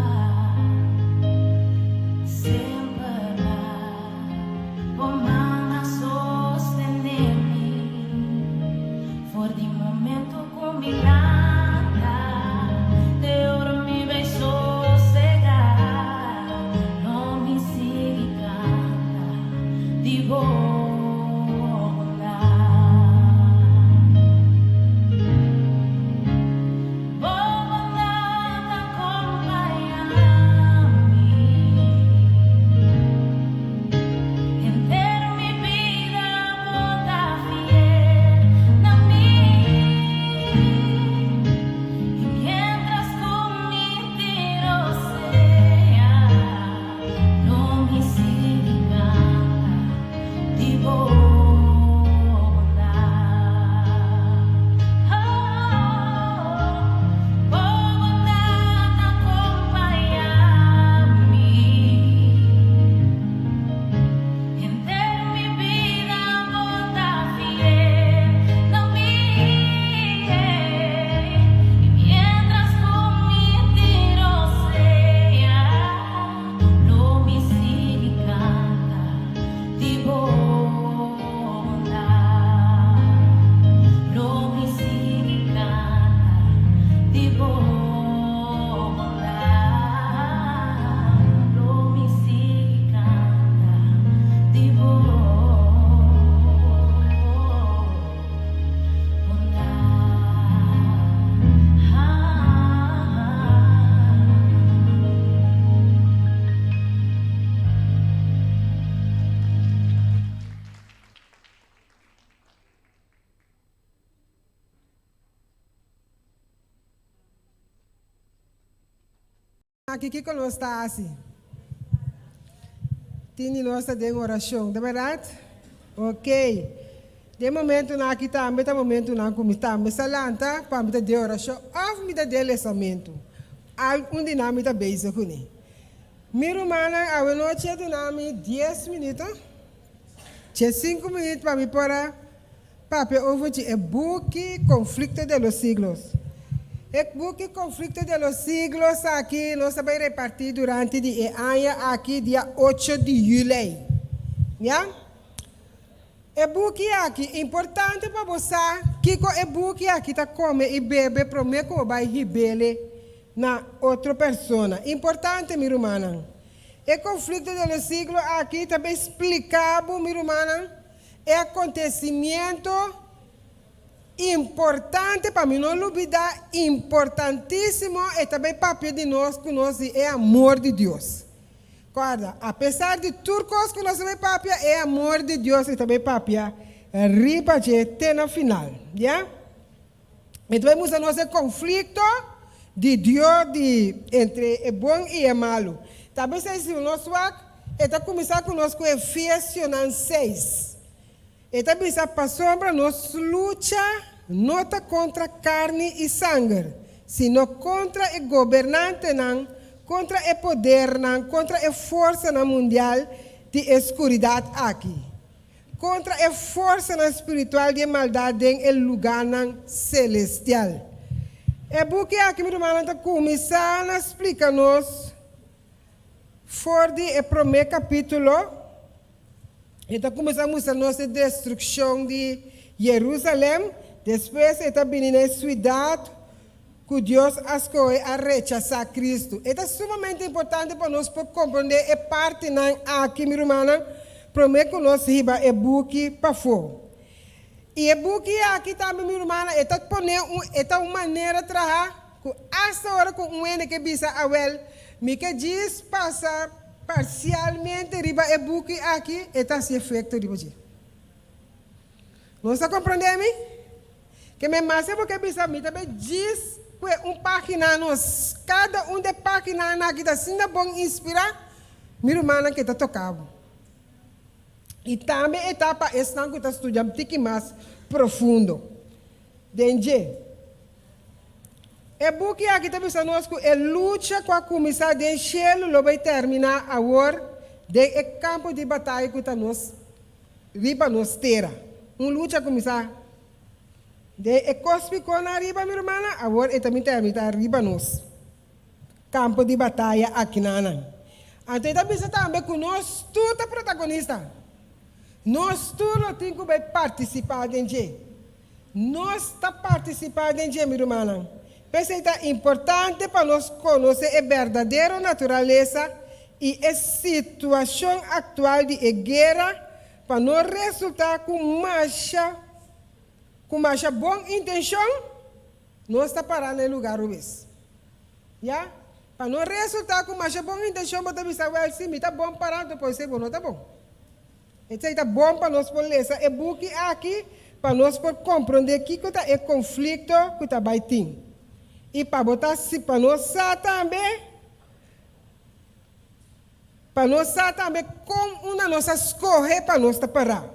Aki kiko nos ta hasi? Tin di nos ta den orashon, ta bèrdat? Okey. Den momentunan aki tambe ta momentunan ku mi tambe sa lanta pa mi ta den orashon òf mi ta den lesamentu. Al un di nan mi ta bezig kuné. Mi rumannan awenochi a duna mi dies minuto, diesinku minüt pa mi por a Papia over di e buki Conflicto de los Siglos. E buki Conflicto de los Siglos aki nos ta bai reparti durante di e aña aki dia ocho di juli. Ya? E buki aki, importante pa bo sa kiko e buki aki ta kome i bebe prome ku bo bai hibele na otro persona. Importante mi rumannan. E Conflicto de los Siglos aki ta bai splika bo mi rumannan E acontecimiento importante pa mi no lubida importantisimo e ta bay papia di nos cu nos di e amor di Dios. Corda, apesar di tur cos cu nos ta bay papia e amor di Dios e ta bay papia riba dje te na final, ya. E ta bay mustra nos e conflicto di Dios di entre e bon y e malu. Ta bisa si nos wak, e ta cuminsa cu nos cu Efesionan seis. E ta bisa pasobra nos lucha no ta contra carni y sanger, sino contra e gobernantenan, contra e podernan, contra e forsanan mundial di e scuridad aki. Kontra e forsanan spiritual di e maldat den e lugánan selestial. E buki aki, mi rumannan, ta kuminsá na splika nos for di e promé kapítulo. E ta kuminsá mustra nos e destrukshon di Yerusalèm, despues e ta bini na e siudat ku Dios a skohe a rechasá Kristu. E ta sumamente importante pa nos por komprondé e partinan aki, mi rumannan, promé ku nos hiba e buki pafó. I e buki aki tambe, mi rumannan, e ta pone un, e ta un manera traha ku asta ora ku un hende ke bisa, Awèl, mi ke djis pasa parsialmente riba e buki aki, e ta hasi efekto riba dje. Nos ta komprondé mi? Ke men mas bo ke bisa mi ta bay djis kue un pagina nos kada un de paginanan aki ta asina bon inspira mi rumannan ke ta toka bo. I tambe e ta pa esnan ku ta studia un tiki mas profundo den dje. E buki aki ta bisa nos ku e lucha ku a kuminsá den shelu lo bay terminá awor den e kampo di bataya ku ta nos riba nos tera. Un lucha a kuminsá den e kósmikonan ariba, mi rumannan, awor e ta bin terminá riba nos kampo di bataya akinanan. Anto e ta bisa tambe ku nos tur ta protagonista. Nos tur lo tin ku bai partisipá den dje. Nos ta partisipá den dje, mi rumannan. P'esei ta importante pa nos konosé e berdadero naturalesa i e situashon aktual di e guera pa no resultá ku masha ku masha bon intenshon nos ta pará na e lugá robes. Ya? Pa no resultá ku masha bon intenshon bo ta bisa, Wèl, si mi ta bon pará, anto por esei bo no ta bon. Esei ta bon pa nos por lesa e buki aki pa nos por komprondé kiko ta e konflikto ku ta bai tin. I pa bo ta si pa nos sa tambe pa nos sa tambe kon unda nos a skohe pa nos ta pará.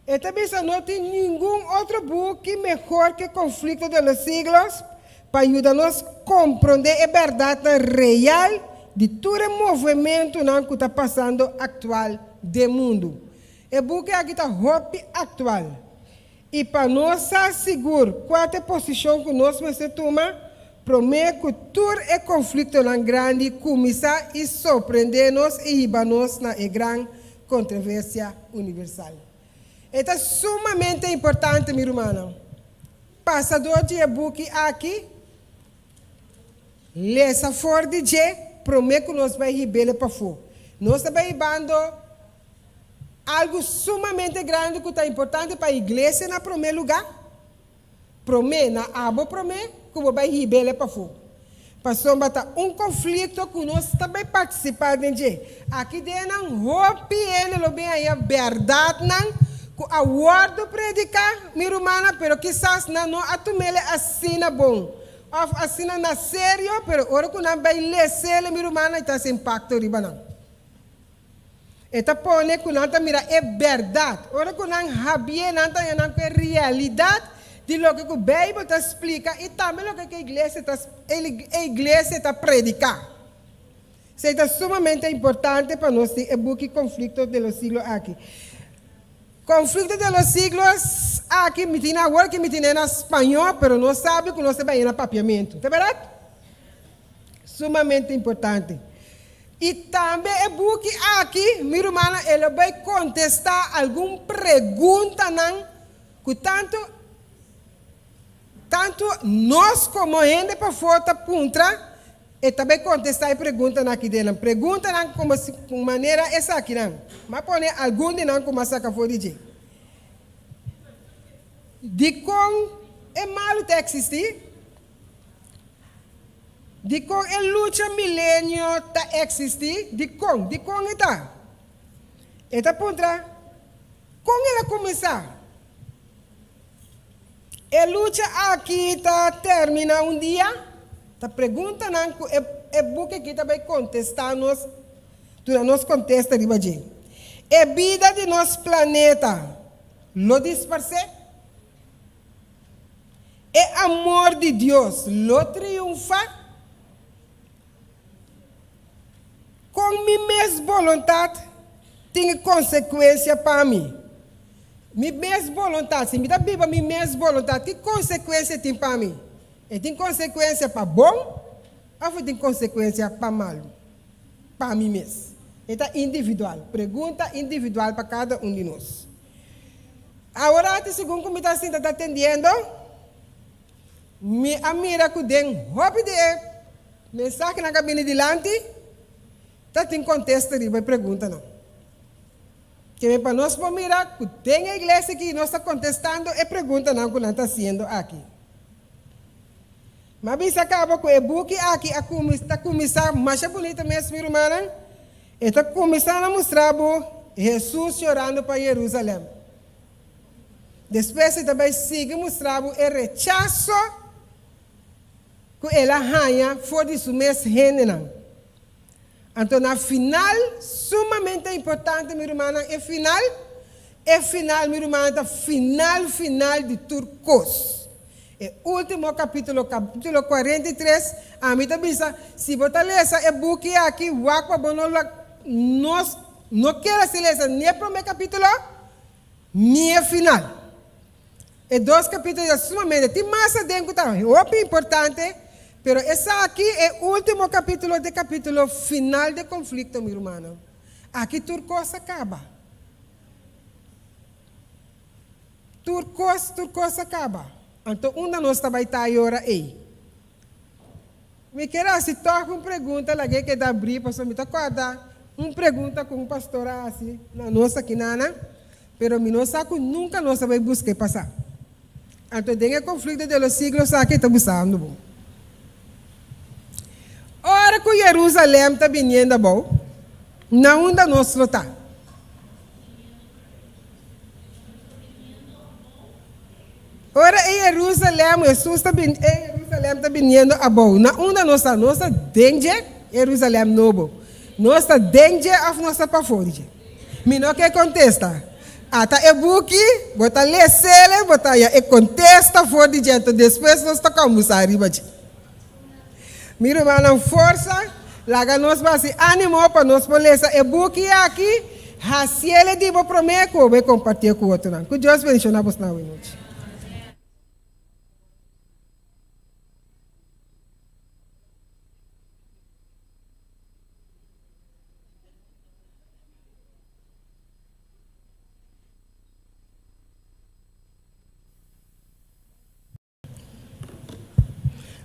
E ta bisa no tin ningun otro buki mehor ke Conflicto de los Siglos pa yuda nos komprondé e bèrdatnan real di tur e movementunan ku ta pasando aktual den mundu. E buki aki ta hopi aktual. I pa nos sa sigur kua ta e posishon ku nos mester tuma promé ku tur e konfliktonan grandi kuminsá i sorprendé nos i hiba nos na e gran kontroversia universal. E ta sumamente importante, mi rumannan. Pasa dor di e buki aki, lesa for di dje promé ku nos bai hib'el pafó. Nos ta bai hibando algu sumamente grandi ku ta importante pa iglesia na promé lugá, promé na abo promé ku bo bai hib'el pafó. Pasobra ta un konflikto ku nos ta bai partisipá den dje. Aki den nan hopi hende lo bin haña bèrdatnan ku a wòrdu prediká, mi rumannan, pero kisas nan no a tum'el asina bon. òf asina na serio, pero ora ku nan bai les'el, mi rumannan, e ta hasi impakto riba nan. E ta pone ku nan ta mira e bèrdat. Ora ku nan habié, nan ta haña nan ku e realidat di loke ku Beibel ta splika i tambe loke ku e iglesia ta e iglesia ta prediká. Esei ta sumamente importante pa nos tin e buki Conflicto de los Siglos aki. Conflicto de los Siglos aki mi tin awor ki mi tin'é na spañó, pero nos sabi ku nos ta bai na papiamentu. Ta bèrdat? Sumamente importante. I tambe e buki aki, mi rumannan, e lo bai kontestá algun preguntanan ku tantu tantu nos komo hende pafó ta puntra, e ta bai kontestá e preguntanan aki den nan. Preguntanan komo si manera esakinan. M'a pone algun di nan ku m'a saka for di dje. Dikon e malu ta eksistí? Dikon e lucha milenio ta eksistí? Dikon? Dikon e ta? E ta puntra, Kon el a kuminsá? E lucha aki ta terminá un dia? Ta preguntanan ku e e buki aki ta bai kontestá nos, duna nos kontesta riba dje. E bida di nos planeta lo disparsé? E amor di Dios lo triunfá? Kon mi mes boluntat tin konsekuensia pa mi? Mi mes boluntat, si mi ta biba mi mes boluntat, ki konsekuensia e tin pa mi? E tin konsekuensia pa bon òf e tin konsekuensia pa malu? Pa mi mes. E ta individual, pregunta individual pa kada un di nos. Aworati segun ku mi ta sinta ta atendiendo, mi a mira ku den hopi di e mensahenan ku a bini dilanti ta tin kontesta riba e preguntanan. Keme pa nos por mira ku den e iglesia aki nos ta kontestando e preguntanan ku nan ta hasiendo aki. Mi a bisa kaba ku e buki aki a ta kuminsá masha bunita mes mi rumannan. E ta kuminsá na mustra bo Hesus yorando pa Yerusalèm. Despues e ta bai sigui mustra bo e rechaso ku el a haña for di su mes hendenan. Anto na final, sumamente importante mi rumannan, e final, e final mi rumannan ta final final di tur kos. E ultimo capitulo, capitulo 43, ami ta bisa, si bo ta lesa e buki aki, wak pa bo no nos no keda sin lesa ni e prome capitulo, ni e final. E dos capitulo ta sumamente, tin mas aden cu ta hopi importante, pero esaki e ultimo capitulo ta e capitulo final di e conflicto, mi rumannan. Aki tur cos a caba. Tur kos, tur kos a kaba. Anto unda nos ta bai ta e ora ei? Mi kier hasi tòg un pregunta laga e keda abrí pasobra mi ta kòrda un pregunta ku un pastor a hasi na nos aki nana, pero mi no sa ku nunka nos a bai buska e pasá. Anto den e konflikto de los siglos aki e ta busando bo. Ora ku Jerusalèm ta biniendo abou, na unda nos lo ta? Ora e Jerusalem, Hesus ta bin, e Jerusalem ta biniendo abou. Na unda nos ta? Nos ta den dje Jerusalem nobo. Nos ta den dje of nos ta pafó di dje? Mi no ke kontesta. Ata e buki, bo ta lesele, bo ta haña e kontesta for di dje, anto despues nos ta kòmbersá riba dje. Mi rumannan forsa, laga nos basi ánimo pa nos por lesa e buki aki, hasiel e di bo promé ku bo bai kompartié ku otronan. Ku Dios bendishoná bosnan awe nochi.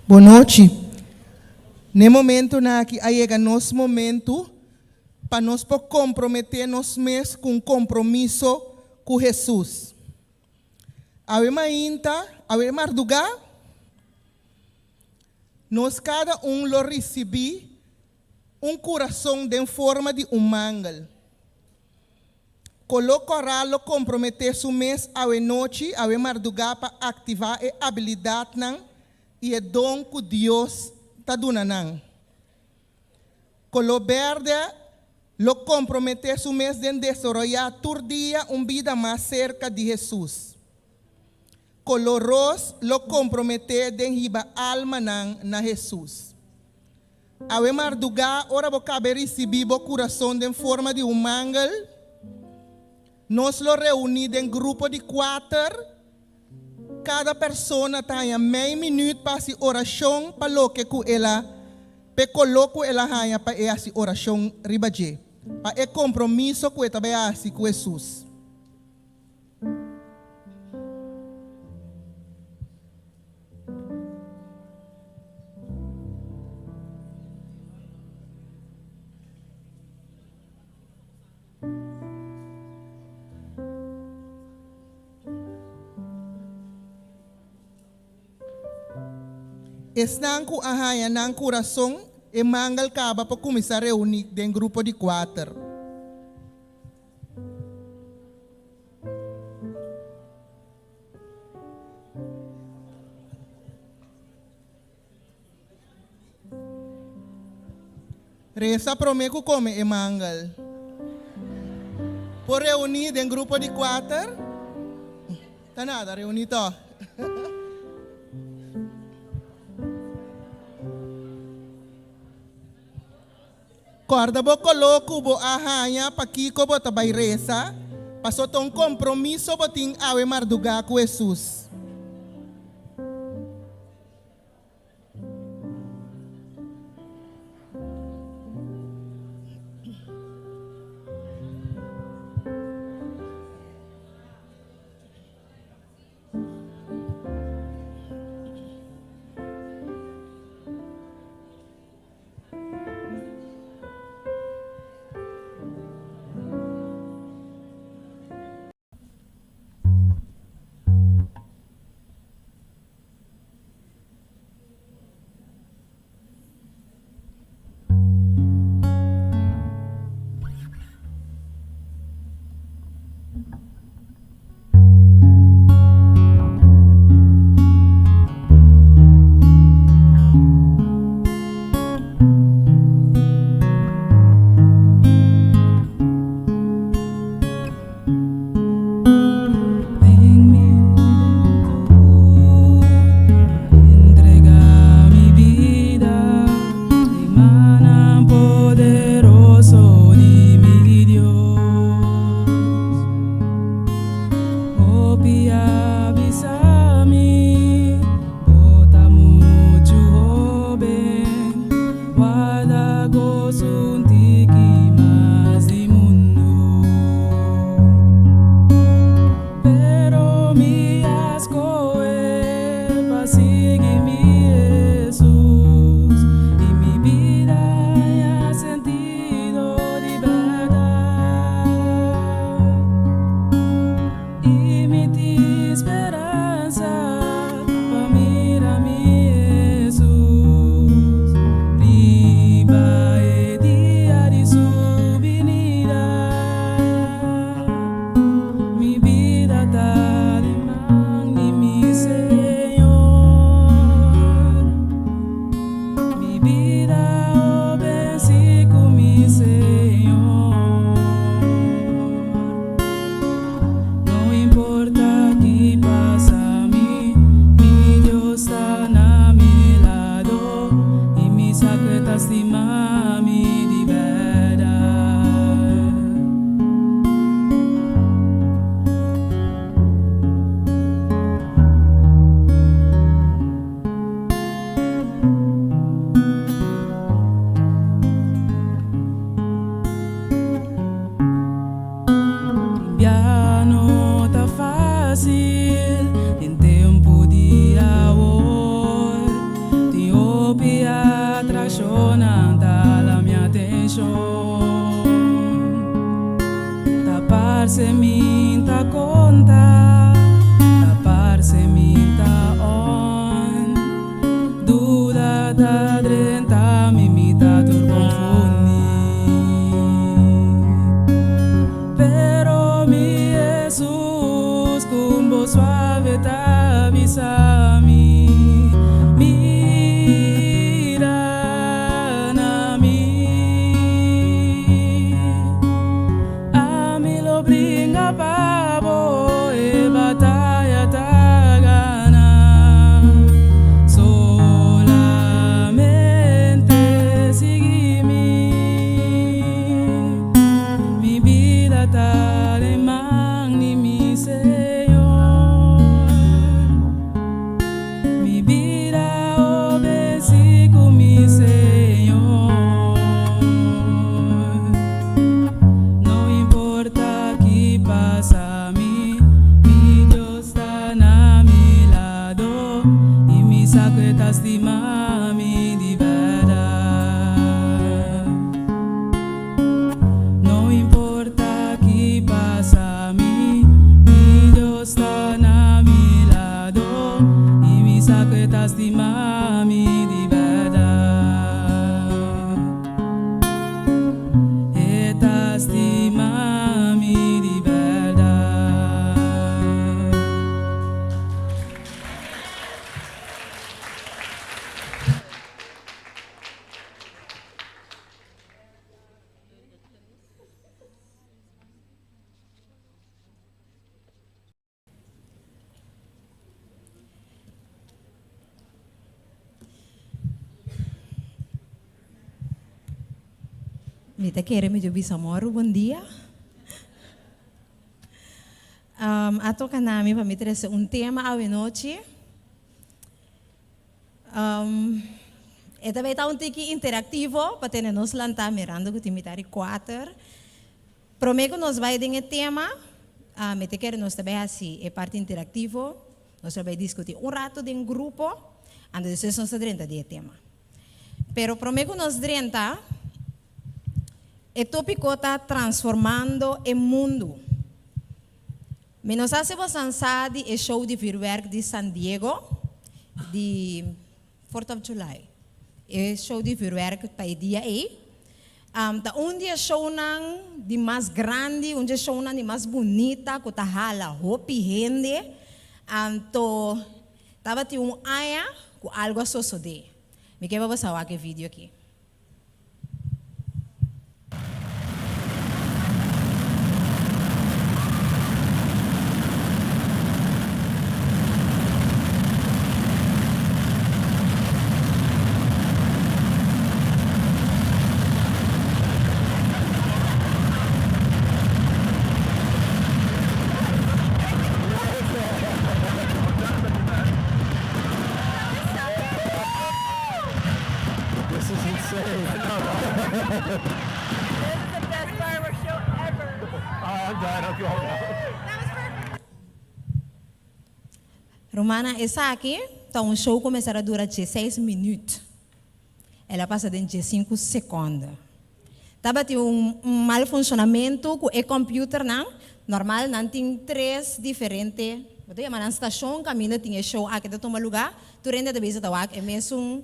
Bon nochi. N'e momentonan aki a yega nos momento pa nos por komprometé nos mes ku un kompromiso ku Hesus. Awe mainta, awe mardugá, nos kada un lo risibí un kurason den forma di un mangel. Kolo Kòrá lo komprometé su mes awe nochi, awe mardugá pa aktivá e abilidatnan. i e don ku Dios ta duna nan. Koló bèrdè lo komprometé su mes den desaroyá tur dia un bida mas serka di Hesus. Koló ros lo komprometé den hiba almanan na Hesus. Awe mardugá ora bo kabe risibí bo kurason den forma di un mangel, nos lo reuní den grupo di kuater. Kada persona ta haña mei minüt pa hasi orashon pa loke ku el a p'e koló ku el a haña pa e hasi orashon riba dje, pa e kompromiso ku e ta bai hasi ku Hesus. Esnan ku a haña nan kurason e mangel kaba pa kuminsá reuní den grupo di kuater. Resa promé ku kome e mangel. Por reuní den grupo di kuater? Ta nada, reuní tò. Kòrda bo koló ku bo a haña pakiko bo ta bai resa, paso ta un kompromiso bo tin awe mardugá ku Hesus. Mi ta kere mi bisa moro bon dia. A toka na mi pa mi trese un tema awe nochi. E ta bay ta un tiki interactivo pa tene nos lanta mirando cu tin mitad di cuater. Prome cu nos bay den e tema, mi ta kere nos ta bay haci e parti interactivo. Nos ta bay discuti un rato den grupo, anto despues nos ta drenta di e tema. Pero prome cu nos drenta, e topico ta Transformando e Mundo. Mi no sa si bosan sa di e show di vuurwerk di San Diego di Fourth of July. E show di vuurwerk pa e dia ey. Ta un di e shownan di mas grandi, un di e shownan di mas bunita cu ta hala hopi hende. Anto tabatin un aña cu algo a sosode. Mi ke pa bosa wak e video aki. This is insane. This is the best fireworks show ever. I'm done. I'm going now. Rumannan, esaki ta un show ku mester a dura dieseis minüt. El a pasa den diesinku sekònde. Tabatin un mal funshonamentu ku e kòmpiuternan. Normal nan tin tres diferente, bo ta yama nan stashon kaminda tin e show aki ta tuma lugá. Tur hende ta bisa ta wak e mesun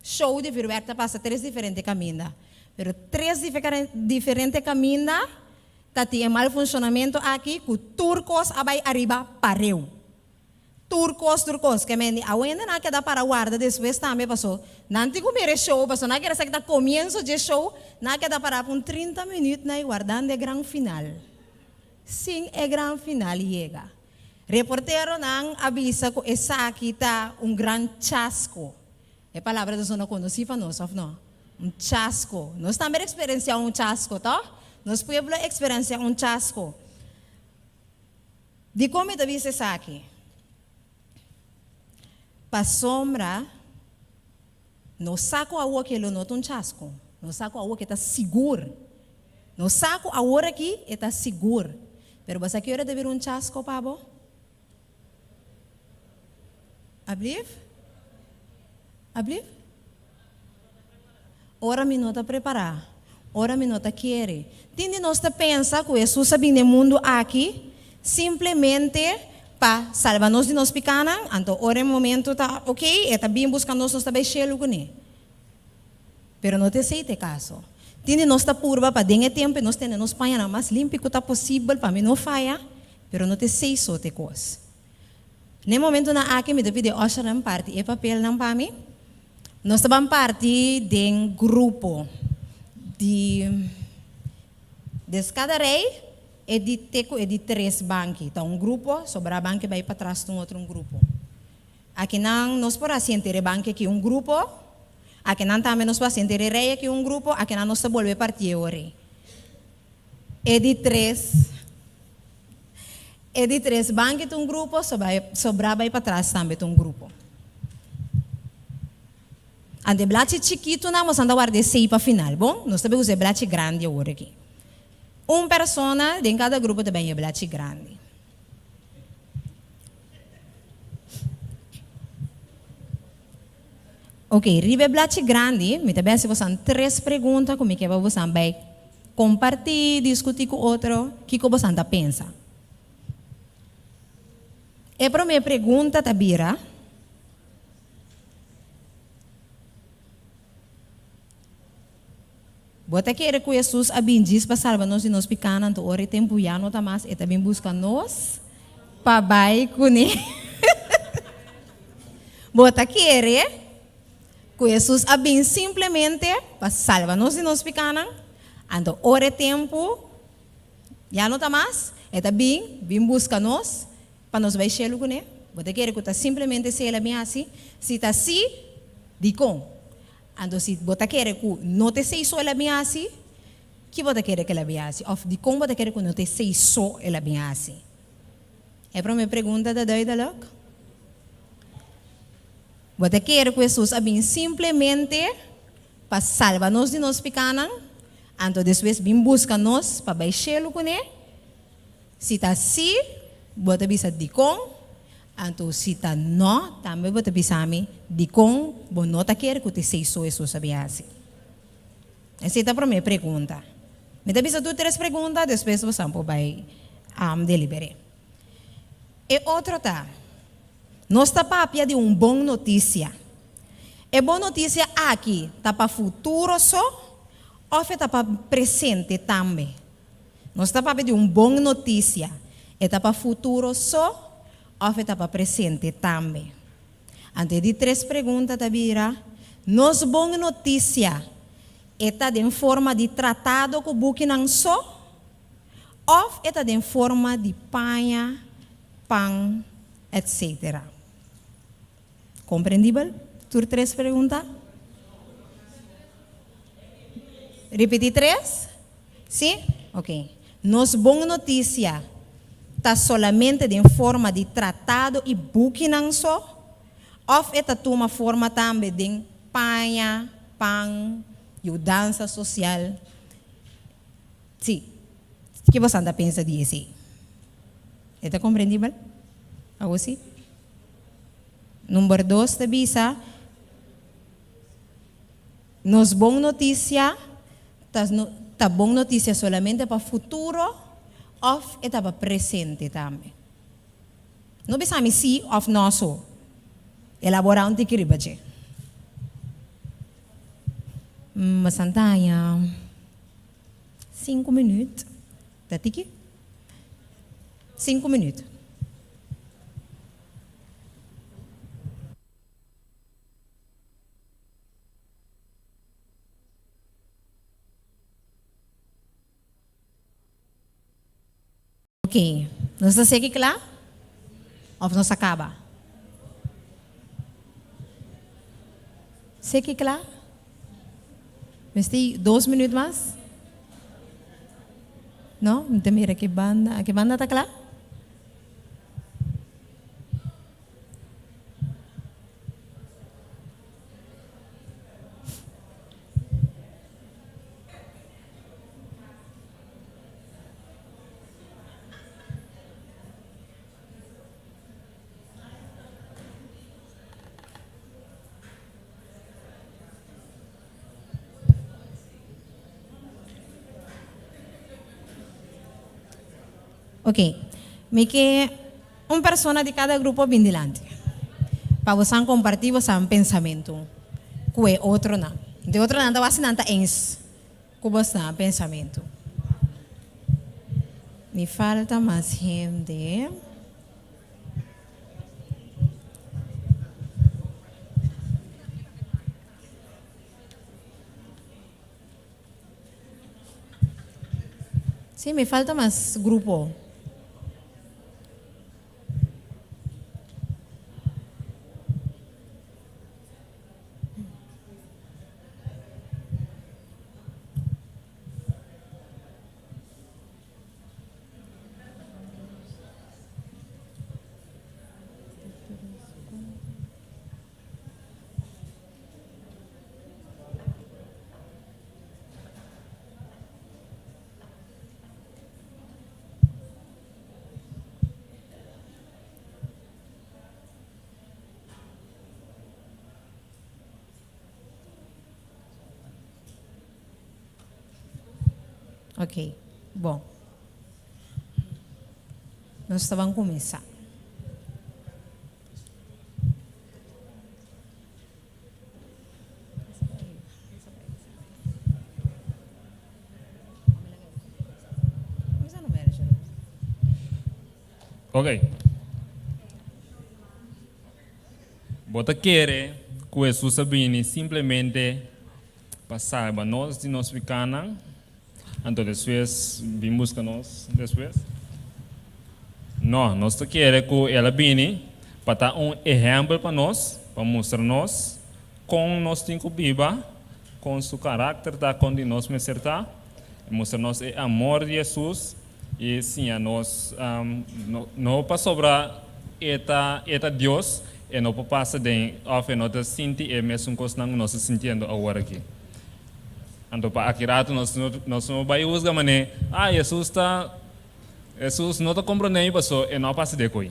show di vuurwerk ta pasa tres diferente kaminda. Pero tres diferente kaminda ta tin e mal funshonamentu aki ku tur kos a bai ariba pareu. Tur kos, tur kos. Ke men di awende nan a keda para warda despues tambe paso nan tin ku mira e show paso nan a kere sa ki ta komienso dje show, nan a keda para pa un trinta minüt na i wardando e gran final. Sin e gran final yega. Reporteronan a bisa ku esaki ta un gran chasko. E palabra ta sona konosí pa nos, òf no? Un chasko. Nos tambe a eksperensiá un chasko, tòg? Nos pueblo a eksperensiá un chasko. Dikon mi ta bisa esaki? Pasobra nos sa ku awor ke lo no ta un chasko. Nos sa ku awor ke ta sigur. Nos sa ku awor aki e ta sigur. Pero bo sa ki ora ta bira un chasko pa bo? Ablief? Ablief? Ora mi no ta prepará. Ora mi no ta kere. Tin di nos ta pensa ku Hesus a bin den mundu aki simplemente pa salba nos di nos pikánan, anto ora e momento ta ok, e ta bin buska nos, nos ta bai shelu kuné. Pero no ta esei ta e kaso. Tin di nos ta purba pa den e tempu nos tene nos pañanan mas limpi ku ta posibel pa mi no faya, pero no ta esei so ta e kos. Na e momentunan aki mi ta pidi e ushernan parti e papelnan pa mi. Nos ta ban parti den grupo di des kada rei e di te ku e di tres banki ta un grupo, sobra banki bai patras ta un otro un grupo. Akinan nos por hasi henter e banki aki un grupo, akinan tambe nos por hasi henter e rei aki un grupo, akinan nos ta bolbe parti e ora. E di tres e di tres banki ta un grupo, sobra bai patras tambe ta un grupo. Ante e blachi chikitunan boso ta warda esei pa final, bon? Nos ta bai usa e blachi grandi awor aki. Un persona den kada grupo ta bai e blachi grandi. Ok, riba e blachi grandi mi ta bai hasi bosan tres pregunta ku mi ke pa bosan bai kompartí, diskutí ku otro, kiko bosan ta pensa. E promé pregunta ta bira, Bo ta kere ku Hesus a bin djis pa salba nos di nos pikánan, anto ora e tempu ya no ta mas, e ta bin buska nos pa bai kuné? Bo ta kere ku Hesus a bin simplemente pa salba nos di nos pikánan, anto ora e tempu ya no ta mas, e ta bin bin buska nos pa nos bai shelu kuné? Bo ta kere ku ta simplemente esei el a bin hasi? Si ta sí, dikon? Anto si bo ta kere ku no ta esei so el a bin hasi, Ki bo ta kere ku el a bin hasi? Òf dikon bo ta kere ku no ta esei so el a bin hasi? E promé pregunta ta duidelijk. Bo ta kere ku Hesus a bin simplemente pa salba nos di nos pikánan, anto despues bin buska nos pa bai shelu kuné? Si ta sí, bo ta bisa dikon, anto si ta nò, tambe bo ta bisa mi dikon bo no ta kere ku ta esei so Hesus a bin hasi. Esei ta promé pregunta. Mi ta bisa tur tres pregunta, despues bosan por bai deliber'é. E otro ta, nos ta papia di un bon notisia. E bon notisia aki ta pa futuro so òf e ta pa presente tambe? Nos ta papia di un bon notisia. E ta pa futuro so òf e ta pa presente tambe? Anto e di tres pregunta ta bira, Nos bon notisia e ta den forma di tratado ku bukinan so òf e ta den forma di paña, pan, etcetera? Komprendibel tur tres pregunta? Ripití tres? Sí? Ok. Nos bon notisia ta solamente den forma di tratado i bukinan so? Òf e ta tuma forma tambe den paña, pan, yudansa sosial? Sí. Ke bosan ta pensa di esei? E ta komprendibel? Awo sí? Number dos ta bisa, Nos bon notisia ta ta bon notisia solamente pa futuro òf e ta pa presente tambe? No bisa mi sí òf nò so. Elaborá un tiki riba dje. Bosan ta haña sinku minüt. Ta tiki? Sinku minüt. Ok, nos ta seki kla? Of nos a kaba? Seki kla? Mester dos minuut mas? No? Mi ta mira ki banda, ki banda ta kla? Ok, mi ke un persona di kada grupo bin dilanti pa bosan kompartí bosan pensamentu ku e otronan. Di otronan ta wak si nan ta eens ku bosnan pensamentu. Mi falta mas hende. Sí, mi falta mas grupo. Ok, bon. Nos ta ban kuminsá. Ok. Bo ta kere ku Hesus a bini simplemente pa salba nos di nos pikánan, anto despues bin buska nos despues? No, nos ta kere ku el a bini pa ta un ehèmpel pa nos, pa mustra nos kon nos tin ku biba, kon su karakter ta, kon di nos mester ta. Mustra nos e amor di Hesus i siña nos no pasobra e ta e ta Dios e no por pasa den òf e no ta sinti e mesun kosnan ku nos ta sintiendo awor aki. Anto pa aki ratu nos nos no bai husga manera ah Hesus ta Hesus no ta komprondé mi paso e no a pasa de koi.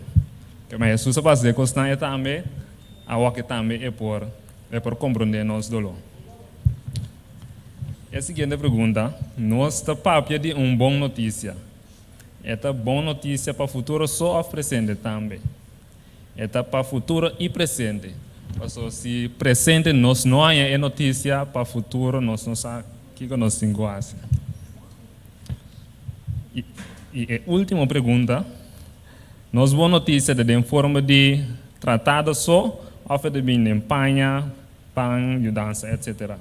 Ma Hesus a pasa de kosnan e tambe awor ke tambe e por e por komprondé nos doló. E siguiente pregunta, Nos ta papia di un bon notisia. E ta bon notisia pa futuro so òf presente tambe? E ta pa futuro i presente. Pasobra si presente nos no haña e notisia, pa futuro nos no sa kiko nos tin ku hasi. I e último pregunta, Nos bon notisia ta den forma di tratado so òf e ta bini den paña, pan, yudansa, etc.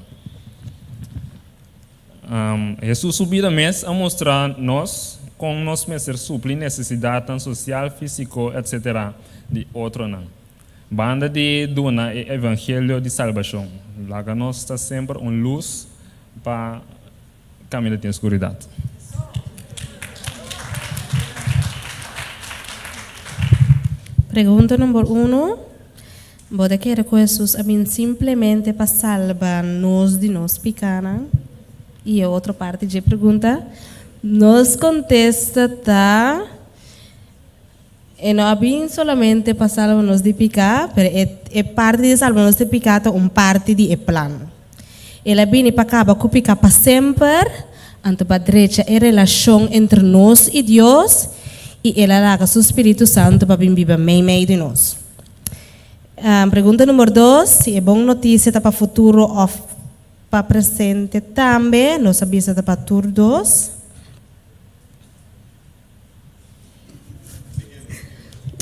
Hesus su bida mes a mustra nos kon nos mester supli nesesidatnan sosial, físiko, etc. Di otronan. Banda di duna e evangelio di salbashon, laga nos ta semper un lus pa kaminda tin skuridat. Pregunta number uno, Bo ta kere ku Hesus a bin simplemente pa salba nos di nos pikanan? I e otro parti dje pregunta, nos kontesta ta, E no a bin solamente pa salba nos di piká, pero e e parti di salba nos di piká ta un parti di e plan. El a bini pa kaba ku piká pa semper, anto pa drecha e relashon entre nos i Dios, i el a laga su spiritu santu pa bin biba meimei di nos. Pregunta number dos, si e bon notisia ta pa futuro òf pa presente tambe, nos a bisa ta pa tur dos.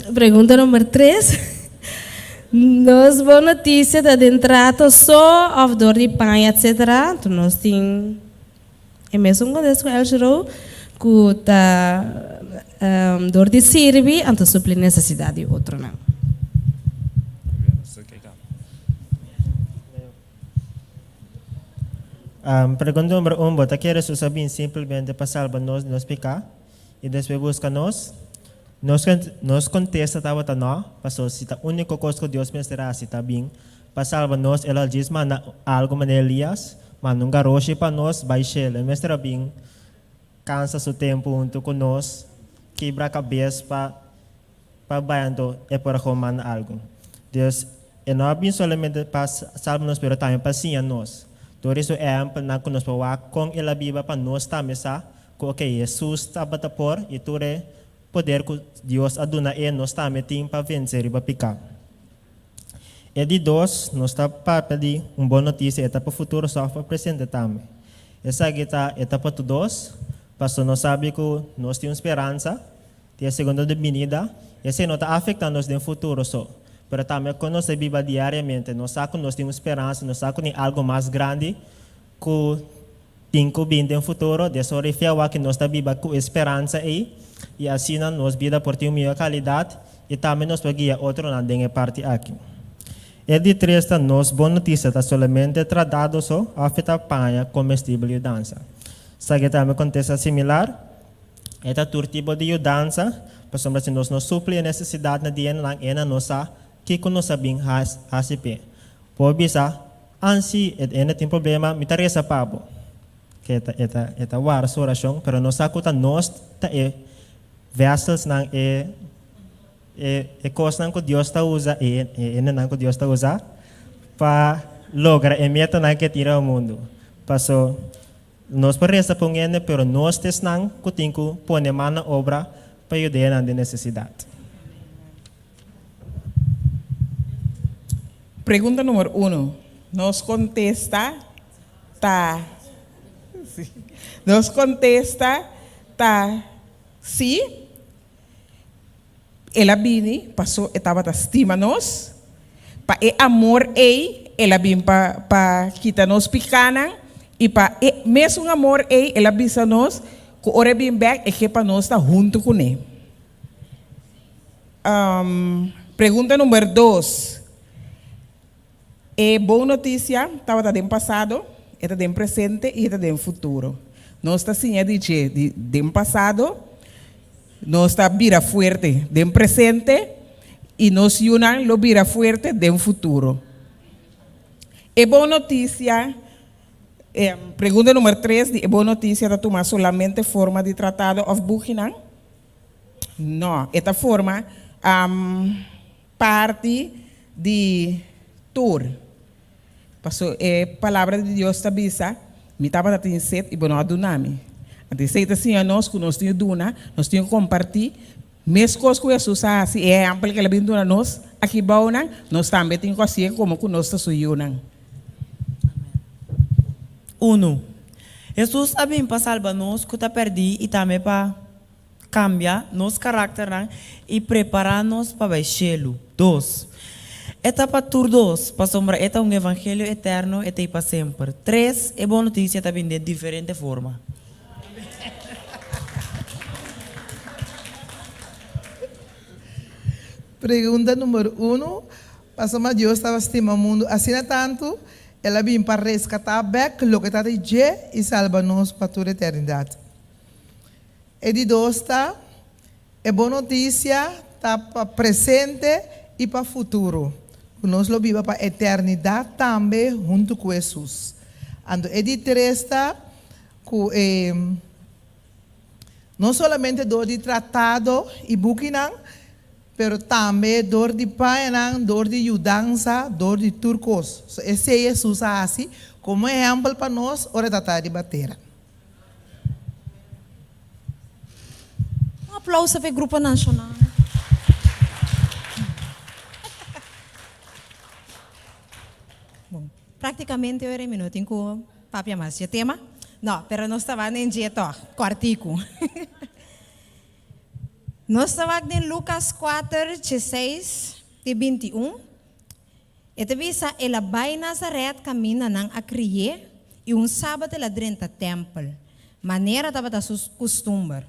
Pregunta number tres. Nos bon noticia ta den trato so of door di paña etcetera? Enton nos tin e mesun contesta cu El Shiro cu ta door di sirbi anto supli necesidad di otronan. Pregunta number un, Bo ta kere Hesus a bin simplemente pa salba nos di nos piká i despues buska nos? Nos nos kontesta tabata nò, pasobra si ta úniko kos ku Dios mester hasi ta bin pa salba nos, el a djis manda algu manera Elias, manda un garoshi pa nos bai shelu. E mester a bin kansa su tempu huntu ku nos, kibra kabes pa Pa bai anto e por a kon manda algu. Dios e no a bin solamente pa salba nos pero tambe pa siña nos. Dor di su ehèmpelnan ku nos por wak kon el a biba pa nos tambe sa ku oke Hesus tabata por i tur e poder ku Dios a duna e nos tambe tin pa vense riba piká. E di dos, nos ta papia di un bon notisia e ta pa futuro so òf pa presente tambe. Esaki ta e ta pa tur dos, pasobra nos sabi ku nos tin un speransa Di e segundo di binida, esei no ta afektá nos den futuro so, pero tambe kon nos ta biba diariamente. Nos sa ku nos tin un speransa, nos sa ku tin algu mas grandi ku tin ku bin den futuro. Di esor e fiel wak nos ta biba ku e speransa ei, i asina nos bida por tin un mihó kalidat i tambe nos por guia otronan den e parti aki. E di tres ta nos bon notisia ta solamente tratado so òf e ta paña komestibel yudansa. Esaki tambe kontesta similar. E ta tur tipo di yudansa, pasobra si nos no supli e nesesidatnan di hendenan, e nan no sa kiko nos a bin hasi p'e. Por bisa, An si, e hende tin problema, mi ta resa pa bo. Ke e ta, e ta, e ta warda su orashon, pero no sa ku ta nos ta e vesselsnan, e, e, e kosnan ku Dios ta usa, e, e hendenan ku Dios ta usa pa logra e metanan ku e tin riba mundu. Paso. Nos por resa pa un hende, pero nos ta esnan ku tin ku pone man na obra pa yuda enan den nesesidat. Pregunta numero uno. Nos kontesta ta sí. Nos kontesta ta sí. El a bini paso e tabata stima nos. Pa e amor ei el a bin pa pa kita nos pikánan i pa e mesun amor ei el a bisa nos ku ora e bin bèk e ke pa nos ta huntu kuné. Pregunta number dos. E bon notisia tabata den pasado, e ta den presente i e ta den futuro. Nos ta siña di dje di den pasado, nos ta bira fuerte den presente i nos yunan lo bira fuerte den futuro. E bon notisia, Pregunta number tres di e bon notisia ta tuma solamente forma di tratado òf bukinan? No, e ta forma parti di tur. Paso e Palabra di Dios ta bisa, Mi tabata tin set i bo no a duna mi. Anto esei ta siña nos ku nos tin ku duna, nos tin ku kompartí, meskos ku Hesus a hasi, e ehèmpel ku el a bin duna nos aki bounan, nos tambe tin ku hasié komo ku nos ta su yunan. Unu. Hesus a bin pa salba nos ku ta pèrdí i tambe pa kambia nos karakternan i prepará nos pa bai shelu. Dos. E ta pa tur dos, pasobra e ta un evangelio eterno, e ta ei pa semper. Tres. E bon notisia ta bin den diferente forma. Pregunta number uno, Pasobra Dios tabata stima mundu asina tantu, El a bin pa reskatá bèk loke ta di dje i salba nos pa tur eternidat. E di dos ta, e bon notisia ta pa presente i pa futuro, ku nos lo biba pa eternidat tambe huntu ku Hesus. Anto e di tres ta, ku e no solamente dor di tratado i bukinan, pero tambe dor di pañanan, dor di yudansa, dor di tur kos. So esei Hesus a hasi komo ehèmpel pa nos ora e ta ta riba tera. Un aplauso pa e grupo nashonal. Bon, praktikamente ora mi no tin ku papia mas dje tema. No, pero nos ta wak den dje tòg, kòrtiku. Nos ta wak den Lukas kuater, dieseis te 21. E ta bisa, El a bai Nazaret kaminda nan a kri'é, i un sabat el a drenta tèmpel, manera tabata su kustumber.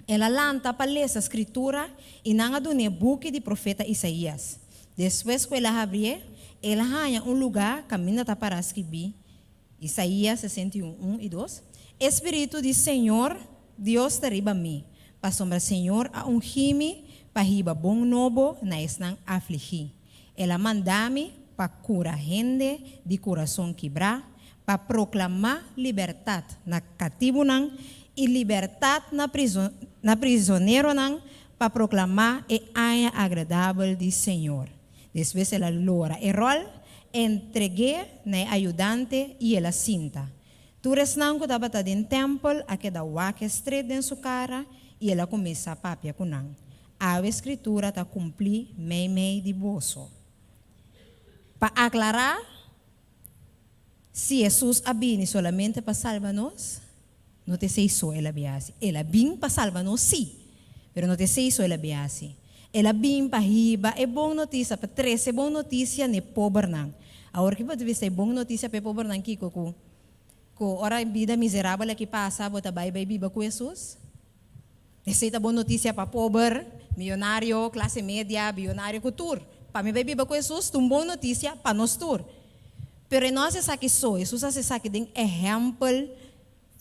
El a lanta pa lesa Skritura, i nan a dun'é buki di profeta Isaías. Despues ku el a habrié, el a haña un lugá kaminda ta pará skibí, Isaías 61, un i dos, E spiritu di Señor Dios ta riba mi, pasobra Señor a ungí mi pa hiba bon nobo na esnan afligí. El a manda mi pa kura hende di kurason kibrá, pa proklamá libertat na katibunan i libertat na na prizoneronan, pa proklamá e aña agradabel di Señor. Despues el a lora e ròl, entreg'é na e ayudante i el a sinta. Tur esnan ku tabata den tèmpel a keda wak e stret den su kara i el a kuminsá papia ku nan. Awe Skritura ta kumplí meimei di boso. Pa aklará si Hesus a bini solamente pa salba nos, no ta esei so el a bin hasi. El a bin pa salba nos sí, pero no ta esei so el a bin hasi. El a bin pa hiba e bon notisia, pa trese e bon notisia na e pobernan. Awor ki bo ta bisa e bon notisia pa e pobernan kiko? Ku ku ora e bida miserabel aki pasa bo ta bai bai biba ku Hesus? Esei ta bon notisia pa pober, miyonario, klase media, biyonario ku tur. Pa mi bai biba ku Hesus ta un bon notisia pa nos tur. Pero e no hasi esaki so, Hesus hasi esaki den ehèmpel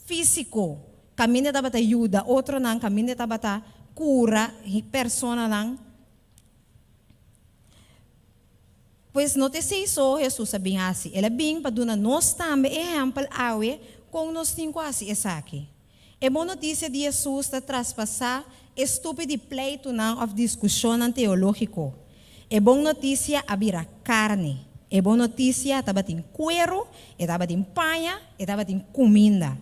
físiko. Kaminda e tabata yuda otronan, kaminda e tabata kura personanan. Pues no ta esei so Hesus a bin hasi, el a bin pa duna nos tambe ehèmpel awe kon nos tin ku hasi esaki. E bon notisia di Hesus ta traspasá e stupi di pleitunan òf diskushonnan teológiko. E bon notisia a bira karni. E bon notisia tabatin kueru, e tabatin paña, e tabatin kuminda.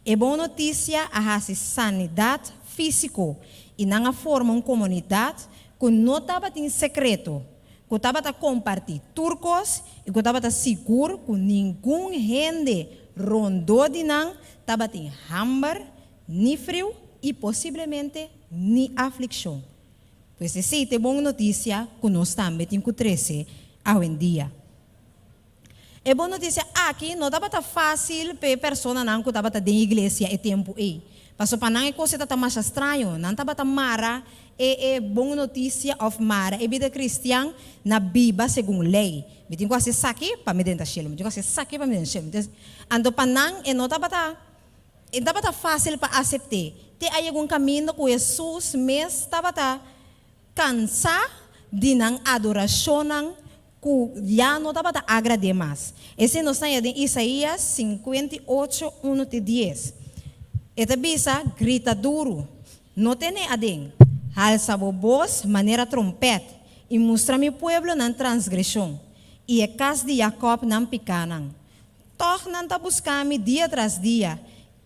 E bon notisia a hasi sanidat físiko i nan a forma un komunidat ku no tabatin sekreto, ku tabata kompartí tur kos i ku tabata sigur ku ningun hende rondó di nan tabatin hamber, ni friu i posiblemente ni aflikshon. Pues esei ta e bon notisia ku nos tambe tin ku trese awendia. E bon notisia aki no tabata fásil pa e personanan ku tabata den iglesia e tempu ei. Pasobra pa nan e kos e tabata masha straño. Nan tabata mara e e bon notisia òf mara e bida kristian na biba segun lei. Mi tin ku hasi esaki pa mi drenta shelu. Mi tin ku hasi esaki pa mi drenta shelu. Anto pa nan e no tabata. E tabata fásil pa asept'é. Te a yega un kaminda ku Hesus mes tabata kansá di nan adorashonnan ku ya no tabata agrad'é mas. Esei nos ta haña den Isaías 58, unu te dies. E ta bisa, Grita duru, no tene aden. Halsa bo bos manera trompèt, i mustra mi pueblo nan transgreshon, i e kas di Jakòb nan pikánan. Tòg nan ta buska mi dia tras dia,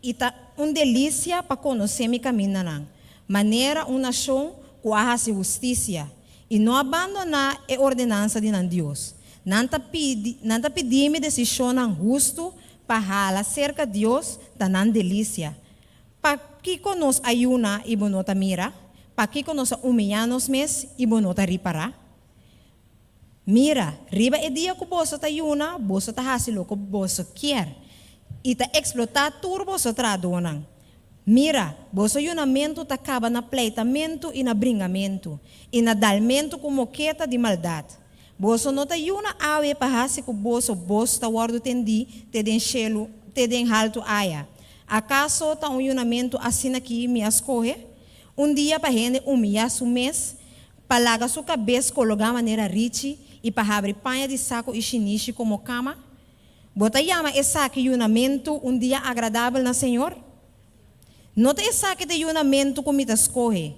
i ta un delisia pa konosé mi kamindanan, manera un nashon ku a hasi hustisia i no a bandoná e ordenansa di nan Dios. Nan ta pidi, nan ta pidi mi desishonnan hustu pa hala serka Dios ta nan delisia. Pakiko nos a yuna i bo no ta mira? Pakiko nos a umiyá nos mes i bo no ta ripará? Mira, riba e dia ku boso ta yuna, boso ta hasi loko boso kier, i ta eksplotá tur boso trahadónan. Mira, boso yunamentu ta kaba na pleitamentu i na bringamentu, i na dalmentu ku moketa di maldat. Boso no ta yuna awe pa hasi ku boso bos ta wòrdu tendí te den shelu, te den haltu aya. Akaso ta un yunamentu asin'akí mi a skohe? Un dia pa hende umiyá su mes, Pa laga su kabes kologá manera richi i pa habri paña di saku i shinishi komo kama? Bo ta yama esaki yunamentu un dia agradabel na Señor? No ta esaki ta yunamentu ku mi ta skohe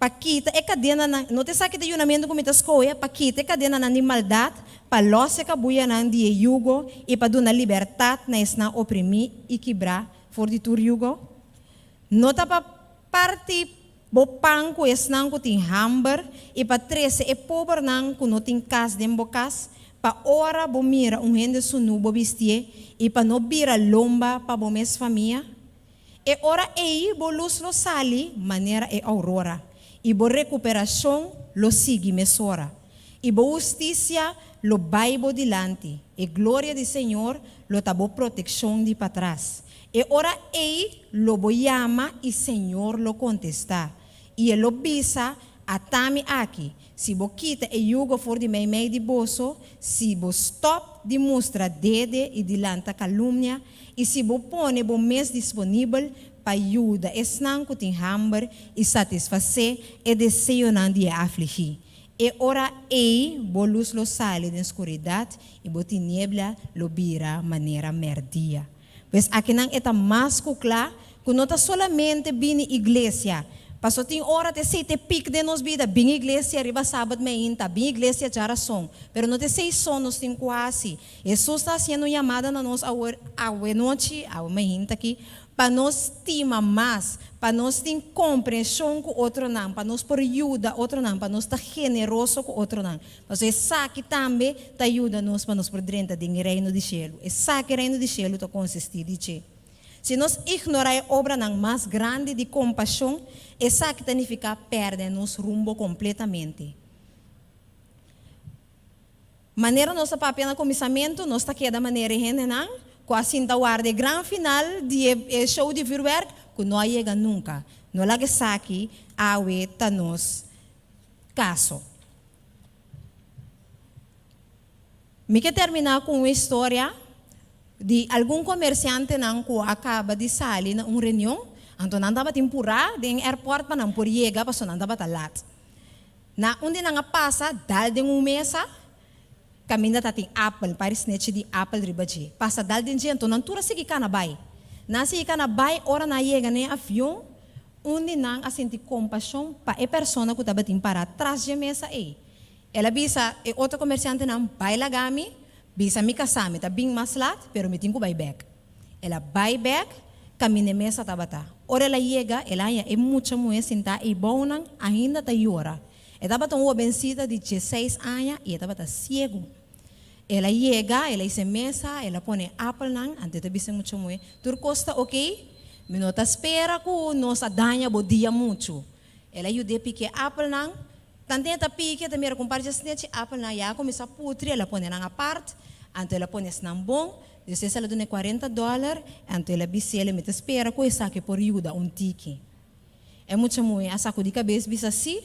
pa kita e kadenanan, no ta esaki ta yunamentu ku mi ta skohe pa kita e kadenanan di maldat, pa lòs e kabuyanan di e yugo i pa duna libertat na esnan oprimí i kibrá for di tur yugo? No ta pa parti Bo pan ku esnan ku tin hamber i pa trese e pobernan ku no tin kas den bo kas, pa ora bo mira un hende sunú bo bistié i pa no bira lomba pa bo mes famia? E ora ei bo lus lo sali manera e aurora, i bo rekuperashon lo sigui mesora, i bo hustisia lo bai bo dilanti, e gloria di señor lo ta bo protekshon di patras. E ora ei lo bo yama i Señor lo kontestá, i E lo bisa, Ata mi aki, si bo kita e yugo for di meimei di boso, si bo stòp di mustra dede i di lanta kalumnia, i si bo pone bo mes disponibel pa yuda esnan ku tin hamber i satisfasé e deseonan di e afligí, e ora ei bo lus lo sali den skuridat i bo tiniebla lo bira manera mèrdia. Pues akinan e ta mas ku kla ku no ta solamente bini iglesia. Paso tin ora ta esei ta e pik den nos bida, bin iglesia riba sabat meinta, bin iglesia djarason. Pero no ta esei so nos tin ku hasi. Hesus ta hasiendo un yamada na nos awor, awenochi, awe meinta aki, pa nos stima mas, pa nos tin komprenshon ku otronan, pa nos por yuda otronan, pa nos ta generoso ku otronan. Pasobra esaki tambe ta yuda nos pa nos por drenta den e Reino di Shelu. Esaki Reino di Shelu ta konsistí di dje. Si nos ignorá e obranan mas grandi di kompashon, esaki ta nifiká pèrdè nos rumbo kompletamente. Manera nos a papia na kuminsamentu, nos ta keda manera e hendenan ku a sinta warda e gran final di e show di vürwèrk ku no a yega nunka. No laga esaki awe ta nos kaso. Mi ke terminá ku un historia di algun komersiantenan ku a kaba di sali na un reunion, anto nan tabatin purá den airport pa nan por yega pasobra nan tabata lat. Na un di nan a pasa dal den un mesa kaminda ta tin apel, par snechi di apel riba dje. Pasa dal den dje, anto nan tur a sigui kana bai. Nan a sigui kana bai, ora nan a yega na e avion, Un di nan a sinti kompashon pa e persona ku tabatin pará tras dje mesa ei. El a bisa e otro komersiantenan, Bai laga mi, bisa mi kasá mi ta bin mas lat, pero mi tin ku bai bèk. El a bai bèk kaminda e mesa tabata. Ora el a yega, el a haña e mucha muhé sintá ei bounan ainda ta yora. E tabata un hobensita di dieseis aña i e tabata siegu. El a yega, el a hisa e mesa, el a pone e apelnan, anto e ta bisa e mucha muhé, Tur kos ta okey? Mi no ta spera ku nos a daña bo dia muchu. El a yud'é piki e apelnan. Tanten e ta piki, e ta mira ku un par dje snechi apelnan ya a kuminsá putri, el a pone nan apart, anto el a pone esnan bon. Despues el a dun'é kuarenta dòler, anto el a bis'é, Mi ta spera ku esaki por yuda un tiki. E mucha muhé a sakudí kabes bisa sí.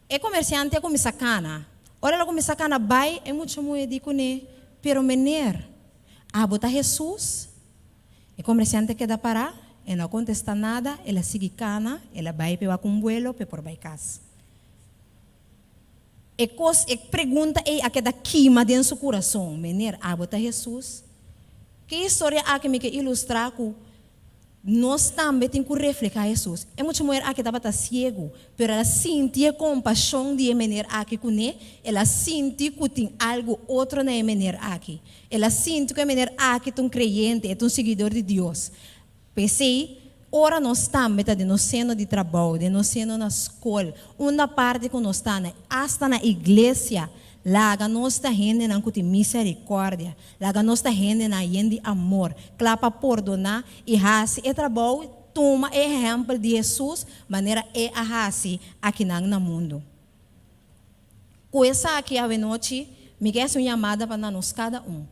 E komersiante a kuminsá kana. Ora el a kuminsá kana bai, e mucha muhé di kuné, Pero meneer, abo ta Hesus? E komersiante a keda pará, e no a kontestá nada, el a sigui kana, el a bai p'e wak un buelo p'e por bai kas. E kos, e pregunta ei a keda kima den su kurason, Mener, abo ta Hesus? Ke historia aki mi ke ilustrá ku nos tambe tin ku reflehá Hesus. E mucha muher aki tabata siegu, pero el a sinti e kompashon di e mener aki kuné, el a sinti ku tin algu otro na e mener aki. El a sinti ku e mener aki ta un kreyente, e ta un siguidor di Dios. P'esei, ora nos tambe ta den nos seno di trabou, den nos seno na skol, unda parti ku nos ta, na asta na iglesia, laga nos ta hendenan ku tin miserikòrdia, laga nos ta hendenan yen di amor, kla pa pordoná i hasi e trabou, tuma e ehèmpel di Hesus manera e a hasi akinan na mundu. Ku esaki awenochi mi ke hasi un yamada pa na nos kada un,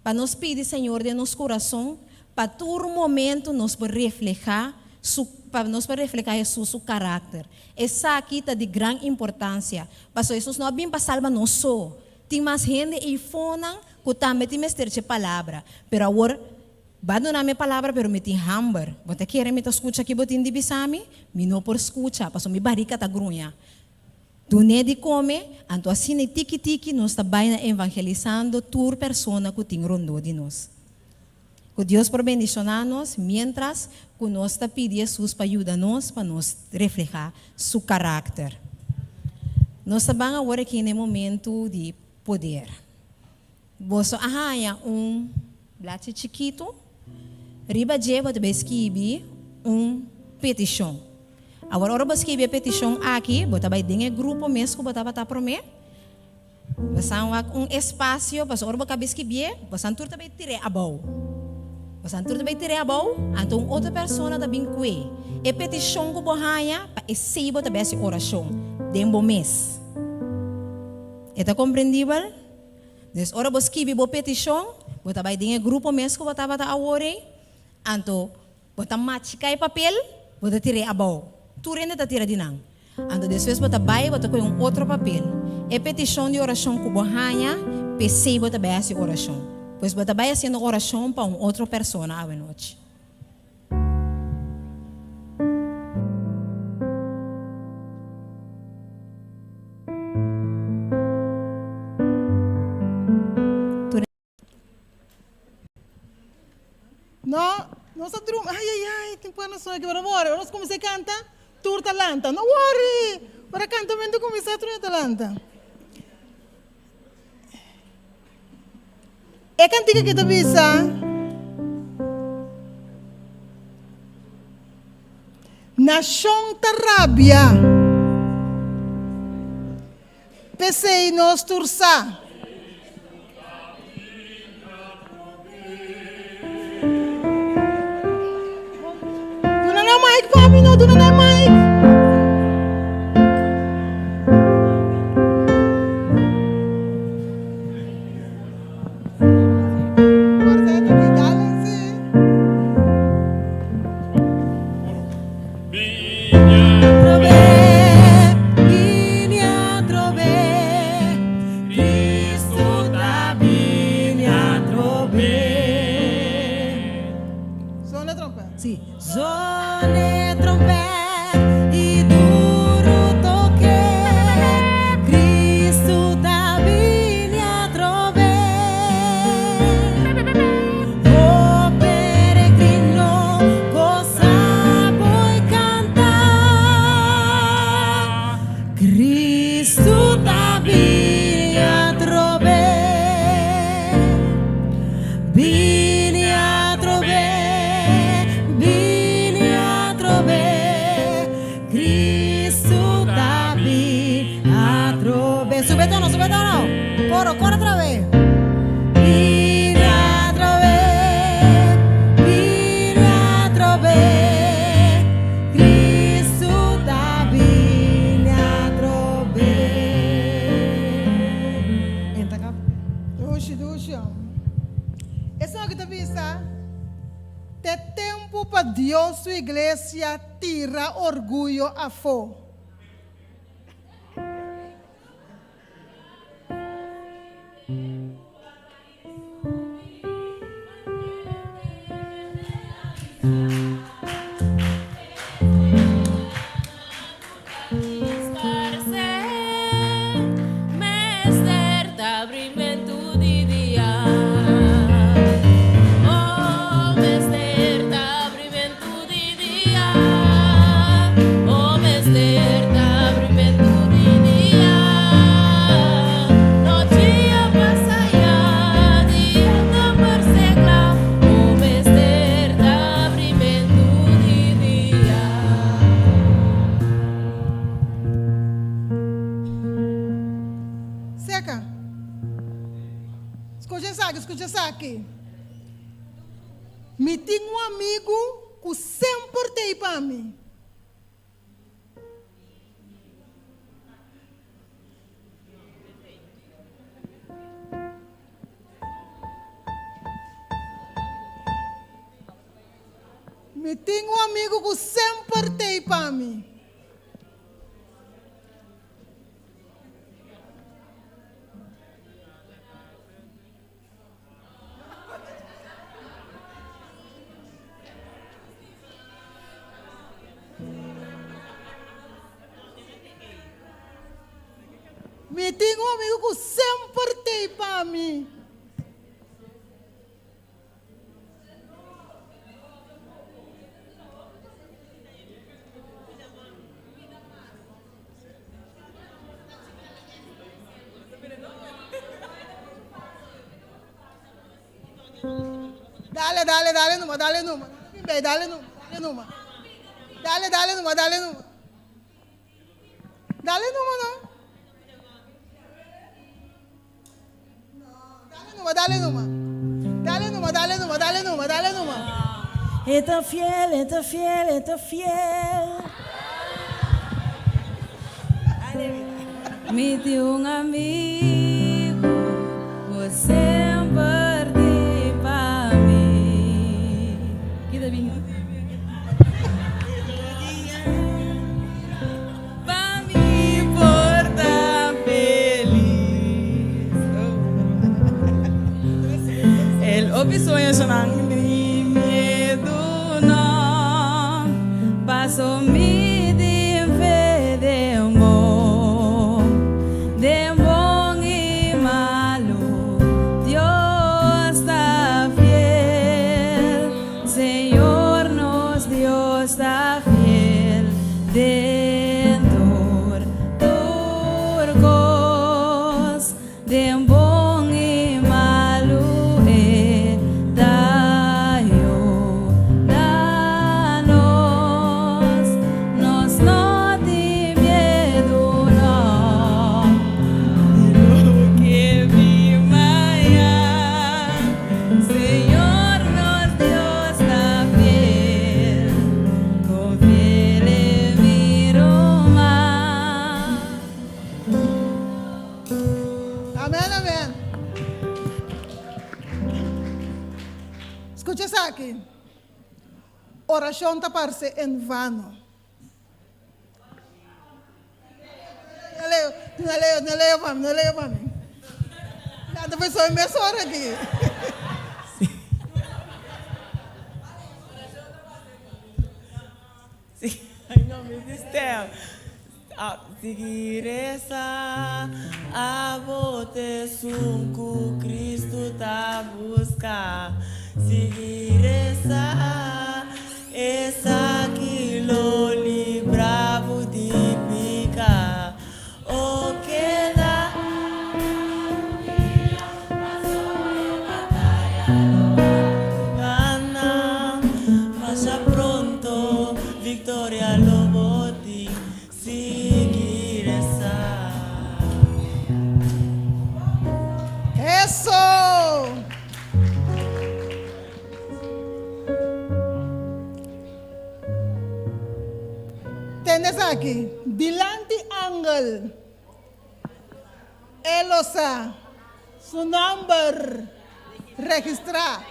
pa nos pidi Señor den nos kurason pa tur momento nos por reflehá Su, pa nos por reflehá Hesus su karakter. Esaki ta di gran importansia, pasobra Hesus no a bin pa salba nos so, tin mas hende eifonan ku tambe tin mester dje palabra. Pero awor, Ba duna mi e palabra, pero mi tin hamber. Bo ta kere mi ta skucha ki bo tin di bisa mi? Mi no por skucha, pasobra mi barika ta gruña. Dun'é di kome, anto asina i tiki tiki nos ta bai na evangelisando tur persona ku tin rondó di nos. Ku Dios por bendishoná nos miéntras ku nos ta pidi Hesus pa yuda nos pa nos reflehá Su karakter. Nos ta ban awor aki na e momentu di poder. Boso a haña un blachi chikitu, riba dje bo ta bay skibi un petishon. Awor ora bo skibi e petishon aki, bo ta bay den e grupo mes ku bo tabata promé. Bo san wak un espasio, pasobra ora bo kabe skibié, bo san tur ta bay tir'é abou. Bo san tur ta bay tir'é abou, anto un otro persona ta bin kue e petishon ku bo haña, pa esei bo ta bay hasi orashon den bo mes. E ta komprendibel? Dus ora bo skibi bo petishon, bo ta bai den e grupo mes ku bo tabata awor ei, anto bo ta machiká e papel, bo ta tir'é abou. Tur hende ta tira di nan. Anto despues bo ta bai, bo ta kohe un otro papel. E petishon di orashon ku bo haña, p'esei bo ta bai hasi orashon. Pues bo ta bai hasiendo orashon pa un otro persona awenochi. No, nos a drumi. Ai, ai, ai, tin pueblo soña ki ora wòri. Ora nos kuminsá kanta, tur ta lanta. No wòri! Ora kantamentu kuminsá, tur ta lanta. E kantika ki ta bisa, Nashon ta rabia, p'esei nos tur sa. Duna nan mic pa mi no, duna nan mic. Esun aki ta bisa, T'e tempu pa Dios su iglesia tira orguyo afó. esaki. Mi tin un amigu ku semper t'ei pa mi. Mi tin un amigu ku semper t'ei pa mi. Mi tin un amigu ku semper t'ei pa mi. Dale, dale, dale numa, dale numa. Dale numa, dale numa. Dale, dale numa, dale numa. Dale numa, no. Dale numa, dale numa. Dale numa, dale numa, dale numa, dale numa. E ta fiel, e ta fiel, e ta fiel. Mi tin un amigu ku semper t'ei pa mi. Kita bin. Pa mi por ta felis. El hopi sueño sonan ni miedu no. Paso mi tin fe den bo. Den bon i malu Dios ta fiel. Señor nos Dios ta fiel den tur tur cos, den bon y malu e ta yuda nos, nos no tin miedu no di loke bin mañan. Señor nos Dios ta fiel, con fiel e mi ruman. Amen, amen. Skucha esaki, Orashon ta parse en vano. No leo, no leo, no leo pa mi, no leo pa mi. Ya ta pensó mes ora aki. Sí, ay no, mi sistema. Ah, sigui resa, abo t'esun ku Cristo ta buska. Sigui resa. Esaki lo libra bo di piká. O keda trankilo, paso e bataya lo gana. Masha pronto viktoria lo bo tin. Sigui resa. Eso! Tende esaki, dilanti angel, e lo sa su nomber registrá.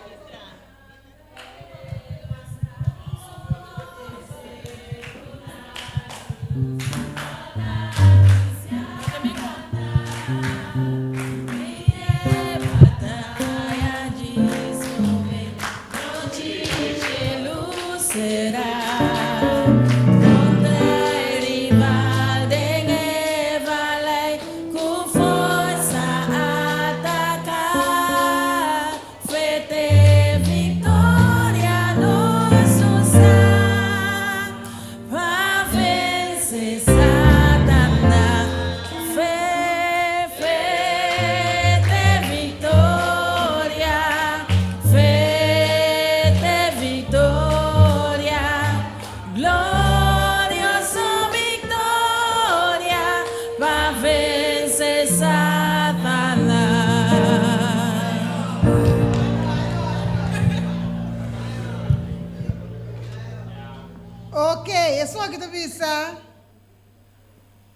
Ok, esun aki ta bisa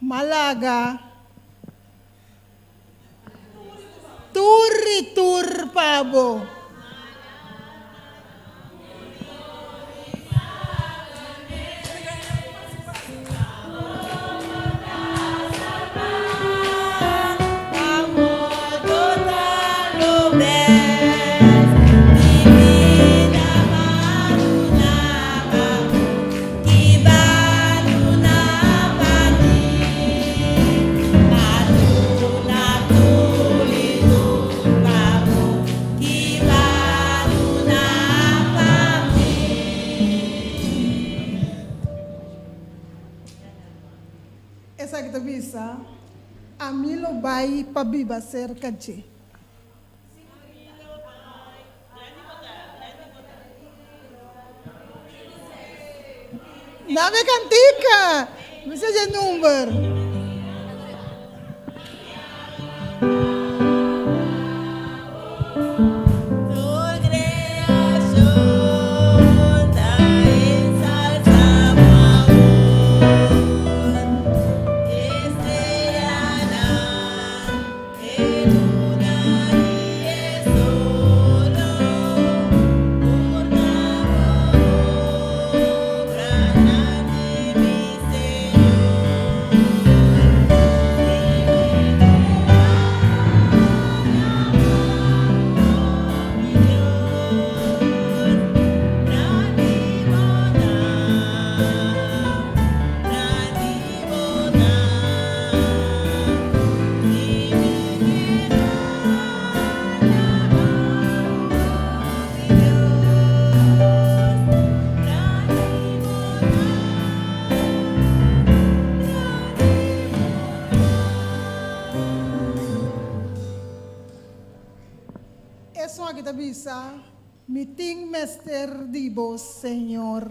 Malaga. Tur i tur pa bo. Esaki ta bisa, Ami lo bai pa biba serka dje. Dame kantika! Mi sa dje number. Esun aki ta bisa, Mi tin mester di bo, Señor.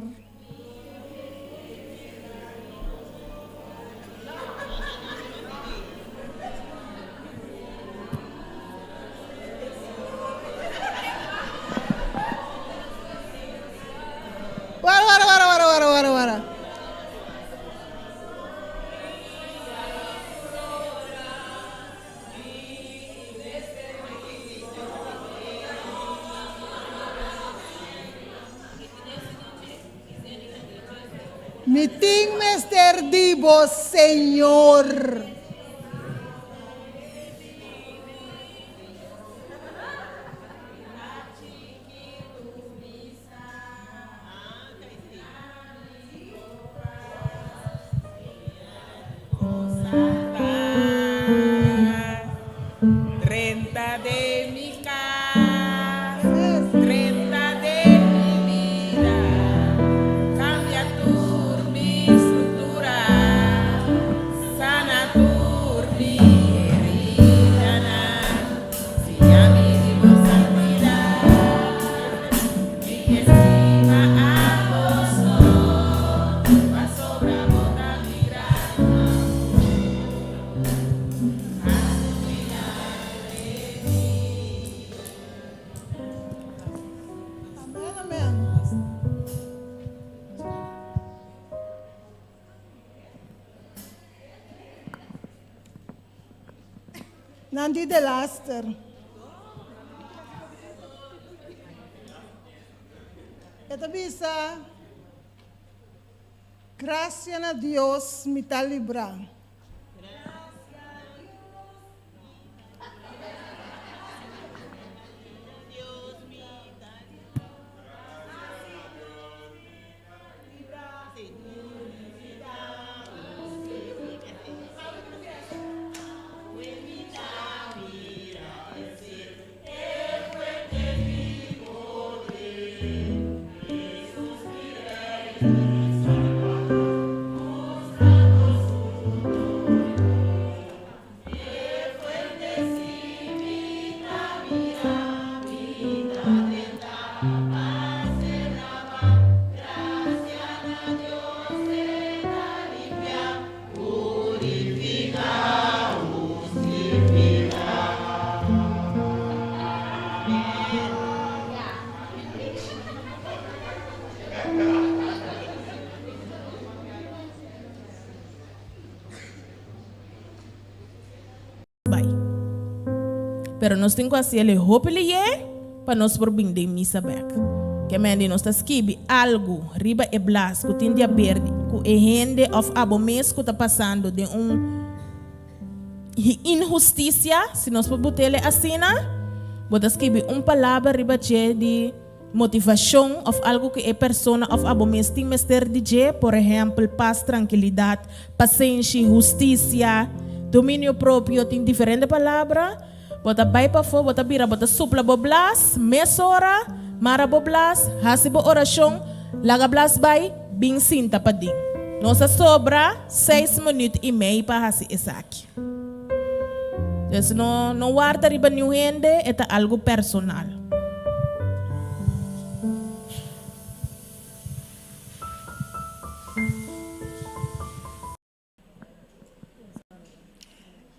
Wara, wara, wara, wara, wara, wara, wara. Mi tin mester di bo, Señor. Drenta den mi kas, drenta den mi bida, kambia tur mi struktura, sana tur mi heridanan, siña mi di bo santidat, mi ke stima abo so, pasobra bo ta mi gran amor. Nan di delaster. E ta bisa, Gracia na Dios mi ta libra. Pero nos tin ku hasi el e hopi lihé pa nos por bin den misa bèk. Ke men di nos ta skibi algu riba e blas ku tin di aber ku e hende òf abo mes ku ta pasando den un inhustisia, si nos por but'el asina, bo ta skibi un palabra riba dje di motivashon òf algu ku e persona òf abo mes tin mester di dje, por ehèmpel, pas, trankilidat, pasenshi, hustisia, dominio propio, tin diferente palabra. Bo ta bai pafó, bo ta bira, bo ta supla bo blas, mesora, mara bo blas, hasi bo orashon, laga blas bai, bin sinta paden. Nos a sobra seis minüt i mei pa hasi esaki. Dus no no warda riba niun hende, e ta algu personal.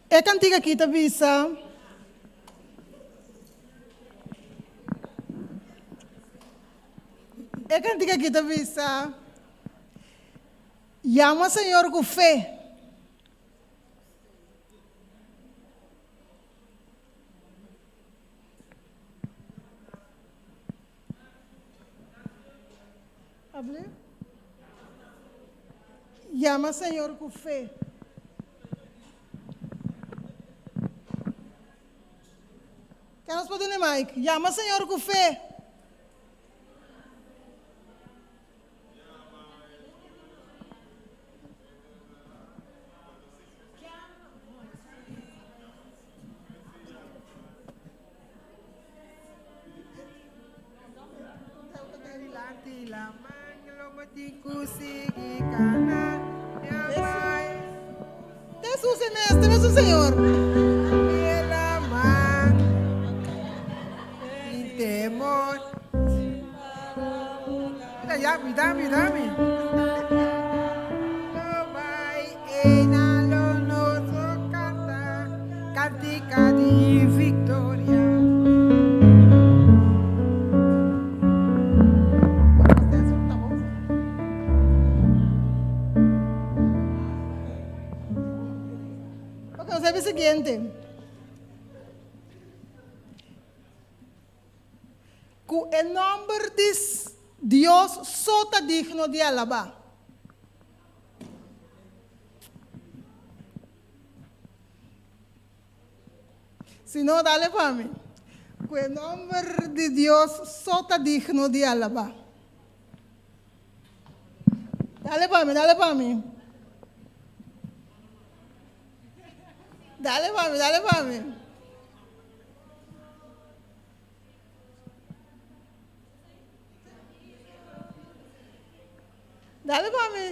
E kantika aki ta bisa. E kantika aki ta bisa, Yama Señor ku fe. Yama Señor ku fe. Ken nos por duna e mic? Yama Señor ku fe. Jesús e mes, te mesun Señor. Cantica di victoria. Ok, nos a siguiente. Ku e nomber di Dios so ta digno di alabá. Si no, dale pa mi. Ku e nomber di Dios so ta digno di alabá. Dale pa mi, dale pa mi. Dale pa mi, dale pa mi. Dale pa mi.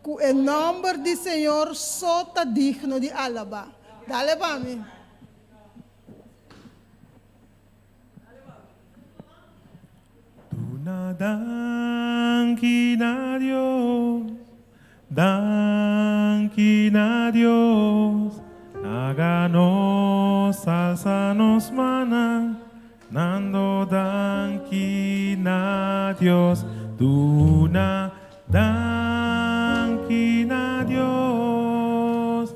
Ku e nòmber di Señor so ta digno di alabá. Dale pa mi. Duna danki na Dios, danki na Dios, Laga nos alsa nos mannan, nando danki na Dios. Duna danki na Dios,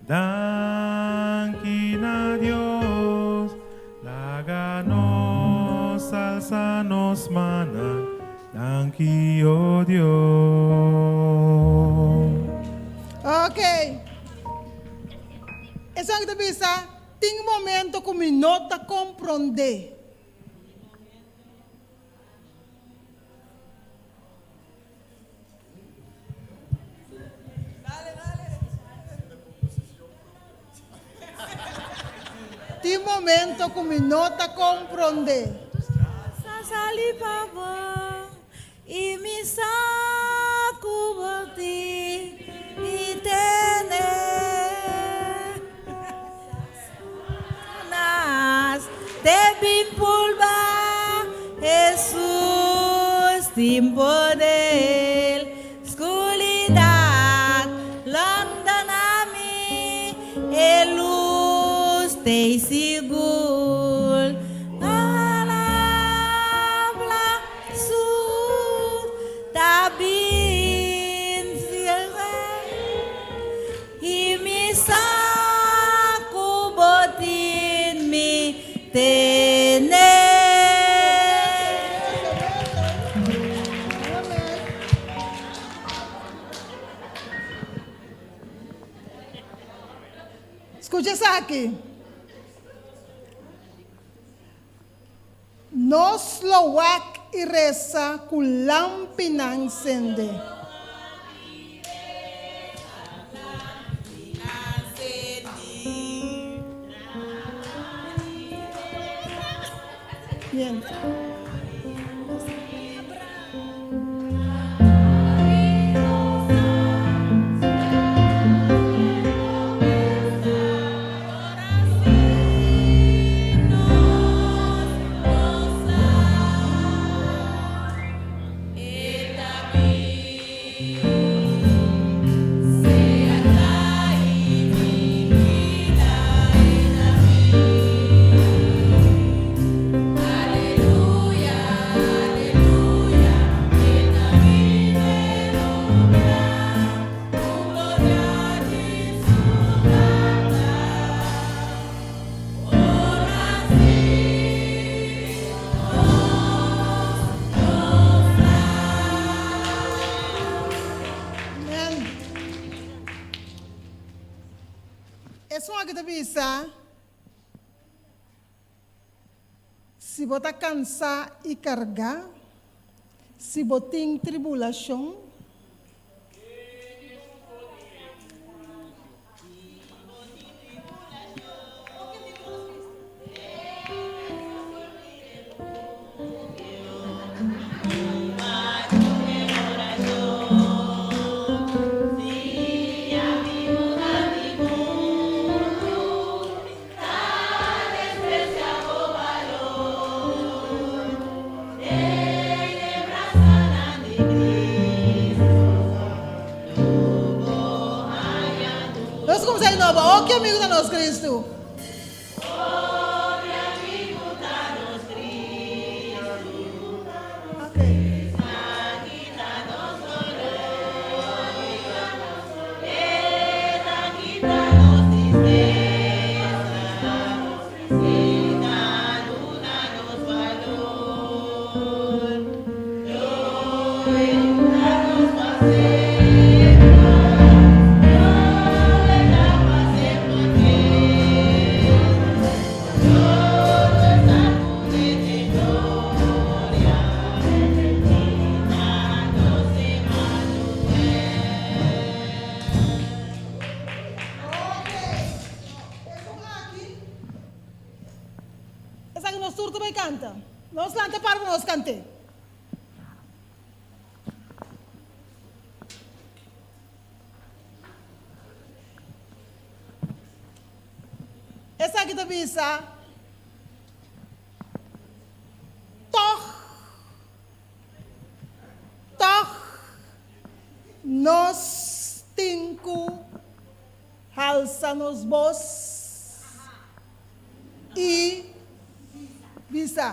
Danki na Dios, laga nos alsa nos mannan, danki o Dios. Ok. Esun ta bisa, Tin momento ku mi no ta komprondé. Tin momento ku mi no ta komprondé. Sa sali pa bo i mi sa ku bo tin i tene. Satanás te bin pulba, Hesus tin poder. Scuridad londona mi, e luz t'ei sigur. Tene. Skucha esaki. Nos lo wak i resa ku lampinan sende. Bien. Amen. Esun aki ta bisa, Si bo ta kansá i kargá, si bo tin tribulashon. Nos kumsa di nobo, O ki amigu ta nos Kristu! Esaki nos tur ta bai kanta. Nos lanta para pa nos kant'é. Esaki ta bisa, Tòg, tòg nos tin ku halsa nos bos i bisa.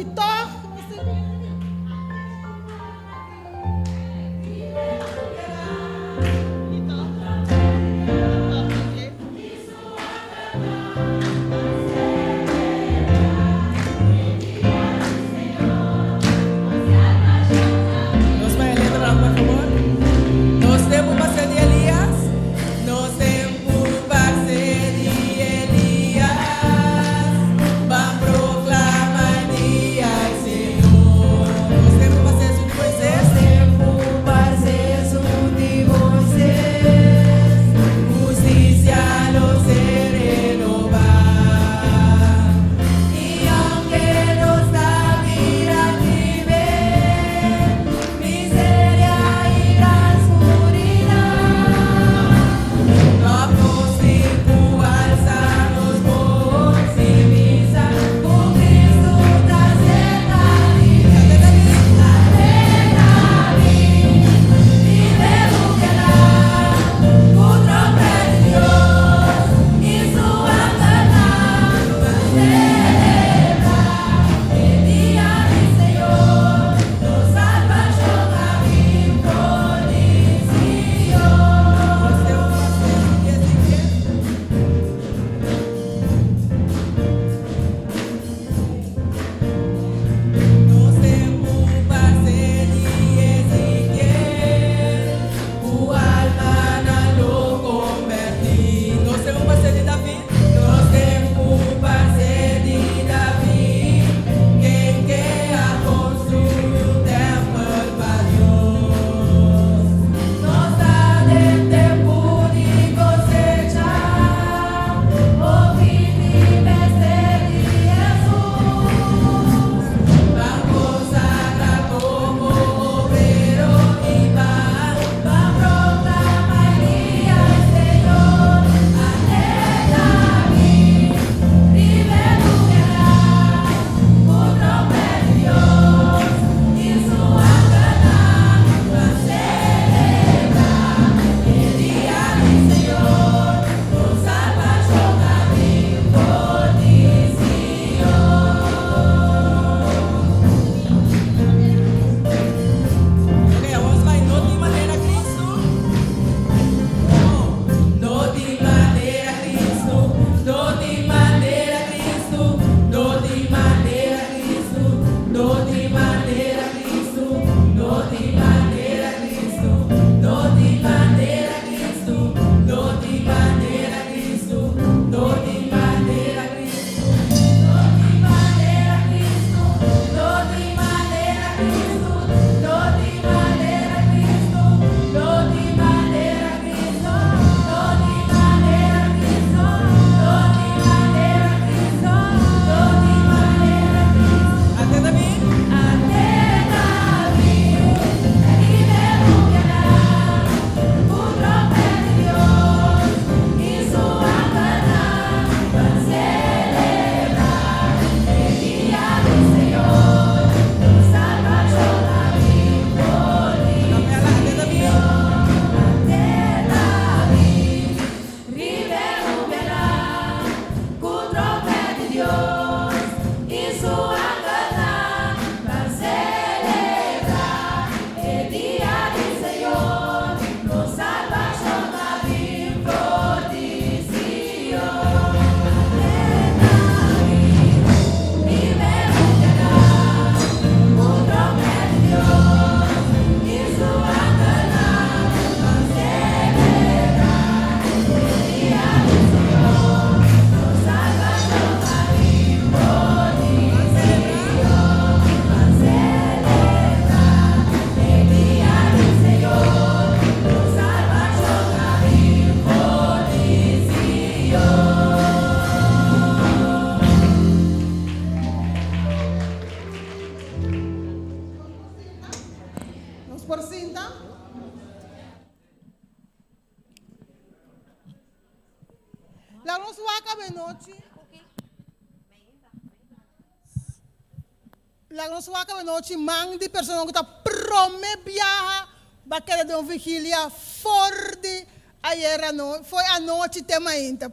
I tòg nos tin ku. Nos bai letra por favor. Nos tempu pa ser di Elías. Nos tempu pa ser di Elías. Ban proclama e dia e Señor. Nos tempu pa ser su di Moisés. Tempu pa ser su di Moisés. Justicia lo ser renobá. nochi. Laga nos wak awe nochi man di personanan ku ta prome biaha ba keda den un vigilia for di ayer ano for anochi te mainta.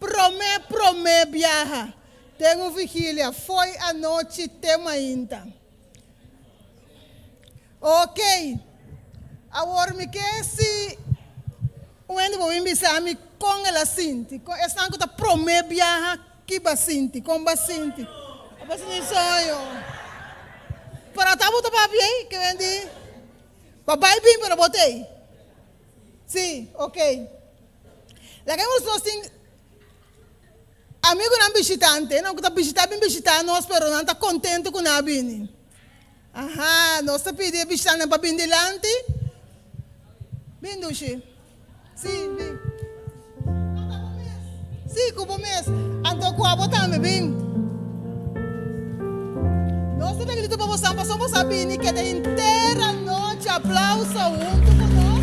Prome prome biaha den un vigilia fo'i anochi te mainta. Ok, awor mi ke si un hende por bin bisa mi kon el a sinti, kon esnan ku ta prome biaha ki ba sinti, kon ba sinti. A ba sinti soño. Pero ata bo ta papia ei, ke wen di bo bai bin pero bo t'ei. Si, ok. Laga nos tin Amigunan bishitante, nan ku ta bishitá bin bishitá nos pero nan ta kontentu ku nan a bini. Aha, nos ta pidi e bishitantenan pa bin dilanti. Bin dushi. Sí, bin. No, ta bo mes. Sí, ku bo mes. Anto ku abo tambe, bin. Nos ta regalito pa bosan pasobra boso a bini keda henter anochi aplauso huntu ku nos.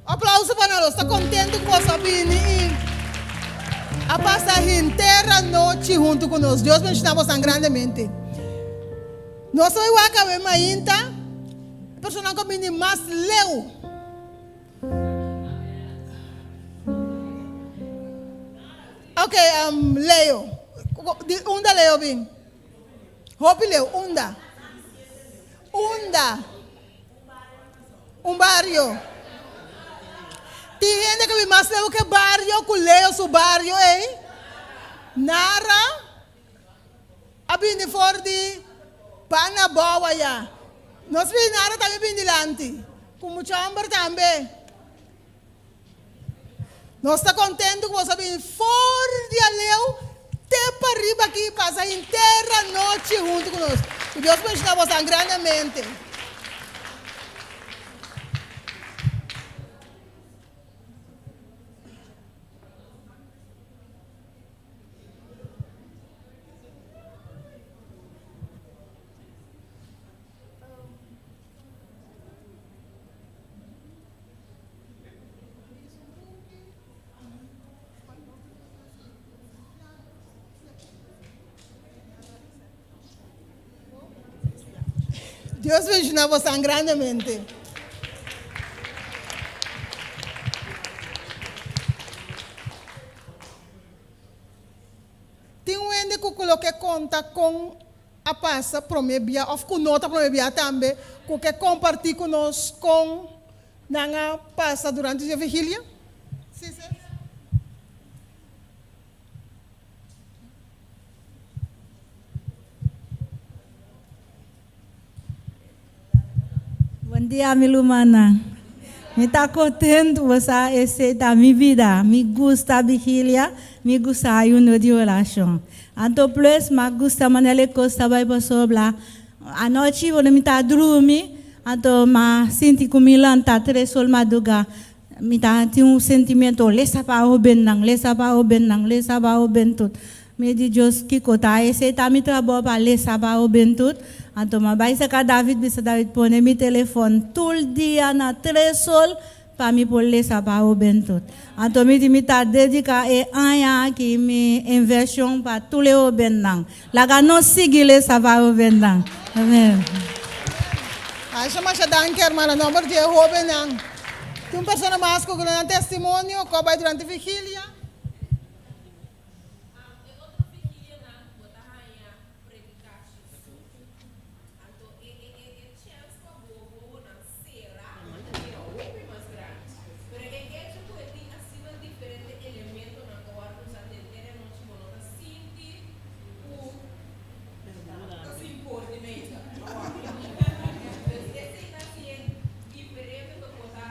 Aplauso pa nan. Nos ta contento cu boso a bini y a pasa henter anochi hunto cu nos. Dios bendiciona bosan grandemente. Nos ta bay wak awe mainta e personanan cu a bini mas leu. Ok, Leo. Di unda Leo bin? Hopi leu, unda? Unda? Un bario. Tin hende ku bin mas leu ke bario ku Leo su bario ei. Nara a bini for di Panabou aya. Nos pidi Nara tambe bin dilanti. Ku mucha homber tambe. Nos ta kontentu ku boso a bini for di aleu te pariba aki pasa henter anochi huntu ku nos. Ku Dios bendiciona bosan grandemente. Dios bendiciona bosan grandemente. Tin un hende cu cu loke conta con a pasa prome bia of ku no ta prome bia tambe ku ke kompartí ku nos kon nan a pasa durante dje vigilia? Sí, sí. Bon dia mi lumannan. Mi ta contento bo sa esey ta mi bida. Mi gusta vigilia, mi gusta ayuno di oracion. Anto plus ma gusta manera e cos ta bay pasobra anochi ora mi ta drumi anto ma sinti cu mi lanta tres or madruga mi ta tin un sentimiento lesa pa hobennan, lesa pa hobennan, lesa pa hobentud. Mi di Dios, Kiko ta esei? Ta mi trabou pa lesa pa hubentut? Anto mi a bai serka David bisa David pone mi telefòn tur dia na tres sol pa mi por lesa pa hubentut. Anto mi di mi ta dediká e aña aki mi invershon pa tur e hóbennan. Laga nos sigui lesa pa hóbennan. Amen. Masha masha danki hermana. Nomber di e hóbennan. Tin un persona mas ku duna nan testimonio ku a bai durante vigilia? E otro vigilianan bo ta haña predikashi suku. Anto e e e e chèns pa bo wowonan sera ta bira hopi mas grandi. Pero e echo ku e tin asina diferente elementonan ku wòrdu usa den e anochi bo no ta sinti ku ta sin por di mesa. Dus esei ta hasié diferente ku bo ta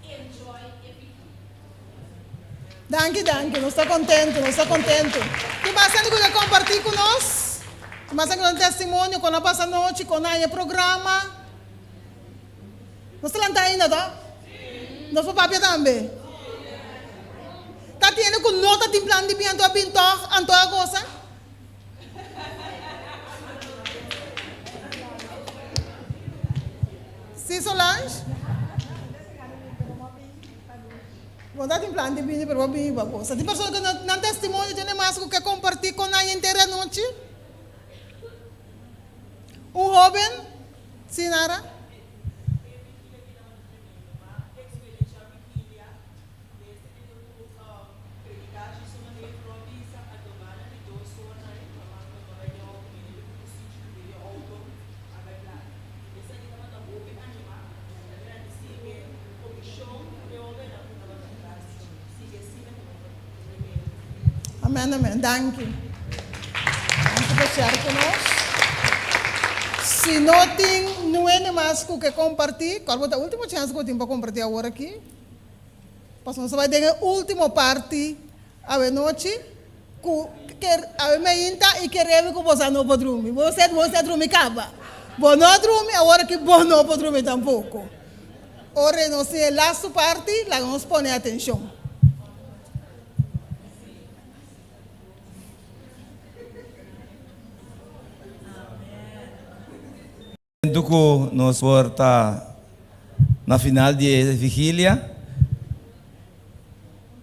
enjoy e vigilia. Danki. Danki, danki. Nos ta kontentu, nos ta kontentu. Tin mas hende ku ke kompartí ku nos? Tin mas hende ku tin testimonio kon a pasa anochi, kon a haña e programa? Nos ta lanta ainda, to? Nos por papia tambe? Ta tin hende ku no ta tin plan di bin anto a bin tòg, anto a gosa? Sí, Solange? Bo ta tin plan di bini, pero bo a bini pa gosa. Tin persona ku nan testimonio tene mas ku ke kompartí kon nan henter anochi? Un hóben? Sí, Nara? Amen, amen. Danki. Danki pa share ku nos. Si no tin nuende mas ku ke kompartí, kual bo ta último chèns ku bo tin pa kompartí awor aki? Pasobra nos ta bai den e último parti awe nochi ku ker awe meinta i keremi ku boso a no por drumi. Bo sed bo a drumi kaba. Bo no a drumi, awor aki bo no por drumi tampoko. Ora nos tin e lastu parti, laga nos pone atenshon. Momento ku nos por ta na final di e vigilia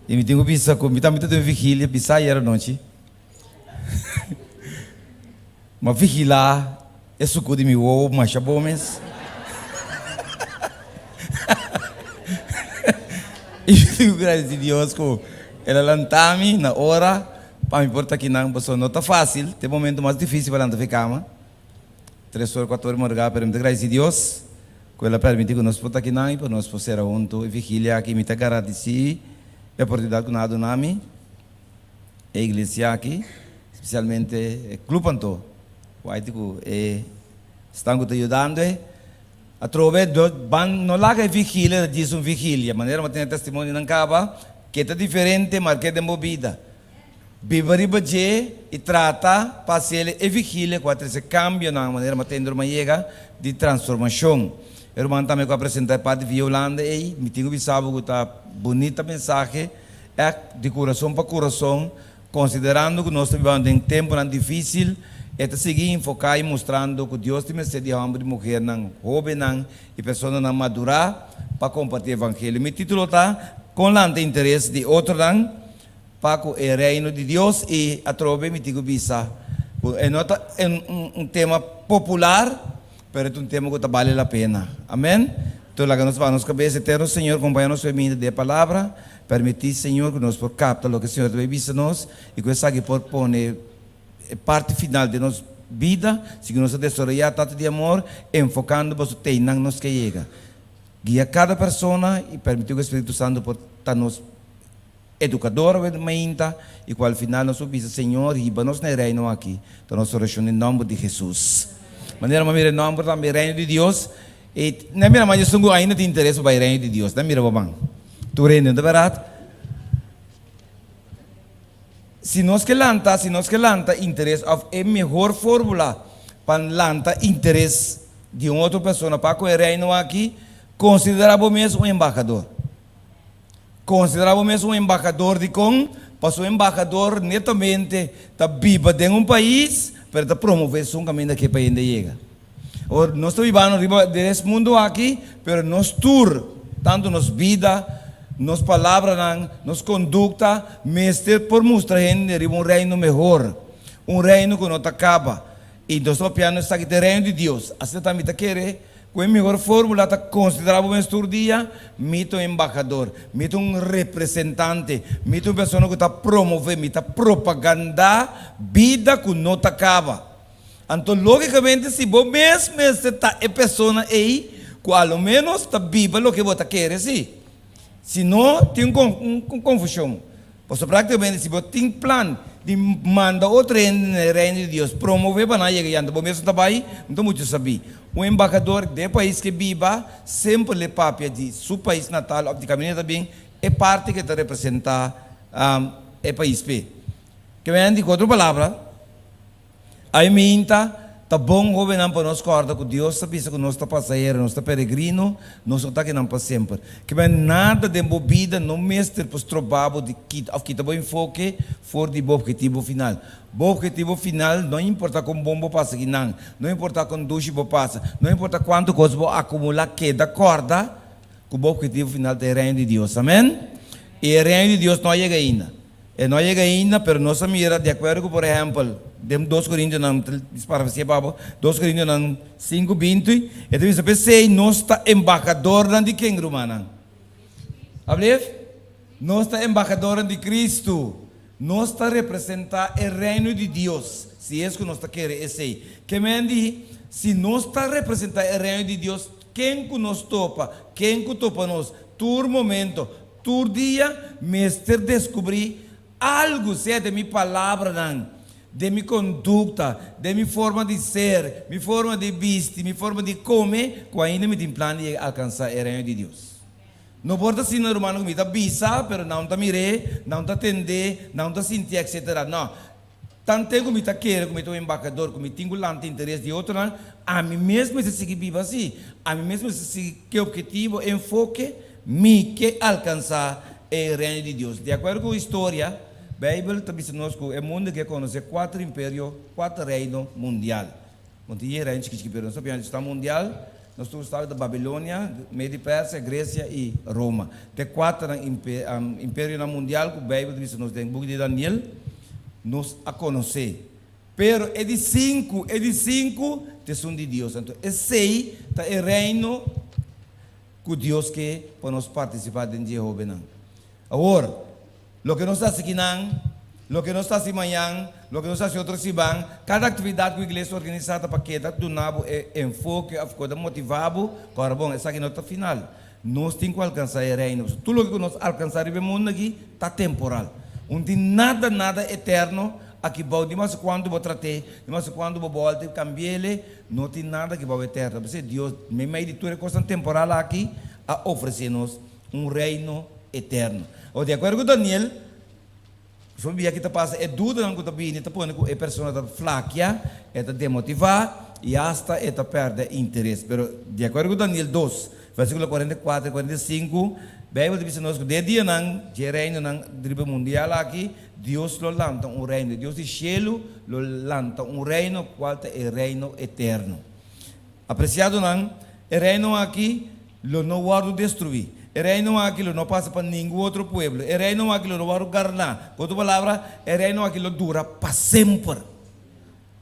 i mi tin ku bisa ku mi tambe ta den vigilia bisa ayer anochi. Mi a vigilá e suku di mi wowo masha bon mes. I mi tin ku gradisí Dios ku el a lanta mi na ora pa mi por ta akinan pasobra no ta fásil, ta e momento mas difísil pa lanta for e kama. Tres or, cuatro or di madrugada, pero mi ta gradeci Dios cu El a permiti cu nos por ta akinan y pa nos por cera hunto e vigilia aki. Mi ta gradeci e oportunidad cu nan a duna mi, e iglesia aki, specialmente e club anto, Whitey cu e esnan cu ta yudando e. Atrobe, ban no laga e vigilia ta djis un vigilia, manera mi a tene testimonionan caba, ke ta diferente, marke den bo bida. Biba riba dje i trata pa hasiel e vigilia ku a trese kambionan manera Matendo Ruman yega di transformashon. E ruman tambe ku a presenta e parti via Hulanda ei, mi tin ku bisa bo ku ta bunita mensahe, ègt di kurason pa kurason, konsiderando ku nos ta bibando den tempunan difisil, e ta sigui enfoká i mustrando ku Dios tin mester di hòmber i muhernan, hóbennan i personanan madurá pa kompartí evangelio. Mi título ta, Kon lanta interes di otronan? Pa ku e Reino di Dios i atrobe mi tin ku bisa ku e no ta un tema popular, pero e ta un tema ku ta bale la pena. Amen. Enton laga nos baha nos kabes. Eterno Señor, kompaña nos fe minda di e palabra. Permití, Señor, ku nos por kapta loke Señor ta bay bisa nos i ku esaki por pone e parti final di nos bida, si ku nos ta desaroyá Tata di amor, enfokando boso teinan nos ke yega. Guia kada persona i permití ku e Spiritu Santu por ta nos Educador awe mainta y cu al final nos por bisa, Señor, hiba nos na e reino aki. Ta nos oracion den nomber di Jesus. Manera bo a mira e nomber tambe, Reino di Dios, e na mira mas esun cu ainda tin interes pa bay Reino di Dios. Na mira bo ban. Tur hende, no ta berdad? Si nos ke lanta, si nos ke lanta interes of e mehor formula pa lanta interes di un otro persona pa cu e Reino aki, considera bo mes un embahador. Konsiderá bo mes un embahador. Dikon? Pasobra un embahador netamente ta biba den un pais, pero ta promové esun kaminda ku e pais hende yega. Awor, nos ta bibando riba den es mundu aki, pero nos tur, tantu nos bida, nos palabranan, nos kondukta, mester por mustra hende riba un reino mehor, un reino ku no ta kaba. I nos ta papiando esaki ta e reino di Dios. Asina tambe mi ta kere Ku e mihor fórmula ta konsiderá bo mes tur dia, Mi ta un embahador, mi ta un representante, mi ta un persona ku ta promové, mi ta propagandá bida ku no ta kaba. Anto lógikamente si bo mes mester ta e persona ei ku a lo ménos ta biba loke bo ta kere sí. Si no, tin un konfushon. Pasobra práktikamente si bo tin plan di manda otro hende na e Reino di Dios, promové pa nan yega yanta, bo mes no ta bai, no ta muchu sabí. Un embahador den e pais ke biba semper le papia di su pais natal òf di kaminda ta bin e parti ke ta representá. e pais p'e. Ke men di ku otro palabra, Ai minta, ta bon hóbennan pa nos kòrda ku Dios ta bisa ku nos ta pasahero, nos ta peregrino, nos no ta akinan pa semper. Ke men nada den bo bida no mester por stroba bo di kita òf kita bo enfoke for di bo objetivo final. Bo objetivo final no importa kon bon bo pasa akinan, no importa kon dushi bo pasa, no importa kuantu kos bo akumulá, keda kòrda ku bo objetivo final ta e Reino di Dios. Amen? I e Reino di Dios no a yega ainda. E no a yega ainda, pero nos a mira di akuerdo ku, por ehèmpel, den Dos Korintionan, mi ta parafraseá pa bo, Dos Korintionan sinku binti, e ta bisa, P'esei nos ta embahadornan di ken, rumannan? Ablief? Nos ta embahadornan di Kristu. Nos ta representá e Reino di Dios, si es ku nos ta kere esei. Ke men di, si nos ta representá e Reino di Dios, ken ku nos topa, ken ku topa nos, tur momento, Tur dia mester deskubrí algu, sea den mi palabranan, den mi kondukta, den mi forma di ser, mi forma di bisti, mi forma di kome, ku ainda mi tin plan di alkansá e Reino di Dios. No por ta asina, rumannan, ku mi ta bisa, pero nan ta mir'é, nan ta tend'é, nan ta sintié, etcetera. No. Tante ku mi ta kere ku mi ta un embahador, ku mi tin ku lanta interes di otronan, ami mes mester sigui biba así. Ami mes mester sigui ke obhetivo, enfoke mi ke alkansá e Reino di Dios. Di akuerdo ku historia, Beibel ta bisa nos ku e mundu ke konosé kuater imperio, kuater reino mundial. Bo tin e reino chiki chiki, pero nos ta piensa sta mundial, nos tur staba ta Babilonia, Medio i Persia, Gresia i Roma. Te kuaternan imperionan mundial ku Beibel ta bisa nos den buki di Daniel, nos a konosé. Pero e di sinku, e di sinku ta esun di Dios. Anto esei ta e reino ku Dios ke pa nos partisipá den dje, hóbennan. Awor, loke nos ta hasi kinan, loke nos ta hasi mañan, loke nos ta hasi otro siman, kada aktividat ku iglesia organisá ta pa keda duna bo e enfoke òf keda motivá bo, ku ora bon, esaki no ta final. Nos tin ku alkansá e Reino. Pasobra tur loke ku nos alkansá riba e mundu aki ta temporal. Un tin nada, nada eterno aki bou. Di mas kuantu bo trat'é, di mas kuantu bo bòlta i kambi'é, no tin nada aki bou eterno. P'esei Dios, meimei di tur e kosnan temporal aki, a ofresé nos un reino eterno. Awor, di akuerdo ku Daniel, su bia ki ta pasa, e dudanan ku ta bini ta pone ku e persona ta flakia, e ta demotivá i asta e ta pèrdè interes. Pero, di akuerdo ku Daniel dos, versíkulo 44 i 45, Beibel ta bisa nos ku den e dianan dje reinonan riba e mundial aki, Dios lo lanta un reino. Dios di shelu lo lanta un reino, kual ta e reino eterno. Apresiadonan, e reino aki lo no wòrdu destruí. E reino aki lo no pasa pa ningun otro pueblo. E reino aki lo no wòrdu garná. Ku otro palabra, e reino aki lo dura pa semper.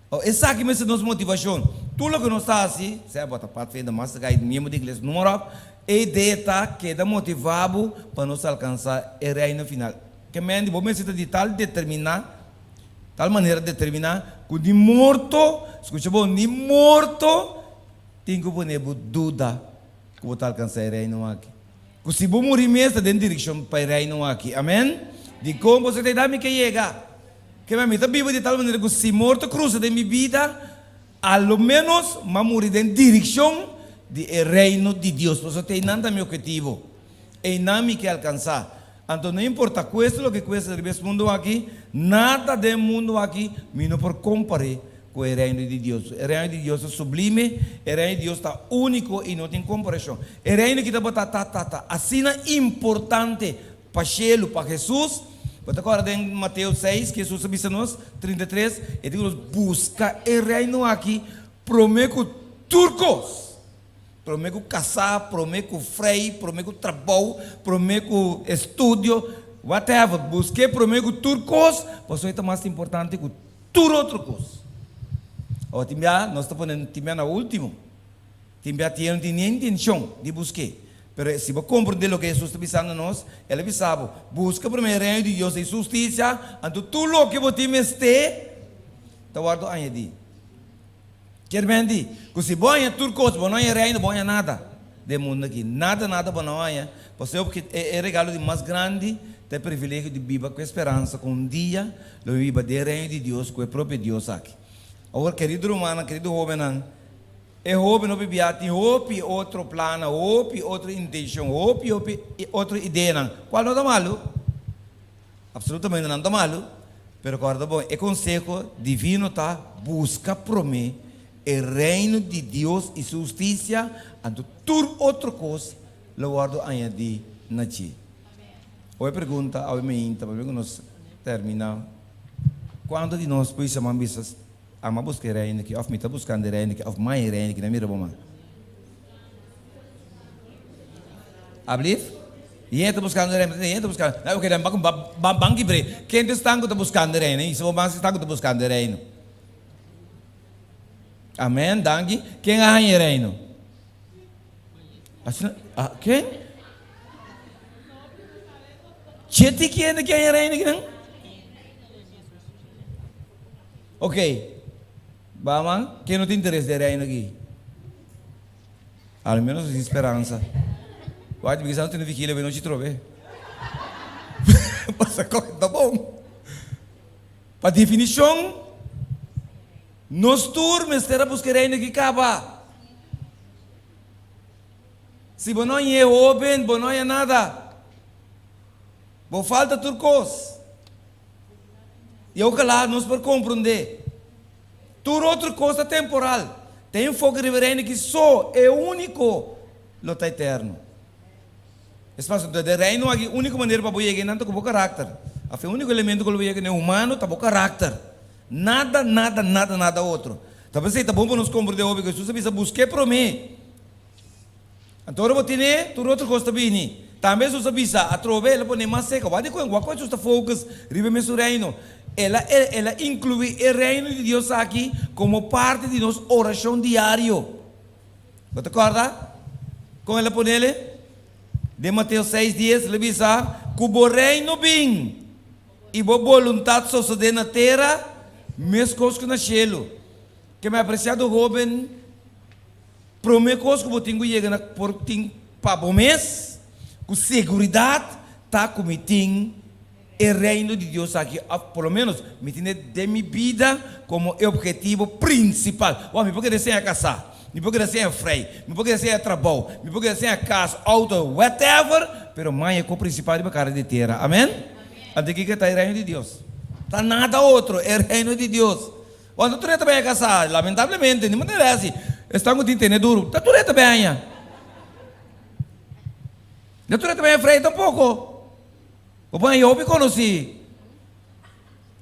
Awor, esaki mester nos motivashon. Tur loke nos ta hasi, sea bo ta Pathfinder, Master Guide, miembro di iglesia, numa ròk, e idea ta keda motivá bo pa nos alkansá e reino final. Ke mende bo mester ta di tal determiná Tal manera determiná ku ni morto, skucha bon, ni morto tin ku pone bo duda ku bo ta alkansá e Reino aki. Ku si bo muri mes ta den direkshon pa e Reino aki. Amèn. Dikon boso ta e mi ke yega? Ke mi ta biba di tal manera ku si morto krusa den mi bida, a lo ménos m'a muri den direkshon di e Reino di Dios. Pasobra ta einan ta mi ophetivo. Einan mi ke alkansá. Anto no importa cuesta loke cuesta riba es mundo aki, nada den mundo aki mi no por compare cu e reino di Dios. E reino di Dios ta sublime, e reino di Dios ta unico y no tin comparacion. E reino aki tabata ta ta ta asina importante pa cielo, pa Jesus. Bo ta corda den Mateo seis cu Jesus a bisa nos, 33, e di cu nos busca e reino aki prome cu tur cos. Promé ku kasá, promé ku frei, promé ku trabou, promé ku estudio, whatever, busk'é promé ku tur kos, pasobra e ta mas importante ku tur otro kos. Awor tin bia nos ta pone tin bia na último, tin bia tin no tin ni intenshon di busk'é. Pero si bo komprendé loke Hesus ta bisando nos, el a bisa bo, buska promé e Reino di Dios i su hustisia, anto tur loke bo tin mester ta wòrdu añadí. Kier men di, ku si bo haña tur kos, bo no haña reino, bo haña nada den mundu aki. Nada, nada bo no haña. Pasobra ku e regalo di mas grandi ta e privilegio di biba ku e speransa ku un dia lo mi biba den e reino di Dios ku e propio Dios aki. Awor, kerido rumannan, kerido hóbennan, e hóben hopi bia tin hopi otro plannan, hopi otro intenshon, hopi, hopi otro ideanan, kual no ta malu. Absolutamente nan ta malu, pero kòrda bon, e konseho divino ta buska promé e Reino di Dios i su hustisia, anto tur otro kos lo wòrdu añadí na dje. Awe pregunta, awe meinta, pabia ku nos terminá, kuantu di nos por bisa man bisa, Ama buska e Reino aki, òf mi ta buskando e Reino aki, òf mai e Reino aki, na mira bo man. Ablief? Yen ta buskando e Reino, yen ta buskando, na oke, dan ban ban kibr'é. Ken ta esnan ku ta buskando e Reino? Bisa bo man si esnan ku ta buskando e Reino. Amen, danki. Ken a haña e Reino? Asina, ah, ken? Cheti kende ke haña reino kinan? Ok, Bama, ken no tin interes den reino aki? Al menos nos tin speransa. Wak, mi kisa no tene vigilia be nochi trobe. Pasa kok ta bon. Pa definishon, nos tur mester a buska e reino aki kaba. Si bo no hañ'é hóben, bo no haña nada. Bo falta tur kos. I ojalá nos por komprondé. Tur otro kos ta temporal. Ta enfoke riba e Reino ki so e úniko lo ta eterno. Es mas, den Reino aki úniko manera pa bo yega einan ta ku bo karakter. Af e úniko elemento ku lo bo yega den humano ta bo karakter. Nada, nada, nada, nada otro. Ta p'esei ta bon pa nos komprondé hopi ku Hesus a bisa, Busk'é promé. Anto ora bo tene, tur otro kos ta bini. Tambe Hesus a bisa, Atrobe el a pone mas seka. Wak di kuen, wak ku Hesus ta focus riba e mesun Reino. El a, el a inkluí e Reino di Dios aki komo parti di nos orashon diario. Bo ta kòrda kon el a ponele? Den Mateo seis dies el a bisa, Ku bo Reino bin. I bo boluntat sosodé na tera meskos ku na shelu. Ke mi apresiado hóben, promé kos ku bo tin ku yega na por tin pa bo mes ku seguridat ta ku mi tin e Reino di Dios aki, òf por lo ménos mi tin e den mi bida komo e ophetivo prinsipal. Wak, mi por keda sin a kasá, mi por keda sin a frei, mi por keda sin a trabou, mi por keda sin a kas, outo, whatever, pero maña e kos prinsipal riba kara di tera. Amen? Anto kiko ta e Reino di Dios? Ta nada otro, e Reino di Dios. Wak, tur e ta bai a kasá, lamentablemente, ni manera e hasi, esnan ku tin tene duru, ta tur e ta bai haña. No tur e ta bai haña frei tampoko. Bo por haña hopi konosí.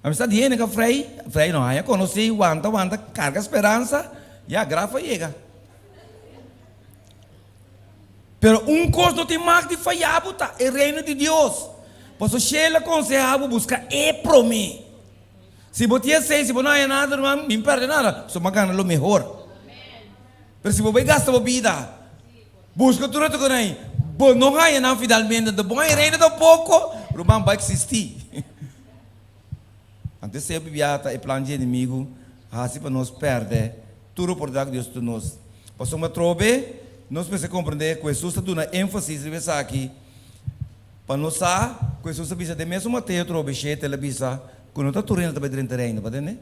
Amistad di hende ka frei, frei no haña konosí, wanta, wanta, karga speransa, ya, graf a yega. Pero un kos no tin mag di faya bo ta e Reino di Dios. Pasobra Shela konsehá bo buska e promé. Si bo tin esei, si bo no haña nada, ruman, mi no pèrdè nada, pasobra bo a gana lo mehor. Pero si bo bai gasta bo bida buska tur otro kos, bo no haña nan finalmente. Anto bo haña Reino tampoko, ruman, bo a eksistí. Anto esei hopi biaha ta e plan dje enemigu hasi pa nos pèrdè tur oportunidat ku Dios ta duna nos. Pasobra atrobe nos mester komprendé ku Hesus ta duna énfasis riba esaki pa nos sa ku Hesus a bisa den mesun Mateo atrobe shete el a bisa ku no ta tur hende ta bai drenta reino, pa tende?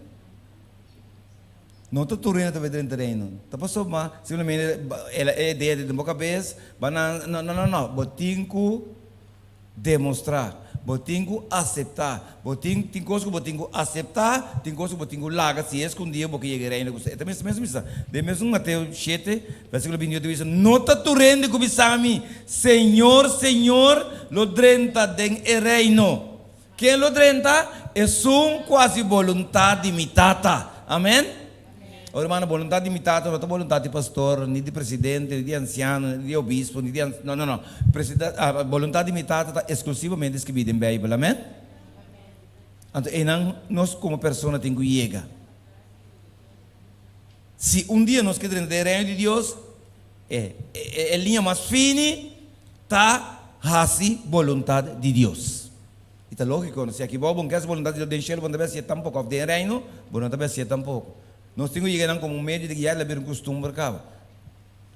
No ta tur hende ta bai drenta reino. Ta pasobra simplemente el a e idea den bo kabes, ba nan no no no bo tin ku Demostrá. Bo tin ku aseptá. Bo tin, tin kos ku bo tin ku aseptá, tin kos ku bo tin ku laga si es ku un dia bo ke yega e reino ku E ta mes mes bisa. Den mesun Mateo shete, versíkulo binti ocho ta bisa, No ta tur hende ku bisa mi, Señor, Señor, lo drenta den e reino. Ken lo drenta? Esun ku hasi boluntat di mi Tata. Amen. O hermano, boluntat di mi tata no ta boluntat di pastor, ni di presidente, ni di ansiano, ni di obispo, ni di an, no, no, no. Presida, ah, boluntat di mi tata ta esklusivamente skibí den Beibel. Amen? Anto einan nos komo persona tin ku yega. Si un dia nos ke drenta den e Reino di Dios, e, e, e liña mas fini ta hasi boluntat di Dios. I ta lógiko, si aki bou bo no ke hasi boluntat di Dios, den shelu bo no ta bai hasié tampoko, òf den e Reino bo no ta bai hasié tampoko. Nos tin ku yega nan komo un medio di guia, el a bira un kustumber kaba.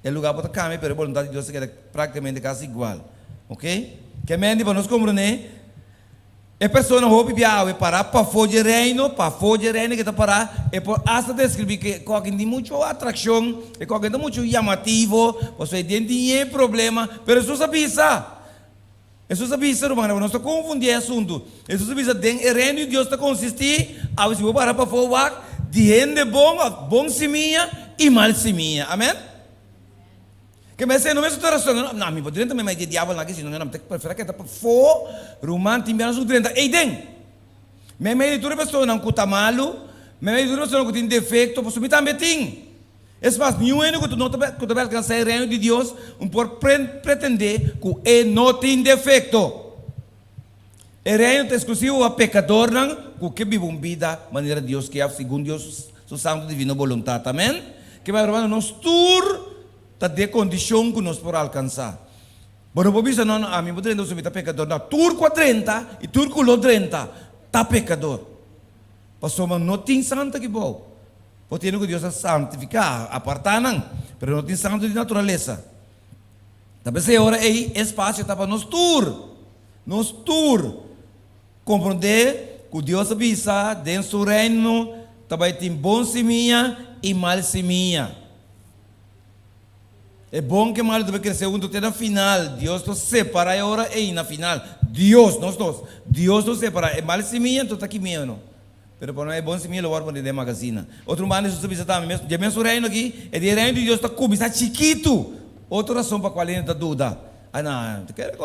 E lugá por ta kambia, pero e boluntat di Dios ta keda práktikamente kasi igual. Oke? Ke menti pa nos komprendé, e persona hopi bia awe pará pafó dje Reino, pafó dje Reino ke ta pará, e por asta deskribí ke kòke tin muchu atrakshon, e kòke ta muchu yamativo, pasobra e den tin yen problema, pero Hesus a bisa. Hesus a bisa, Rumannan, bo no ta konfundí e asuntu. Hesus a bisa, Den e Reino di Dios ta konsistí, awe si bo para pafó wak, di hende bon òf bon simia i mal simia. Amèn? Ke mester no mester ta rason, no, mi por drenta meimei di e diabelnan aki, sino mi ta preferá keda pafó. Ruman, tin biaha nos ku drenta eiden. Meimei di tur e personanan ku ta malu, meimei di tur e personanan ku tin defekto, pasobra mi tambe tin. Es mas, niun hende ku no ta ku ta bai alkansá e Reino di Dios un por pretendé ku e no tin defekto. E Reino ta eksklusivo pa pekadornan ku ke biba un bida manera Dios ke òf segun Dios su santu divino boluntat. Amèn. Ke bai, rumannan, nos tur ta den kondishon ku nos por alkansá. Bo no por bisa, No, no, ami por drenta pasobra mi ta pekador. No, tur ku a drenta i tur ku lo drenta ta pekador. Pasobra no tin santu aki bou. Bo tene ku Dios a santifiká, apartá nan, pero no tin santu di naturalesa. Ta p'esei ora ei e spasio ta pa nos tur, nos tur, komprondé ku Dios a bisa den su Reino ta bai tin bon simia i mal simia. E bon ku e malu ta bai krese huntu te na final. Dios lo separá e ora ei na final. Dios, nos nos, Dios lo separá e mal simia, anto ta kimia no. Pero pa nos e bon simia lo wòrdu pone den magasina. Otro un banda Hesus a bisa tambe, mes dje mesun reino aki, e di e reino di Dios ta kuminsá chikitu. Otro rason pa kual hende ta duda, A na, ta kere ku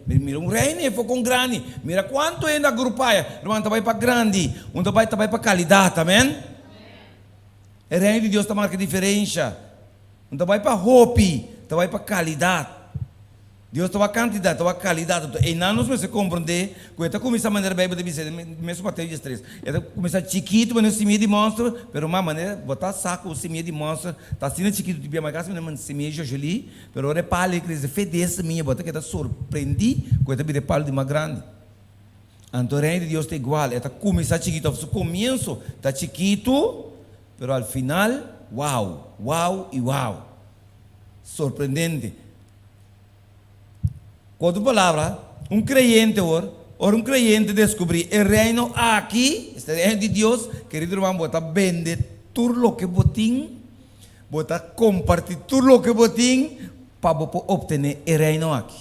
mira un reino e fokon grandi, mira kuantu hende a grupá ya. Ruman, ta bai pa grandi, un ta bai ta bai pa kalidat, amen. E reino di Dios ta marka diferensha. Un ta bai pa hopi, ta bai pa kalidat. Dios ta wak kantidat, ta wak kalidat. Anto einan nos mester komprondé ku e ta kuminsá manera Beibel ta bisa, den mesun Mateo diestres. E ta kuminsá chikitu manera un simia di mònster, pero mas manera bo ta sa ku un simia di mònster ta asina chikitu di bia, mas kasi manera un simia di shosholí, pero ora e palu ei krese fe di e simia bo ta keda sorprendí ku e ta bira e palu di mas grandi. Anto e Reino di Dios ta igual, e ta kuminsá chikitu òf su komienso ta chikitu, pero al final, wow, wow i wow. Sorprendente. Ku otro palabra, un kreyente awor, ora un kreyente deskubrí e Reino aki, esta e Reino di Dios, kerido ruman, bo ta bende tur loke bo tin, bo ta kompartí tur loke bo tin pa bo por optené e Reino aki.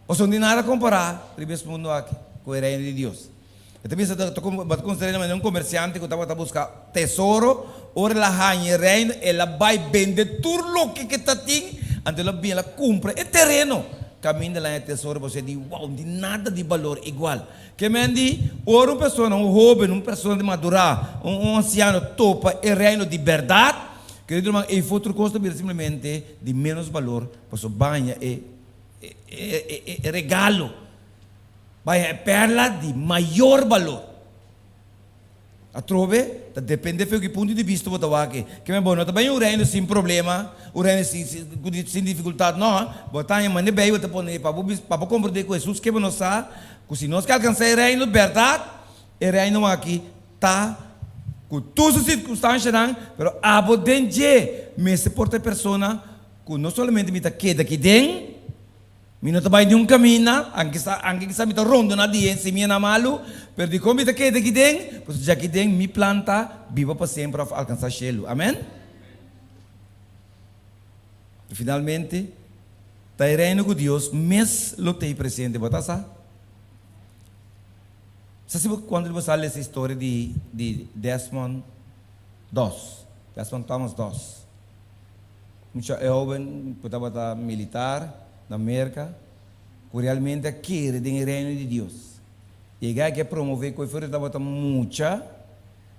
Pasobra no tin nada kompará riba es mundu aki ku e Reino di Dios. E ta bisa ta bo ta konsider'é na manera un komersiante ku tabata buska tesoro, ora el a haña e reino el a bai bende tur loke ke ta tin, anto el a bin el a kumpra e tereno kaminda el a haña e tesoro pasobra e di wow no tin nada di balor igual. Ke men di ora un persona, un hoben, un persona di madurá, un ansiano topa e reino di bèrdat, kerido ruman, ei for tur kos ta bira simplemente di ménos balor pasobra bo a haña e e regalo. Bai e perla di mayor balor. Atrobe, ta depende fe ki punto di bista bo ta wak. Ke men bo no ta bai un reino sin problema, un reino sin sin dificultad, no. Bo ta haña mane Bijbel ta pone pa bo pa bo comprende ku Hesus ke bo no sa ku si nos ke alcansa e reino berdad, e reino aki ta ku tur su circunstancianan, pero abo den dje mester por ta e persona ku no solamente mi ta keda aki den, Mi no ta bai niun kaminda, anke sa anke kisa mi ta rondoná di e simianan malu, pero dikon mi ta keda aki den? Pasobra djaki den mi plan ta biba pa semper òf alkansá shelu. Amèn? I finalmente, ta e Reino ku Dios mes lo t'ei presente. Bo ta sa? Sa si bo kuantu di bo sa lesa e historia di di Desmond Doss, Desmond Thomas Doss? Mucha e hoben ku tabata militar na Merka ku realmente a kere den e Reino di Dios. I e guy ke promove ku e for tabata mucha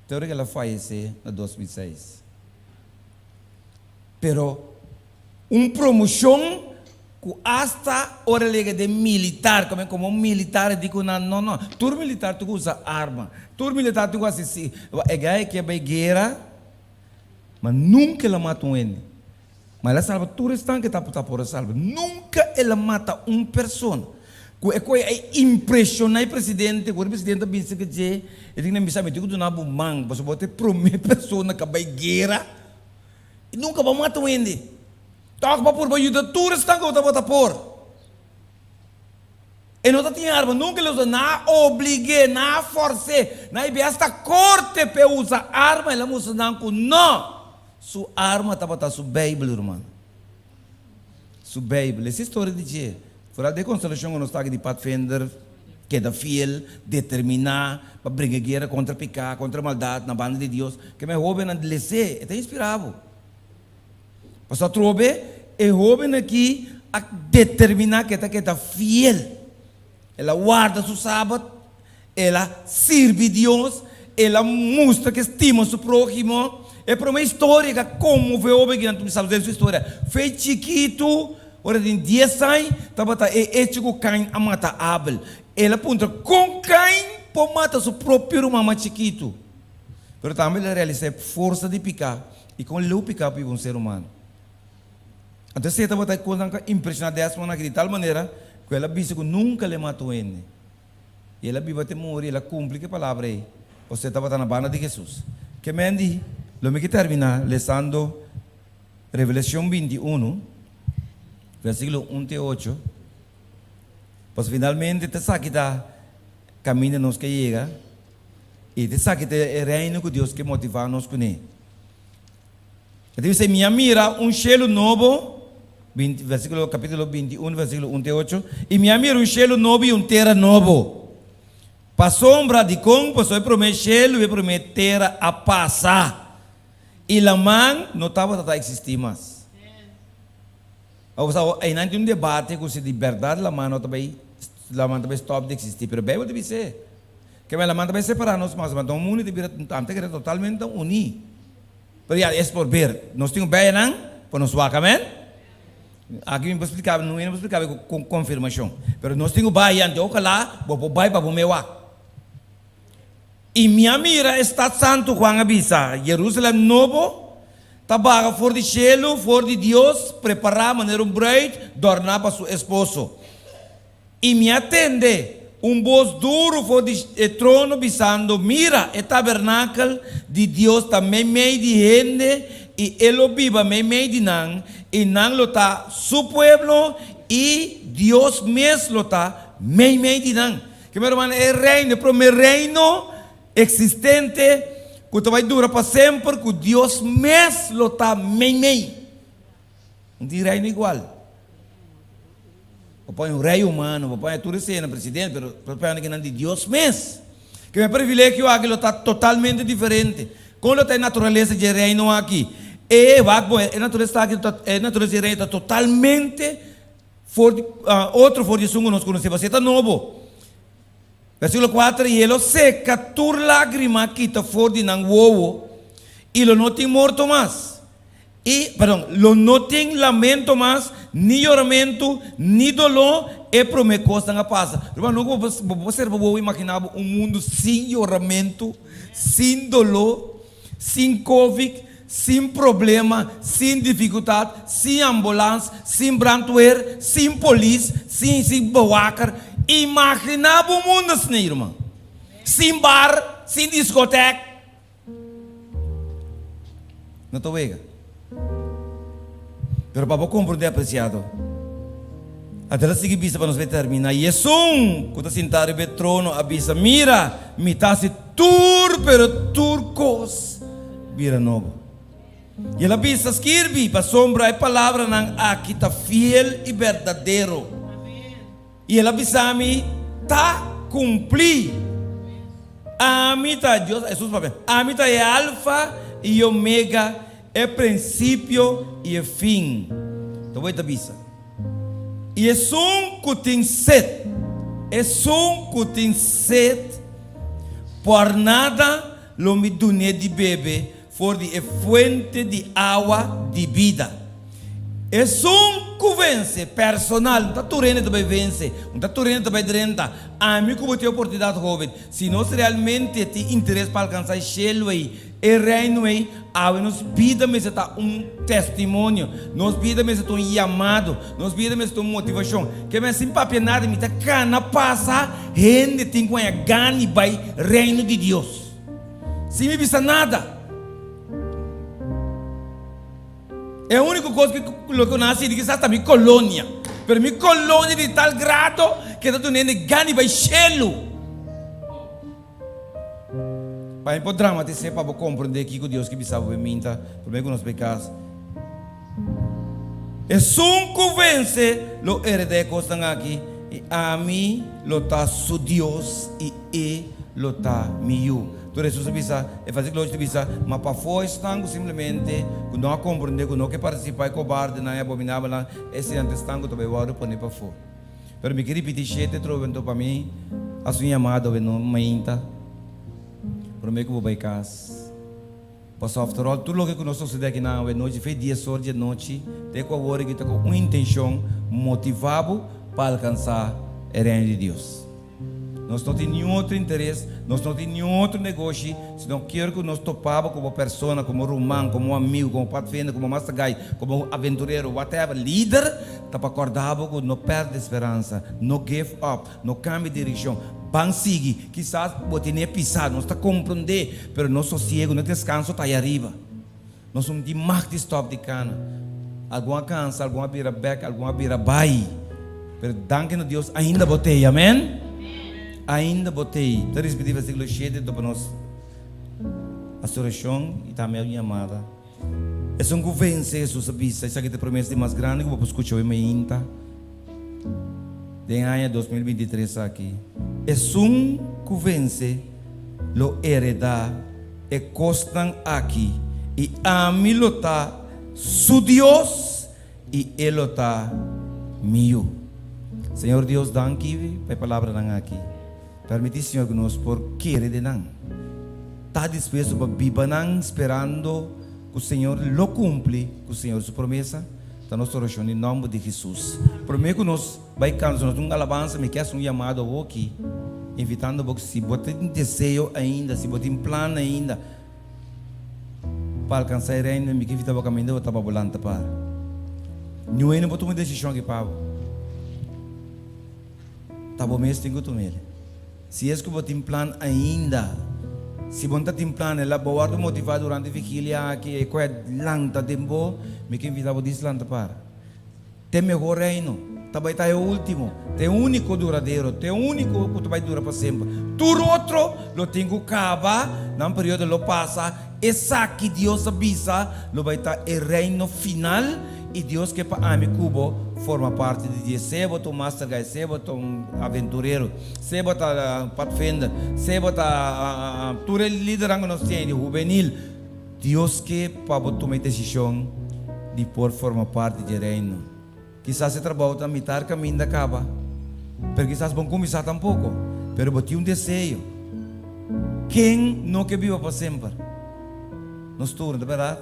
te ora ku el a fayese na 2006. Pero un promoshon ku asta ora el yega den militar, komo komo un militar e di ku nan no no, tur militar tin ku usa arma, tur militar tin ku hasi si, e guy ke bai guera. Ma nunka el a mata un hende. Ma el a salba tur esnan ke tabata por a salba. Nunka el a mata un persona. Ku e koe a impreshoná e presidente, ku ora e presidente a bisa ke dje, e tin na bisa, Mi tin ku duna bo man, pasobra bo ta e promé persona ku a bai guera i nunka bo a mata un hende. Tòg bo a purba yuda tur esnan ku bo tabata por. E no ta tin arma, nunka el a usa, nan a oblig'é, nan a fòrs'é, nan a hibi'é asta korte p'e usa arma, el a mustra nan ku no! Su arma tabata su Beibel, ruman. Su Beibel. Esa historia di dje. Foral den konstelashon ku nos ta aki di Padvinder, keda fiel, determiná pa bringa guera kontra piká, kontra maldat na banda di Dios. Ke men hóbennan les'é, e ta inspirá bo. Pasobra atrobe e hóben aki a determiná ku e ta keda fiel. El a warda su sabat, el a sirbi Dios, el a mustra ku e stima su próhimo. E promé historia ku a konmové hóben aki nan tur sa den su historia. Fe chikitu, ora tin dies aña, tabata e echo ku Kain a mata Abel. El a puntra kon Kain por mata su propio ruman mas chikitu. Pero tambe el a realisá e forsa di piká i kon leu piká por hiba un ser humano. Anto esei tabata e kosnan ku a impreshoná Desmond aki di tal manera ku el a bisa ku nunka lo e mata un hende. I el a biba te muri, el a kumpli ku e palabra ei, pasobra e tabata na banda di Hesus. Ke men di, Lo mi ke terminá lesando Revelashon 21, versíkulo un te ocho, pasobra finalmente ta esaki ta kaminda nos ke yega, i ta esaki ta e Reino ku Dios ke motivá nos kuné. E ta bisa, Mi a mira un shelu nobo, binti, versíkulo, kapítulo 21, versíkulo 1 te 8, i mi a mira un shelu nobo i un tera nobo. Pasobra, dikon? Pasobra e promé shelu i e promé tera a pasa, i laman no tabata ta eksistí mas. Awor sa, einan tin un debate ku si di bèrdat laman no ta bai, laman ta bai stòp di eksistí, pero Beibel ta bis'é. Ke men laman ta bai separá nos mas, ma ta un mundu ta bira, ante kere totalmente uní. Pero ya, es por ber. Nos tin un beyanan pa nos wak, amen? Aki mi por splika, no mi no por splika ku konfirmashon. Pero nos tin un baya, anto ojalá bo por bai pa bo me wak. I mi a mira e stat santu, Juan a bisa, Jerusalem nobo, ta baha for di shelu, for di Dios, prepará manera un bruid dòrná pa su esposo. I mi a tende un bos duru for di e trono bisando, Mira, e tabernakel di Dios ta meimei di hende, i e lo biba meimei di nan, i nan lo ta su pueblo, i Dios mes lo ta meimei di nan. Ke mi rumannan, e reino, e promé reino eksistente ku ta bai dura pa semper, ku Dios mes lo ta meimei. No tin reino igual. Bo pone un rei humano, bo pone tur esena, presidente, pero bo pone kinan di Dios mes. Ke e privilegio aki lo ta totalmente diferente. Kon lo ta e naturalesa dje reino aki? E wak bo, e naturalesa aki ta, e naturalesa dje reino ta totalmente for di, otro for di esun ku nos konosé, pasobra e ta nobo. Versíkulo kuater, I e lo seka tur lágrima kita for di nan wowo, i lo no tin morto mas. I, perdon, lo no tin lamento mas, ni yoramentu, ni doló, e promé kosnan a pasa. Ruman, no ku bo bo por ser bo wowo imaginá bo un mundu sin yoramentu, sin doló, sin covid, sin problema, sin difikultat, sin ambulans, sin brandweer, sin polis, sin sin bewaker. Imaginá bo un mundu asina, ruman. Sin bar, sin diskotek. No ta wega. Pero pa bo komprondé apresiado, Adela sigui bisa pa nos bai terminá, I esun ku ta sintá riba e trono a bisa, Mira, mi ta hasi tur, pero tur kos bira nobo. I el a bisa, Skirbi, pasobra e palabranan aki ta fiel i berdadero. I el a bisa mi, Ta kumplí! Ami ta, Dios, Hesus papia, Ami ta e Alfa i e Omega, e prinsipio i e fin. Ta bo e ta bisa. I esun ku tin set, esun ku tin set, por nada lo mi dun'é di bebe For di e fuente di awa di bida. Esun ku vense, personal, no ta tur hende ta bai vense, no ta tur hende ta bai drenta. Ami ku bo tin oportunidat hoben, si nos realmente tin interes pa alkansa e shelu ei, e reino ei, awe nos bida mester ta un testimonio, nos bida mester ta un yamado, nos bida mester ta un motivashon. Ke men sin papia nada, mi ta kana pasa, hende tin ku haña gana di bai reino di Dios. Sin mi bisa nada. E único cos que lo que naci di kisas ta mi colonia. Pero mi colonia di tal grado que ta duna hende gana di bai shelu. Pa mi por dramatisé pa bo comprende kiko Dios ke bisa bo be minta prome ku nos bai kas. Esun ku vense. lo heredá e kosnan aki, i ami lo ta su Dios i e lo ta mi yu. Tur Hesus a bisa, e versíkulo ocho ta bisa, Ma pafó esnan ku simplemente ku no a komprondé, ku no ke partisipá, e kobardenan, e abominabelnan, eseinan ta esnan ku ta bai wòrdu poné pafó. Pero mi ke ripití shete trobe anto pa mi hasi un yamada awe no mainta promé ku bo bai kas. Pasobra after all tur loke ku nos sosodé akinan awe nochi fe dies or di anochi te ku awor aki ta ku un intenshon motivá bo pa alkansá e Reino di Dios. Nos no tin niun otro interes, nos no tin niun otro negoshi, sino kier ku nos topa bo komo persona, komo ruman, komo amigu, komo padvinder, komo master guide, komo aventurero, whatever, lider, ta pa kòrda bo ku no pèrdè speransa, no give up, no kambia direkshon, ban sigui. Kisas bo tene pisá, nos ta komprondé, pero nos sosiegu, nos deskanso ta aya riba. Nos no tin mag di stòp di kana. Algun a kansa, algun a bira bèk, algun a bira bai. Pero danki na Dios ainda bo t'ei. Amen? Ainda bo t'ei. Ta rispití versíkulo shete anto pa nos hasi orashon i tambe un yamada. Esun ku vense, Hesus a bisa, esaki ta e promesa di mas grandi ku bo por skucha awe mainta den aña 2023 aki. Esun ku vense lo heredá e kosnan aki, i ami lo ta su Dios i e lo ta mi yu. Señor Dios, danki pa e palabranan aki. Permití, Señor, ku nos por kere den nan, ta dispuesto pa biba nan sperando ku Señor lo kumpli ku Señor su promesa. Ta nos orashon den nòmber di Hesus. Promé ku nos bai kansa nos un alabansa, mi ke hasi un yamado awoki, invitando bo si bo tin deseo ainda, si bo tin plan ainda pa alkansá e Reino, mi ke invitá bo kaminda bo ta pa bo lanta para. Niun hende no por tuma e desishon aki pa bo. Ta bo mes tin ku tuma el. Si es ku bo tin plan ainda, si bo no ta tin plan, el a bo wòrdu motivá durante vigilia aki, e koe lanta den bo, mi ke invitá bo dis lanta para. Te mehor reino, ta bai ta e último, ta e úniko duradero, ta e úniko ku ta bai dura pa semper. Tur otro lo tin ku kaba, nan periodo lo pasa, esaki Dios a bisa lo bai ta e reino final. I Dios ke pa ami ku bo forma parti di dje. Sea bo ta un master guy, sea bo ta un aventurero, sea bo ta padvinder, sea bo ta tur e lidernan ku nos tin di hubenil, Dios ke pa bo tuma e desishon di por forma parti dje Reino. Kisas e trabou ta mitar kaminda kaba, pero kisas bo no kuminsá tampoko, pero bo tin un deseo. Ken no ke biba pa semper? Nos tur, no ta bèrdat?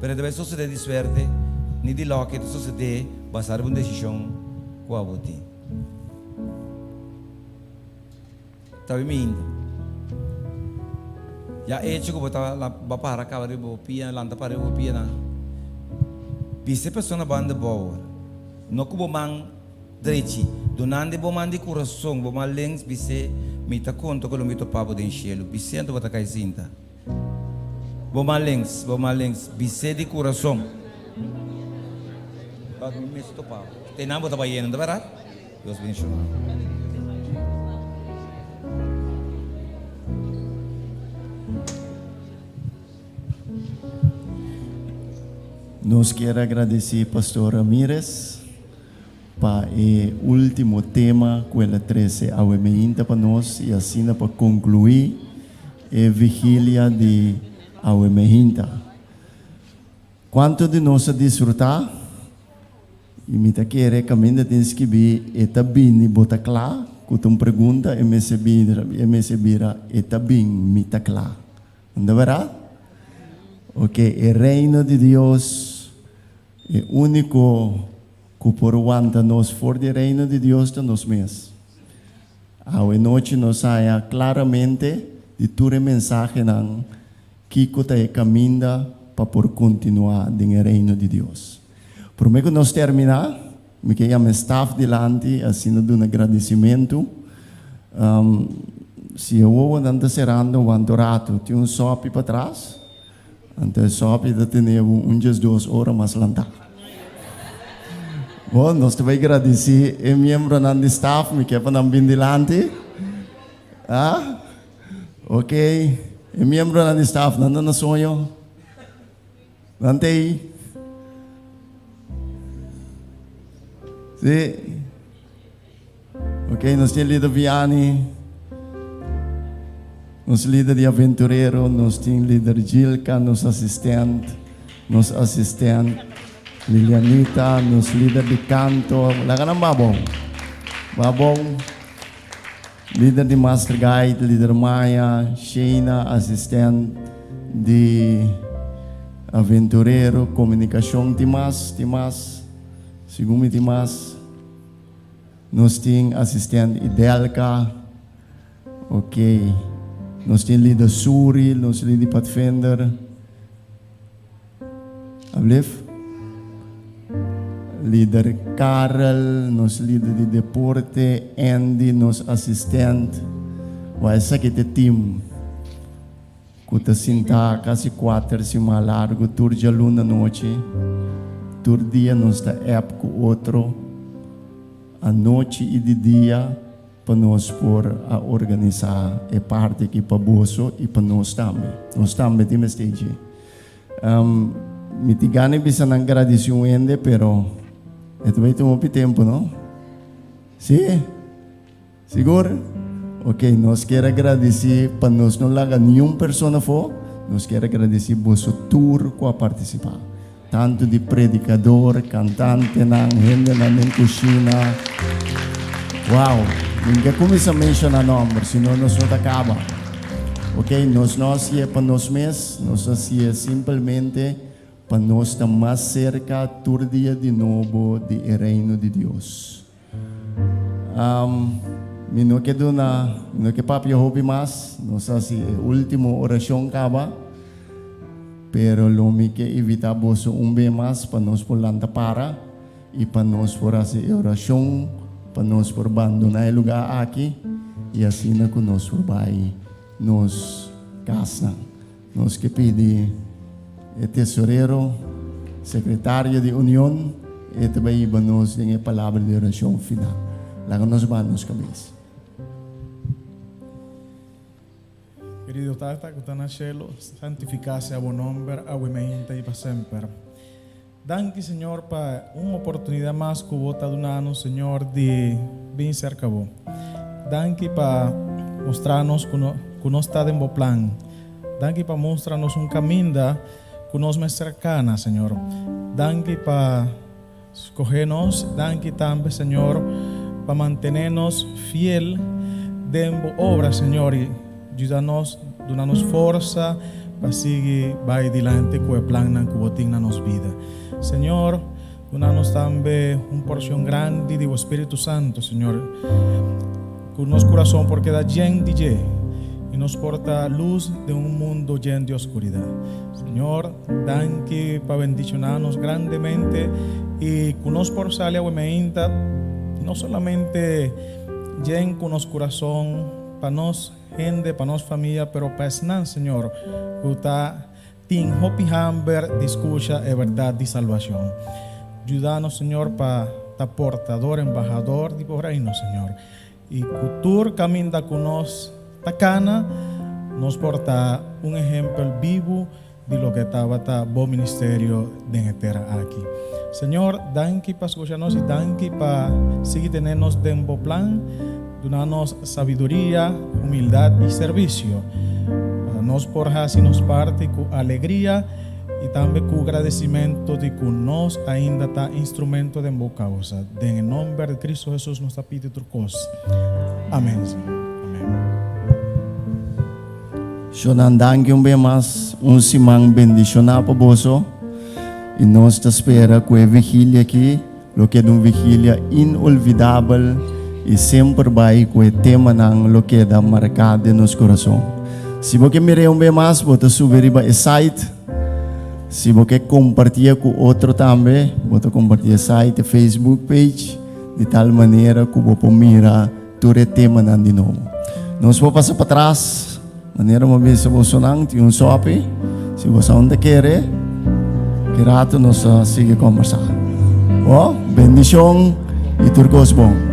Pero e ta bai sosodé di suerte ni di lòki, e ta sosodé basá riba un desishon ku abo tin. Ta bai minda. Ya echo ku bo ta ba para kaba riba bo pia, lanta para riba bo pianan, bisa e persona banda bou awor, no ku bo man drechi, dunando bo man di kurason, bo man links, bis'é, Mi ta konta ku lo mi topa bo den shelu. Bis'é anto bo ta kai sinta. Bo man links, bo man links, bis'é di kurason. Bak mi mes topa bo. Te nan bo ta bai yendo, ta bèrdat? Dios bendishona bo. Nos kier a gradeci Pastor Ramirez pa e ultimo tema cu el a trece awe meinta pa nos y asina pa conclui e vigilia di awe meinta. Cuanto di nos a disfruta? Y mi ta kere caminda tin skibi e ta bini bo ta cla? Cu ta un pregunta e mester bira e mester bira e ta bin mi ta cla. Unda berdad? Ok, e reino di Dios, e unico cu por wanta nos for di e reino di Dios ta nos mes. Awe nochi nos haya claramente di tur e mensahenan kico ta e caminda pa por continua den e reino di Dios. Prome cu nos termina, mi ke yama e staff dilanti asina duna gradicimento. Si e wowonan ta cerando wanto rato tin un sopi patras, anto e sopi ta tene bo un diesdos ora mas lanta. Bon, nos ta bai gradici e miembronan di staff, mi ke pa nan bin dilanti. Ah, ok, e miembronan di staff nan ta na soño? Nan ta ei? Si? Si. Ok, nos tin lider Vianney, nos lider di aventurero, nos tin lider Gilka, nos asistent, nos asistent Lilianita, nos lider di kanto. Laga nan ba bon. Ba bon. Lider di Master Guide, lider Maya, Shayna, asistent di aventurero, komunikashon tin mas, tin mas, segun mi tin mas. Nos tin asistent Idelka, ok. Nos tin lider Suri, nos lider di Padvinder. Ablif? Lider Karel, nos lider di deporte, Andy, nos asistent. Wak esaki ta e team ku ta sinta kasi kuater siman largu tur djaluna nochi. Tur dia nos ta app ku otro anochi i di dia. Pa nos por a organisá e parti aki pa boso i pa nos tambe. Nos tambe tin mester dje. Mi tin gana di bisa nan gradisí un hende, pero e ta bai tuma hopi tempu, no? Sí? Sigur? Ok, nos kier a gradisí pa nos no laga niun persona afó, nos kier a gradisí boso tur ku a partisipá. Tantu di predikador, kantantenan, hendenan den kushina. Wow! Mi no ke kuminsá menshoná nòmber, sino nos no ta kaba. Ok, nos no hasié pa nos mes, nos hasié simpelmente pa nos ta mas serka tur dia di nobo di e Reino di Dios. Mi no ke duna, mi no ke papia hopi mas, nos hasi e ultimo orashon kaba, pero lo mi ke invita boso un be mas pa nos por lanta para i pa nos por hasi e orashon pa nos por bandona e lugar aki i asina ku nos por bai nos kasnan. Nos ke pidi e tesorero, sekretario di Union, e ta bai hiba nos den e palabra di orashon final. Laga nos baha nos kabes. Kerido Tata ku ta na shelu, santifiká sea bo nòmber awe meinta i pa semper. Danki Señor pa un oportunidat mas ku bo ta duna nos Señor di bin serka bo. Danki pa mustra nos ku ku nos ta den bo plan. Danki pa mustra nos un kaminda ku nos mester kana Señor. Danki pa skohe nos. Danki tambe Señor pa mantene nos fiel den bo obra Señor i yuda nos duna nos forsa pa sigui bai dilanti ku e plannan ku bo tin na nos bida. Señor, duna nos tambe un porcion grandi di bo Spiritu Santo, Señor, ku nos kurason por keda yen di dje i nos por ta lus den un mundo yen di oscuridat. Señor, danki pa bendiciona nos grandemente i ku nos por sali awe meinta no solamente yen ku nos kurason pa nos Hende, pa nos famia, pero pa esnan, Señor, ku ta tin hopi hamber di skucha e bèrdat di salbashon. Yuda nos, Señor, pa ta portador, embahador di bo Reino, Señor, i ku tur kaminda ku nos ta kana, nos por ta un ehempel bibu di loke tabata bo ministerio den e tera aki. Señor, danki pa scucha nos y danki pa sigui tene nos den bo plan, duna nos sabiduria, humildad y servicio, pa nos por haci nos parti cu alegria y tambe cu gradecimento di cu nos ainda ta instrumento den bo causa. Den e nomber di Cristo Jesus nos ta pidi tur cos. Amen, Señor. Amen. Shonan danki un be mas, un siman bendishoná pa boso i nos ta spera ku e vigilia aki lo keda un vigilia inolvidabel i semper bai ku e temanan lo keda marká den nos kurason. Si bo ke mir'é un be mas bo ta subi riba e site, si bo ke kompartié ku otro tambe bo ta kompartí e site, e Facebook page di tal manera ku bo por mira Tur e temanan di nobo. Nos por pasa patras, manera bo bisa bosonan tin un sopi, si bo sa unda kere, ki rato nos ta sigui kombersá. Bo, bendishon i tur kos bon.